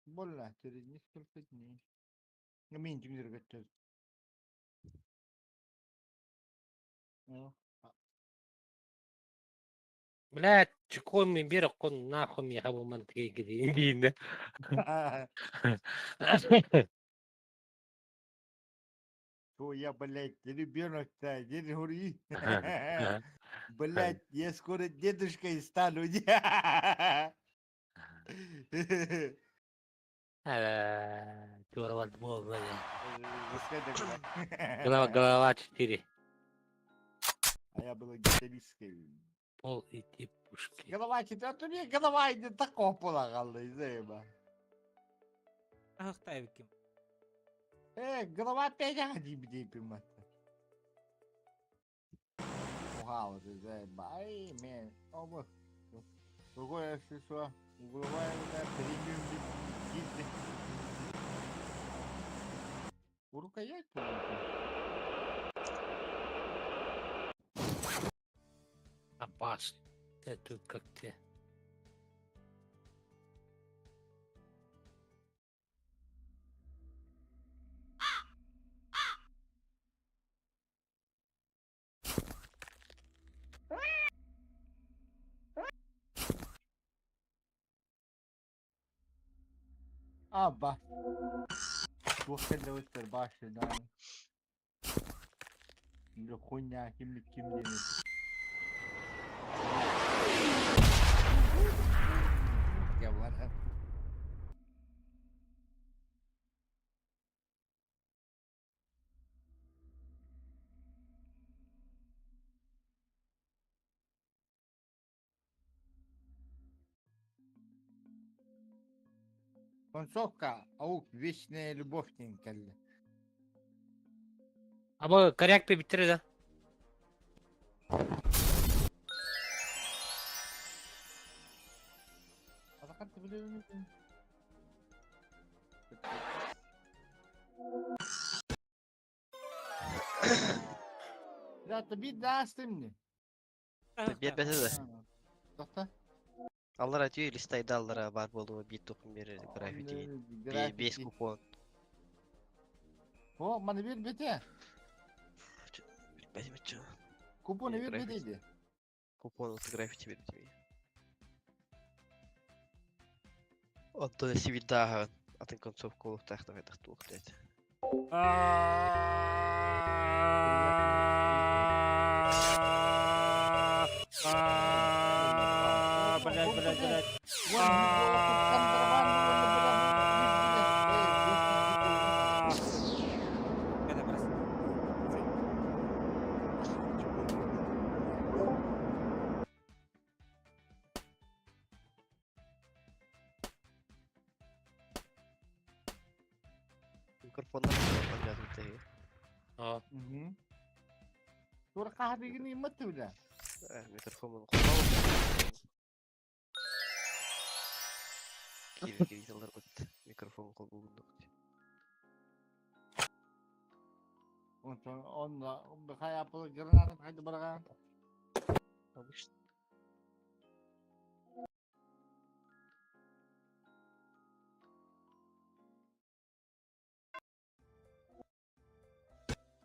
Болла, через несколько дней. Мин түүнөргө төз. Блядь, чекон мен бер кон нахуй ми хабуман тиги диин. То я, блядь, ребенок-то, дед Гури. Блядь, я скоро дедушкой стану. Голова, голова 4. А я была гитаристкой. Пол идти пушки. Голова 4, а то мне голова не такого полагала, заеба. Ахтаевки. Голова 5 ади бдей пимат. Угал, заеба. Ай, мен, оба. Другое что, угловая вода, премиум гидри. У рукоять, по-моему. Опасно. Это тут как ты. Аба. Туох кэллэбиттэр башынан. Хуйня ким ким диэн. Я Концовка, аук, вечная любовь диэн кэллэ. Аба коряк биттер да. Ребята, биир да астым. Биэрбэтэ да. Тоқта. Аллара түй листайда аллара бар болуа бит тухум берер граффити. Бес купон. О, маны бербете. Билбэтим чё. Купоны бербете. Купон от граффити бербете. Оттон сивилдааха атын концовка олуктаахта хайдах туох дээд. Блять, блять, блять. Это просто. Микрофоннар понятно. А. Тур кахадыгын иммат бile. Микрофон холбау. Киви киви бут микрофон холбугундук. Онтон онна бхай апыл граната хайды барган. Обычно.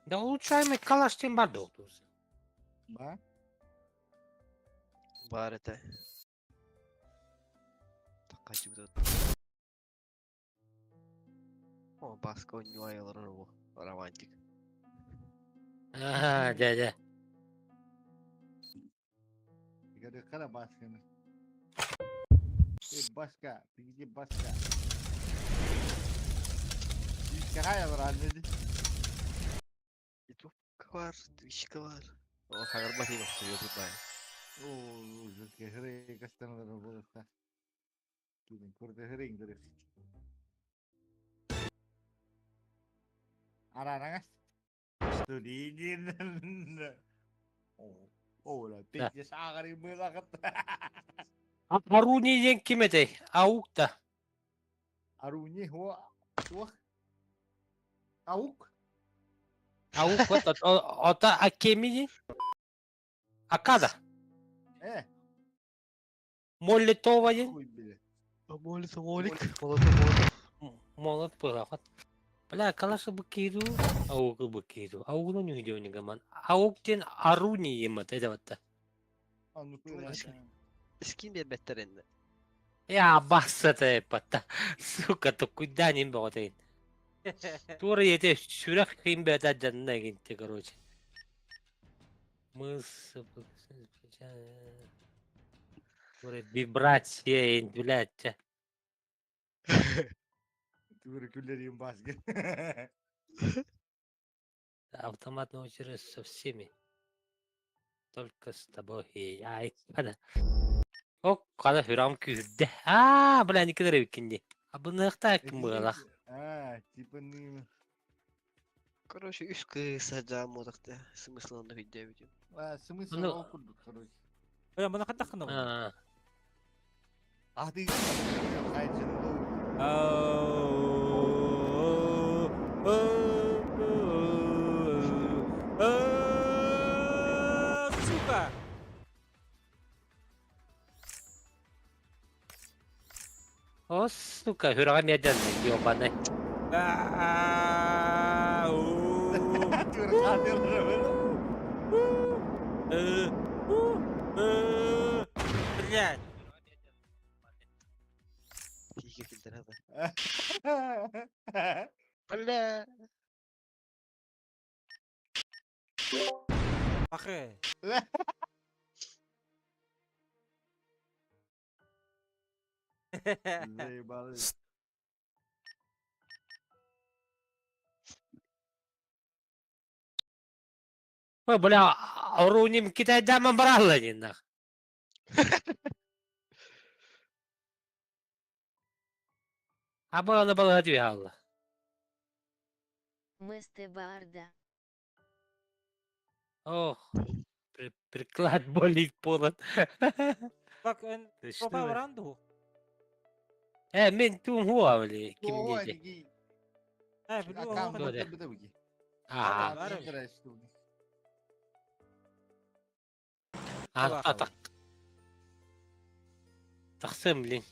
Да улучшаемый калаш тем бар доктор. Ба? Бар это. Такая будет. О, баска у романтик. Ага, дядя. Говорю, кара басканы. Эй, баска, ты где баска? Какая брат, Ютубка бар, Твичка бар. О, хагарба тима серьезно бай. О, жутко хрей кастамдар болса. Киден курда хрей говорю. Арараңас. Что дигин? О, о, la пиздец ағары мылағыт. Аруни ден ким этэй? Аукта. Аруни, о, о. Аук. Аук вот ота акеми Акада. Э. Молитова ден. Молитов, молик, молотов, молотов. Молот пырахат. Бля, калашы букиру, аук букиру. Аук ну не не гаман. Аук ден аруни емат, это вот. Скин бербеттер энди. Я басса патта. Сука, то куда не ботайын. Тура ете сүрэх ким бета жанна гинти, короче. Мыс Тура вибрация, блядь. Тура күллерин баскы. Автомат научилась со всеми. Только с тобой. Ай, када. О, када хүрам күрдө. А, бля, никелер бикинди. А бұны ким бугалах. А, типа не... Короче, үс кыса жам одакта. Смысл онда видео видео. А, смысл Ну- окурдук, короче. Бля, мына кантак кына А, А ты хайчын Сука! О, сука, хүрага меден, ёбаный. Блядь! Тиге килдер. Бля. Пахы. Заебалась. Ой, бля, оруним Китай даман брала не нах. Абана балага түһэ Месте Баарда. Ох, приклад болит полон. Бак, эн Ты что? пропал ранду? Мен тум хуа, бли, ким Ой, диэти. дии. Билүү Аккаунт оһох. Дуо, быта быги. Аа, Бары. а, так. Тахсым, блин.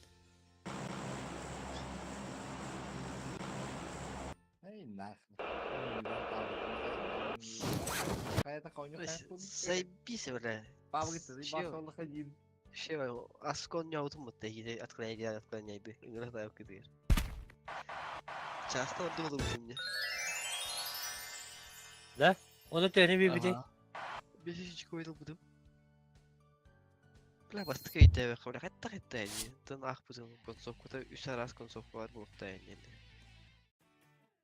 Эй, нахуй. Заебись, бля. Павлик, ты заебался, он один. Шева, аскон не аутомат, отклоняй, отклоняй бы. Игра кыдыр. Часто он думал у меня. Да? Он это не бибити. Бесички койдул буду. Бля, бастыка итэвэ хабра хатта хатта ини. Тон ах бутын концовкута үс раз концовка бар буолта ини.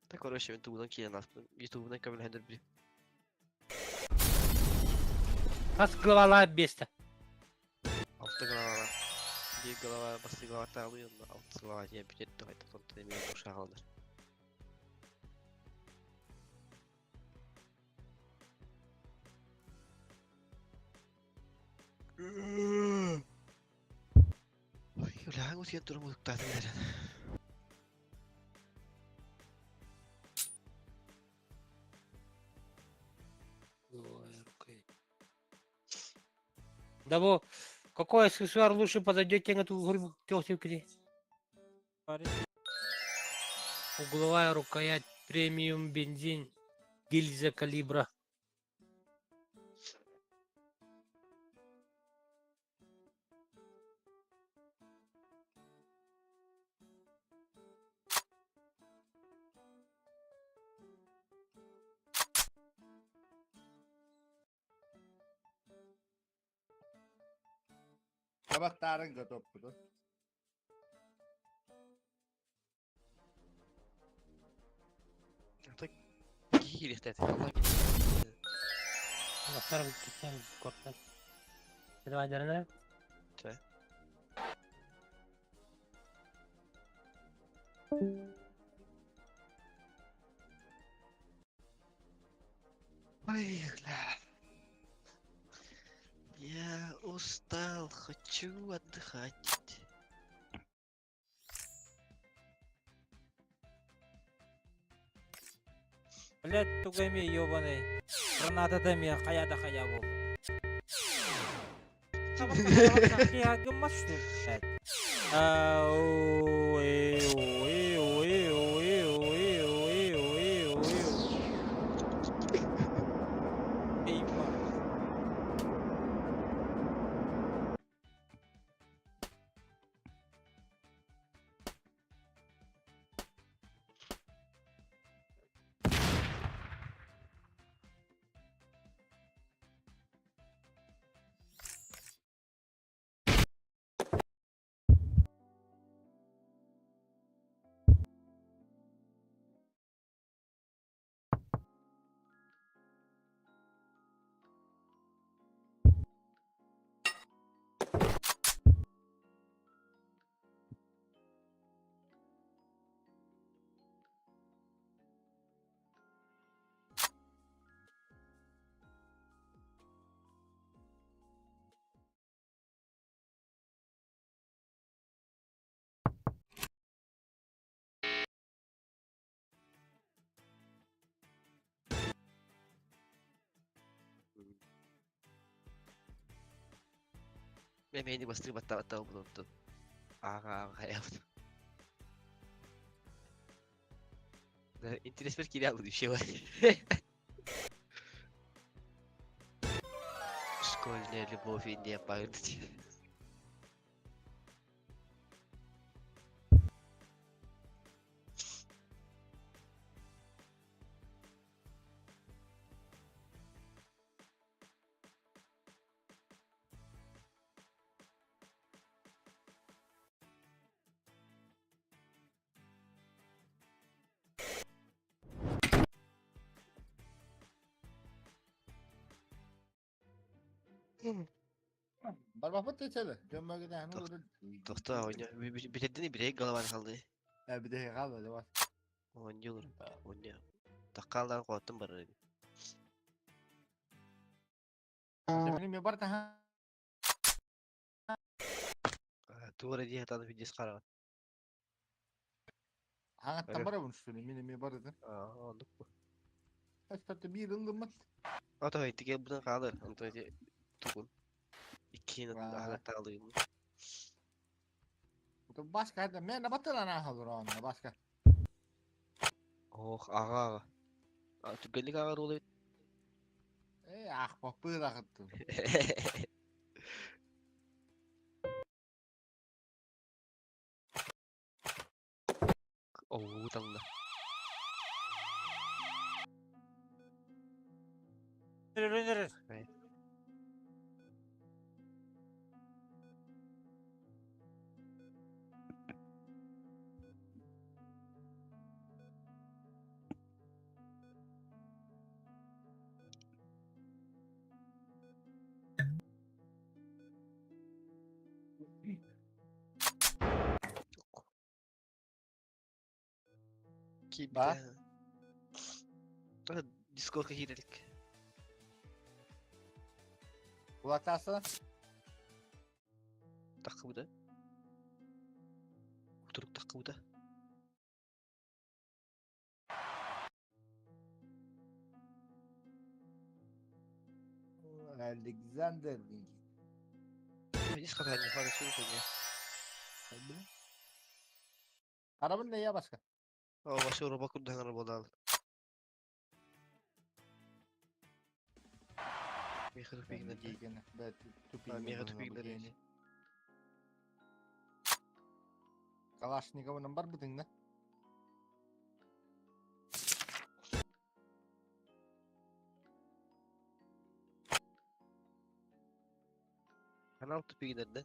Та короче, мен тугунан киирэн ааспытым. Ютубунан көмөлөһөн би. Хас главала беста. Алта голова. Биир голова басты голова таалый онно алты голова диэн бүтэр туһайта тонтон эмиэ ушагалар. Ой, бля, утуйан туран утуктаатым эрэн. Да во, какой аксессуар лучше подойдет тебе на ту гору тёхтюкри? Угловая рукоять, премиум, бензин, гильза калибра. Табактарын готов буду. Так киирихтэ Алла Аллахтар китен корттан. Давай, дарана. Чэ. Ой, бля. Я устал, хочу отдыхать. Блять, тугайми ёбаный. Граната да ми хая да хая бол. Гыммас что ли, блядь? Ау, э, о, э, о, э, о, э, о, э, о, э, о, э, о, э, о. Эй, ма. Мен мени бастырып аттабаттабы булуптун. Ага, ага, хаябыт. Интерес бер кире алды еще бар. Школьная любовь и не память. Барбаппыт течеле. Көммөгүнэһин олорун. Тохтоо оонньоо. Бүтэрдини бирэйик голован халды. Э бүтэһи хаалла давай. Оонньуулар. Оонньоо. Таккаалаан қуаттым барар. Сэмини ми бар таха. Туора дии хатан видеос қараған. Аңаттан барабын үстүнэ мин эми бар этим. Оннук бу. Эстаты биир ыллыммыт. Ото итиге бутан хаалыр. Онтон ити тугун. Иккиин аһалаттаалыйым. Башка это мен батылан ахалыр онно башка. Ох, аға аға. Түгелlik аға ролы. Э, ах, папырахыттым. Оу, таңда. Ба? Дискордка киирелик. Улатасы? Таққыбыта. Утурук таққыбыта. Александр Динки. Дис қатан хара суу хуйня. Арабын не я башка? О, башы роба курдаган болал. Меха тупигнер. Меха тупигнер. Калашниковын бар бутыңда. Канал тупигнер да.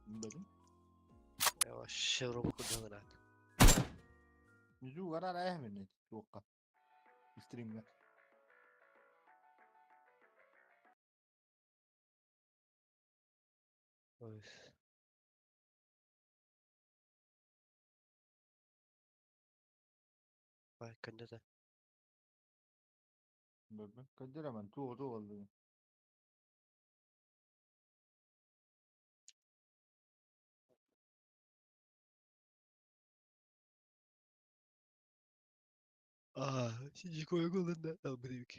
Бәдим. Вообще роба курдаган ат. Жүзу карар әһмен туаққа. Стримге. Ой. Бай, көндө да. Бәбе. Көндөрөмөн туғы туғы oldu. Аа, сиди койгулун да албырык.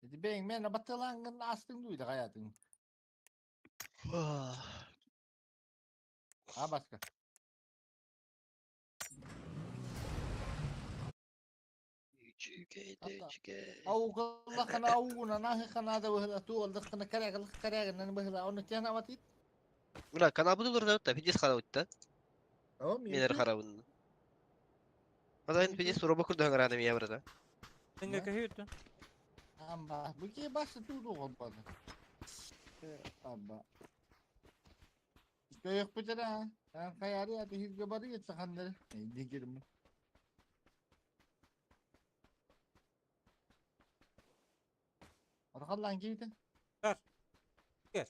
Эти бэң мен батылаңын астың дуйда каятың. А башка. Аугыллахана аугуна нахыхана да быһыла туоллахана карагалых караганан быһыла оны тяна ватит. Мына канабы дурда да пидес харабытта. О, Менер харабын. Азайн пидес роба курдаган раны мия брата. Теңге көһүттү. Амба, бу ки башы туду голбады. Абба. Көйөк битера. Ан каяри аты хизге бары кетсахандар. Дигирм. Архаллан кийди. Бар. Кер.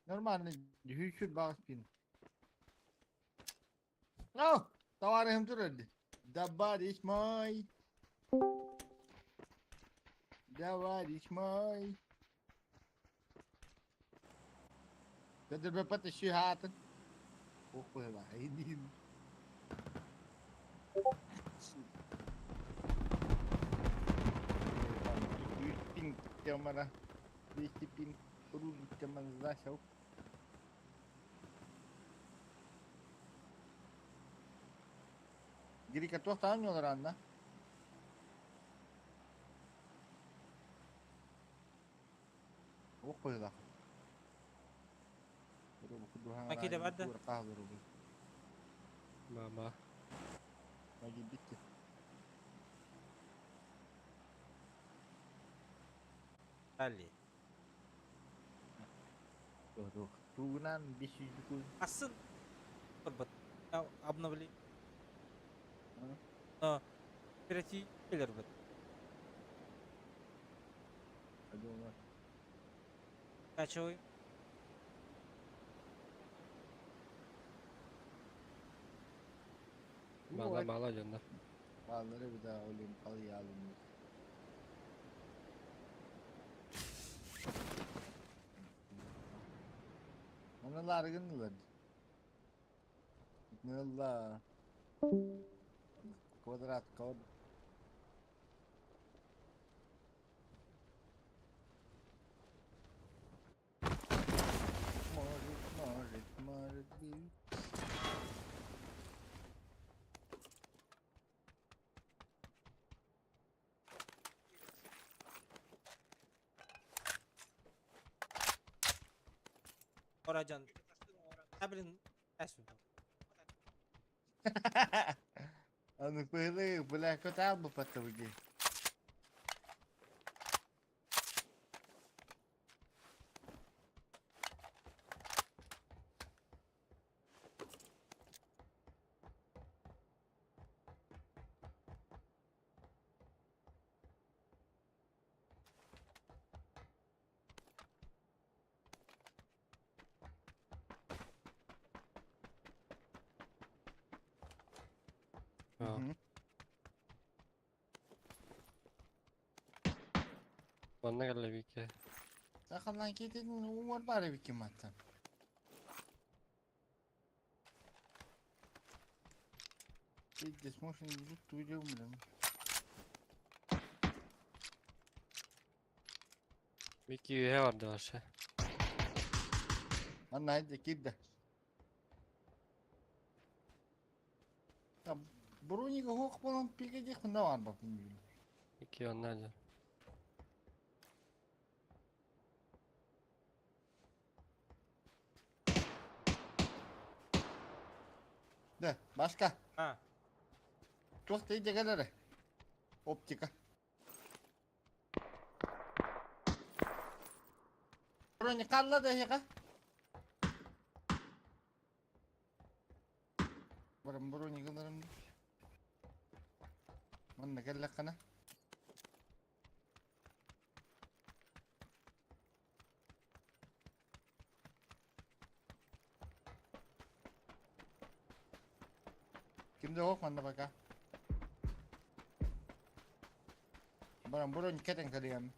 Нормально, хүчүр багыспин. Ау, товарым турады. Товарищ мой. Товарищ мой. Көдөр бепат шихатын. Ох, была, айдин. Пинг темара. 200 пинг. Рулит теман засел. Грика тохтаан анна. Ох была. Макида барда? Мама. Маги битти. Дали. Тугунан 500 кун. Асын обновление. Но оперативлер бит. Скачивай. Мала мала дьоннор. Балları bir daha olayım alayım. Onu largındılar. Nilla. Kvadrat kod. Может, может, может быть. Oracan. Ha блин, Аны пылы, бля, кота бы потуги. Манна кэллэ Вики. Сахалан кететін уңар бар екен маттан. Здесь можно тут блин. Вики үйе барды вообще. Анна айда кирді. Бронига хоқ болан пегедек мында бар бапын. Вики онна дьон. Да, başka. Ha. Çok da iyice gelir. Optika. Броник қалла да еға. Барым броник аларым. Манна кэллэ қана. Кимде жоқ манна пока. Барым броник кетен калиям.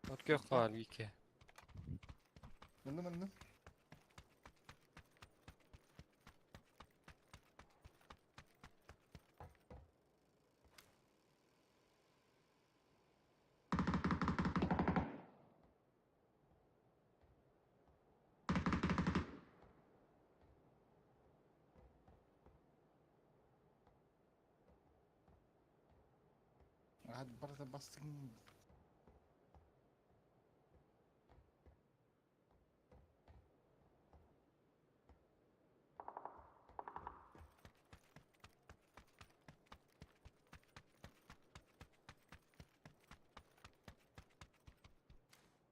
От көх бар Вики. Мынды мынды. Hadi barada bastın.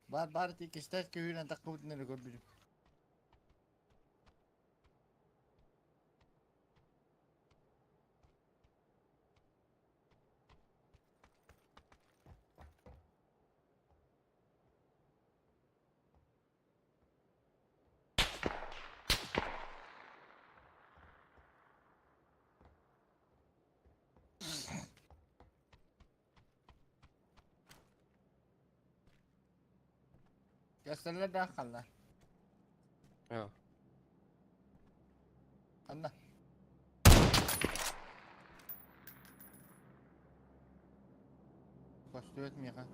Бар бар тикистер күйінен таққыбытын әлі көрбүдүм. Gösterirler daha kallar. Ja. Anla. Көстүбэт миэхэ.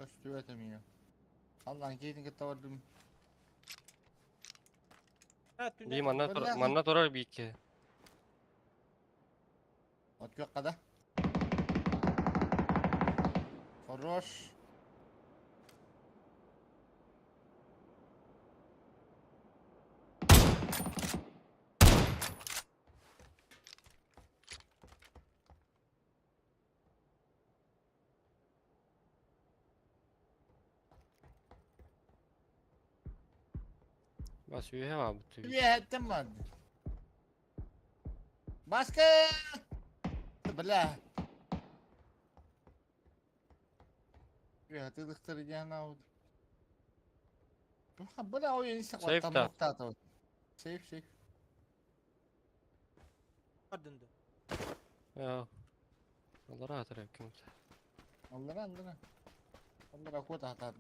Көстүбэт эмиэ. Аллан кейтин кытта бардым. Би манна тур манна турар Вики. От күөххэ да. Хорош. Бас үөһэ баабыт. Үөһэттэн барды. Баска! Бля. Үөһэ тыдыктары диэн аут. Бля, ойын Сейф та. Сейф, сейф. Ардында. Я. Аллара атар ким. Аллара, аллара. Аллара кот атар.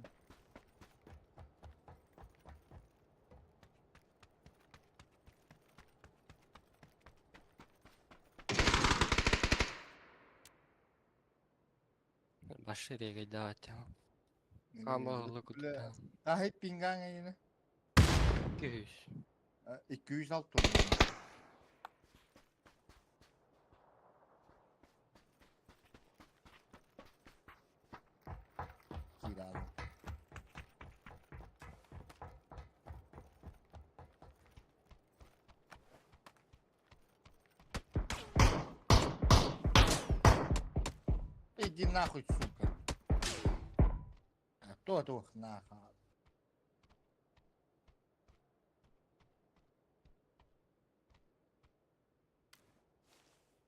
Башы регай давать. Ама лык Бля. Ахит пинган ayını. 200. 206 Kiralı. Иди нахуй, сука. А то тух нахуй.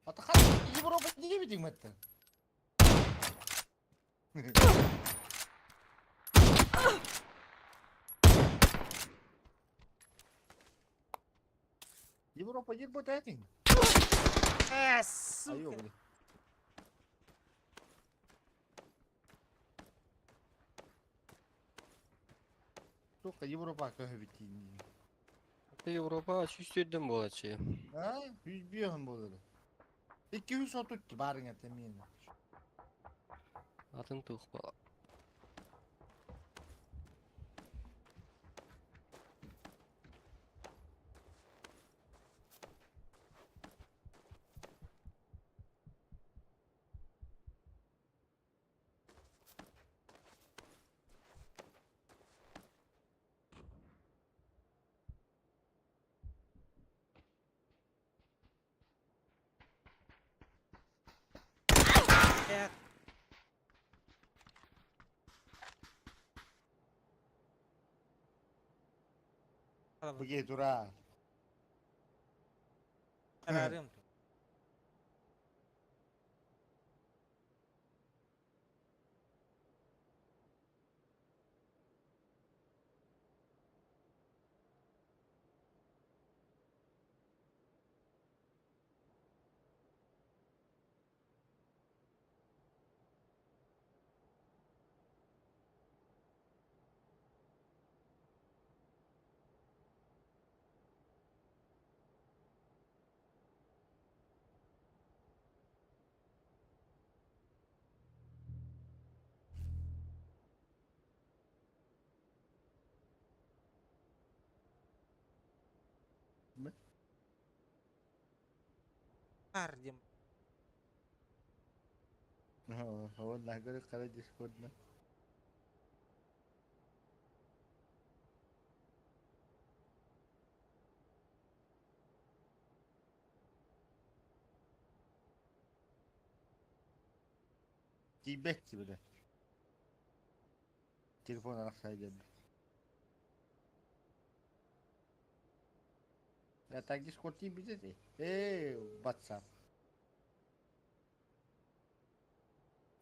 Атахан Европа диye bir mettin. Европа диye bu tetin. Э, сука. Айо, блин. Сука, Европа көһөбүтиин. Европа 300 болачы. Ha? 101 болар. 230 барың этемин. Атын тух бала. Э, Быге тура. Арарым. Ардем. Hava nagara kara Discord'da. Тибет бile. Телефон арахсайден. Я так Discord тибет. Эй, WhatsApp.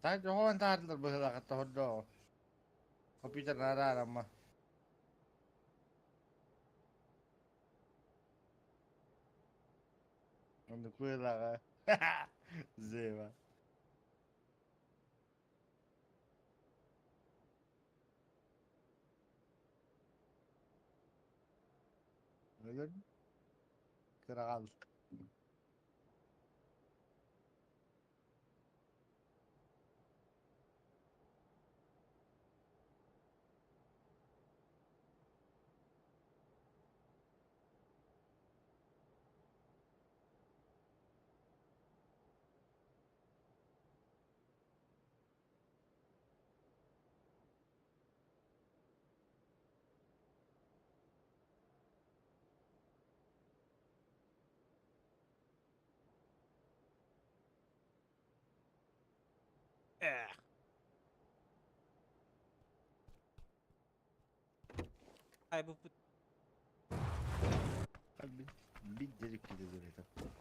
Так жохон таарлар быһылаҕа тоһордоо. Компьютер нараарама. Онну куйлаҕа. Зева. Өлөн кырагал. Эх. Ай бу Bir delik gidiyor zaten.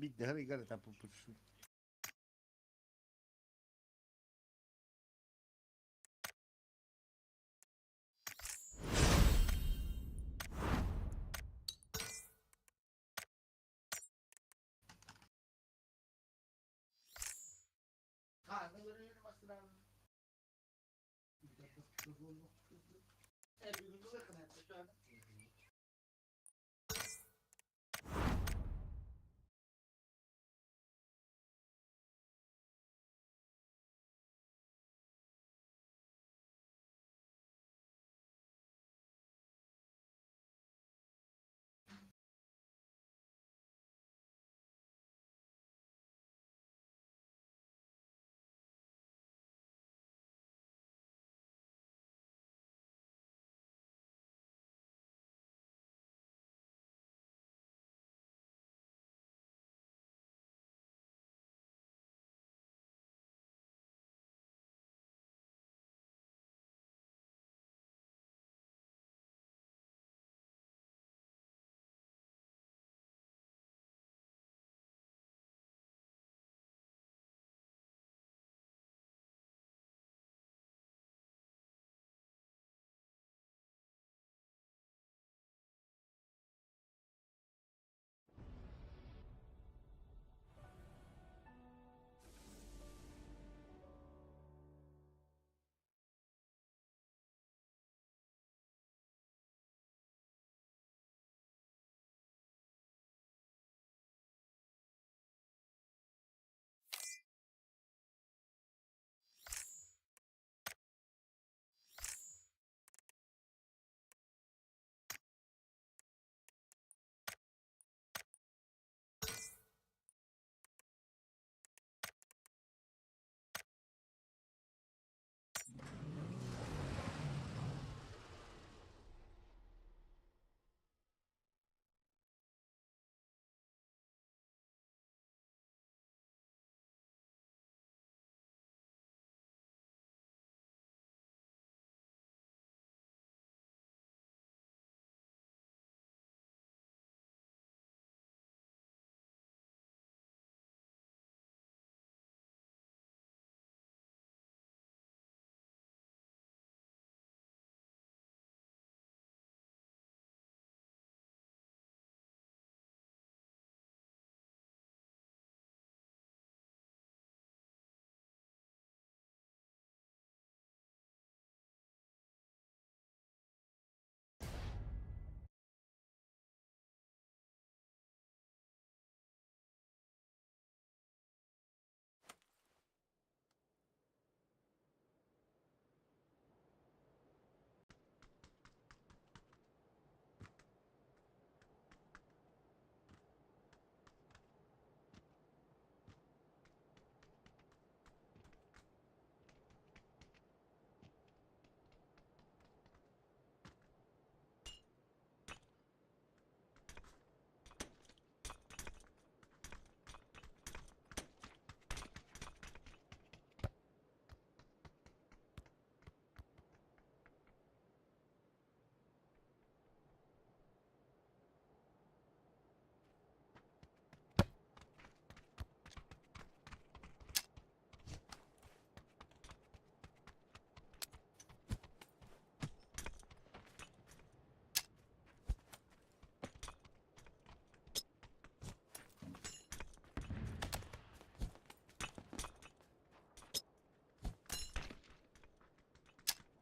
Bir deri gel tapu pusu.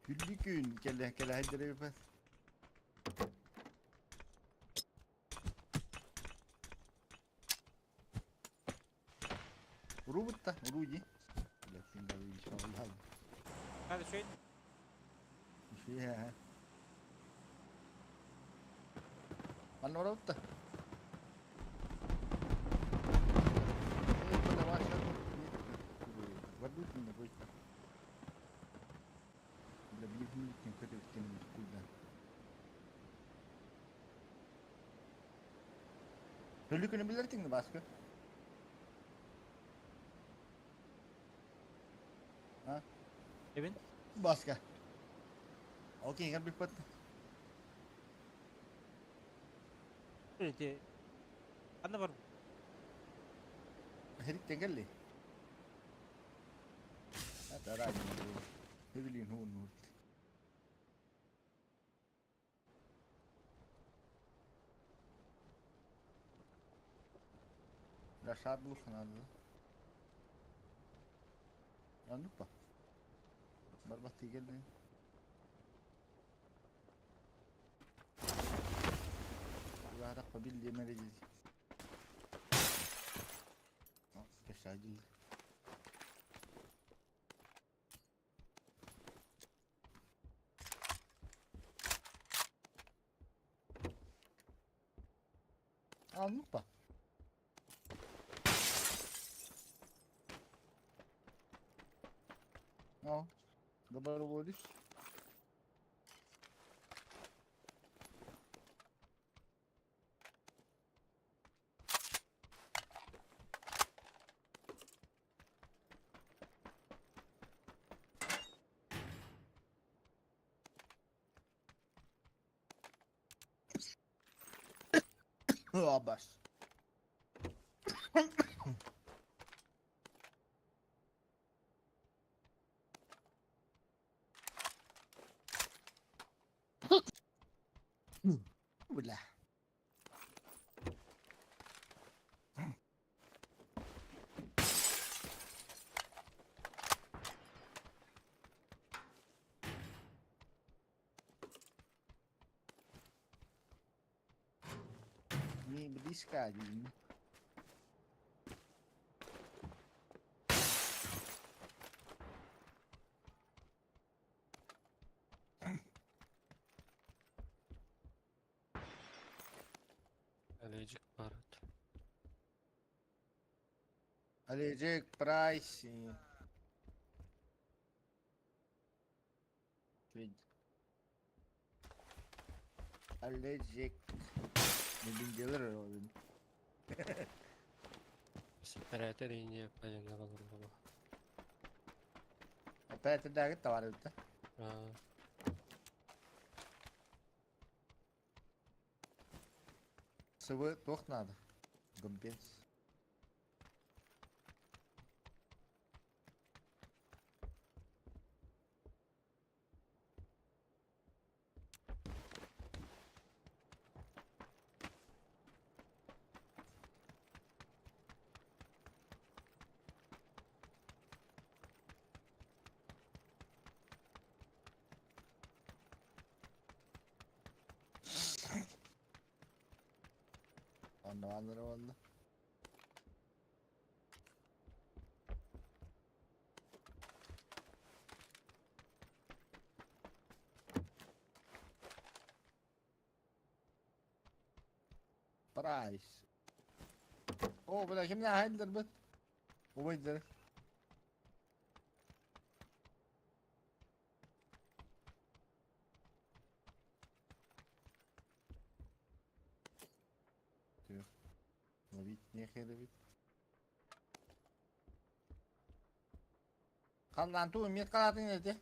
Күллүкүн кэлэ кэлэ хайдыры Урубутта, уруди. Hadi şöyle. Үчүгэй. Манна олоробут да? Өлүкүнү билэртиҥ да Бааска? А? Эбин? Бааска. Ол киһигэр бүппэт. Эти. Ханна бар? Хериттен кэлли. Ата Эвелин хуун Рашад булханады. Аннук ба. Барбат тигелли. Улаара билли мереди. Кешадил. Аннук ба. О, доброволец. Абас. Бля. Не близко один. Олежик барыт. Олежек Прайс. Олежек. Не делер ол. Сепаратор не понятно было. Опять это товар это. Сывы тох надо. Гомпенс. Онно онно. Прайс. О, бля, ким не хайдер бит? Убайдер. Ловить нехер бит. Қалдан ту мет қалатын еді.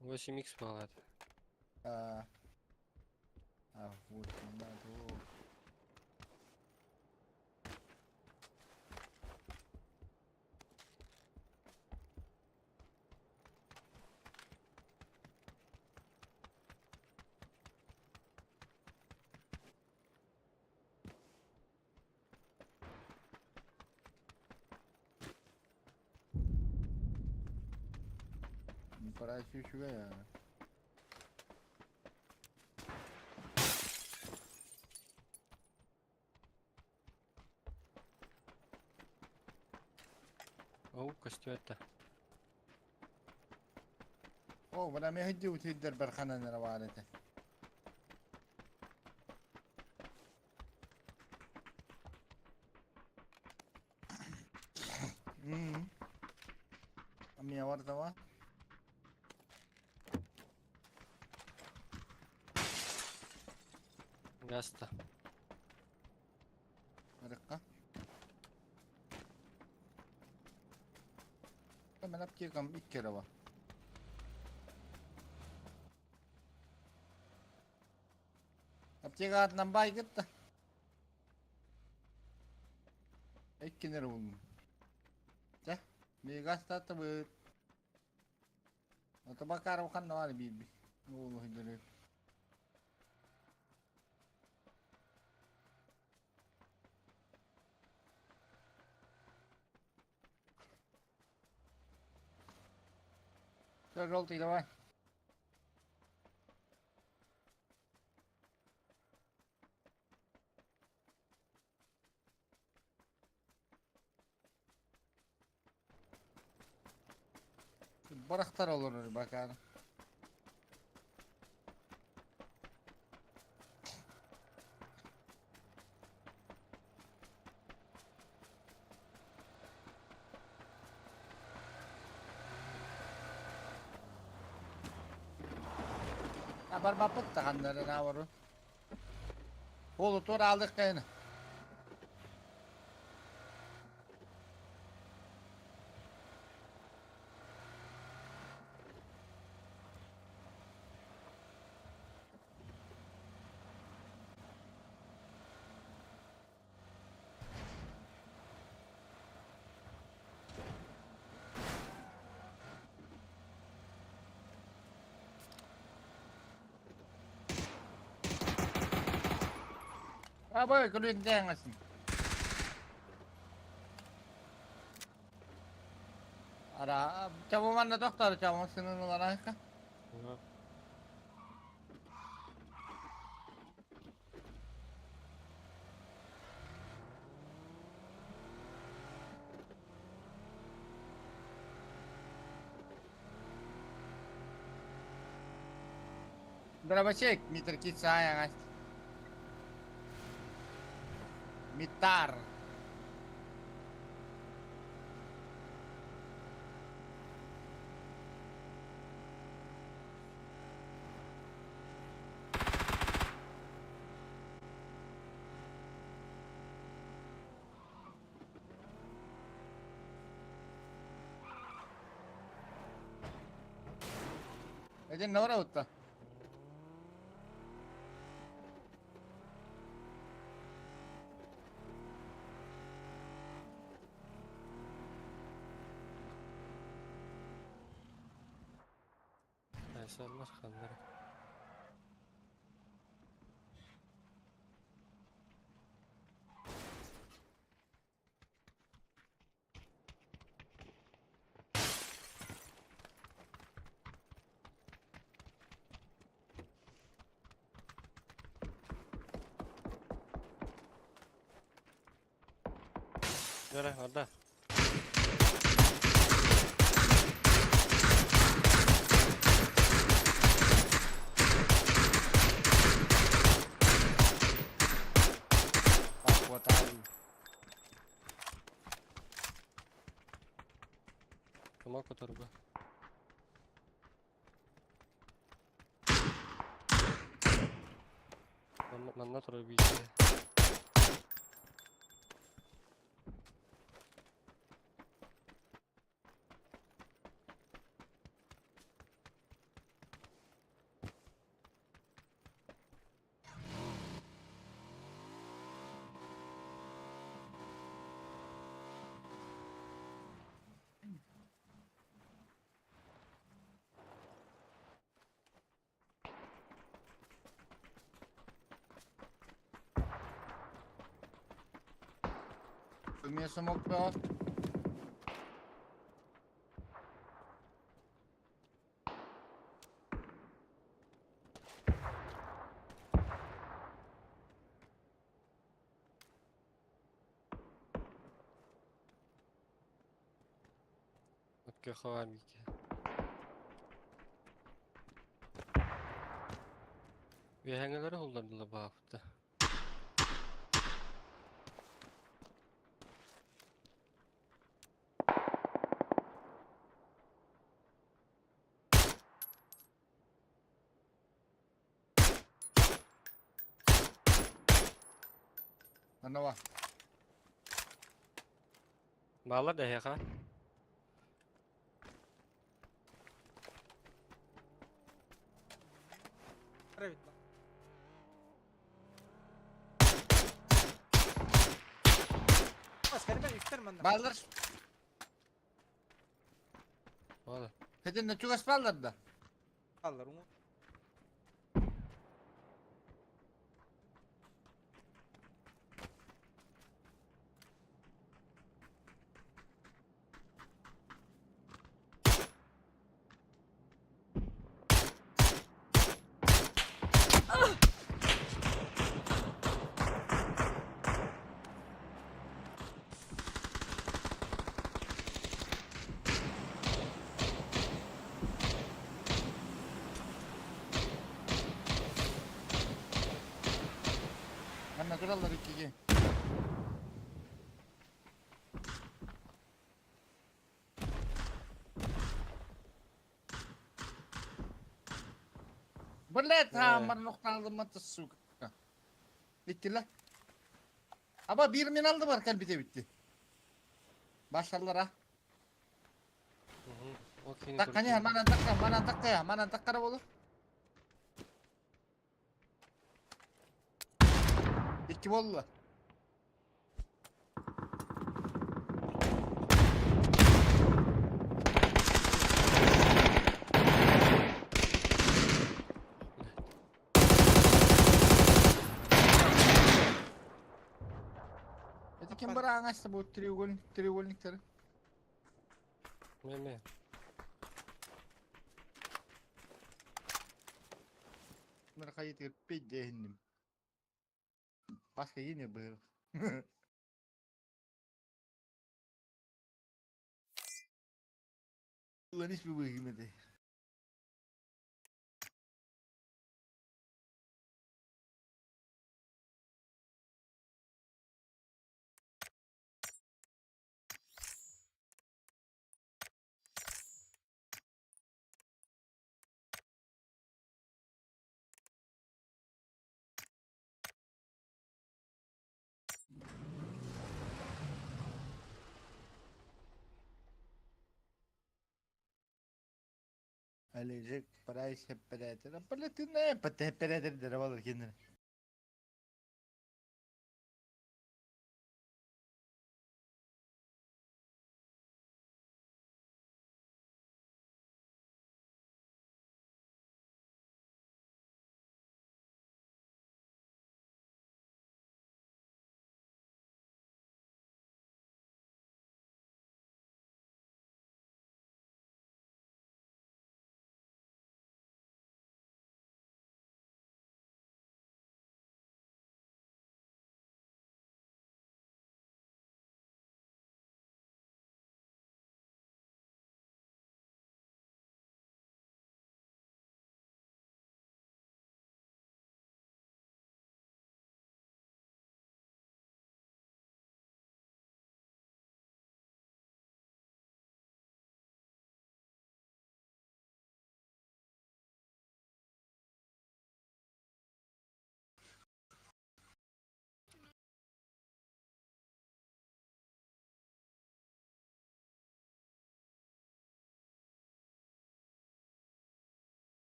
8х балат. А, а вот надо. Пора чуть-чуть. Оу, костю это. Оо, бара эмиэ сылдьыбыт сирдэрбэр ханан эрэ баар этэ. М. Эмиэ бардаҕа. Гаста. Барыахха. Мен аптекам икки эрэ бар. Аптека аатынан баайгыт да. Иккини эрэ буллум. Чэ, биһиги астаатыбыт. Ото Бакаров ханна баар биирбит. Уолу сылдьар. Все, желтый, давай. Барахтар олорор бакаар. Барбаппыт да ханнары навору. Ол туор алдык кайны. Абай, күлүн дээҥэсин. Ара, чабыманна тохтор, чабым сынын ыларайка. Дробачек, Митркит саайаҥас. Митар. Эдин нора утта. Айсаллар ханнары. Göre orada. Кума которого. Манна турар биитэ. Эмиэ смок бөҕө. Окей, хавар биитэ. Үөһэҥҥэлэри уһуллардылар баҕаппыта. Анова. Бааллар да эһиэхэ? Баллар. Бааллар. Хетин чугас баллар да. Баллар уҥу. Манна тураллар иккиги. Блять, хамар ноқталыматы, сука. Bitti Ama bir min aldı var kalbite bitti. Başarılar ha. Ол кини Takka ne? Manan takka, manan takka ya, manan takka olur. İki bollu. Eti kim bara angaçta bu треугольник, треугольниктері? Меме. Bunları kayıt edip bir cehennem. Başka yine bığır. Ulan hiçbir bığır girmedi. Ölecek parayı hep beraber. Böyle ne hep beraber de alır kendini.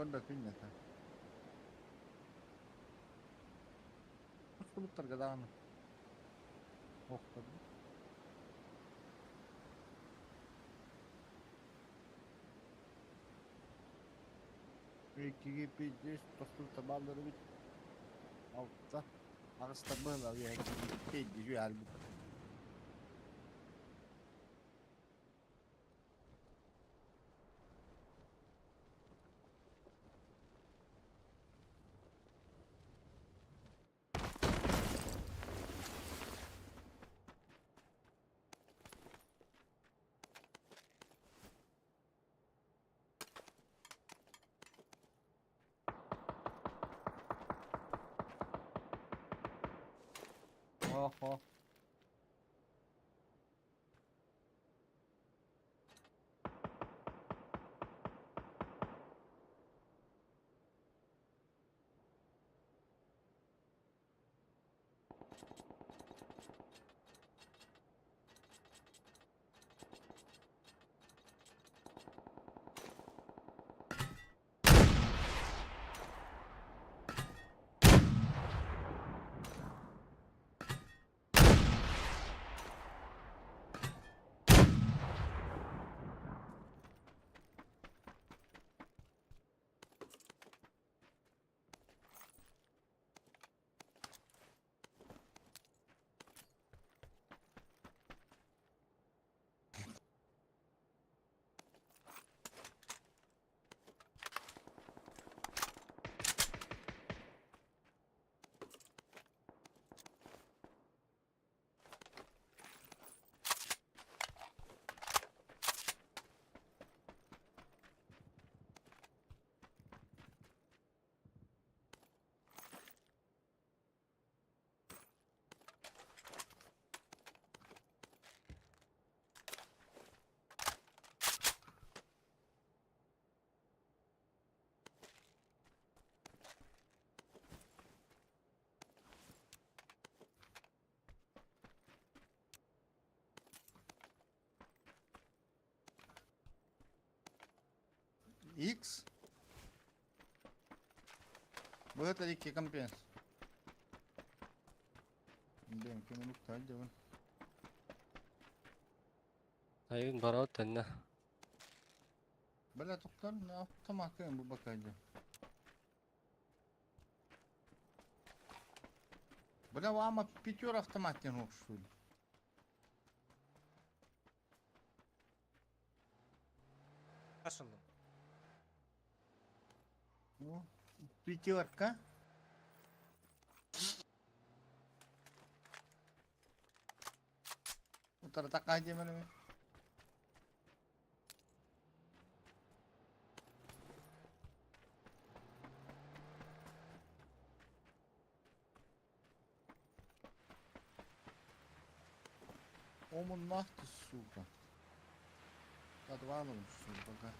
Көрбөппүн да. Устубуттарга даҕаны. Охторбут. Иккиги пиздец тохтуу табааллар эбит. Алта. Аҕыста быһыла үөһэ пиздец үөһэ Oho. X. Быһыт икки компенс. Блин, ким улук дьабын. Айын бараут тэннэ. Бля, тоқтар, автомат бу бакайды. Бля, вама пятер автомат не что ли? Ашынным. Ну, пятерка. Утара демелеме. Омун нах ты, сука. Подвалом, сука, пока.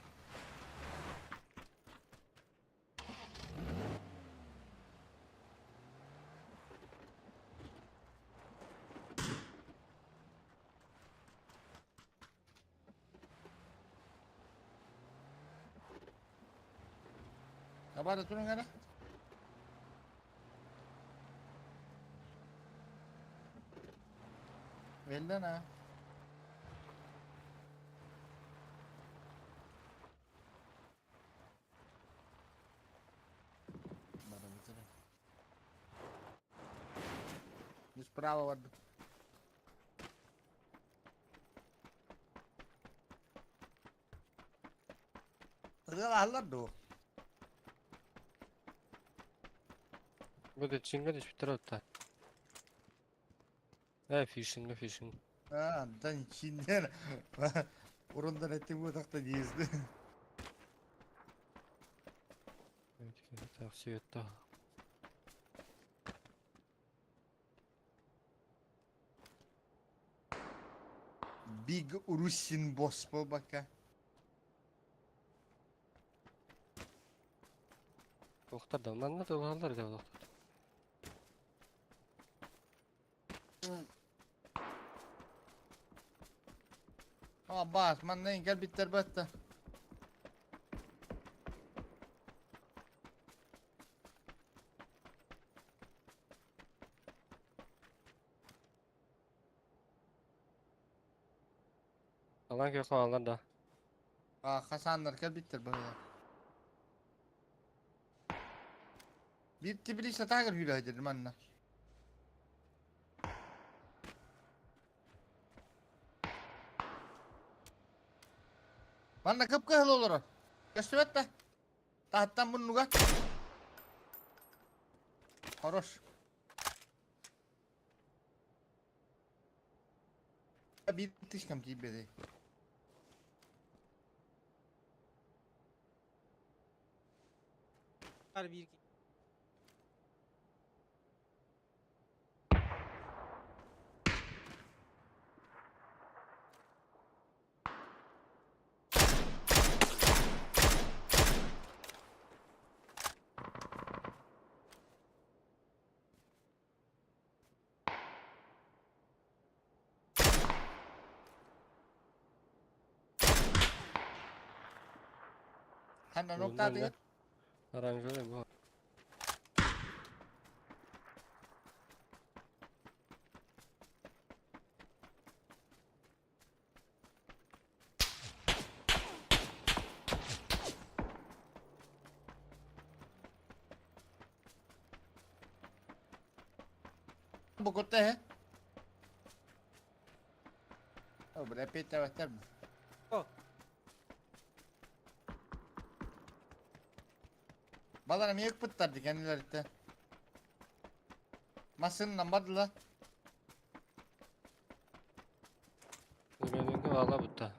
Бара турун гана. Велдена. Бара бутыра. Справа барбыт. Ырыалаһаллар дуу? Будет чинга түспүттэр отта. Э, фишинг, фишинг. А, дан чиндер. Урундан этим утакта дейізді. Так, все это. Big Russian boss бака. Тоқтар да, манна да да тоқтар. А, бас, манна кел биттер батта. Алан киһи хааллар да. А, Хасаннар кэлбиттэр быһыылаах. Биир теплица таагыр hűle дедим манна. Манна кып-кыһыл олорор. Көстүбэт да. Таһыттан муннуга. Хорош. Биир тыскам тиийбэтэй. Биир Ханна ноктаатыгар? Оранжевый бу. Бу кутта he. О, бля, опять таваттар. О. Балар эмиэ ыкпыттар ди кэннилэриттэн. Массыынанан бардылар. Меники вала бутта.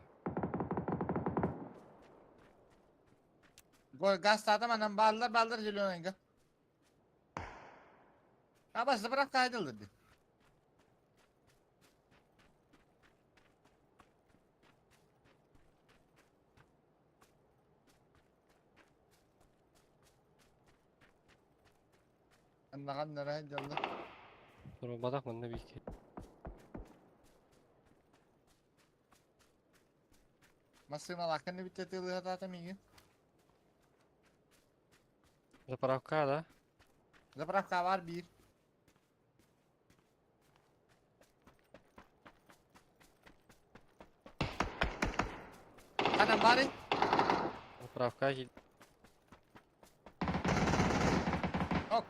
Газ манан бааллар бааллар зеленыйга. А бас заправка айдылды ди. Аннаҕан нара дьалла. Турбатах манна бики. Массыыналаах кэннэ бүтте тыылыһатаата миигин. Заправка, да? Заправка бар биир. Ханан бары? Заправка Ок.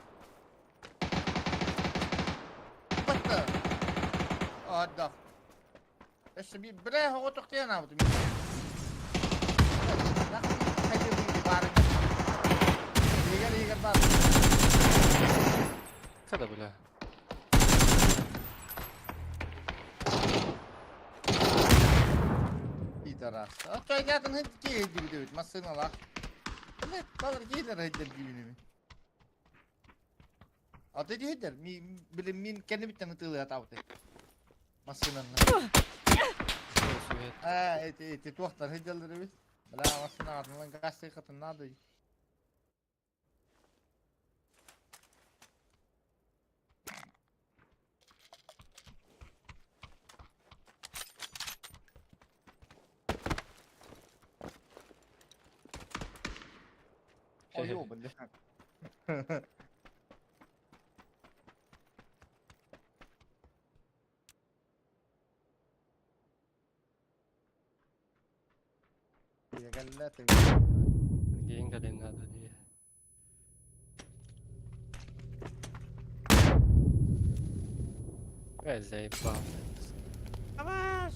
Бытты. Отдох. Өссө би бре оҕотохтуйан аабытым. Егер егер бар. Когда, бля? Пидорас. А то я там киһи дибит массыыналаах. Бля, балар киһилэр хайдар дибиними. А ты дихидер, ми билим мин кэннибиттэн ытыылыа таабыты. Массыынанна. А, эти эти туохтар хайдаллар эбит. Бля, массыына атынан газ сыйкатын надо. Ой, бля. День кэлин надо дии. Э, заебал. Аваш!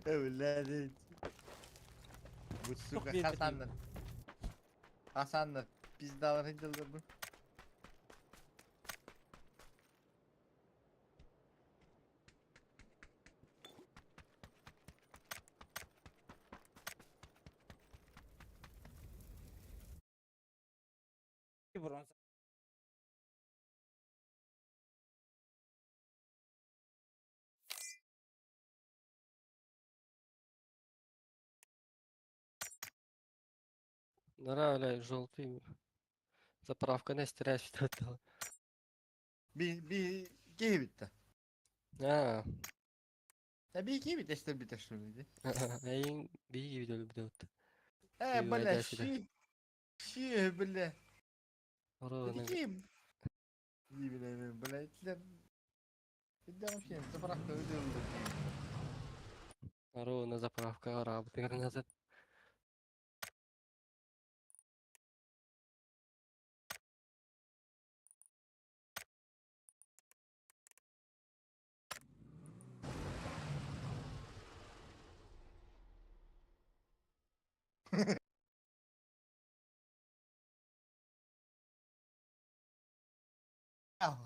Блядь. Bu сука bir Hasan'dır. Hasan'dır. Pizdalar hıncıldır bu. Бронза. Нара, бля, желтый. Заправка не стеряешь что-то. Bir, bir киһи bitti. А, Ya bir iki bitti işte bitti şunu. эйин биги видео бит. Э, бля, ши. Ши, бля. Ровно. Ким? Бля, бля, Идем всем, заправка выделила. Здорово, на заправка работает назад.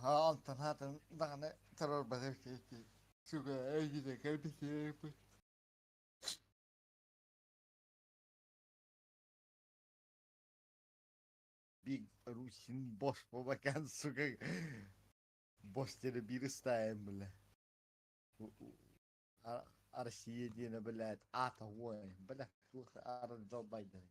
Антон хатын даҕаны туруорбатах киһи. Сука, эйгитэ кэлбит. Big Rusin boş babakan сука. Босс диэни биир ыстаайын бля. Россия диэни блядь, ата ой, бля, долбайда.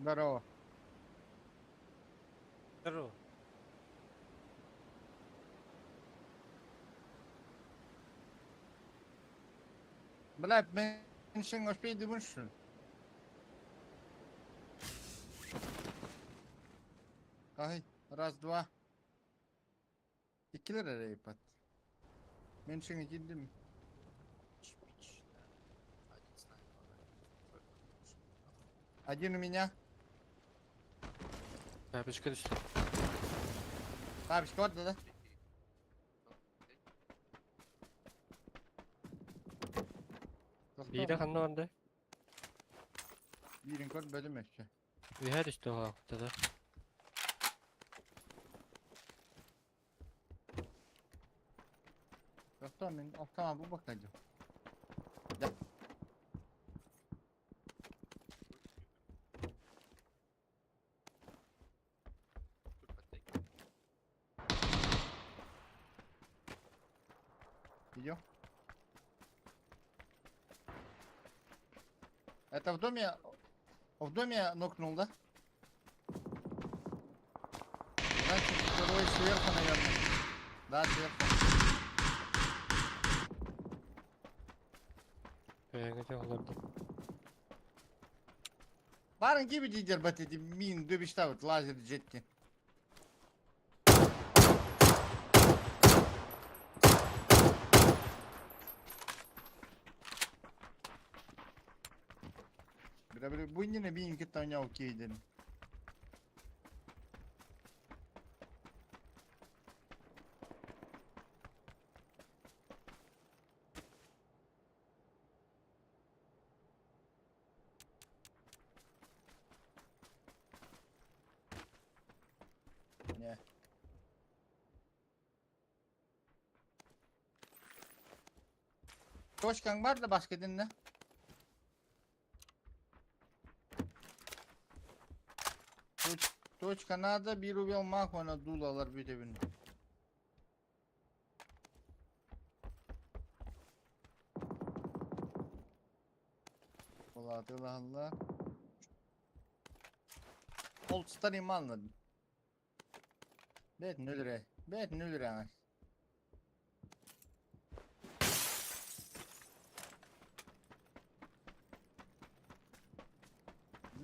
Здорово. Здорово. Блядь, меньше успей дымыш. Ай, раз, два. Иккилэр эрэ ипат. Меньше киирдим. Один у меня. Папочка түстэ. Папочка, вот, да, да? Биирэ ханна барда? Биирин көрбөтүм өссө. Үһэ түстэ оҕо да. Dostum мен оптама бу бакайдым. Да. Идем. Это в доме... В доме нокнул, да? Значит, второй сверху, наверное. Да, сверху. Барын gibi дидер бат эти мин дөбүштабыт лазер жетти. Бira бу инне бин кетта ойнау кейден. Не. Точкаң бар да башка динне. Точка надо, bir ubel мах она дулалар бүтебин. Allah Allah. Old Star imanlı. Bet nülre. Bet nülre.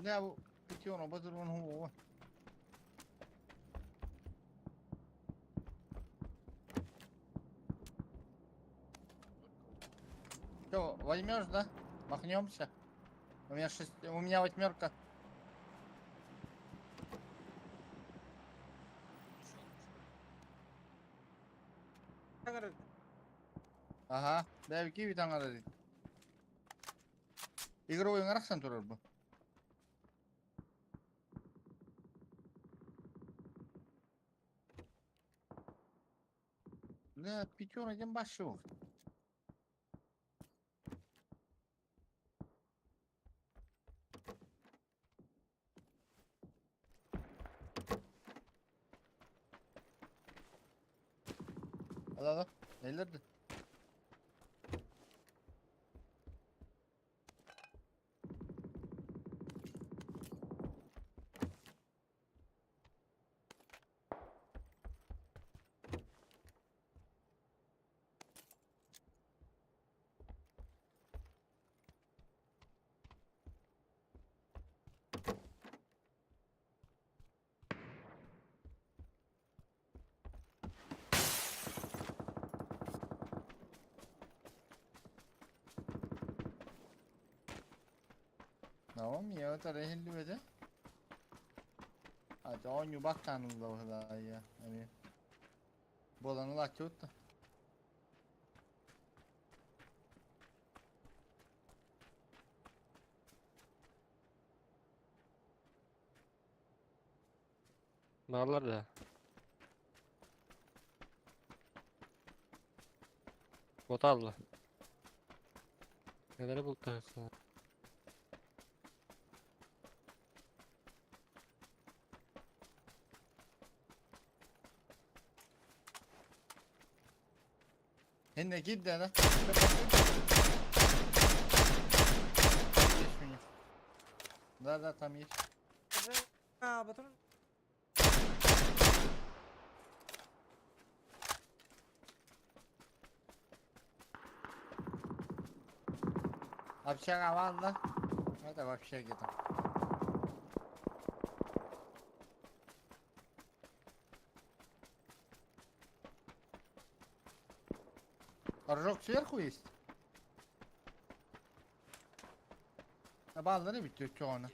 Ne bu? Bitiyor o batır onu o. Что, возьмешь, да? Махнемся? У меня шесть, у меня восьмерка. Ага, да, киви там надо. Игровой ыңарахсан турар бу. Да, пятерка дем башы. Al al al. Nelerdi? Tamam ya tara hilli bede. А, оонньуу бактаан ылла я. Эми. Болан ылааччыбыт да. Bağlar da. Bot aldı. Neleri buldu? Хинне киирдэ да. Есть у них. Да, да, там есть. А, патрон. Общага ван, да? Это в общаге там. Рожок сверху есть? Баллары бит чоğunu.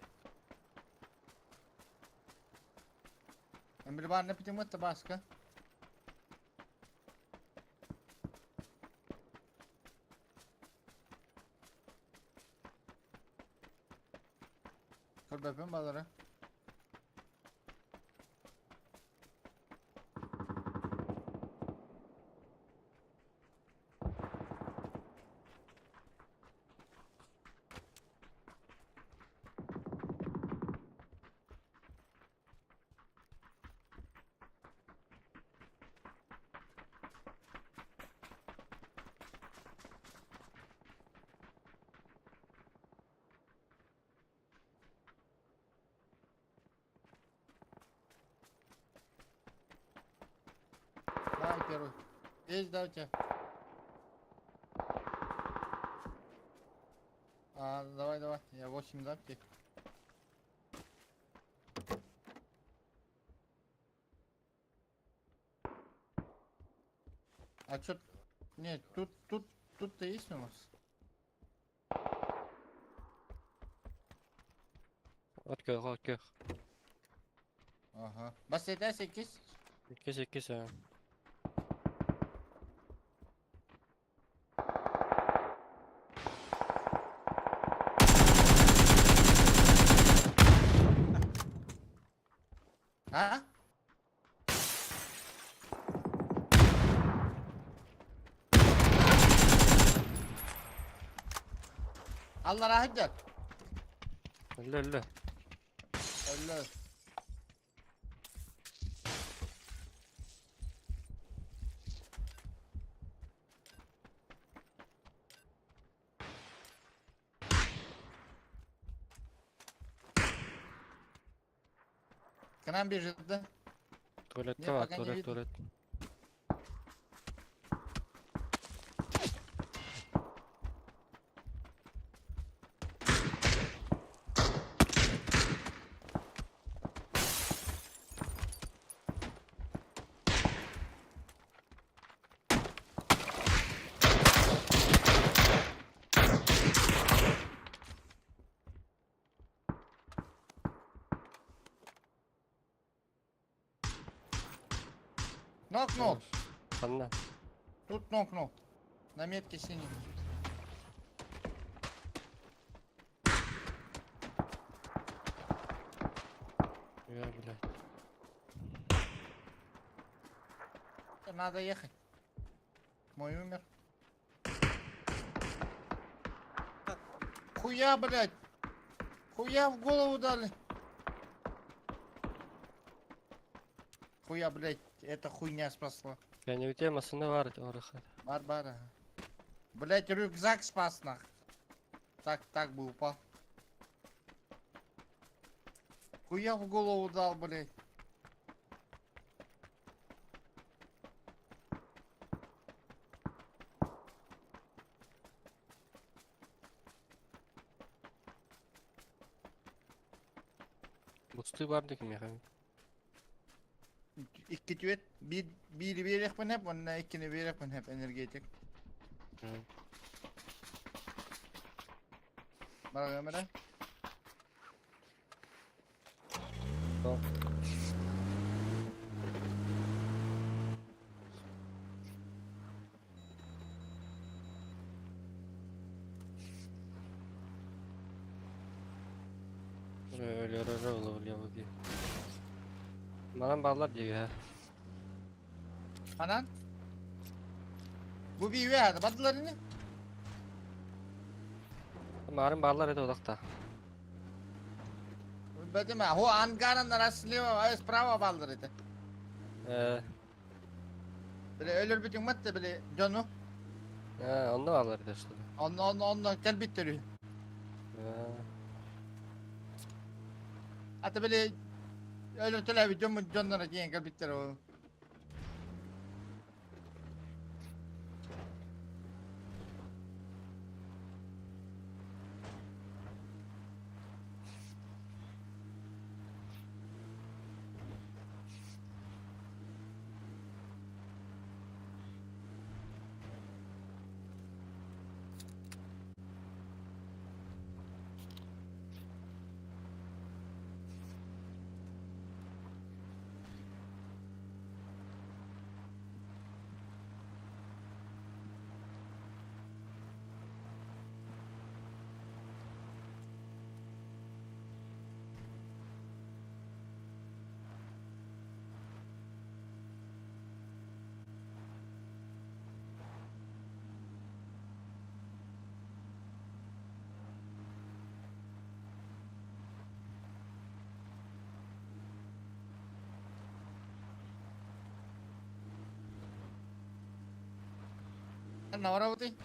Emri var ne bitim etti başka? Kır bepin balları. Есть, да, у тебя? А, давай, давай, я 8 дам тебе. А чё? Нет, тут, тут, тут-то есть у нас? От көх, от көх. Ага. Бас это 8. Иккис, иккис, а. А? Allah rahat gel. Өллө, өллө. Öyle. К нам бежит, да? Туалетка Нет, бар, пока не туалет, видно. туалет. Нокнул. Ханна. Тут нокнул. На метке синий. Я, блядь. Надо ехать. Мой умер. Хуя, блядь. Хуя в голову дали. Хуя, блядь, эта хуйня спасла. Я не у тебя машина бар, ораха. Барбара. Блядь, рюкзак спас нах. Так, так бы упал. Хуя в голову дал, блядь. Бусты бар дик меха. Икки түөт биир биири биэриэхпин сөп, онно иккини биэриэхпин сөп энергетик. Бараҕым эрэ. Öyle öyle öyle öyle. Манан баллар диye ha. Ханан? Бу биир үөһэ бардылар ини? Марын баллар это одакта. Бэтимэ, хо ангараннара слева, ай справа баллар этэ. Били өлөрбүтүҥ матта били дьону. Онно баллар это что ли? Онно онно онно кэлбиттэр үһү. Ата били өлөртөлөөбүт дьоммут дьонноро тиийэн кэлбиттэр ол. Наворотый?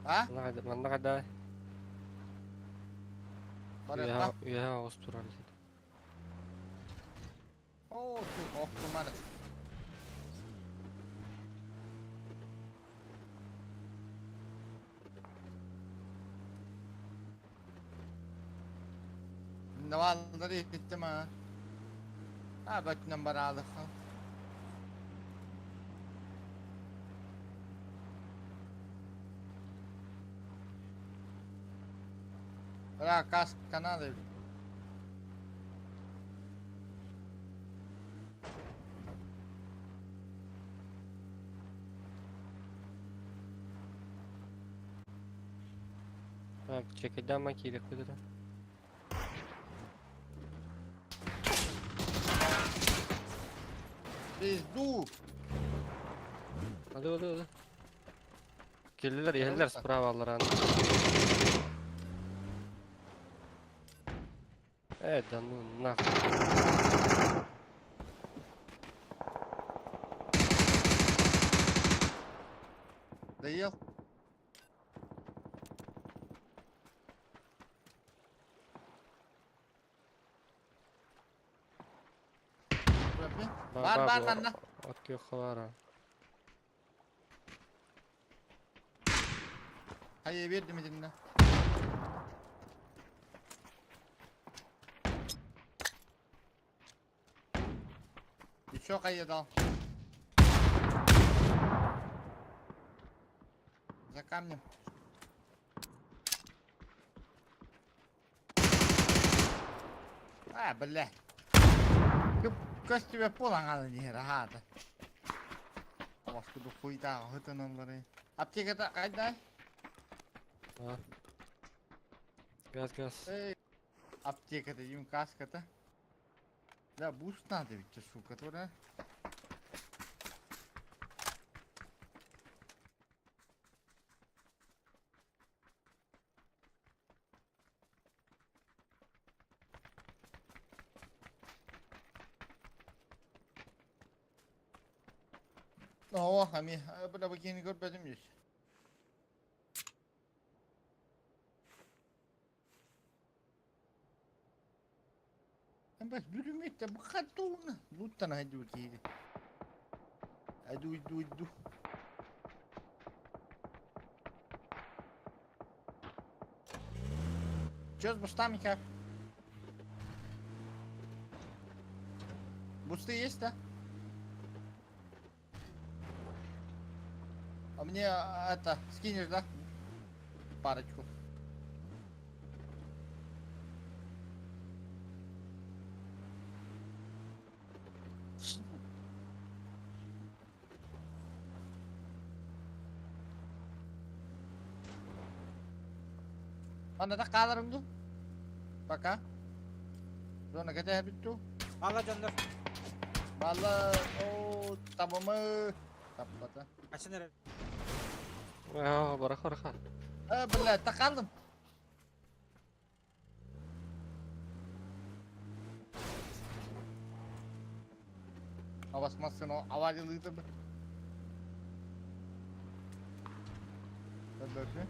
А? Манна кайда? Барыахха. Үөһэ оҕус турар. О, сука, охтумары. Наваллары иһиттим а. А, бөтүнэн бараалыха. Бра, каска надо. Так, чекайдама киирэх быдыра. Пизду! Hadi hadi hadi. Gelirler yerler справа аларан. Э, да ну нахуй. Доел? Бар, бар, манна. От көхлара. Хайа бердим итиннэ. Еще хайа дал. За камнем. А, бля. Көс тебе пол аңалы не рахата. Баскуду хуйта, хытын онлары. Аптеката кайда? А. Газ, газ. Эй, аптеката, им каската. Да, буст надо ведь, сука, которая. О, ами, бля, бакини көрбөтүм жүз. Бas бүрүмүттэ бу хатууна. Луттана хайду киири. Аду иду иду. Чё с бустами как? Бусты есть, да? А мне это скинешь, да? Парочку. Ана да каларым ду. Пока. Зона кете битту. Ала дьоннор. Бала, о, табамы. Таппата. Ачын эрэ. А, бараха, бараха. Э, бля, такалдым. Авасмасын о аварилыйды бу. Бөбөкү.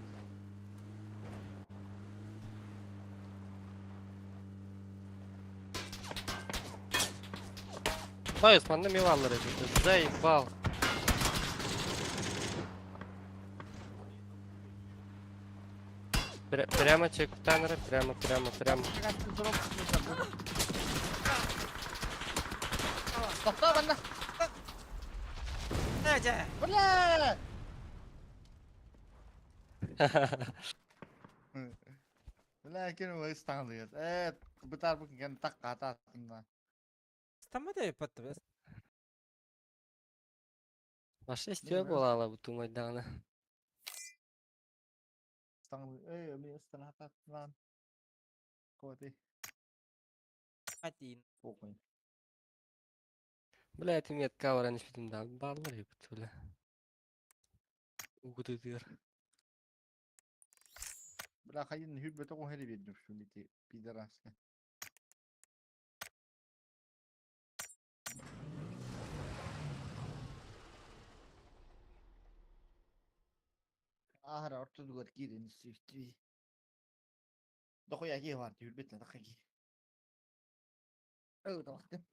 Байыс, манна милалар эти. Заебал. Прямо чек танера, прямо, прямо, прямо. Тоқта банда. Э, Бля! Бля, кем вы станды? Э, бытар бу кен так катасында. Стамада патты. Нашествие была бу тумайдана. Станды. Э, мен станатан. Коти. Один. Похуй. Бля, это метка варан испитим да. Баллар ебать, бля. Угудыдыр. Бля, хайын хүббөтө кохели бердим шуну ти пидораска. Ахара ортодугар киирин сүстүү. Дохуя ки бар хүрбөтө такки. Өө тахтым.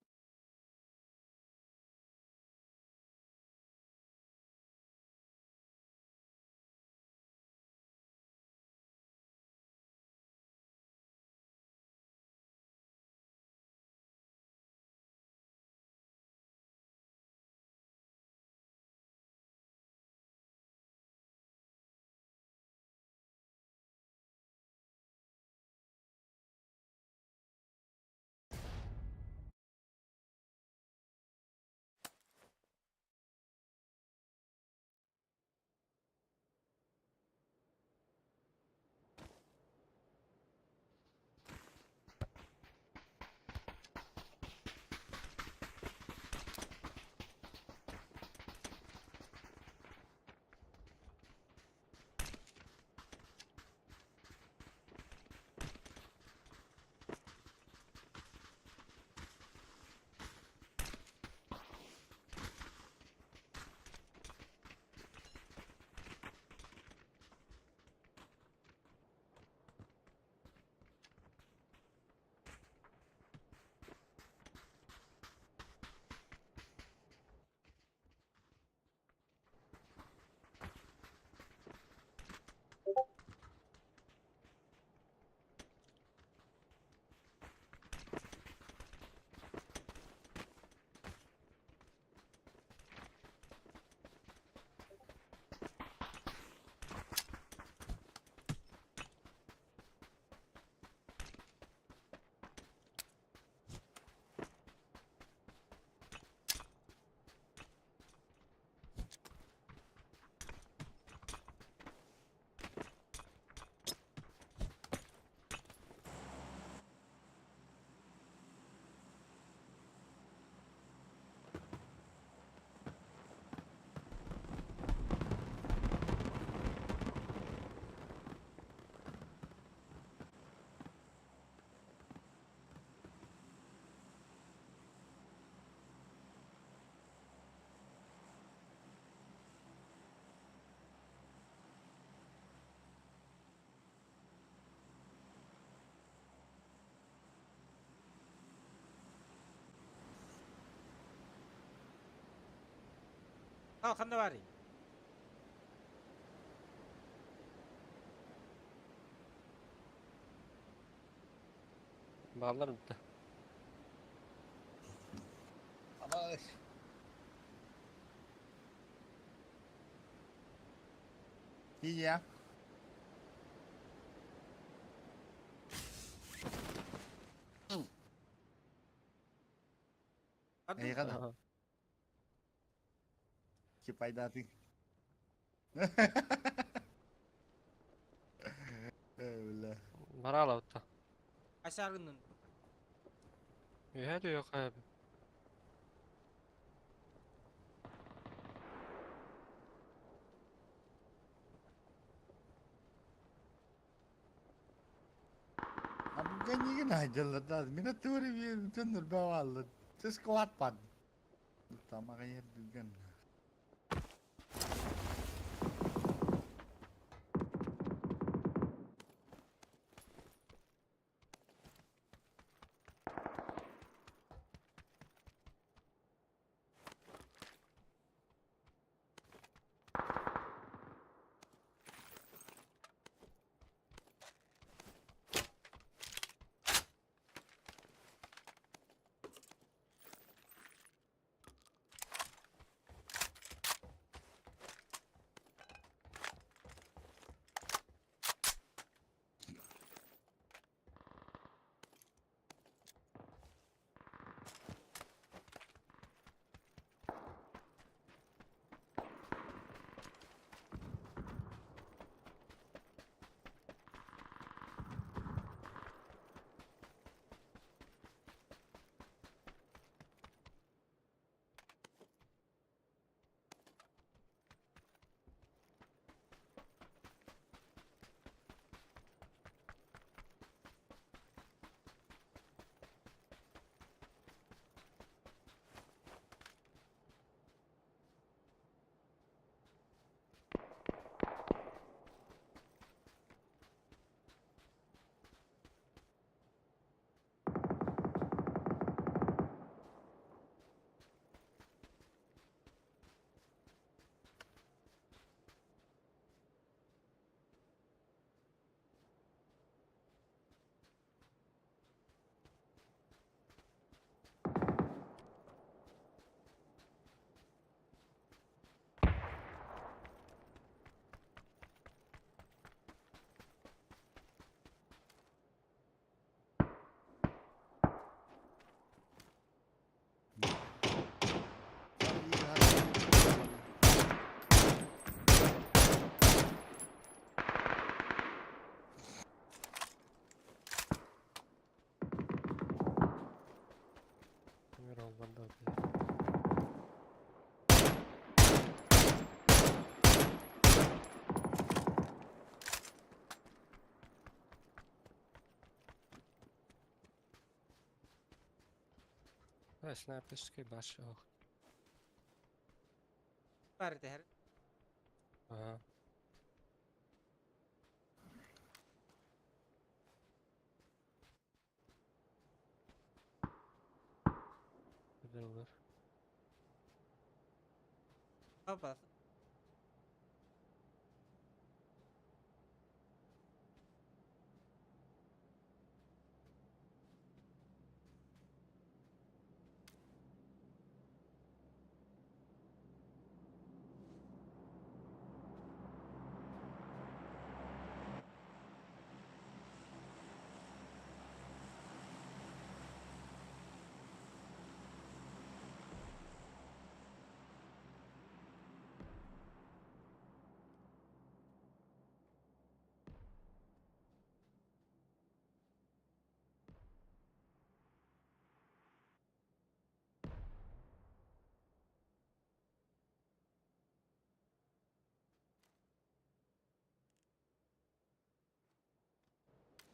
Ал ханна баарый? Бааллар да. Абаш. Тиийэ. Эйиэхэ да. Чипайдаатыҥ. Э, бля. Бараалабыт да. Асаргыннын. Үһэ да yok abi. Абганиген айдалла Мин тури төннөр бавалла. Сыз кват пад. Тамага ердүгөн. Мир албанда. Снайперский баш. Ох. Баар дэһэр. Ага. Güzel olur. Опа.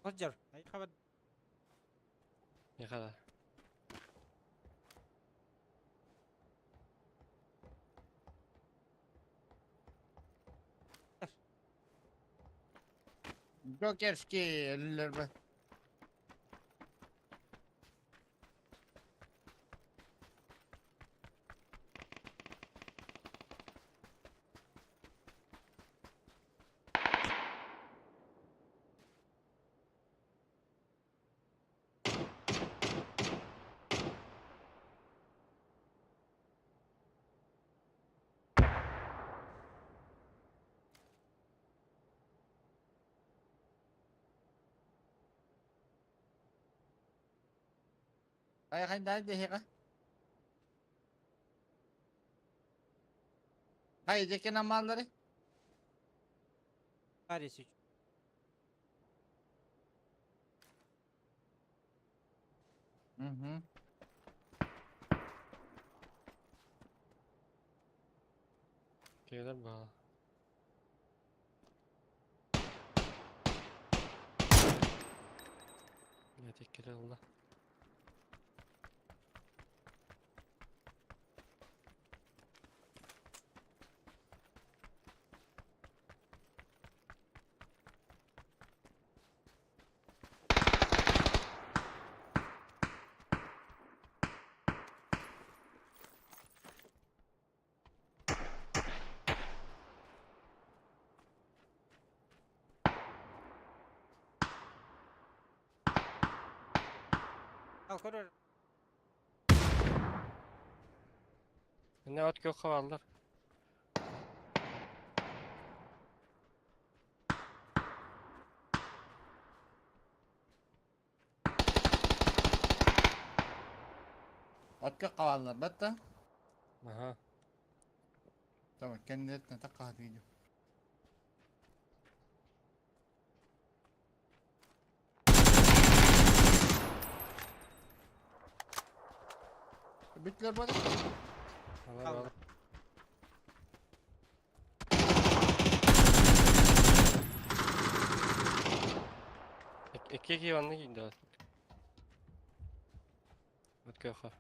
Roger, ay хабат. Ne kadar? Джокерский өллөр. Хайа хайда дэһиэҕэ. Хайа дьэкин амааллары. Паре сейчас. Угу. Келер бала. Нет, келе алла. Ал көрөр. Ne ot kök havallar. Атка qavallar batta. Aha. Tamam kendilerine takka video. Bitler bana. Алар алар. Екі екі иванны кийді. От кök ha.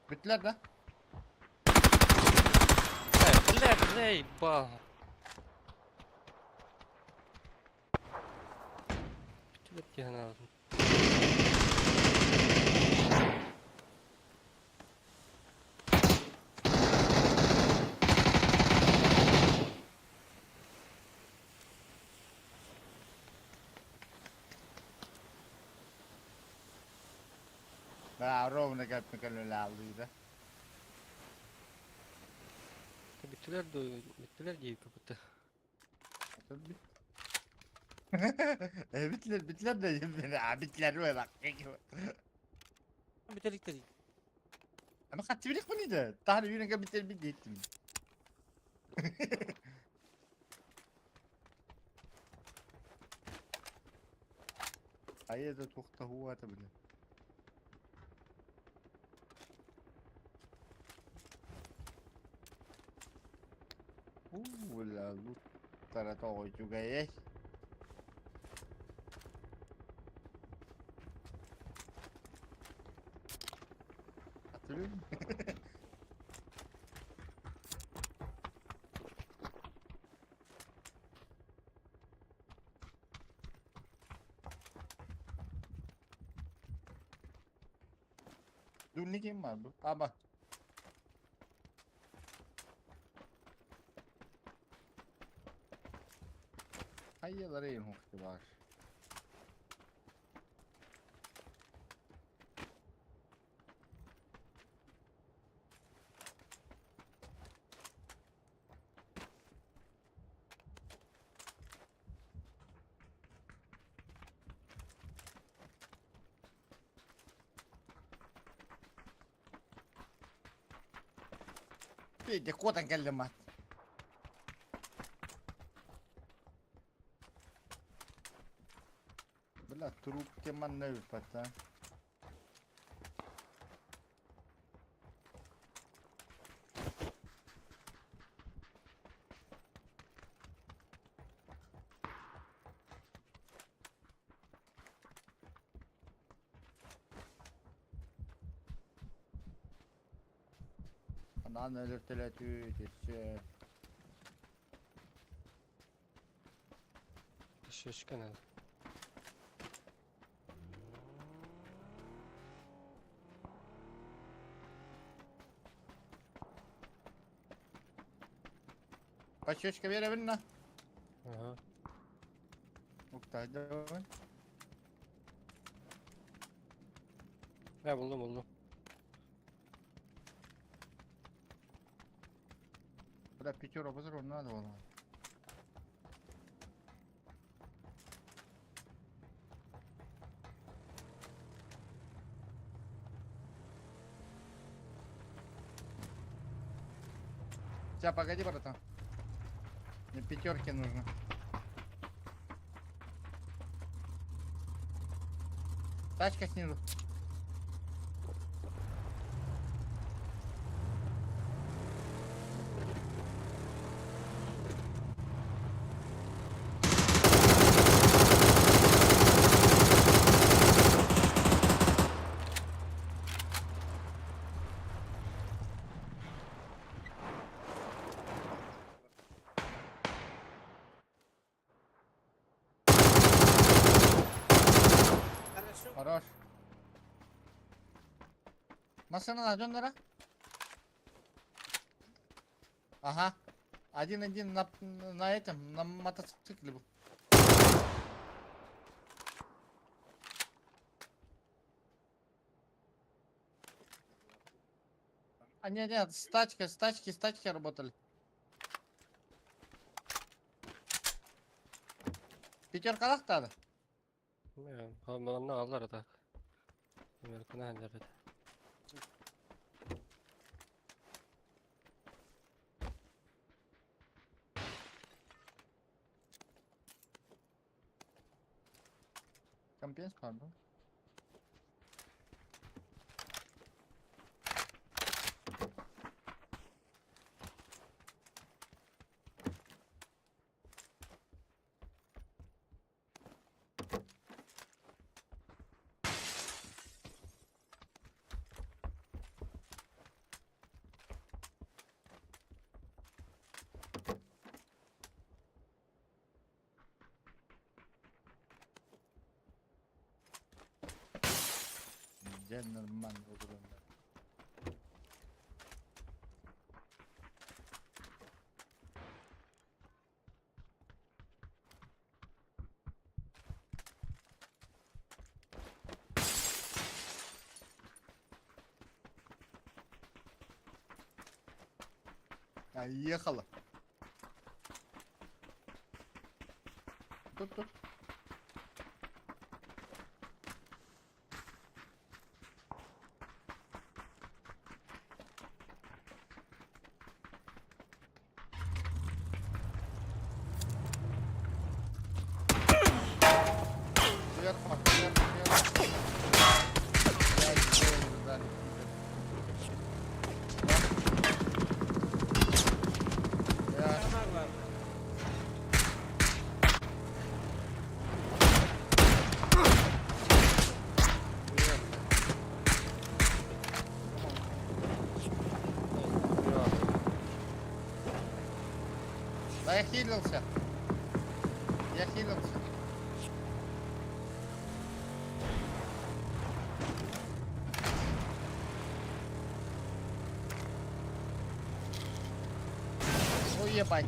Bitler de. Эй, бля, бля, ебал. Бүтүбэт диэн алдым. Ha, ровно как на алдıydı. Бүттүлэр ду, бүттүлэр дии как будто. Bitler bitler de bitler mi bak. Bitelik dedik. Ama kaç birlik bu neydi? Daha yürüyün bitler bir ettim. Hayır da tohta huwa da bile. La luttara to'g'o үчүгэй. Hatırlıyor musun? Dur ne kim var bu? Aa bak. Hayyalara en hoxti var. Bir de kodan geldim at. Бля, трубки манна пата. Анан өлөртөлөтү тесе. Шешка надо. Пачечка беребин на. Ага. Укта давай. Я булдум, булдум. Бля, пятеро патронов надо было. Сейчас, погоди, братан. Мне пятерки нужно. Тачка снизу. Хорош. Машина найдем, да? Ага. Один-один на этом, на мотоцикле был. А нет, нет, с тачкой, с тачки, с тачки работали. Пятерка лахтада? Онно аллар так. Американы ханжар это. Компенс, пардон. Где нормально выглядит? Поехала. Тут, тут. Сверху, сверху, сверху. Блядь, голову дали, пидор. Я... Да я хилился. Я хилился. Ой, ебать.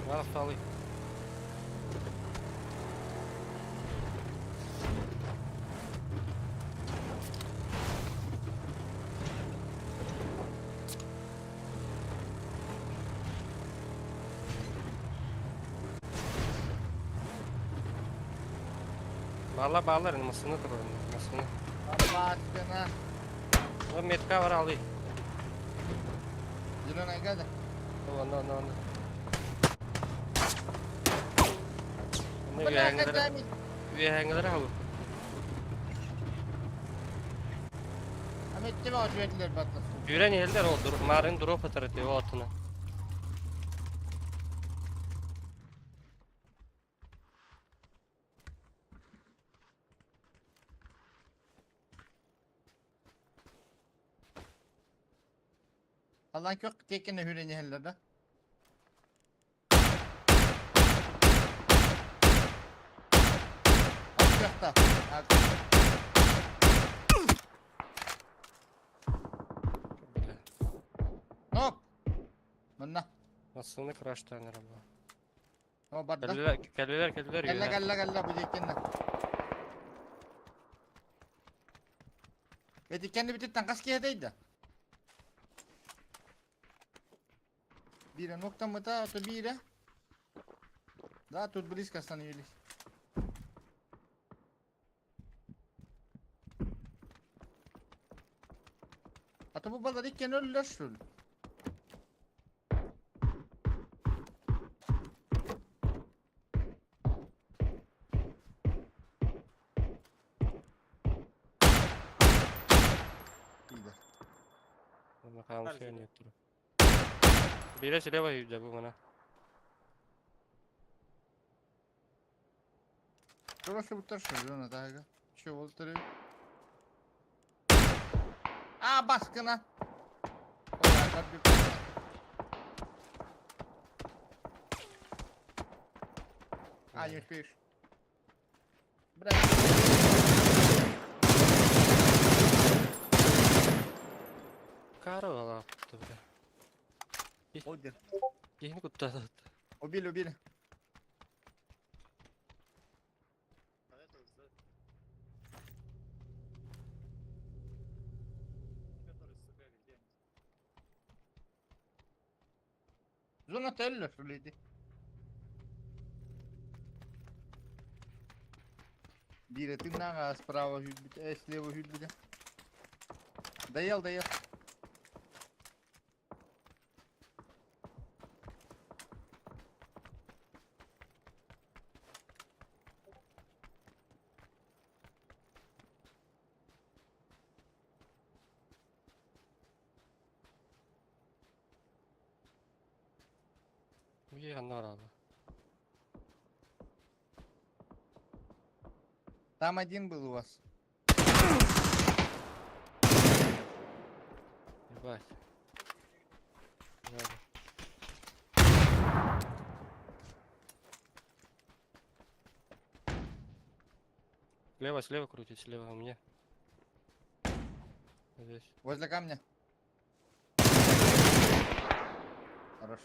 Бар столы. Bağla bağlar masını tur masını. Опа, спина. O metka var alı. Зеленая гада. Onu onu onu. Onu Бля, хотя üyengilere alı. А мен тебя ответили, батлас. Yüren yerler o dur. Marin drop atar diyor o atına. Алан кök текені хүрені хеллер да. Ал Ноп. Мына. Masını crash tane araba. О, барда. Geldiler geldiler geldiler. Кәллә, кәллә, кәллә, бу жекені. Эти кэннибититтэн хас киһи этэй да? Биирэ нуктаммыта, ото биирэ. Да, тут близко остановились. А то бу балар иккен өллөр шул. Пидор. Махаам нет. Биирэ слева үйдэ бу мана. Турасы буттар шул, тага. Че ол түрі? А, баскына. Ой, а, А, не успеешь. Бля. Кара бля. Один. Киһини куттаата. Убили, убили. Зона теллер, что ли, Бире тыннага справа хүлбүт, слева хүлбүтэ. Доел, доел. Уе аннарала. Там один был у вас. Ебать. Надо. Слева, слева крутить, слева у меня. Здесь. Возле камня. Хорош.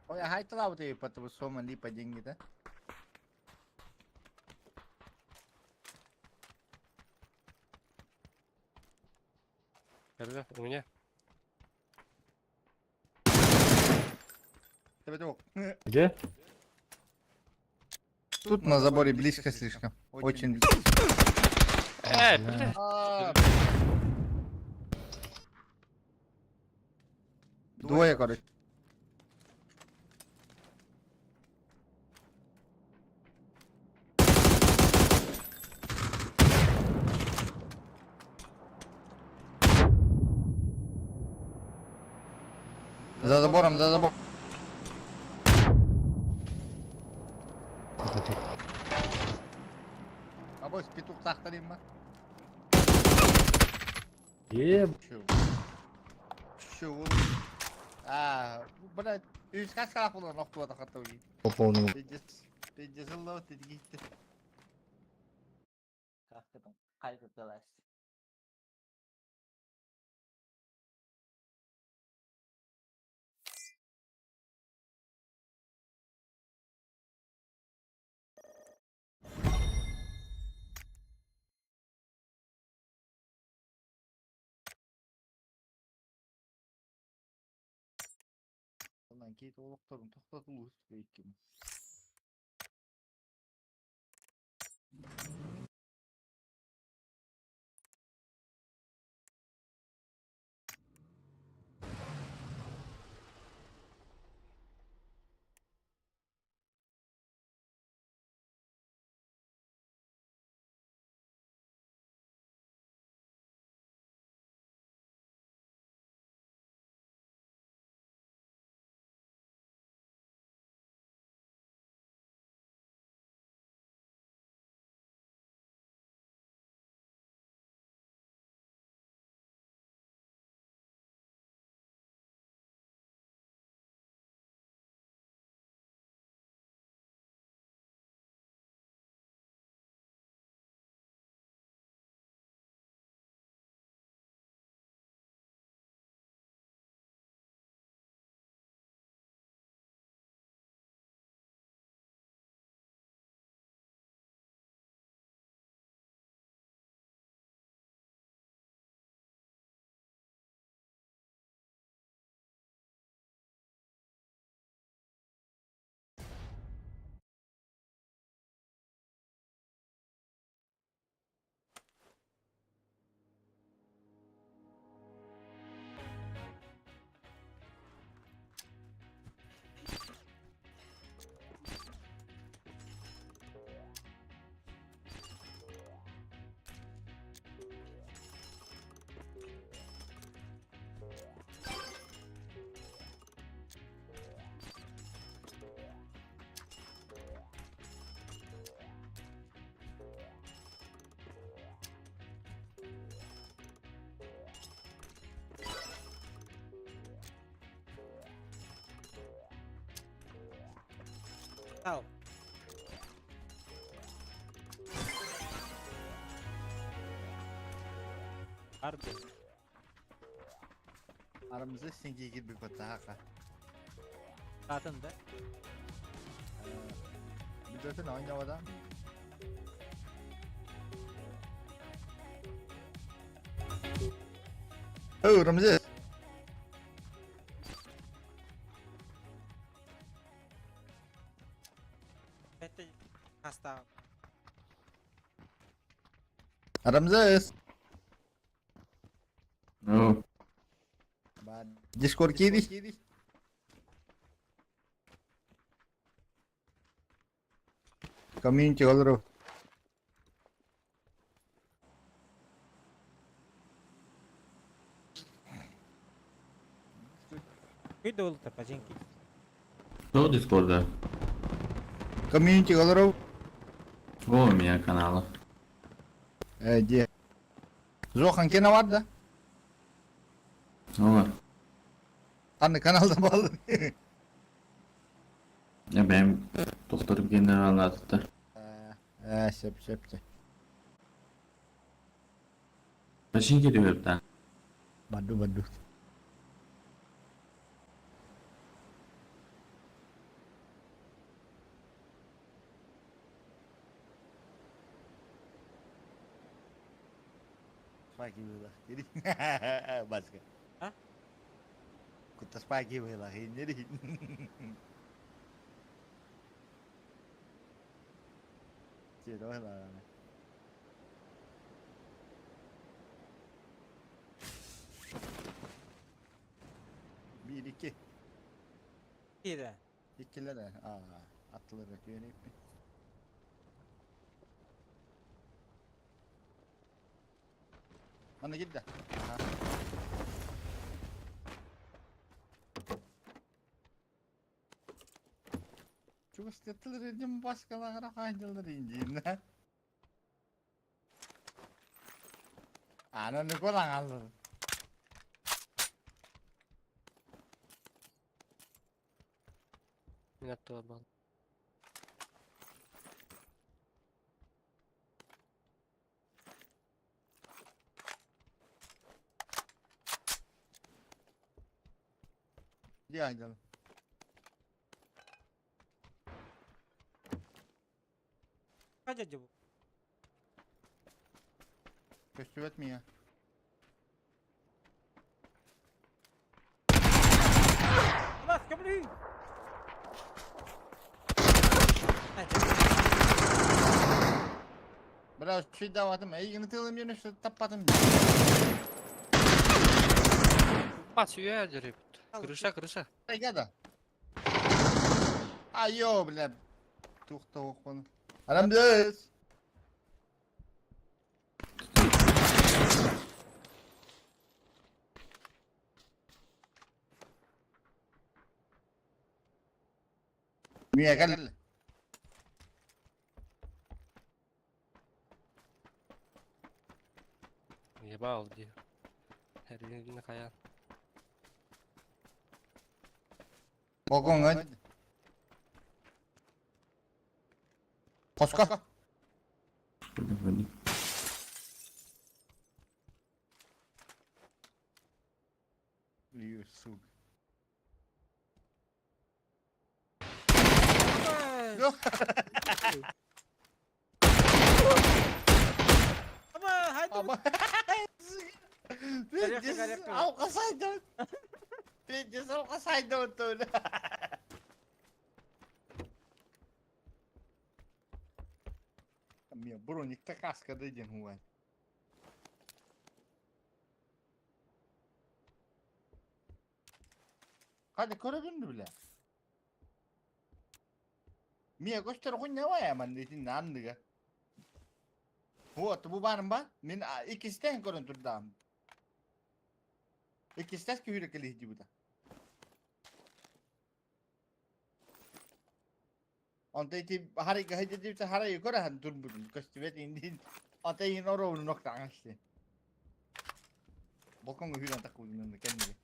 Ой, а хайтала вот и потому сома липа деньги, да? Когда? У меня. Где? Тут на заборе близко слишком. Очень близко. Эй, бля. А, Двое, короче. За забором, за забором. Абось петух тахтарим ма. Еб. Чё? Чё? А, блядь, үс каскалак булган октуба тахатта уги. Пополнил. Пиздец. Пиздец, алла тедгитти. Кейт олохторун токтотулуу экен. Ал. Арбы. Aramızda sen gibi bir haka. Атын да. Bir de oynamadan. Oh, Ramzes. Это хастаа. Ramzes. Ну, Discord kiri. Community olur. Күйді ол тапаженки. Кто Дискорда? Community olur. О, у меня канала. Э, Zohan kene var da. О, Anne kanalda bağlı. ya benim doktorum kendini anlattı. Э, sep sep. Başın geliyor hepten. Badu badu. Spike böyle. Başka. Ha? Kutta Spike böyle. Ne diyeyim? Şey de öyle. Bir iki. Кире. İkilere. Aa, atılır yöneyip mi? Bana git de. Aha. Çok istettiler edim başkalarına hangileri indiğinde. Ananı kolan alır. Меня обман. Diye hangileri. Kaç acaba? Köstü etmiyor. Бас, кабли. Biraz şey davadım. Ey tılım yönü şu tappadım. Бас, я дерев. Крыша, крыша. Gada. Ayo bile. Тухта okunu. Aramız. Niye gel? Ебал, где? Her Balkon Koska. Сука. Ama haydi. Ama Алқасайды. Пиздец, алқасайды өтті. Мен броникті каскада ден хуай. Hadi көрөбүн биле. Мия көстөр хуйня вая ман дитин андыга. Вот, бу барым ба? Мен икистен көрөн турдам. Икистес күйрө келихди буда. Онта ити хари гахиди дипсе хари көрө хан турбудун көстүбет индин. Онта ин ороун нокта аңашты. Балконго хүрэн таккудун кенниге.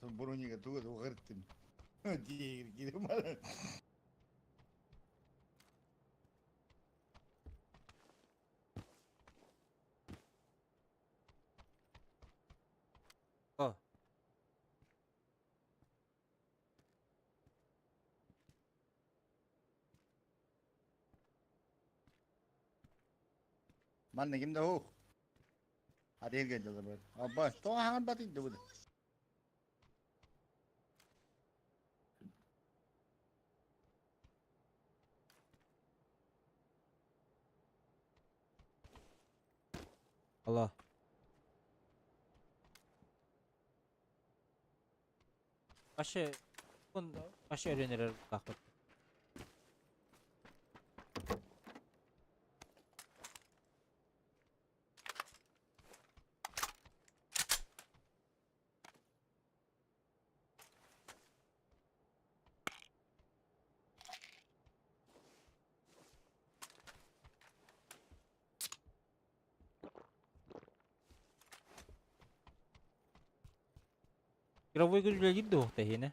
Бронига туга угырттым. Дигир кире. О. Манна ким да хух. Адел geldi. Abba, то хаан бат инде бу. Алло. Вообще, он вообще öğrenir bak. Игровой үлэлиир дуо тэһиэнэ?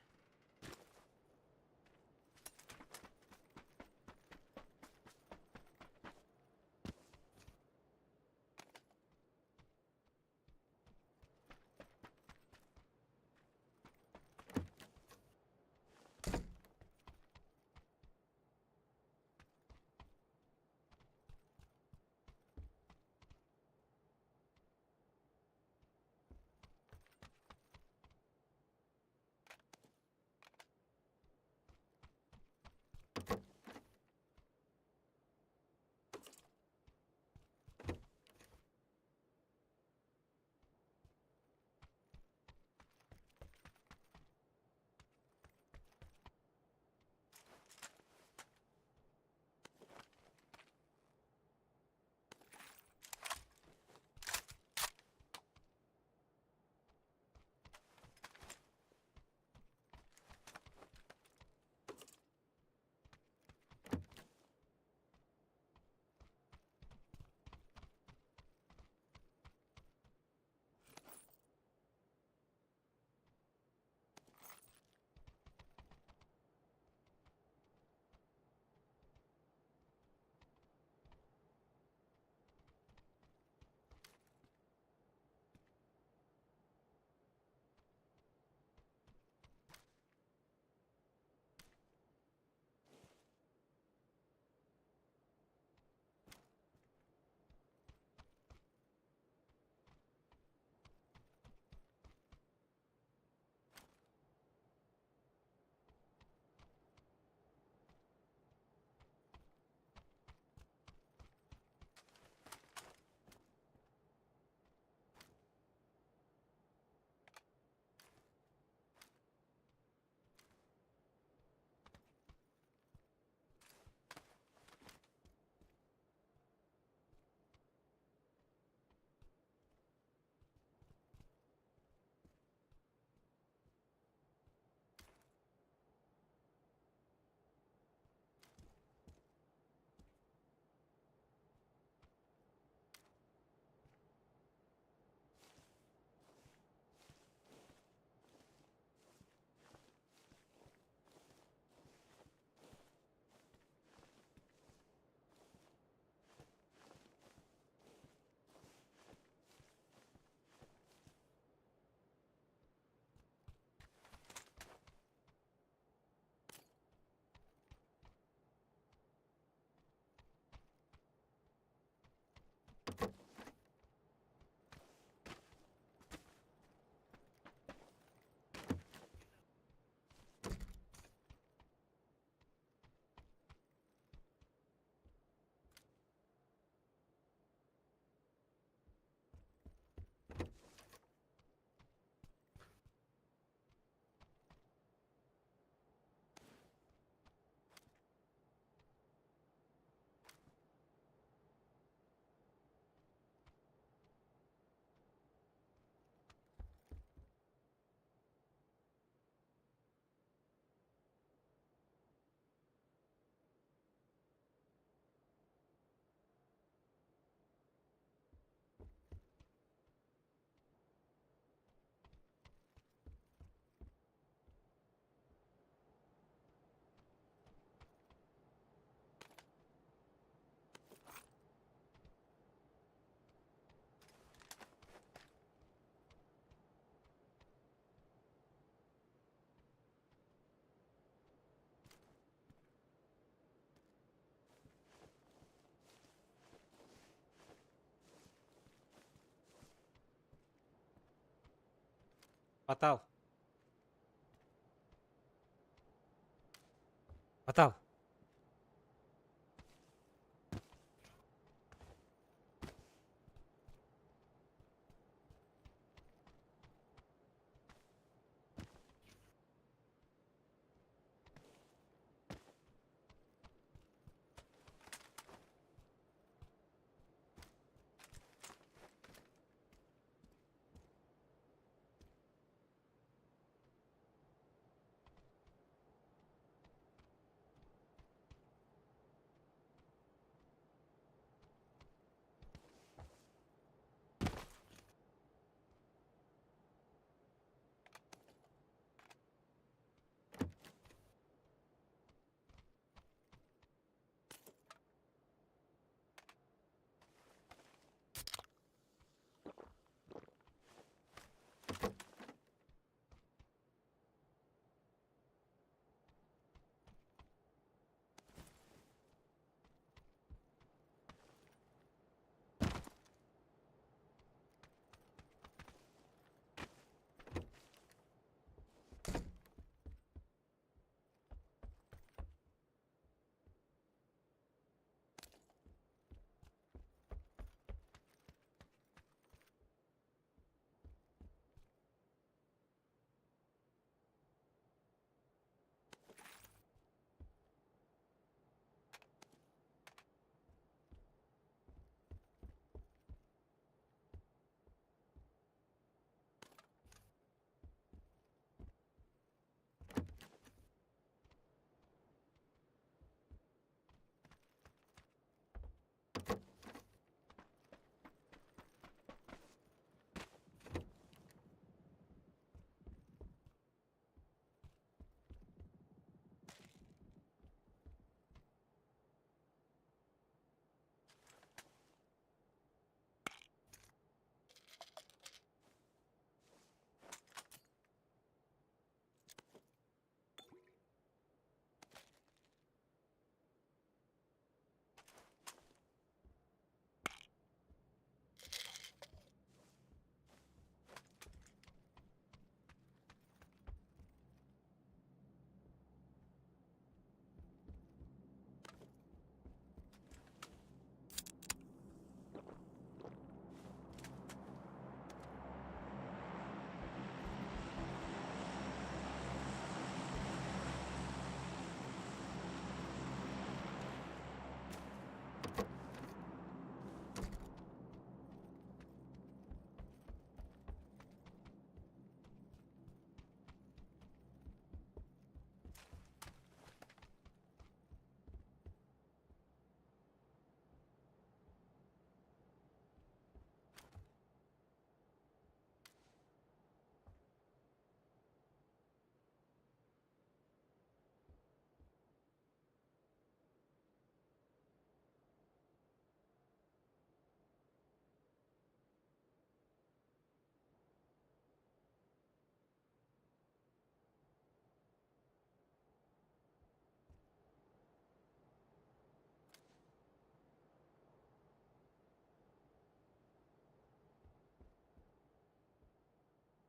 Батал. Батал.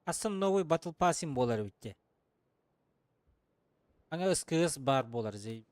Асан новый Battle Pass'им буолар эбит дии. Аны СКС баар буолар дии.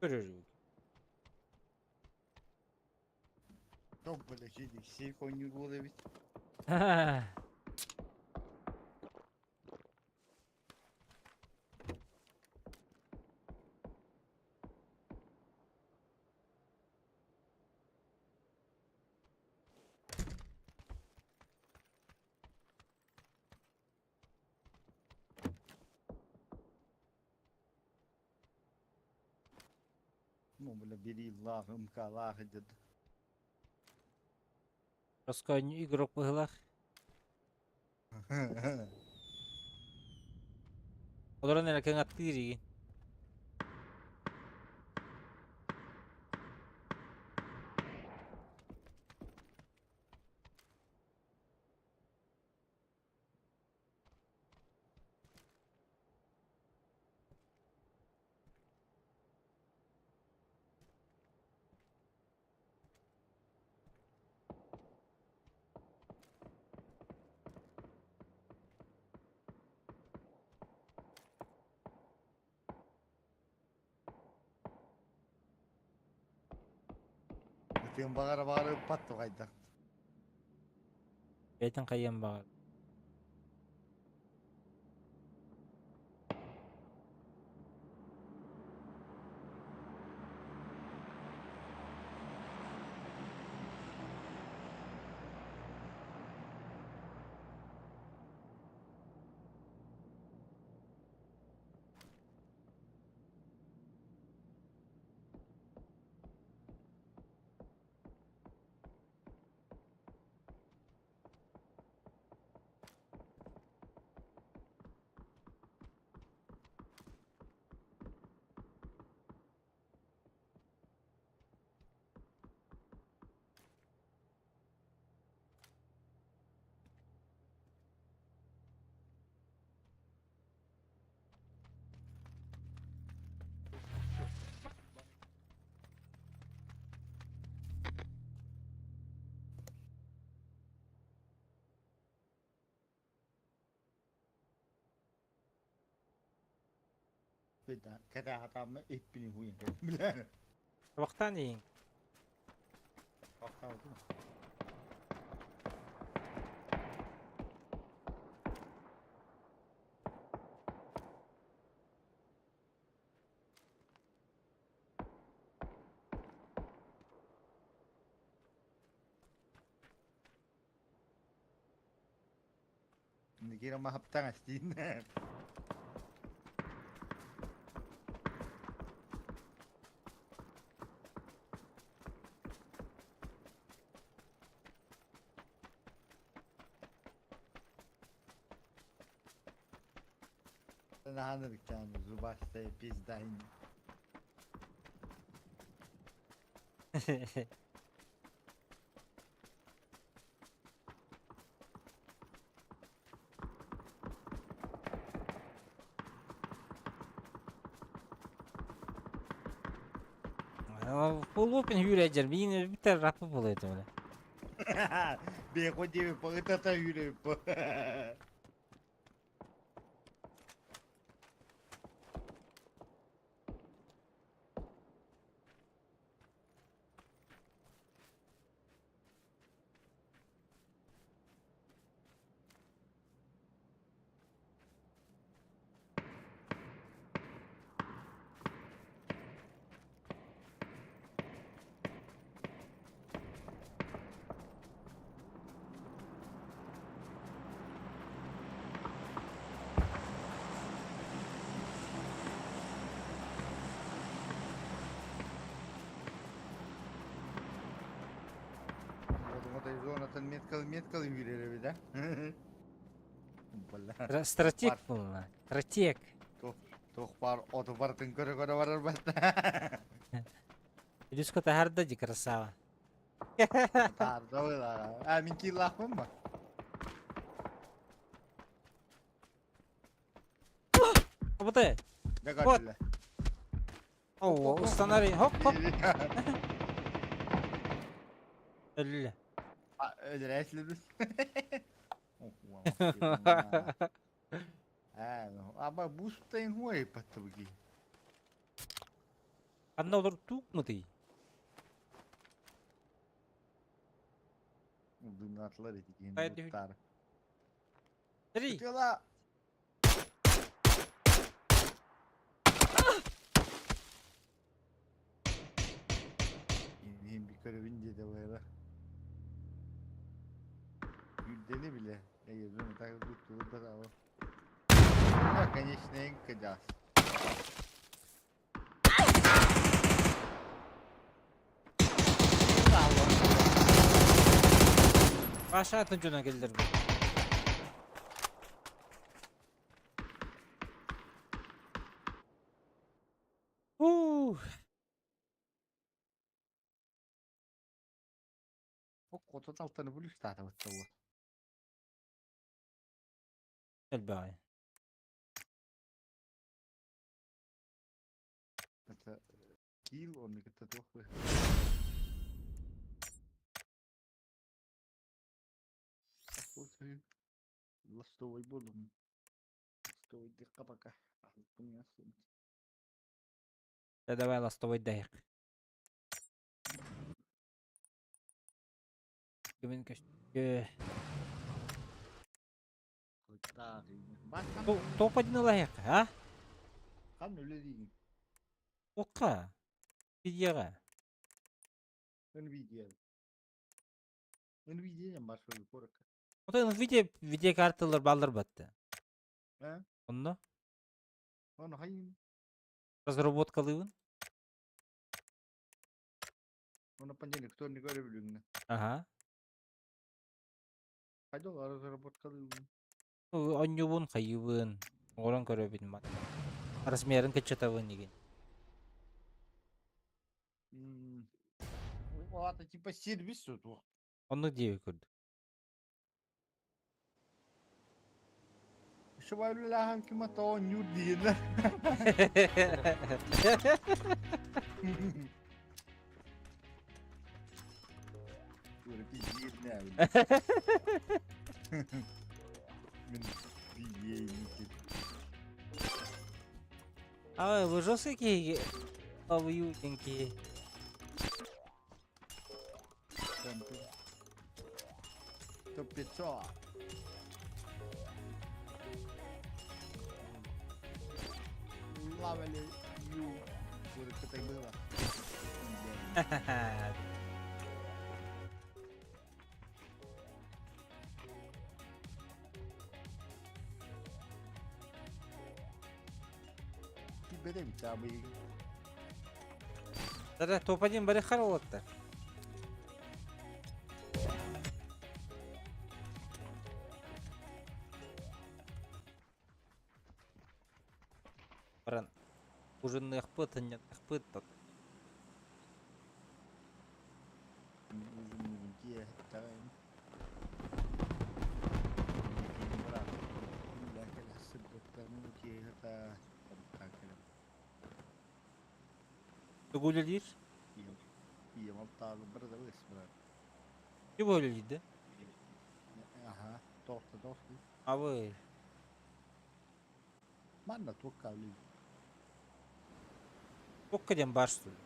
Көрөрү. Топ бля, жидик, сей конью головить. Ну, бля, бери лах, МК лах идет. Росконь игрок быһылах. Олорон эрэ кыҥаттыыр игин. Ытыан баҕара баҕара ыппат туҕайдах. Бэйтэн хайыан баҕар. Кэтэхатамма иппини хуйын. Билэр. Вахтан иин. Кира махаптан астин. Наһанырыкчааны зубастая пизда ини. Полупин хүрэ мин битер рапы болот эми. Бехо диэби пагытата хүрэ. Зонатын меткал меткал хүрэ да. Стратег буолла. Стратег. Тух бар оту бартын көрө көрө барар батта. Илюшка таһаарда дии красава. Таһаарда быһыылааҕа. А, мин кииллаахпын ба? Обуты. Дьэ Вот. көрдүлэр. О, устанари. Хоп, хоп. Өллө. Өлөрөөсүлүбүт. Аба бустайын хуай паттыбыги. Ханна олор туукмутый? Дымнатылар эти Хайа киһини түһүн. буттар. Три. Тыла. Инин bir görevin dedi böyle. Güldeni bile. Ey bunu tak bu turda da o. Ya конечно en kıdas. Паша атын дьоно кэллэр бу. Ух. O kota altını buluş tahta bu. Элбэҕи. Это кил он это туох. Ластовой болум. Ластовой дикка пока. Да давай ластовой дайык. Күмүн көстө. Топ-1 ылайык, а? Хан öyle değil. Оққа. Видеоға. Nvidia. Nvidia başlıyor korka. Отой видео видеокарталар баллар батты. Ә? Онно Оны хайын. разработкалыыбын. Оны понедельник вторник görebilirim. Ага. Haydi ola разработкалыыбын. Онньубун хайыбын. Оҥорон көрөбүн мат. Размерин кыччатабын игин. Ата типа сервис тут. Оннук диэби көрдүк. Шыбайлахан ким ата он диенлер. Böyle bir ne? Мен видео А вы жесткие уютненькие. Топ 500. Лавали ю. Böyle так было. Бедем табы. Да, топ-1 бары харалатта. Баран. Ужинныахпыт, анньыахпыт тот. Тугу үлэлиир? Ким үлэлиир Аха, тоқта тоқта. Абы. Манна туққа үлелі. Туққа диэн баар что ли?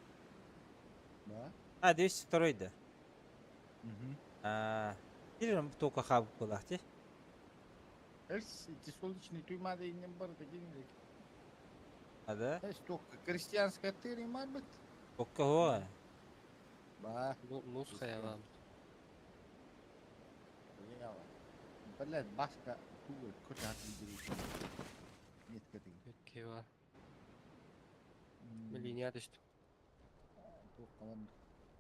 Да? А, 202 да. Угу. А, Бирем только хаб была, ти? Эс, эти солнечные туймады иннем бар такие. А, да? Эс, только крестьянская тыри марбет. Только го. Ба. Муз хаяван. Блядь, баска тугой, кота отведели. Нет, к этой. Кева. Линия түстүм.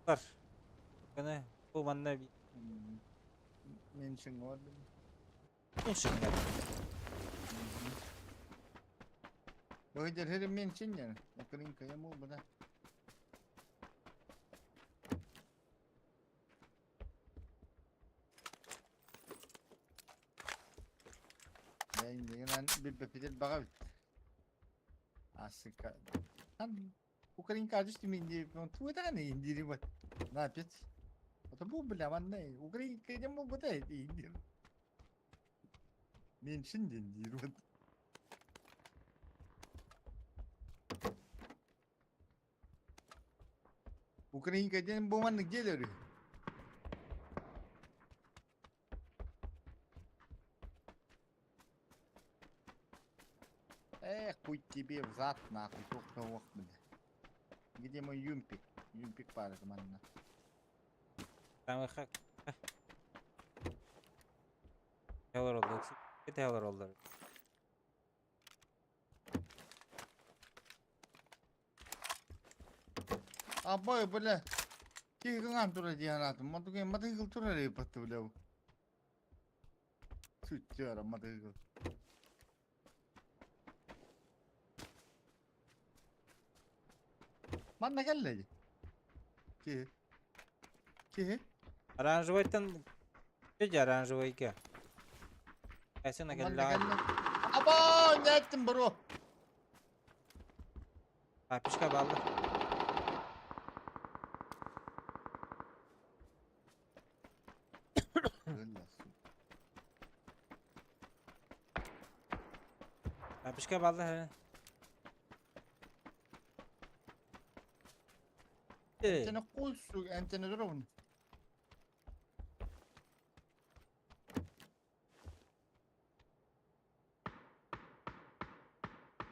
Бар. Кene бу манна Меньше года. меньше гына. Выйдер херем меньше не. Накрынка ему бда. Онон билбэппит элбэҕэ эбит. Асыка. Там Украинка адьас минди тугу даҕаны индири вот. На опять. Это бу бля манна Украинка дем буолбута индир. Меньшин диэн диир вот. Украинка диэн бу маннык диэлэр үһү. Эх, путь тебе взад, нахуй, туох бля. Где мой юмпик? Юмпик баар манна. Там хак. Олороллор. Олороллор. Абай, бля. Киһи кыҥаан турар дии санаатым. Матыгы матыгыл турар эбиппатты, бля. Сүттүөр матыгыл. Манна кэллэ дии. Киһи. Киһи. Оранжевойтан Дядя оранжевойга. Касина Манна кэллэҕэ. кэллэ. Абаа, не эттим бро. Папишка баллы. Папишка баллы. Энтene кулсу, энтene durun.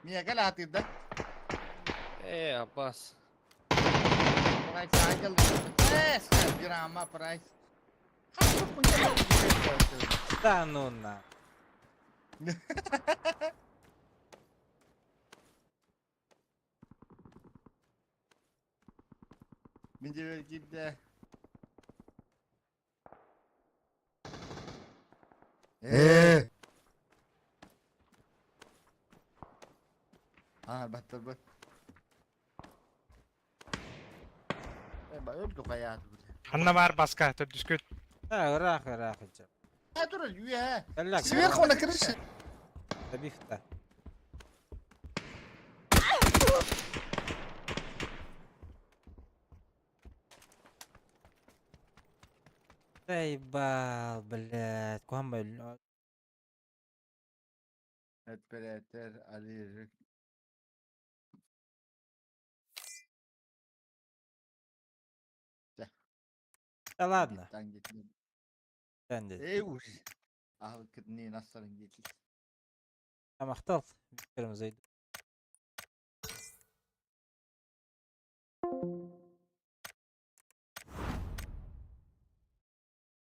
Мия кэл аатырда. Э, Аббас. Прайс айгыл. Э, грамма прайс. Да ну на. Мин дьиэбэр киирдэ. Э. Аа, баттар бат. Э, ба өлдү хайаат бу. Ханна бар баска, төрдүскүт. Да, ыраах ыраах ичэ. А турар үөһэ. Кэллэ. Сверху на крыше. Табифта. Заебал, блядь. Куһам Эппэрээтэр Алирик. Да ладно. Тан гитин. Sen de. Эй уж. Аһыл кытныы настарын гитин. Махтал. Kırmızıydı.